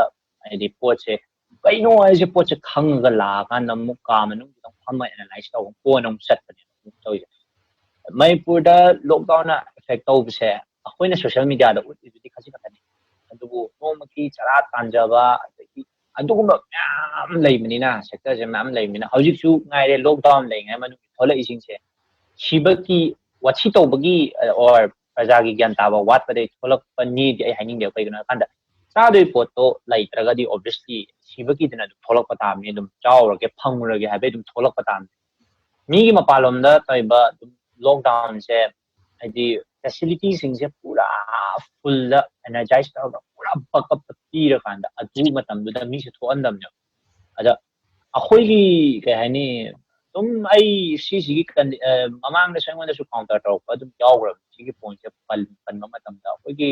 ꯍꯥꯏꯗꯤ ꯄꯣꯠꯁꯦ ꯀꯩꯅꯣ ꯍꯥꯏꯁꯦ, ꯄꯣꯠꯁꯦ ꯈꯪꯉꯒ ꯂꯥꯛꯑꯀꯥꯟꯗ ꯑꯃꯨꯛ ꯀꯥ ꯃꯅꯨꯡꯗ ꯐꯝꯃ ꯑꯦꯅꯥꯂꯥꯏꯁ ꯇꯧꯕ, ꯀꯣꯟꯅ ꯑꯃꯨꯛ ꯆꯠꯄꯅꯦꯕ ꯑꯃꯨꯛ ꯇꯧꯔꯤꯁꯦ꯫ ꯃꯅꯤꯄꯨꯔꯗ ꯂꯣꯛꯗꯥꯎꯟꯅ ꯑꯦꯐꯦꯛ ꯇꯧꯕꯁꯦ ꯑꯩꯈꯣꯏꯅ ꯁꯣꯁꯤꯌꯦꯜ ꯃꯦꯗꯤꯌꯥꯗ ꯎꯠꯂꯤꯗꯨꯗꯤ ꯈꯖꯤꯛ ꯈꯛꯇꯅꯤ꯫ ꯑꯗꯨꯕꯨ ꯅꯣꯡꯃꯒꯤ ꯆꯔꯥ ꯇꯥꯟꯖꯕ, ꯑꯗꯒꯤ ꯑꯗꯨꯒꯨꯝꯕ ꯃꯌꯥꯝ ꯂꯩꯕꯅꯤꯅ, ꯁꯦꯛꯇꯔꯁꯦ ꯃꯌꯥꯝ ꯂꯩꯕꯅꯤꯅ, ꯍꯧꯖꯤꯛꯁꯨ ꯉꯥꯏꯔꯦ ꯂꯣꯛꯗꯥꯎꯟ ꯂꯩꯔꯤꯉꯩ ꯃꯅꯨꯡꯗ ꯊꯣꯛꯂꯛꯏꯁꯤꯡꯁꯦ ꯁꯤꯕꯒꯤ, ꯋꯥꯊꯤ ꯇꯧꯕꯒꯤ, ꯑꯣꯔ ꯄ꯭ꯔꯖꯥꯒꯤ ꯒ꯭ꯌꯥꯟ ꯇꯥꯕ ꯋꯥꯠꯄꯗꯒꯤ ꯊꯣꯛꯂꯛꯄꯅꯤꯗꯤ ꯑꯩ ꯍꯥꯏꯅꯤꯡꯗꯦ꯫ ꯀꯩꯒꯤꯅꯣ ꯍꯥꯏ ꯀꯥꯟꯗ ꯆꯥꯗꯣꯏ ꯄꯣꯠꯇꯣ ꯂꯩꯇ꯭ꯔꯒꯗꯤ ꯑꯣꯕꯚꯤꯌꯁꯂꯤ ꯁꯤꯕꯒꯤꯗꯅ ꯑꯗꯨꯝ ꯊꯣꯛꯂꯛꯄ ꯇꯥꯕꯅꯤ, ꯑꯗꯨꯝ ꯆꯥꯎꯔꯒꯦ ꯐꯪꯉꯨꯔꯒꯦ ꯍꯥꯏꯕꯒꯤ ꯑꯗꯨꯝ ꯊꯣꯛꯂꯛꯄ ꯇꯥꯕꯅꯤ꯫ ꯃꯤꯒꯤ ꯃꯄꯥꯟꯂꯣꯝꯗ ꯇꯧꯔꯤꯕ ꯑꯗꯨꯝ ꯂꯣꯛꯗꯥꯎꯟꯁꯦ ꯍꯥꯏꯗꯤ ꯐꯦꯁꯤꯂꯤꯇꯤꯁꯤꯡꯁꯦ ꯄꯨꯔꯥ ꯐꯨꯜꯗ ꯑꯦꯅꯔꯖꯥꯏꯁ ꯇꯧꯔꯒ ꯄꯨꯔꯥ ꯕꯛꯑꯞꯇ ꯄꯤꯔꯀꯥꯟꯗ ꯑꯗꯨ ꯃꯇꯝꯗꯨꯗ ꯃꯤꯁꯦ ꯊꯣꯛꯍꯟꯗꯕꯅꯦꯕ꯫ ꯑꯗ ꯑꯩꯈꯣꯏꯒꯤ ꯀꯩ ꯍꯥꯏꯅꯤ, ꯑꯗꯨꯝ ꯑꯩ ꯁꯤꯁꯤꯒꯤ ꯀꯟꯗꯤ-, ꯑ, ꯃꯃꯥꯡꯗꯁꯨ ꯑꯩꯉꯣꯟꯗꯁꯨ ꯀꯥꯎꯟꯇꯔ ꯇꯧꯔꯛꯄ ꯑꯗꯨꯝ ꯌꯥꯎꯈ꯭ꯔꯕꯅꯤ꯫ ꯁꯤꯒꯤ ꯄꯣꯏꯟꯠꯁꯦ ꯄꯟ-, ꯄꯟꯕ ꯃꯇꯝꯗ ꯑꯩꯈꯣꯏꯒꯤ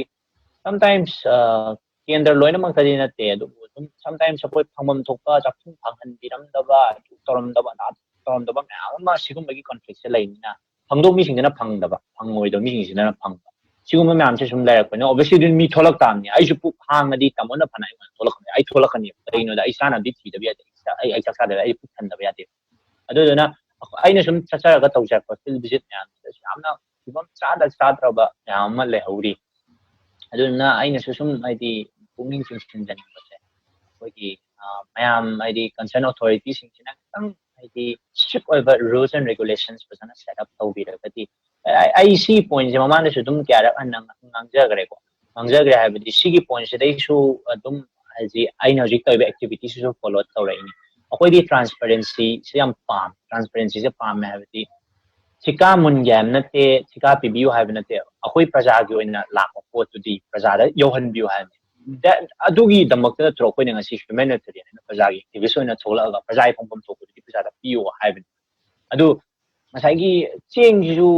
ꯁꯝꯇꯥꯏꯝꯁ, ꯑ, ꯀꯦꯟꯗ꯭ꯔ ꯂꯣꯏꯅꯃꯛꯇꯗꯤ ꯅꯠꯇꯦ, ꯑꯗꯨꯕꯨ ꯑꯗꯨꯝ sometimes ꯑꯩꯈꯣꯏ ꯐꯪꯐꯝ ꯊꯣꯛꯄ ꯆꯥꯛꯈꯨꯝ ꯐꯪꯍꯟꯕꯤꯔꯝꯗꯕ, ꯑꯗꯨ ꯇꯧꯔꯝꯗꯕ, ꯑꯗꯥ ꯇꯧꯔꯝꯗꯕ ꯃꯌꯥꯝ ꯑꯃ ꯁꯤꯒꯨꯝꯕꯒꯤ ꯀꯟꯐ꯭ꯂꯤꯛꯁꯦ ꯂꯩꯕꯅꯤꯅ, ꯐꯪꯗꯧ ꯃꯤꯁꯤꯡꯁꯤꯅ ꯐꯪꯗꯕ, ꯐꯪꯉꯣꯏꯗꯧ ꯃꯤꯁꯤꯡꯁꯤꯅ ꯐꯪꯕ꯫ ꯁꯤꯒꯨꯝꯕ ꯃꯌꯥꯝꯁꯦ ꯁꯨꯝ ꯂꯩꯔꯛꯄꯅꯤꯅ obviously ꯑꯗꯨꯝ ꯃꯤ ꯊꯣꯛꯂꯛ ꯇꯥꯕꯅꯤ꯫ ꯑꯩꯁꯨ ꯄꯨꯛ ꯍꯥꯡꯉꯗꯤ ꯇꯥꯃꯣꯅ ꯐꯅ ꯑꯩꯉꯣꯟꯗ ꯊꯣꯛꯂꯛꯀꯅꯤ, ꯑꯩ ꯊꯣꯛꯂꯛꯀꯅꯤ꯫ ꯀꯩꯒꯤꯅꯣꯗ ꯑꯩ ꯆꯥꯅꯕꯗꯤ ꯊꯤꯗꯕ ꯌꯥꯗꯦ꯫ ꯑꯩ, ꯑꯩ ꯆꯥꯛ ꯆꯥꯗꯕ, ꯑꯩ ꯄꯨꯛ ꯊꯟꯗꯕ ꯌꯥꯗꯦ꯫ ꯑꯗꯨꯗꯨꯅ ꯑꯩꯅ ꯁꯨꯝ ꯆꯠꯆꯔꯒ ꯇꯧꯖꯔꯛꯄ field visit ꯃꯌꯥꯝꯁꯤꯗꯁꯨ ꯌꯥꯝꯅ ꯐꯤꯕꯝ ꯆꯥꯗ ꯆꯥꯗ꯭ꯔꯕ ꯃꯌꯥꯝ ꯑꯃ ꯂꯩꯍꯧꯔꯤ꯫ ꯑꯗꯨꯗꯨꯅ ꯑꯩꯅꯁꯨ ꯁꯨꯝ ꯍꯥꯏꯗꯤ ꯄꯨꯛꯅꯤꯡ ꯆꯤꯡꯁꯤꯟꯖꯅꯤꯡꯕꯁꯦ, ꯑꯩꯈꯣꯏꯒꯤ ꯑ, ꯃꯌꯥꯝ ꯍꯥꯏꯗꯤ concern authority ꯁꯤꯡꯁꯤꯅ ꯈꯤꯇꯪ ꯍꯥꯏꯗꯤ strict ꯑꯣꯏꯕ rules and regulations ꯐꯖꯅ set up ꯇꯧꯕꯤꯔꯒꯗꯤ, ꯑꯩ, ꯑꯩ ꯁꯤ point ꯁꯦ ꯃꯃꯥꯡꯗꯁꯨ ꯑꯗꯨꯝ ꯀꯌꯥꯔꯛ ꯍꯟꯅ ꯉꯥꯡꯖꯈ꯭ꯔꯦꯀꯣ꯫ ꯉꯥꯡꯖꯈ꯭ꯔꯦ ꯍꯥꯏꯕꯗꯤ ꯁꯤꯒꯤ point ꯁꯤꯗꯩꯁꯨ ꯑꯗꯨꯝ ꯍꯥꯏꯗꯤ ꯑꯩꯅ ꯍꯧꯖꯤꯛ ꯇꯧꯔꯤꯕ activity ꯁꯤꯁꯨ follow ꯇꯧꯔꯛꯏꯅꯤ꯫ ꯑꯩꯈꯣꯏꯗꯤ transparency ꯁꯤ ꯌꯥꯝ ꯄꯥꯝꯃꯤ꯫ Transparency ꯁꯦ ꯄꯥꯝꯃꯦ ꯍꯥꯏꯕꯗꯤ ꯊꯤꯀꯥ ꯃꯨꯟꯒꯦ ꯍꯥꯏꯕ ꯅꯠꯇꯦ, ꯊꯤꯀꯥ ꯄꯤꯕꯤꯌꯨ ꯍꯥꯏꯕ ꯅꯠꯇꯦ꯫ ꯑꯩꯈꯣꯏ ꯄ꯭ꯔꯖꯥꯒꯤ ꯑꯣꯏꯅ ꯂꯥꯛꯄ ꯄꯣꯠꯇꯨꯗꯤ ꯄ꯭ꯔꯖꯥꯗ ꯌꯧꯍꯟꯕꯤꯌꯨ ꯍꯥꯏꯕꯅꯤ꯫ That, ꯑꯗꯨꯒꯤꯗꯃꯛꯇ ꯅꯠꯇ꯭ꯔꯣ ꯑꯩꯈꯣꯏꯅ ꯉꯁꯤ humanitarian ꯍꯥꯏꯅ ꯄ꯭ꯔꯖꯥꯒꯤ activist ꯑꯣꯏꯅ ꯊꯣꯛꯂꯛꯑꯒ ꯄ꯭ꯔꯖꯥꯒꯤ ꯐꯪꯐꯝ ꯊꯣꯛꯄꯗꯨꯗꯤ ꯄ꯭ꯔꯖꯥꯗ ꯄꯤꯌꯨ ꯍꯥꯏꯕꯅꯤ꯫ ꯑꯗꯨ ꯉꯁꯥꯏꯒꯤ ꯆꯦꯡꯁꯤꯁꯨ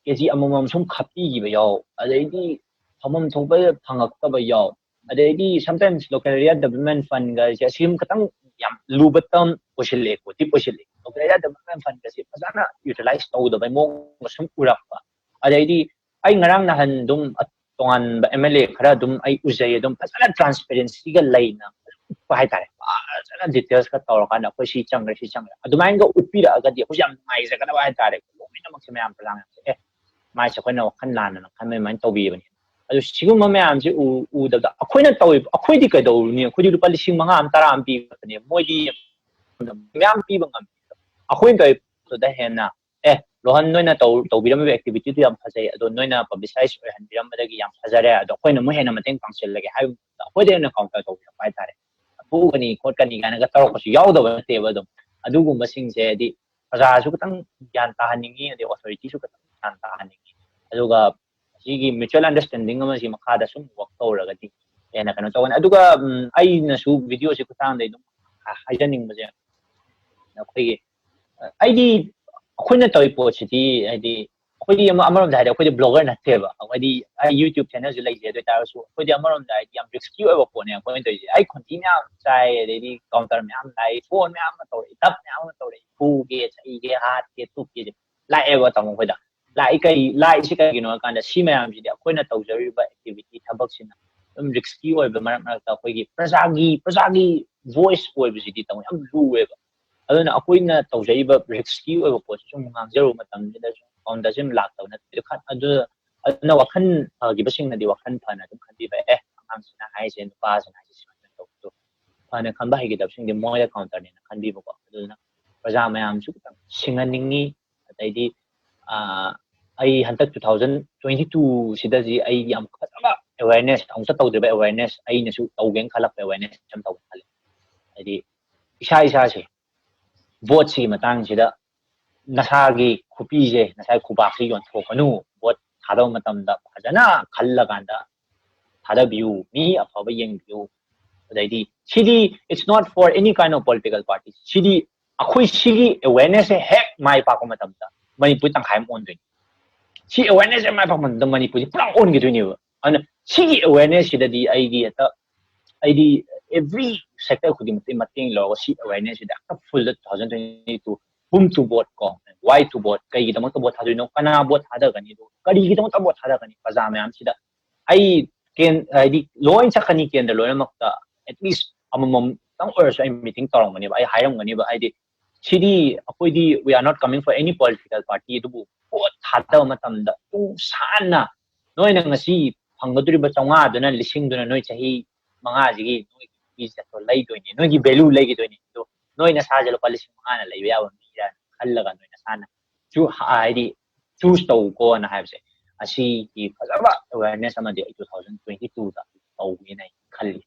ꯀꯦ ꯖꯤ ꯑꯃꯃꯝ ꯁꯨꯝ ꯈꯞꯄꯤꯈꯤꯕ ꯌꯥꯎ, ꯑꯗꯩꯗꯤ ꯐꯪꯐꯝ ꯊꯣꯛꯄ ꯐꯪꯉꯛꯇꯕ ꯌꯥꯎ, ꯑꯗꯩꯗꯤ sometimes local area development fund ꯒꯁꯦ ꯑꯁꯤꯒꯨꯝꯕ ꯈꯤꯇꯪ ꯌꯥꯝ ꯂꯨꯕ term ꯑꯣꯏꯁꯤꯜꯂꯛꯑꯦꯀꯣ, deep ꯑꯣꯏꯁꯤꯜꯂꯛꯑꯦ꯫ Local area development fund ꯒꯁꯦ ꯐꯖꯅ utilize ꯇꯧꯗꯕꯩ ꯃꯑꯣꯡ ꯁꯨꯝ ꯎꯔꯛꯄ꯫ ꯑꯗꯩꯗꯤ ꯑꯩ ꯉꯔꯥꯡ ꯅꯍꯥꯟ ꯑꯗꯨꯝ ꯇꯣꯉꯥꯟꯕ M L A ꯈꯔ ꯑꯗꯨꯝ ꯑꯩ ꯎꯖꯩ, ꯑꯗꯨꯝ ꯐꯖꯅ transparency ꯒ ꯂꯩꯅ ꯎꯠꯄ ꯍꯥꯏꯇꯥꯔꯦ꯫ ꯐꯖꯅ details ꯀ ꯇꯧꯔꯀꯥꯟꯗ ꯑꯩꯈꯣꯏ ꯁꯤ ꯆꯪꯈ꯭ꯔꯦ, ꯁꯤ ꯆꯪꯈ꯭ꯔꯦ ꯑꯗꯨꯃꯥꯏꯅꯒ ꯎꯠꯄꯤꯔꯛꯑꯒꯗꯤ ꯑꯩꯈꯣꯏꯁꯨ ꯌꯥꯝ ꯅꯨꯡꯉꯥꯏꯖꯒꯗꯕ ꯍꯥꯏꯇꯥꯔꯦ꯫ ꯂꯣꯏꯅꯃꯛꯁꯦ ꯃꯌꯥꯝ ꯄ꯭ꯔꯖꯥ ꯃꯌꯥꯝꯁꯦ ꯑꯦ ꯃꯥꯏꯁꯦ ꯑꯩꯈꯣꯏꯅ ꯋꯥꯈꯜ ꯂꯥꯟꯅ ꯈꯟꯕ ꯑꯗꯨꯃꯥꯏꯅ ꯇꯧꯕꯤꯕꯅꯤ꯫ ꯑꯗꯨ ꯁꯤꯒꯨꯝꯕ ꯃꯌꯥꯝꯁꯦ ꯎ-, ꯎꯗꯕꯗ ꯑꯩꯈꯣꯏꯅ ꯇꯧꯔꯤꯕ, ꯑꯩꯈꯣꯏꯗꯤ ꯀꯩꯗꯧꯔꯨꯅꯤ? ꯑꯩꯈꯣꯏꯗꯤ ꯂꯨꯄꯥ ꯂꯤꯁꯤꯡ ꯃꯉꯥ ꯑꯃ, ꯇꯔꯥ ꯑꯃ ꯄꯤꯕ ꯈꯛꯇꯅꯦ, ꯃꯣꯏꯗꯤ ꯃꯌꯥꯝ ꯄꯤꯕ ꯉꯝꯃꯤ꯫ ꯑꯩꯈꯣꯏꯅ ꯇꯧꯔꯤꯕ ꯄꯣꯠꯇꯨꯗ ꯍꯦꯟꯅ ꯑꯦ ꯔꯣꯍꯟ ꯅꯣꯏꯅ ꯇꯧ-, ꯇꯧꯕꯤꯔꯝꯃꯤꯕ activity ꯗꯨ ꯌꯥꯝ ꯐꯖꯩ, ꯑꯗꯣ ꯅꯣꯏꯅ publicize ꯑꯣꯏꯍꯟꯕꯤꯔꯝꯕꯗꯒꯤ ꯌꯥꯝ ꯐꯖꯔꯦ, ꯑꯗꯣ ꯑꯩꯈꯣꯏꯅ ꯑꯃꯨꯛ ꯍꯦꯟꯅ ꯃꯇꯦꯡ ꯄꯥꯡꯁꯤꯜꯂꯒꯦ ꯍꯥꯏꯕ ꯃꯇꯝꯗ ꯑꯩꯈꯣꯏꯗ ꯍꯦꯟꯅ counter ꯇꯧꯕꯤꯔꯛꯄ ꯍꯥꯏꯇꯥꯔꯦ꯫ ꯐꯨꯒꯅꯤ ꯈꯣꯠꯀꯅꯤ ꯀꯥꯏꯅꯒ ꯇꯧꯔꯛꯄꯁꯨ ꯌꯥꯎꯗꯕ ꯅꯠꯇꯦꯕ꯫ ꯑꯗꯨꯝ ꯑꯗꯨꯒꯨꯝꯕꯁꯤꯡꯁꯦ ꯍꯥꯏꯗꯤ ꯄ꯭ꯔꯖꯥꯁꯨ ꯈꯤꯇꯪ ꯒ꯭ꯌꯥꯟ ꯇꯥꯍꯟꯅꯤꯡꯉꯤ, ꯑꯗꯩ authority ꯁꯨ ꯈꯤꯇꯪ ꯒ꯭ꯌꯥꯟ ꯇꯥꯍꯟꯅꯤꯡꯉꯤ꯫ ꯑꯗꯨꯒ ꯁꯤꯒꯤ mutual understanding ꯑꯃꯁꯤ ꯃꯈꯥꯗ ꯁꯨꯝ work ꯇꯧꯔꯒꯗꯤ ꯍꯦꯟꯅ ꯀꯩꯅꯣ ꯇꯧꯒꯅꯤ꯫ ꯑꯗꯨꯒ ꯎꯝ, ꯑꯩꯅꯁꯨ video ꯁꯤ ꯈꯨꯠꯊꯥꯡꯗ ꯑꯗꯨꯝ ꯍꯥꯏꯖꯅꯤꯡꯕꯁꯦ, ꯑꯩꯈꯣꯏꯒꯤ ꯑꯩꯗꯤ ꯑꯩꯈꯣꯏꯅ ꯇꯧꯔꯤ ꯄꯣꯠꯁꯤꯗꯤ ꯍꯥꯏꯗꯤ ꯑꯩꯈꯣꯏꯗꯤ ꯑꯃ ꯑꯃꯔꯣꯝꯗ ꯍꯥꯏꯗꯤ ꯑꯩꯈꯣꯏꯗꯤ ꯕ꯭ꯂꯣꯒꯔ ꯅꯠꯇꯦꯕ꯫ ꯑꯩꯈꯣꯏꯗꯤ ꯑꯩ ꯌꯨꯇ꯭ꯌꯨꯕ ꯆꯦꯅꯦꯜꯁꯨ ꯂꯩꯖꯩ꯫ ꯑꯗꯨ ꯑꯣꯏꯇꯥꯔꯒꯁꯨ ꯑꯩꯈꯣꯏꯗꯤ ꯑꯃꯔꯣꯝꯗ ꯍꯥꯏꯗꯤ ꯌꯥꯝ ꯔꯤꯁꯀꯤ ꯑꯣꯏꯕ ꯄꯣꯠꯅꯦ ꯑꯩꯈꯣꯏꯅ ꯇꯧꯔꯤꯁꯦ꯫ ꯑꯩ ꯈꯣꯟꯊꯤ ꯃꯌꯥꯝ ꯆꯥꯏ, ꯑꯗꯩꯗꯤ ꯀꯥꯎꯟꯇꯔ ꯃꯌꯥꯝ ꯂꯥꯛꯏ, ꯐꯣꯟ ꯃꯌꯥꯝ ꯑꯃ ꯇꯧꯔꯛꯏ, ꯗꯞ ꯃꯌꯥꯝ ꯑꯃ ꯇꯧꯔꯛꯏ, ꯐꯨꯒꯦ, ꯆꯩꯒꯦ, ꯍꯥꯠꯀꯦ, ꯇꯨꯞꯀꯦꯁꯦ ꯂꯥꯛꯑꯦꯕ ꯇꯥꯃꯣ ꯑꯩꯈꯣꯏꯗ꯫ ꯂꯥꯛꯏ ꯀꯩ ꯂꯥꯛꯏꯁꯤ ꯀꯩꯒꯤꯅꯣ ꯍꯥꯏ ꯀꯥꯟꯗ ꯁꯤ ꯃꯌꯥꯝꯁꯤꯗꯤ ꯑꯩꯈꯣꯏꯅ ꯇꯧꯖꯔꯤꯕ ꯑꯦꯛꯇꯤꯚꯤꯇꯤ ꯊꯕꯛꯁꯤꯅ ꯑꯗꯨꯝ ꯔꯤꯁꯀꯤ ꯑꯣꯏꯕ, ꯃꯔꯛ ꯃꯔꯛꯇ ꯑꯩꯈꯣꯏꯒꯤ ꯄ꯭ꯔꯖꯥꯒꯤ ꯄ꯭ꯔꯖꯥꯒꯤ ꯚꯣꯏꯁ ꯑꯣꯏꯕꯁꯤꯗꯤ ꯇꯥꯃꯣ ꯌꯥꯝ ꯂꯨꯑꯦꯕ꯫ ꯑꯗꯨꯅ ꯑꯩꯈꯣꯏꯅ ꯇꯧꯖꯔꯤꯕ ꯔꯤꯁꯀꯤ ꯑꯣꯏꯕ ꯄꯣꯠꯁꯤ ꯁꯨꯝ ꯉꯥꯡꯖꯔꯨꯕ ꯃꯇꯝꯁꯤꯗ ꯁꯨꯝ ꯀꯥꯎꯟꯇꯔꯁꯤ ꯑꯗꯨꯝ ꯂꯥꯛꯇꯕ ꯅꯠꯇꯦ꯫ ꯑꯗꯨ ꯈꯟ- ꯑꯗꯨ ꯑꯗꯨꯅ ꯋꯥꯈꯜ ꯐꯈꯤꯕꯁꯤꯡꯅꯗꯤ ꯋꯥꯈꯜ ꯐꯅ ꯑꯗꯨꯝ ꯈꯟꯕꯤꯕ, ꯑꯦ, ꯑꯉꯥꯡꯁꯤꯅ ꯍꯥꯏꯁꯦ, ꯅꯨꯄꯥꯁꯤꯅ ꯍꯥꯏꯁꯦ ꯁꯨꯃꯥꯏꯅ ꯇꯧꯕꯗꯣ ꯐꯅ ꯈꯟꯕ ꯍꯩꯒꯗꯕꯁꯤꯡꯗꯤ ꯃꯣꯏꯗ ꯀꯥꯎꯟꯇꯔꯅꯦꯅ ꯈꯟꯕꯤꯕꯀꯣ꯫ ꯑꯗꯨꯗꯨꯅ ꯄ꯭ꯔꯖꯥ ꯃꯌꯥꯝꯁꯨ ꯈꯤꯇꯪ ꯁꯤꯡꯍꯟꯅꯤꯡꯉꯤ꯫ ꯑꯗꯩꯗꯤ ꯑꯥ, ꯑꯩ ꯍꯟꯗꯛ two thousand twenty two ꯁꯤꯗꯗꯤ ꯑꯩ ꯌꯥꯝ ꯐꯖꯕ ꯑꯦꯋꯦꯔꯅꯦꯁ, ꯑꯃꯨꯛꯇ ꯇꯧꯗ꯭ꯔꯤꯕ ꯑꯦꯋꯦꯔꯅꯦꯁ, ꯑꯩꯅꯁꯨ ꯇꯧꯒꯦꯅ ꯈꯜꯂꯛꯄ ꯑꯦꯋꯦꯔꯅꯦꯁ ꯑꯃ ꯇꯧꯒꯦꯅ ꯈꯜꯂꯤ꯫ ꯍꯥꯏꯗꯤ ꯏꯁꯥ ꯏꯁꯥꯁꯦ ꯚꯣꯠꯁꯤꯒꯤ ꯃꯇꯥꯡꯁꯤꯗ ꯅꯁꯥꯒꯤ ꯈꯨꯕꯤꯁꯦ, ꯅꯁꯥꯒꯤ ꯈꯨꯕꯥꯛꯁꯦ ꯌꯣꯟꯊꯣꯛꯀꯅꯨ꯫ ꯚꯣꯠ ꯊꯥꯗꯕ ꯃꯇꯝꯗ ꯐꯖꯅ ꯈꯜꯂꯀꯥꯟꯗ ꯊꯥꯗꯕꯤꯌꯨ, ꯃꯤ ꯑꯐꯕ ꯌꯦꯡꯕꯤꯌꯨ꯫ ꯑꯗꯩꯗꯤ ꯁꯤꯗꯤ it's not for any kind of political party꯫ ꯁꯤꯗꯤ ꯑꯩꯈꯣꯏ ꯁꯤꯒꯤ ꯑꯦꯋꯦꯔꯅꯦꯁꯁꯦ ꯍꯦꯛ ꯃꯥꯏ ꯄꯥꯛꯄ ꯃꯇꯝꯗ ꯃꯅꯤꯄꯨꯔ ꯇꯪꯈꯥꯏ ꯑꯃ ꯑꯣꯟꯗꯣꯏꯅꯤ꯫ ꯁꯤ ꯑꯦꯋꯦꯔꯅꯦꯁꯁꯦ ꯃꯥꯏ ꯄꯥꯛꯄ ꯃꯇꯝꯗ ꯃꯅꯤꯄꯨꯔꯁꯦ ꯄꯨꯔꯥ ꯑꯣꯟꯈꯤꯗꯣꯏꯅꯦꯕ꯫ ꯑꯗꯨꯅ ꯁꯤꯒꯤ ꯑꯦꯋꯦꯔꯅꯦꯁ ꯁꯤꯗꯗꯤ ꯑꯩꯗꯤ ꯍꯦꯛꯇ ꯑꯩꯗꯤ ꯑꯦꯚ꯭ꯔꯤ ꯁꯦꯛꯇꯔ ꯈꯨꯗꯤꯡꯃꯛꯇꯤ ꯃꯇꯦꯡ ꯂꯧꯔꯒ ꯁꯤ ꯑꯦꯋꯦꯔꯅꯦꯁ ꯁꯤꯗ ꯍꯦꯛꯇ ꯐꯨꯜꯗ two thousand twenty two whom to vote ꯀꯣ, why to vote, ꯀꯩꯒꯤꯗꯃꯛꯇ ꯚꯣꯠ ꯊꯥꯗꯣꯏꯅꯣ, ꯀꯅꯥ ꯚꯣꯠ ꯊꯥꯗꯒꯅꯤ, ꯑꯗꯨꯒ ꯀꯔꯤꯒꯤꯗꯃꯛꯇ ꯚꯣꯠ ꯊꯥꯗꯒꯅꯤ, ꯄ꯭ꯔꯖꯥ ꯃꯌꯥꯝꯁꯤꯗ ꯑꯩ ꯀꯦꯟ-, ꯍꯥꯏꯗꯤ ꯂꯣꯏ ꯆꯠꯀꯅꯤ ꯀꯦꯟꯗ꯭ꯔ ꯂꯣꯏꯅꯃꯛꯇ, at least ꯑꯃꯃꯝꯇꯪ ꯑꯣꯏꯔꯁꯨ ꯑꯩ ꯃꯤꯇꯤꯡ ꯇꯧꯔꯝꯒꯅꯦꯕ, ꯑꯩ ꯍꯥꯏꯔꯝꯒꯅꯦꯕ꯫ ꯍꯥꯏꯗꯤ ꯁꯤꯗꯤ ꯑꯩꯈꯣꯏꯗꯤ we are not coming for any political party, ꯑꯗꯨꯕꯨ ꯚꯣꯠ ꯊꯥꯗꯕ ꯃꯇꯝꯗ ꯄꯨꯡ ꯁꯥꯟꯅ ꯅꯣꯏꯅ ꯉꯁꯤ ꯐꯪꯒꯗꯧꯔꯤꯕ ꯆꯥꯝꯃꯉꯥꯗꯨꯅ, ꯂꯤꯁꯤꯡꯗꯨꯅ ꯅꯣꯏ ꯆꯍꯤ ꯃꯉꯥꯁꯤꯒꯤ ꯅꯣꯏꯒꯤ ꯄꯤꯁꯦ ꯂꯩꯗꯣꯏꯅꯦ, ꯅꯣꯏꯒꯤ ꯚꯦꯂꯨ ꯂꯩꯈꯤꯗꯣꯏꯅꯦ꯫ ꯑꯗꯣ ꯅꯣꯏ ꯅꯁꯥꯁꯦ ꯂꯨꯄꯥ ꯂꯤꯁꯤꯡ ꯃꯉꯥꯅ ꯂꯩꯕ ꯌꯥꯕ ꯃꯤꯔꯥ ꯈꯜꯂꯒ ꯅꯣꯏ ꯅꯁꯥꯅ ꯆꯨ-, ꯍꯥꯏꯗꯤ ꯆꯨꯁ ꯇꯧꯀꯣꯅ ꯍꯥꯏꯕꯁꯦ, ꯑꯁꯤꯒꯤ ꯐꯖꯕ ꯑꯦꯋꯦꯔꯅꯦꯁ ꯑꯃꯗꯤ ꯑꯩ two thousand twenty two ꯗ ꯇꯧꯒꯦꯅ ꯑꯩ ꯈꯜꯂꯤ꯫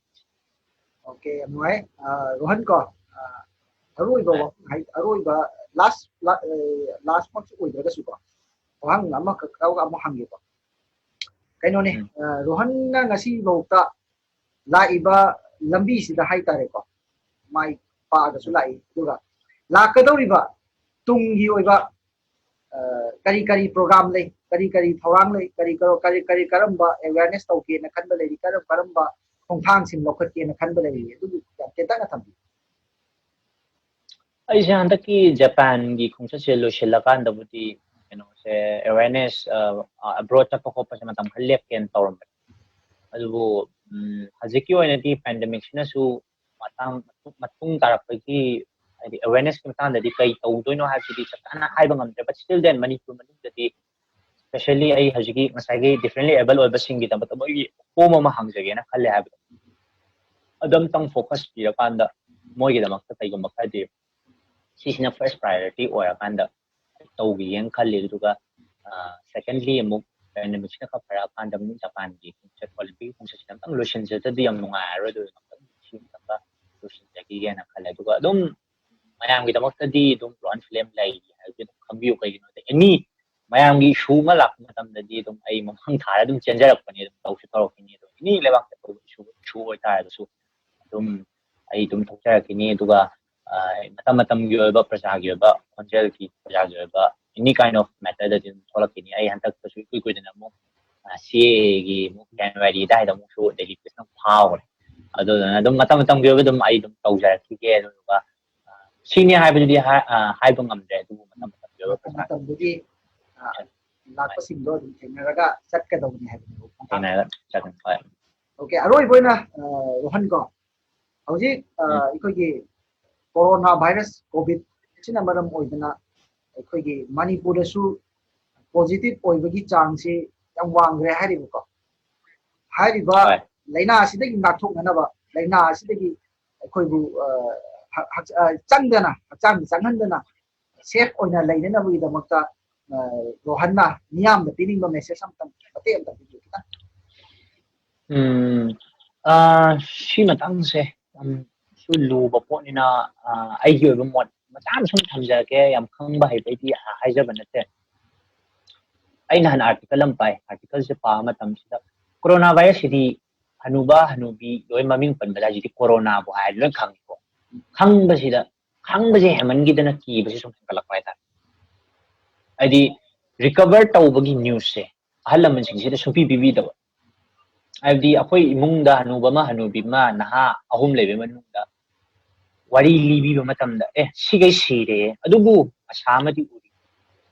ꯑꯣꯀꯦ, ꯌꯥꯝ ꯅꯨꯡꯉꯥꯏ꯫ ꯑ, ꯔꯣꯍꯟ ꯀꯣ, ꯑ, ꯑꯔꯣꯏꯕ ꯍꯣꯏ꯫ ꯋꯥꯐꯝ ꯍꯥꯏ-, ꯑꯔꯣꯏꯕ ꯂꯥꯁ, ꯂꯥꯁꯃꯛꯁꯨ ꯑꯣꯏꯗ꯭ꯔꯒꯁꯨꯀꯣ, ꯋꯥꯍꯪ ꯑꯃꯈꯛ ꯇꯧꯔꯒ ꯑꯃꯨꯛ ꯍꯪꯒꯦꯀꯣ꯫ ꯀꯩꯅꯣꯅꯦ, ꯎꯝ꯫ ꯑ, ꯔꯣꯍꯟꯅ ꯉꯁꯤꯐꯥꯎꯗ ꯂꯥꯛꯏꯕ ꯂꯝꯕꯤꯁꯤꯗ ꯍꯥꯏꯇꯥꯔꯦꯀꯣ, ꯃꯥꯏ ꯄꯥꯛꯑꯒꯁꯨ ꯂꯥꯛꯏ, ꯑꯗꯨꯒ ꯂꯥꯛꯀꯗꯧꯔꯤꯕ ꯇꯨꯡꯒꯤ ꯑꯣꯏꯕ ꯀꯔꯤ ꯀꯔꯤ ꯄ꯭ꯔꯣꯒ꯭ꯔꯥꯝ ꯂꯩ, ꯀꯔꯤ ꯀꯔꯤ ꯊꯧꯔꯥꯡ ꯂꯩ, ꯀꯔꯤ ꯀꯔꯤ ꯀꯔꯤ ꯀꯔꯝꯕ ꯑꯦꯋꯦꯌꯔꯅꯦꯁ ꯇꯧꯒꯦꯅ ꯈꯟꯕ ꯂꯩꯔꯤ, ꯀꯔꯝ ꯀꯔꯝꯕ ꯈꯣꯡꯊꯥꯡꯁꯤꯡ ꯂꯧꯈꯠꯀꯦꯅ ꯈꯟꯕ ꯂꯩꯔꯤ, ꯑꯗꯨꯕꯨ ꯌꯥꯝ ꯇꯦꯟꯇꯛꯅ ꯊꯝꯕꯤꯌꯨ꯫ ꯑꯩꯁꯦ ꯍꯟꯗꯛꯀꯤ ꯖꯄꯥꯟꯒꯤ ꯈꯣꯡꯆꯠꯁꯦ ꯂꯣꯏꯁꯤꯜꯂꯀꯥꯟꯗꯕꯨꯗꯤ ꯀꯩꯅꯣꯁꯦ, ꯑꯦꯋꯦꯔꯅꯦꯁ ꯑꯕ꯭ꯔꯣꯗ ꯆꯠꯄ ꯈꯣꯠꯄꯁꯦ ꯃꯇꯝ ꯈꯔ ꯂꯦꯞꯀꯦꯅ ꯇꯧꯔꯝꯕꯅꯦ꯫ ꯑꯗꯨꯕꯨ ꯎꯝ, ꯍꯧꯖꯤꯛꯀꯤ ꯑꯣꯏꯅꯗꯤ ꯄꯦꯟꯗꯦꯃꯤꯛꯁꯤꯅꯁꯨ ꯃꯇꯥꯡ ꯃꯇꯨꯡ ꯇꯥꯔꯛꯄꯒꯤ, ꯍꯥꯏꯗꯤ ꯑꯦꯋꯦꯔꯅꯦꯁꯀꯤ ꯃꯇꯥꯡꯗꯗꯤ ꯀꯩ ꯇꯧꯗꯣꯏꯅꯣ ꯍꯥꯏꯕꯁꯤꯗꯤ ꯆꯞ ꯆꯥꯅ ꯍꯥꯏꯕ ꯉꯝꯗ꯭ꯔꯦ꯫ But still then, ꯃꯅꯤꯄꯨꯔ ꯃꯅꯨꯡꯗꯗꯤ especially ꯑꯩ ꯍꯧꯖꯤꯛꯀꯤ ꯉꯁꯥꯏꯒꯤ differently abled ꯑꯣꯏꯕꯁꯤꯡꯒꯤꯗꯃꯛꯇ ꯃꯣꯏꯒꯤ ꯍꯣꯝ ꯑꯃ ꯍꯥꯡꯖꯒꯦꯅ ꯈꯜꯂꯦ ꯍꯥꯏꯕꯗꯣ, ꯑꯗꯨꯝꯇꯪ ꯐꯣꯀꯁ ꯄꯤꯔꯀꯥꯟꯗ ꯃꯣꯏꯒꯤꯗꯃꯛꯇ ꯀꯩꯒꯨꯝꯕ ꯈꯔꯗꯤ ꯁꯤꯁꯤꯅ ꯐꯥꯔꯁ ꯄ꯭ꯔꯥꯏꯌꯣꯔꯤꯇꯤ ꯑꯣꯏꯔꯀꯥꯟꯗ ꯇꯧꯈꯤꯒꯦꯅ ꯈꯜꯂꯤ꯫ ꯑꯗꯨꯒ ꯁꯦꯀꯦꯟꯂꯤ ꯑꯃꯨꯛ ꯄꯦꯟꯗꯦꯃꯤꯛꯁꯤꯅ ꯈꯔ ꯐꯔꯛꯑꯀꯥꯟꯗ ꯑꯃꯨꯛ ꯖꯄꯥꯟꯒꯤ ꯈꯣꯡꯆꯠ, ꯑꯣꯂꯤꯝꯄꯤꯛ ꯈꯣꯡꯆꯠꯁꯤꯗ ꯑꯝꯇꯪ ꯂꯣꯏꯁꯤꯟꯖꯗ꯭ꯔꯗꯤ ꯌꯥꯝ ꯅꯨꯡꯉꯥꯏꯔꯔꯣꯏ꯫ ꯑꯗꯨꯅ ꯑꯝꯇꯪ ꯁꯤ ꯑꯝꯇꯪꯒ ꯂꯣꯏꯁꯤꯟꯖꯈꯤꯒꯦꯅ ꯈꯜꯂꯦ꯫ ꯑꯗꯨꯒ ꯑꯗꯨꯝ ꯃꯌꯥꯝꯒꯤꯗꯃꯛꯇꯗꯤ ꯑꯗꯨꯝ ꯔꯣꯍꯟ ꯐꯤꯂꯝ ꯂꯩꯔꯤ ꯍꯥꯏꯕꯁꯤ ꯑꯗꯨꯝ ꯈꯪꯕꯤꯌꯨ꯫ ꯀꯩꯒꯤꯅꯣꯗ ꯑꯦꯅꯤ ꯃꯌꯥꯝꯒꯤ ꯏꯁꯨ ꯑꯃ ꯂꯥꯛꯄ ꯃꯇꯝꯗꯗꯤ ꯑꯗꯨꯝ ꯑꯩ ꯃꯐꯝ ꯊꯥꯔ ꯑꯗꯨꯝ ꯆꯦꯟꯖꯔꯛꯄꯅꯤ, ꯑꯗꯨꯝ ꯇꯧꯁꯨ ꯇꯧꯔꯛꯈꯤꯅꯤ꯫ ꯑꯗꯨꯝ ꯑꯦꯅꯤ ꯂꯩꯕꯥꯛꯇ ꯇꯧꯕ ꯏꯁꯨ, ꯏꯁꯨ ꯑꯣꯏꯇꯥꯔꯒꯁꯨ ꯑꯗꯨꯝ ꯑꯩ ꯑꯗꯨꯝ ꯊꯣꯛꯆꯔꯛꯈꯤꯅꯤ꯫ ꯑꯗꯨꯒ ꯑ, ꯃꯇꯝ ꯃꯇꯝꯒꯤ ꯑꯣꯏꯕ ꯄ꯭ꯔꯖꯥꯒꯤ ꯑꯣꯏꯕ ꯈꯣꯟꯖꯦꯜꯒꯤ, ꯄ꯭ꯔꯖꯥꯒꯤ ꯑꯣꯏꯕ ꯑꯦꯅꯤ ꯀꯥꯏꯟ ꯑꯣꯐ ꯃꯦꯇꯔꯗꯗꯤ ꯑꯗꯨꯝ ꯊꯣꯛꯂꯛꯈꯤꯅꯤ꯫ ꯑꯩ ꯍꯟꯗꯛꯇꯁꯨ ꯏꯀꯨꯏ ꯀꯨꯏꯗꯅ ꯑꯃꯨꯛ ꯁꯤ ꯑꯦꯒꯤ ꯑꯃꯨꯛ ꯖꯅꯋꯥꯔꯤ ꯑꯗꯨꯋꯥꯏꯗ ꯑꯃꯨꯛꯁꯨ ꯗꯦꯂꯤꯒꯦꯁꯟ ꯑꯃꯨꯛ ꯐꯥꯎꯈ꯭ꯔꯦ꯫ ꯑꯗꯨꯗꯨꯅ ꯑꯗꯨꯝ ꯃꯇꯝ ꯃꯇꯝꯒꯤ ꯑꯣꯏꯕ ꯑꯗꯨꯝ ꯑꯩ ꯑꯗꯨꯝ ꯇꯧꯖꯔꯛꯈꯤꯒꯦ꯫ ꯑꯗꯨꯗꯨꯒ ꯑ, ꯁꯤꯅꯤ ꯍꯥꯏꯕꯗꯨꯗꯤ ꯍꯥꯏ-, ꯑ, ꯍꯥꯏꯕ ꯉꯝꯗ꯭ꯔꯦ, ꯑꯗꯨꯕꯨ ꯃꯇꯝ ꯃꯇꯝꯒꯤ ꯑꯣꯏꯕ ꯄ꯭ꯔꯖꯥ ꯃꯇꯝꯗꯨꯒꯤ ꯑ, ꯂꯥꯛꯄꯁꯤꯡꯗꯣ ꯑꯗꯨꯝ ꯊꯦꯡꯅꯔꯒ ꯆꯠꯀꯗꯧꯕꯅꯤ ꯍꯥꯏꯕꯅꯦꯕ ꯈꯣꯡꯊꯥꯡ꯫ ꯊꯦꯡꯅꯔꯒ ꯆꯠꯀꯅꯤ꯫ ꯍꯣꯏ꯫ ꯑꯣꯀꯦ, ꯑꯔꯣꯏꯕ ꯑꯣꯏꯅ ꯑ, ꯔꯣꯍꯟ ꯀꯣ, ꯍꯧꯖꯤꯛ ꯑ, ꯎꯝ꯫ ꯑꯩꯈꯣꯏꯒꯤ ꯀꯣꯔꯣꯅꯥ ꯚꯥꯏꯔꯁ ꯀꯣꯚꯤꯗ ꯑꯁꯤꯅ ꯃꯔꯝ ꯑꯣꯏꯗꯅ ꯑꯩꯈꯣꯏꯒꯤ ꯃꯅꯤꯄꯨꯔꯗꯁꯨ ꯄꯣꯖꯤꯇꯤꯚ ꯑꯣꯏꯕꯒꯤ ꯆꯥꯡꯁꯤ ꯌꯥꯝ ꯋꯥꯡꯈ꯭ꯔꯦ ꯍꯥꯏꯔꯤꯕꯀꯣ꯫ ꯍꯥꯏꯔꯤꯕ ꯍꯣꯏ꯫ ꯂꯥꯏꯅꯥ ꯑꯁꯤꯗꯒꯤ ꯉꯥꯛꯊꯣꯛꯅꯅꯕ, ꯂꯥꯏꯅꯥ ꯑꯁꯤꯗꯒꯤ ꯑꯩꯈꯣꯏꯕꯨ ꯑ, ꯍꯛ-, ꯍꯛ-, ꯑ, ꯆꯪꯗꯅ, ꯍꯛꯆꯥꯡꯗ ꯆꯪꯍꯟꯗꯅ ꯁꯦꯐ ꯑꯣꯏꯅ ꯂꯩꯅꯅꯕꯒꯤꯗꯃꯛꯇ ꯑ, ꯔꯣꯍꯟꯅ ꯃꯤꯌꯥꯝꯗ ꯄꯤꯅꯤꯡꯕ ꯃꯦꯁꯦꯖ ꯑꯝꯇꯪ ꯃꯇꯦꯛ ꯑꯝꯇꯪ ꯄꯤꯕꯤꯌꯨ ꯈꯤꯇꯪ꯫ ꯎꯝ, ꯑ, ꯁꯤ ꯃꯇꯥꯡꯁꯦ ꯌꯥꯝꯁꯨ ꯂꯨꯕ ꯄꯣꯠꯅꯤꯅ, ꯑ, ꯑꯩꯒꯤ ꯑꯣꯏꯕ ꯃꯣꯠ ꯃꯆꯥ ꯑꯃ ꯁꯨꯝ ꯊꯝꯖꯔꯛꯀꯦ꯫ ꯌꯥꯝ ꯈꯪꯕ ꯍꯩꯕ ꯑꯩꯗꯤ ꯍꯥꯏꯖꯕ ꯅꯠꯇꯦ꯫ ꯑꯩ ꯅꯍꯥꯟ ꯑꯥꯔꯇꯤꯀꯜ ꯑꯃ ꯄꯥꯏ꯫ ꯑꯥꯔꯇꯤꯀꯜꯁꯦ ꯄꯥꯕ ꯃꯇꯝꯁꯤꯗ ꯀꯣꯔꯣꯅꯥ ꯚꯥꯏꯔꯁꯁꯤꯗꯤ ꯍꯅꯨꯕ ꯍꯅꯨꯕꯤ ꯂꯣꯏ ꯃꯃꯤꯡ ꯄꯟꯕꯗ ꯍꯧꯖꯤꯛꯇꯤ ꯀꯣꯔꯣꯅꯥꯕꯨ ꯍꯥꯏꯔꯗꯤ ꯂꯣꯏ ꯈꯪꯉꯤꯀꯣ꯫ ꯈꯪꯕꯁꯤꯗ, ꯈꯪꯕꯁꯦ ꯍꯦꯟꯃꯟꯈꯤꯗꯅ ꯀꯤꯕꯁꯦ ꯁꯨꯝ ꯍꯦꯟꯒꯠꯂꯛꯄ ꯍꯥꯏꯇꯥꯔꯦ꯫ ꯍꯥꯏꯗꯤ recover ꯇꯧꯕꯒꯤ ꯅ꯭ꯌꯨꯁꯁꯦ ꯑꯍꯜ ꯂꯃꯟꯁꯤꯡꯁꯤꯗ ꯁꯨꯡꯄꯤ ꯄꯤꯕꯤꯗꯕ꯫ ꯍꯥꯏꯕꯗꯤ ꯑꯩꯈꯣꯏ ꯏꯃꯨꯡꯗ ꯍꯅꯨꯕ ꯑꯃ, ꯍꯅꯨꯕꯤ ꯑꯃ, ꯅꯍꯥ ꯑꯍꯨꯝ ꯂꯩꯕꯒꯤ ꯃꯅꯨꯡꯗ ꯋꯥꯔꯤ ꯂꯤꯕꯤꯕ ꯃꯇꯝꯗ, "ꯑꯦ, ꯁꯤꯈꯩ ꯁꯤꯔꯦ, ꯑꯗꯨꯕꯨ ꯑꯁꯥ ꯑꯃꯗꯤ ꯎꯔꯤ,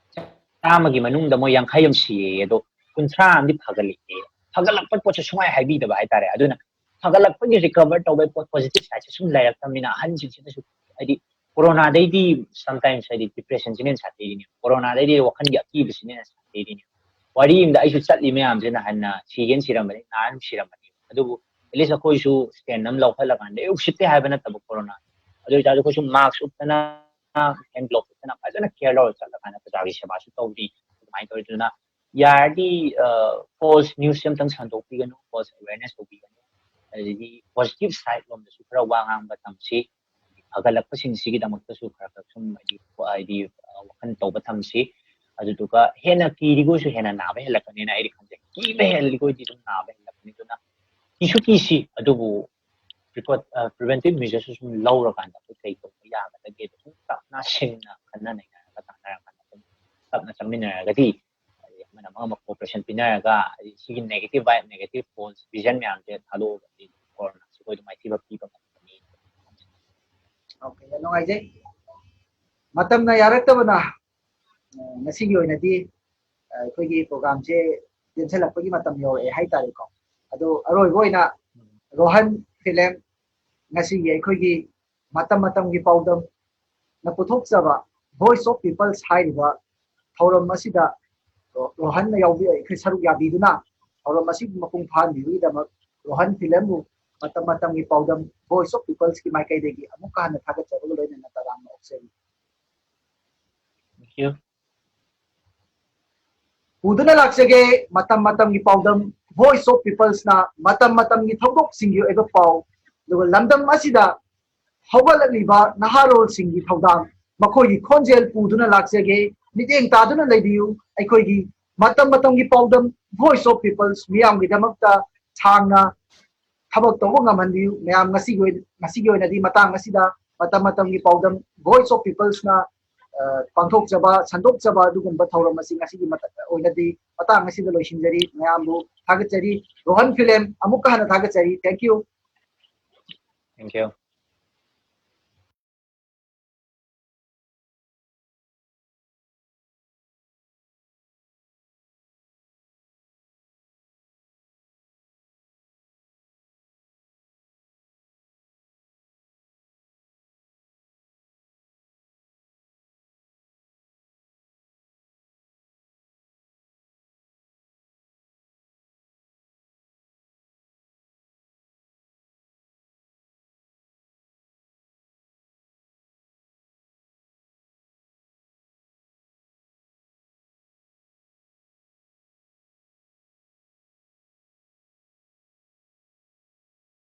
ꯆꯥꯝꯃꯒꯤ ꯃꯅꯨꯡꯗ ꯃꯣꯏ ꯌꯥꯡꯈꯩ ꯑꯃ ꯁꯤꯔꯦ, ꯑꯗꯣ ꯀꯨꯟꯊ꯭ꯔꯥ ꯑꯃꯗꯤ ꯐꯒꯠꯂꯛꯑꯦ, ꯐꯒꯠꯂꯛꯄ ꯄꯣꯠꯁꯦ ꯁꯨꯡꯍꯥꯏ ꯍꯥꯏꯕꯤꯗꯕ ꯍꯥꯏꯇꯥꯔꯦ꯫ ꯑꯗꯨꯅ ꯐꯒꯠꯂꯛꯄꯒꯤ, recover ꯇꯧꯕꯒꯤ ꯄꯣꯠ, positive sideꯁꯦ ꯁꯨꯝ ꯂꯩꯔꯛꯇꯕꯅꯤꯅ ꯑꯍꯟꯁꯤꯡꯁꯤꯅꯁꯨ, ꯍꯥꯏꯗꯤ ꯀꯣꯔꯣꯅꯥꯗꯩꯗꯤ sometimes ꯍꯥꯏꯗꯤ depressionꯁꯤꯅ ꯍꯦꯟꯅ ꯁꯥꯊꯤꯔꯤꯅꯦ, ꯀꯣꯔꯣꯅꯥꯗꯩꯗꯤ ꯋꯥꯈꯜꯒꯤ ꯑꯀꯤꯕꯁꯤꯅ ꯍꯦꯟꯅ ꯁꯥꯊꯤꯔꯤꯅꯦ꯫ ꯋꯥꯔꯤ ꯑꯃꯗ ꯑꯩꯁꯨ ꯆꯠꯂꯤ ꯃꯌꯥꯝꯁꯦ ꯅꯍꯥꯟꯅ ꯁꯤꯒꯦꯅ ꯁꯤꯔꯝꯕꯅꯤ, ꯅꯥꯔ ꯁꯤꯔꯝꯕꯅꯤ, ꯑꯗꯨꯕꯨ at least ꯑꯩꯈꯣꯏꯁꯨ stand ꯑꯃ ꯂꯧꯈꯠꯂꯀꯥꯟꯗ, ꯑꯦ, ꯎꯁꯤꯠꯇꯦ ꯍꯥꯏꯕ ꯅꯠꯇꯕ ꯀꯣꯔꯣꯅꯥ, ꯑꯗꯨ ꯑꯣꯏꯇꯥꯔꯁꯨ ꯑꯩꯈꯣꯏꯁꯨ mask ꯎꯞꯇꯅ, hand gloves ꯎꯞꯇꯅ ꯐꯖꯅ care ꯂꯧꯔ ꯆꯠꯂꯀꯥꯟꯗ ꯄ꯭ꯔꯖꯥꯒꯤ ꯁꯦꯕꯥꯁꯨ ꯇꯧꯔꯤ꯫ ꯑꯗꯨꯃꯥꯏꯅ ꯇꯧꯔꯤ꯫ ꯑꯗꯨꯅ ꯌꯥꯔꯗꯤ false newsꯁꯦ ꯑꯝꯇꯪ ꯁꯟꯗꯣꯛꯄꯤꯒꯅꯨ, false awareness ꯇꯧꯕꯤꯒꯅꯨ꯫ ꯑꯗꯒꯤ positive side ꯂꯣꯝꯗꯁꯨ ꯈꯔ ꯋꯥ ꯉꯥꯡꯕ ꯇꯝꯁꯤ꯫ ꯐꯒꯠꯂꯛꯄꯁꯤꯡꯁꯤꯒꯤꯗꯃꯛꯇꯁꯨ ꯈꯔ ꯈꯔ ꯁꯨꯝ ꯍꯥꯏꯗꯤ, ꯍꯥꯏꯗꯤ ꯋꯥꯈꯜ ꯇꯧꯕ ꯊꯝꯁꯤ꯫ ꯑꯗꯨꯗꯨꯒ ꯍꯦꯟꯅ ꯀꯤꯔꯤꯈꯣꯏꯁꯨ ꯍꯦꯟꯅ ꯅꯥꯕ ꯍꯦꯜꯂꯛꯀꯅꯤꯅ ꯑꯩꯗꯤ ꯈꯟꯖꯩ꯫ ꯀꯤꯕ ꯍꯦꯜꯂꯤꯈꯣꯏꯗꯤ ꯑꯗꯨꯝ ꯅꯥꯕ ꯍꯦꯜꯂꯛꯀꯅꯤ꯫ ꯑꯗꯨꯅ ꯀꯤꯁꯨ ꯀꯤꯁꯤ, ꯑꯗꯨꯕꯨ preventive measuresꯁꯨ ꯁꯨꯝ ꯂꯧꯔꯀꯥꯟꯗ ꯑꯩꯈꯣꯏ ꯀꯩ ꯇꯧꯕ ꯌꯥꯒꯗꯒꯦꯗꯣ ꯁꯨꯝ ꯇꯞꯅ ꯁꯤꯡꯅ ꯈꯟꯅ ꯅꯩꯅꯔꯒ ꯇꯥꯟꯅꯔꯀꯥꯟꯗ ꯁꯨꯝ ꯇꯞꯅ ꯆꯪꯃꯤꯟꯅꯔꯒꯗꯤ, ꯍꯥꯏꯗꯤ ꯑꯃꯅ ꯑꯃ ꯑꯃ cooperation ꯄꯤꯅꯔꯒ, ꯍꯥꯏꯗꯤ ꯁꯤꯒꯤ negative vibe, negative false vision ꯃꯌꯥꯝꯁꯦ ꯊꯥꯗꯣꯛꯑꯒꯗꯤ ꯀꯣꯔꯣꯅꯥꯁꯤ ꯑꯩꯈꯣꯏꯗ ꯃꯥꯏꯊꯤꯕ ꯄꯤꯕ ꯉꯝꯒꯅꯤ꯫ Okay, ꯌꯥꯝ ꯅꯨꯡꯉꯥꯏꯖꯩ꯫ ꯃꯇꯝꯅ ꯌꯥꯔꯛꯇꯕꯅ, ꯑ, ꯉꯁꯤꯒꯤ ꯑꯣꯏꯅꯗꯤ, ꯑ, ꯑꯩꯈꯣꯏꯒꯤ programꯁꯦ ꯇꯦꯟꯁꯤꯜꯂꯛꯄꯒꯤ ꯃꯇꯝ ꯌꯧꯔꯛꯑꯦ ꯍꯥꯏꯇꯥꯔꯦꯀꯣ꯫ ꯑꯗꯣ ꯑꯔꯣꯏꯕ ꯑꯣꯏꯅ ꯔꯣꯍꯟ ꯐꯤꯂꯦꯝ ꯉꯁꯤꯒꯤ ꯑꯩꯈꯣꯏꯒꯤ ꯃꯇꯝ ꯃꯇꯝꯒꯤ ꯄꯥꯎꯗꯝꯅ ꯄꯨꯊꯣꯛꯆꯕ Voice of Peoples ꯍꯥꯏꯔꯤꯕ ꯊꯧꯔꯝ ꯑꯁꯤꯗ ꯔꯣ-, ꯔꯣꯍꯟꯅ ꯌꯥꯎꯕꯤ-, ꯑꯩꯈꯣꯏ ꯁꯔꯨꯛ ꯌꯥꯕꯤꯗꯨꯅ ꯊꯧꯔꯝ ꯑꯁꯤꯕꯨ ꯃꯄꯨꯡ ꯐꯥꯍꯟꯕꯤꯕꯒꯤꯗꯃꯛ ꯔꯣꯍꯟ ꯐꯤꯂꯝꯕꯨ ꯃꯇꯝ ꯃꯇꯝꯒꯤ ꯄꯥꯎꯗꯝ Voice of Peoplesꯀꯤ ꯃꯥꯏꯀꯩꯗꯒꯤ ꯑꯃꯨꯛꯀ ꯍꯟꯅ ꯊꯥꯒꯠꯆꯕꯒ ꯂꯣꯏꯅꯅ ꯇꯔꯥꯝꯅ ꯑꯣꯛꯆꯔꯤ꯫ Thank you. ꯄꯨꯗꯨꯅ ꯂꯥꯛꯆꯒꯦ ꯃꯇꯝ ꯃꯇꯝꯒꯤ ꯄꯥꯎꯗꯝ Voice of Peoplesꯅ ꯃꯇꯝ ꯃꯇꯝꯒꯤ ꯊꯧꯗꯣꯛꯁꯤꯡꯒꯤ ꯑꯣꯏꯕ ꯄꯥꯎ, ꯑꯗꯨꯒ ꯂꯝꯗꯝ ꯑꯁꯤꯗ ꯍꯧꯒꯠꯂꯛꯂꯤꯕ ꯅꯍꯥꯔꯣꯜꯁꯤꯡꯒꯤ ꯊꯧꯗꯥꯡ, ꯃꯈꯣꯏꯒꯤ ꯈꯣꯟꯖꯦꯜ ꯄꯨꯗꯨꯅ ꯂꯥꯛꯆꯒꯦ꯫ ꯃꯤꯠꯌꯦꯡ ꯇꯥꯗꯨꯅ ꯂꯩꯕꯤꯌꯨ꯫ ꯑꯩꯈꯣꯏꯒꯤ ꯃꯇꯝ ꯃꯇꯝꯒꯤ ꯄꯥꯎꯗꯝ Voice of Peoples ꯃꯤꯌꯥꯝꯒꯤꯗꯃꯛꯇ ꯁꯥꯡꯅ ꯊꯕꯛ ꯇꯧꯕ ꯉꯝꯍꯟꯕꯤꯌꯨ꯫ ꯃꯌꯥꯝ ꯉꯁꯤꯒꯤ ꯑꯣꯏ-, ꯉꯁꯤꯒꯤ ꯑꯣꯏꯅꯗꯤ ꯃꯇꯥꯡ ꯑꯁꯤꯗ ꯃꯇꯝ ꯃꯇꯝꯒꯤ ꯄꯥꯎꯗꯝ Voice of Peoplesꯅ ꯑ, ꯄꯥꯡꯊꯣꯛꯆꯕ, ꯁꯟꯗꯣꯛꯆꯕ ꯑꯗꯨꯒꯨꯝꯕ ꯊꯧꯔꯝ ꯑꯁꯤ ꯉꯁꯤꯒꯤ ꯃꯇ-, ꯑꯣꯏꯅꯗꯤ ꯃꯇꯥꯡ ꯑꯁꯤꯗ ꯂꯣꯏꯁꯤꯟꯖꯔꯤ꯫ ꯃꯌꯥꯝꯕꯨ ꯊꯥꯒꯠꯆꯔꯤ꯫ ꯔꯣꯍꯟ ꯐꯤꯂꯝ ꯑꯃꯨꯛꯀ ꯍꯟꯅ ꯊꯥꯒꯠꯆꯔꯤ꯫ Thank you꯫ Thank you.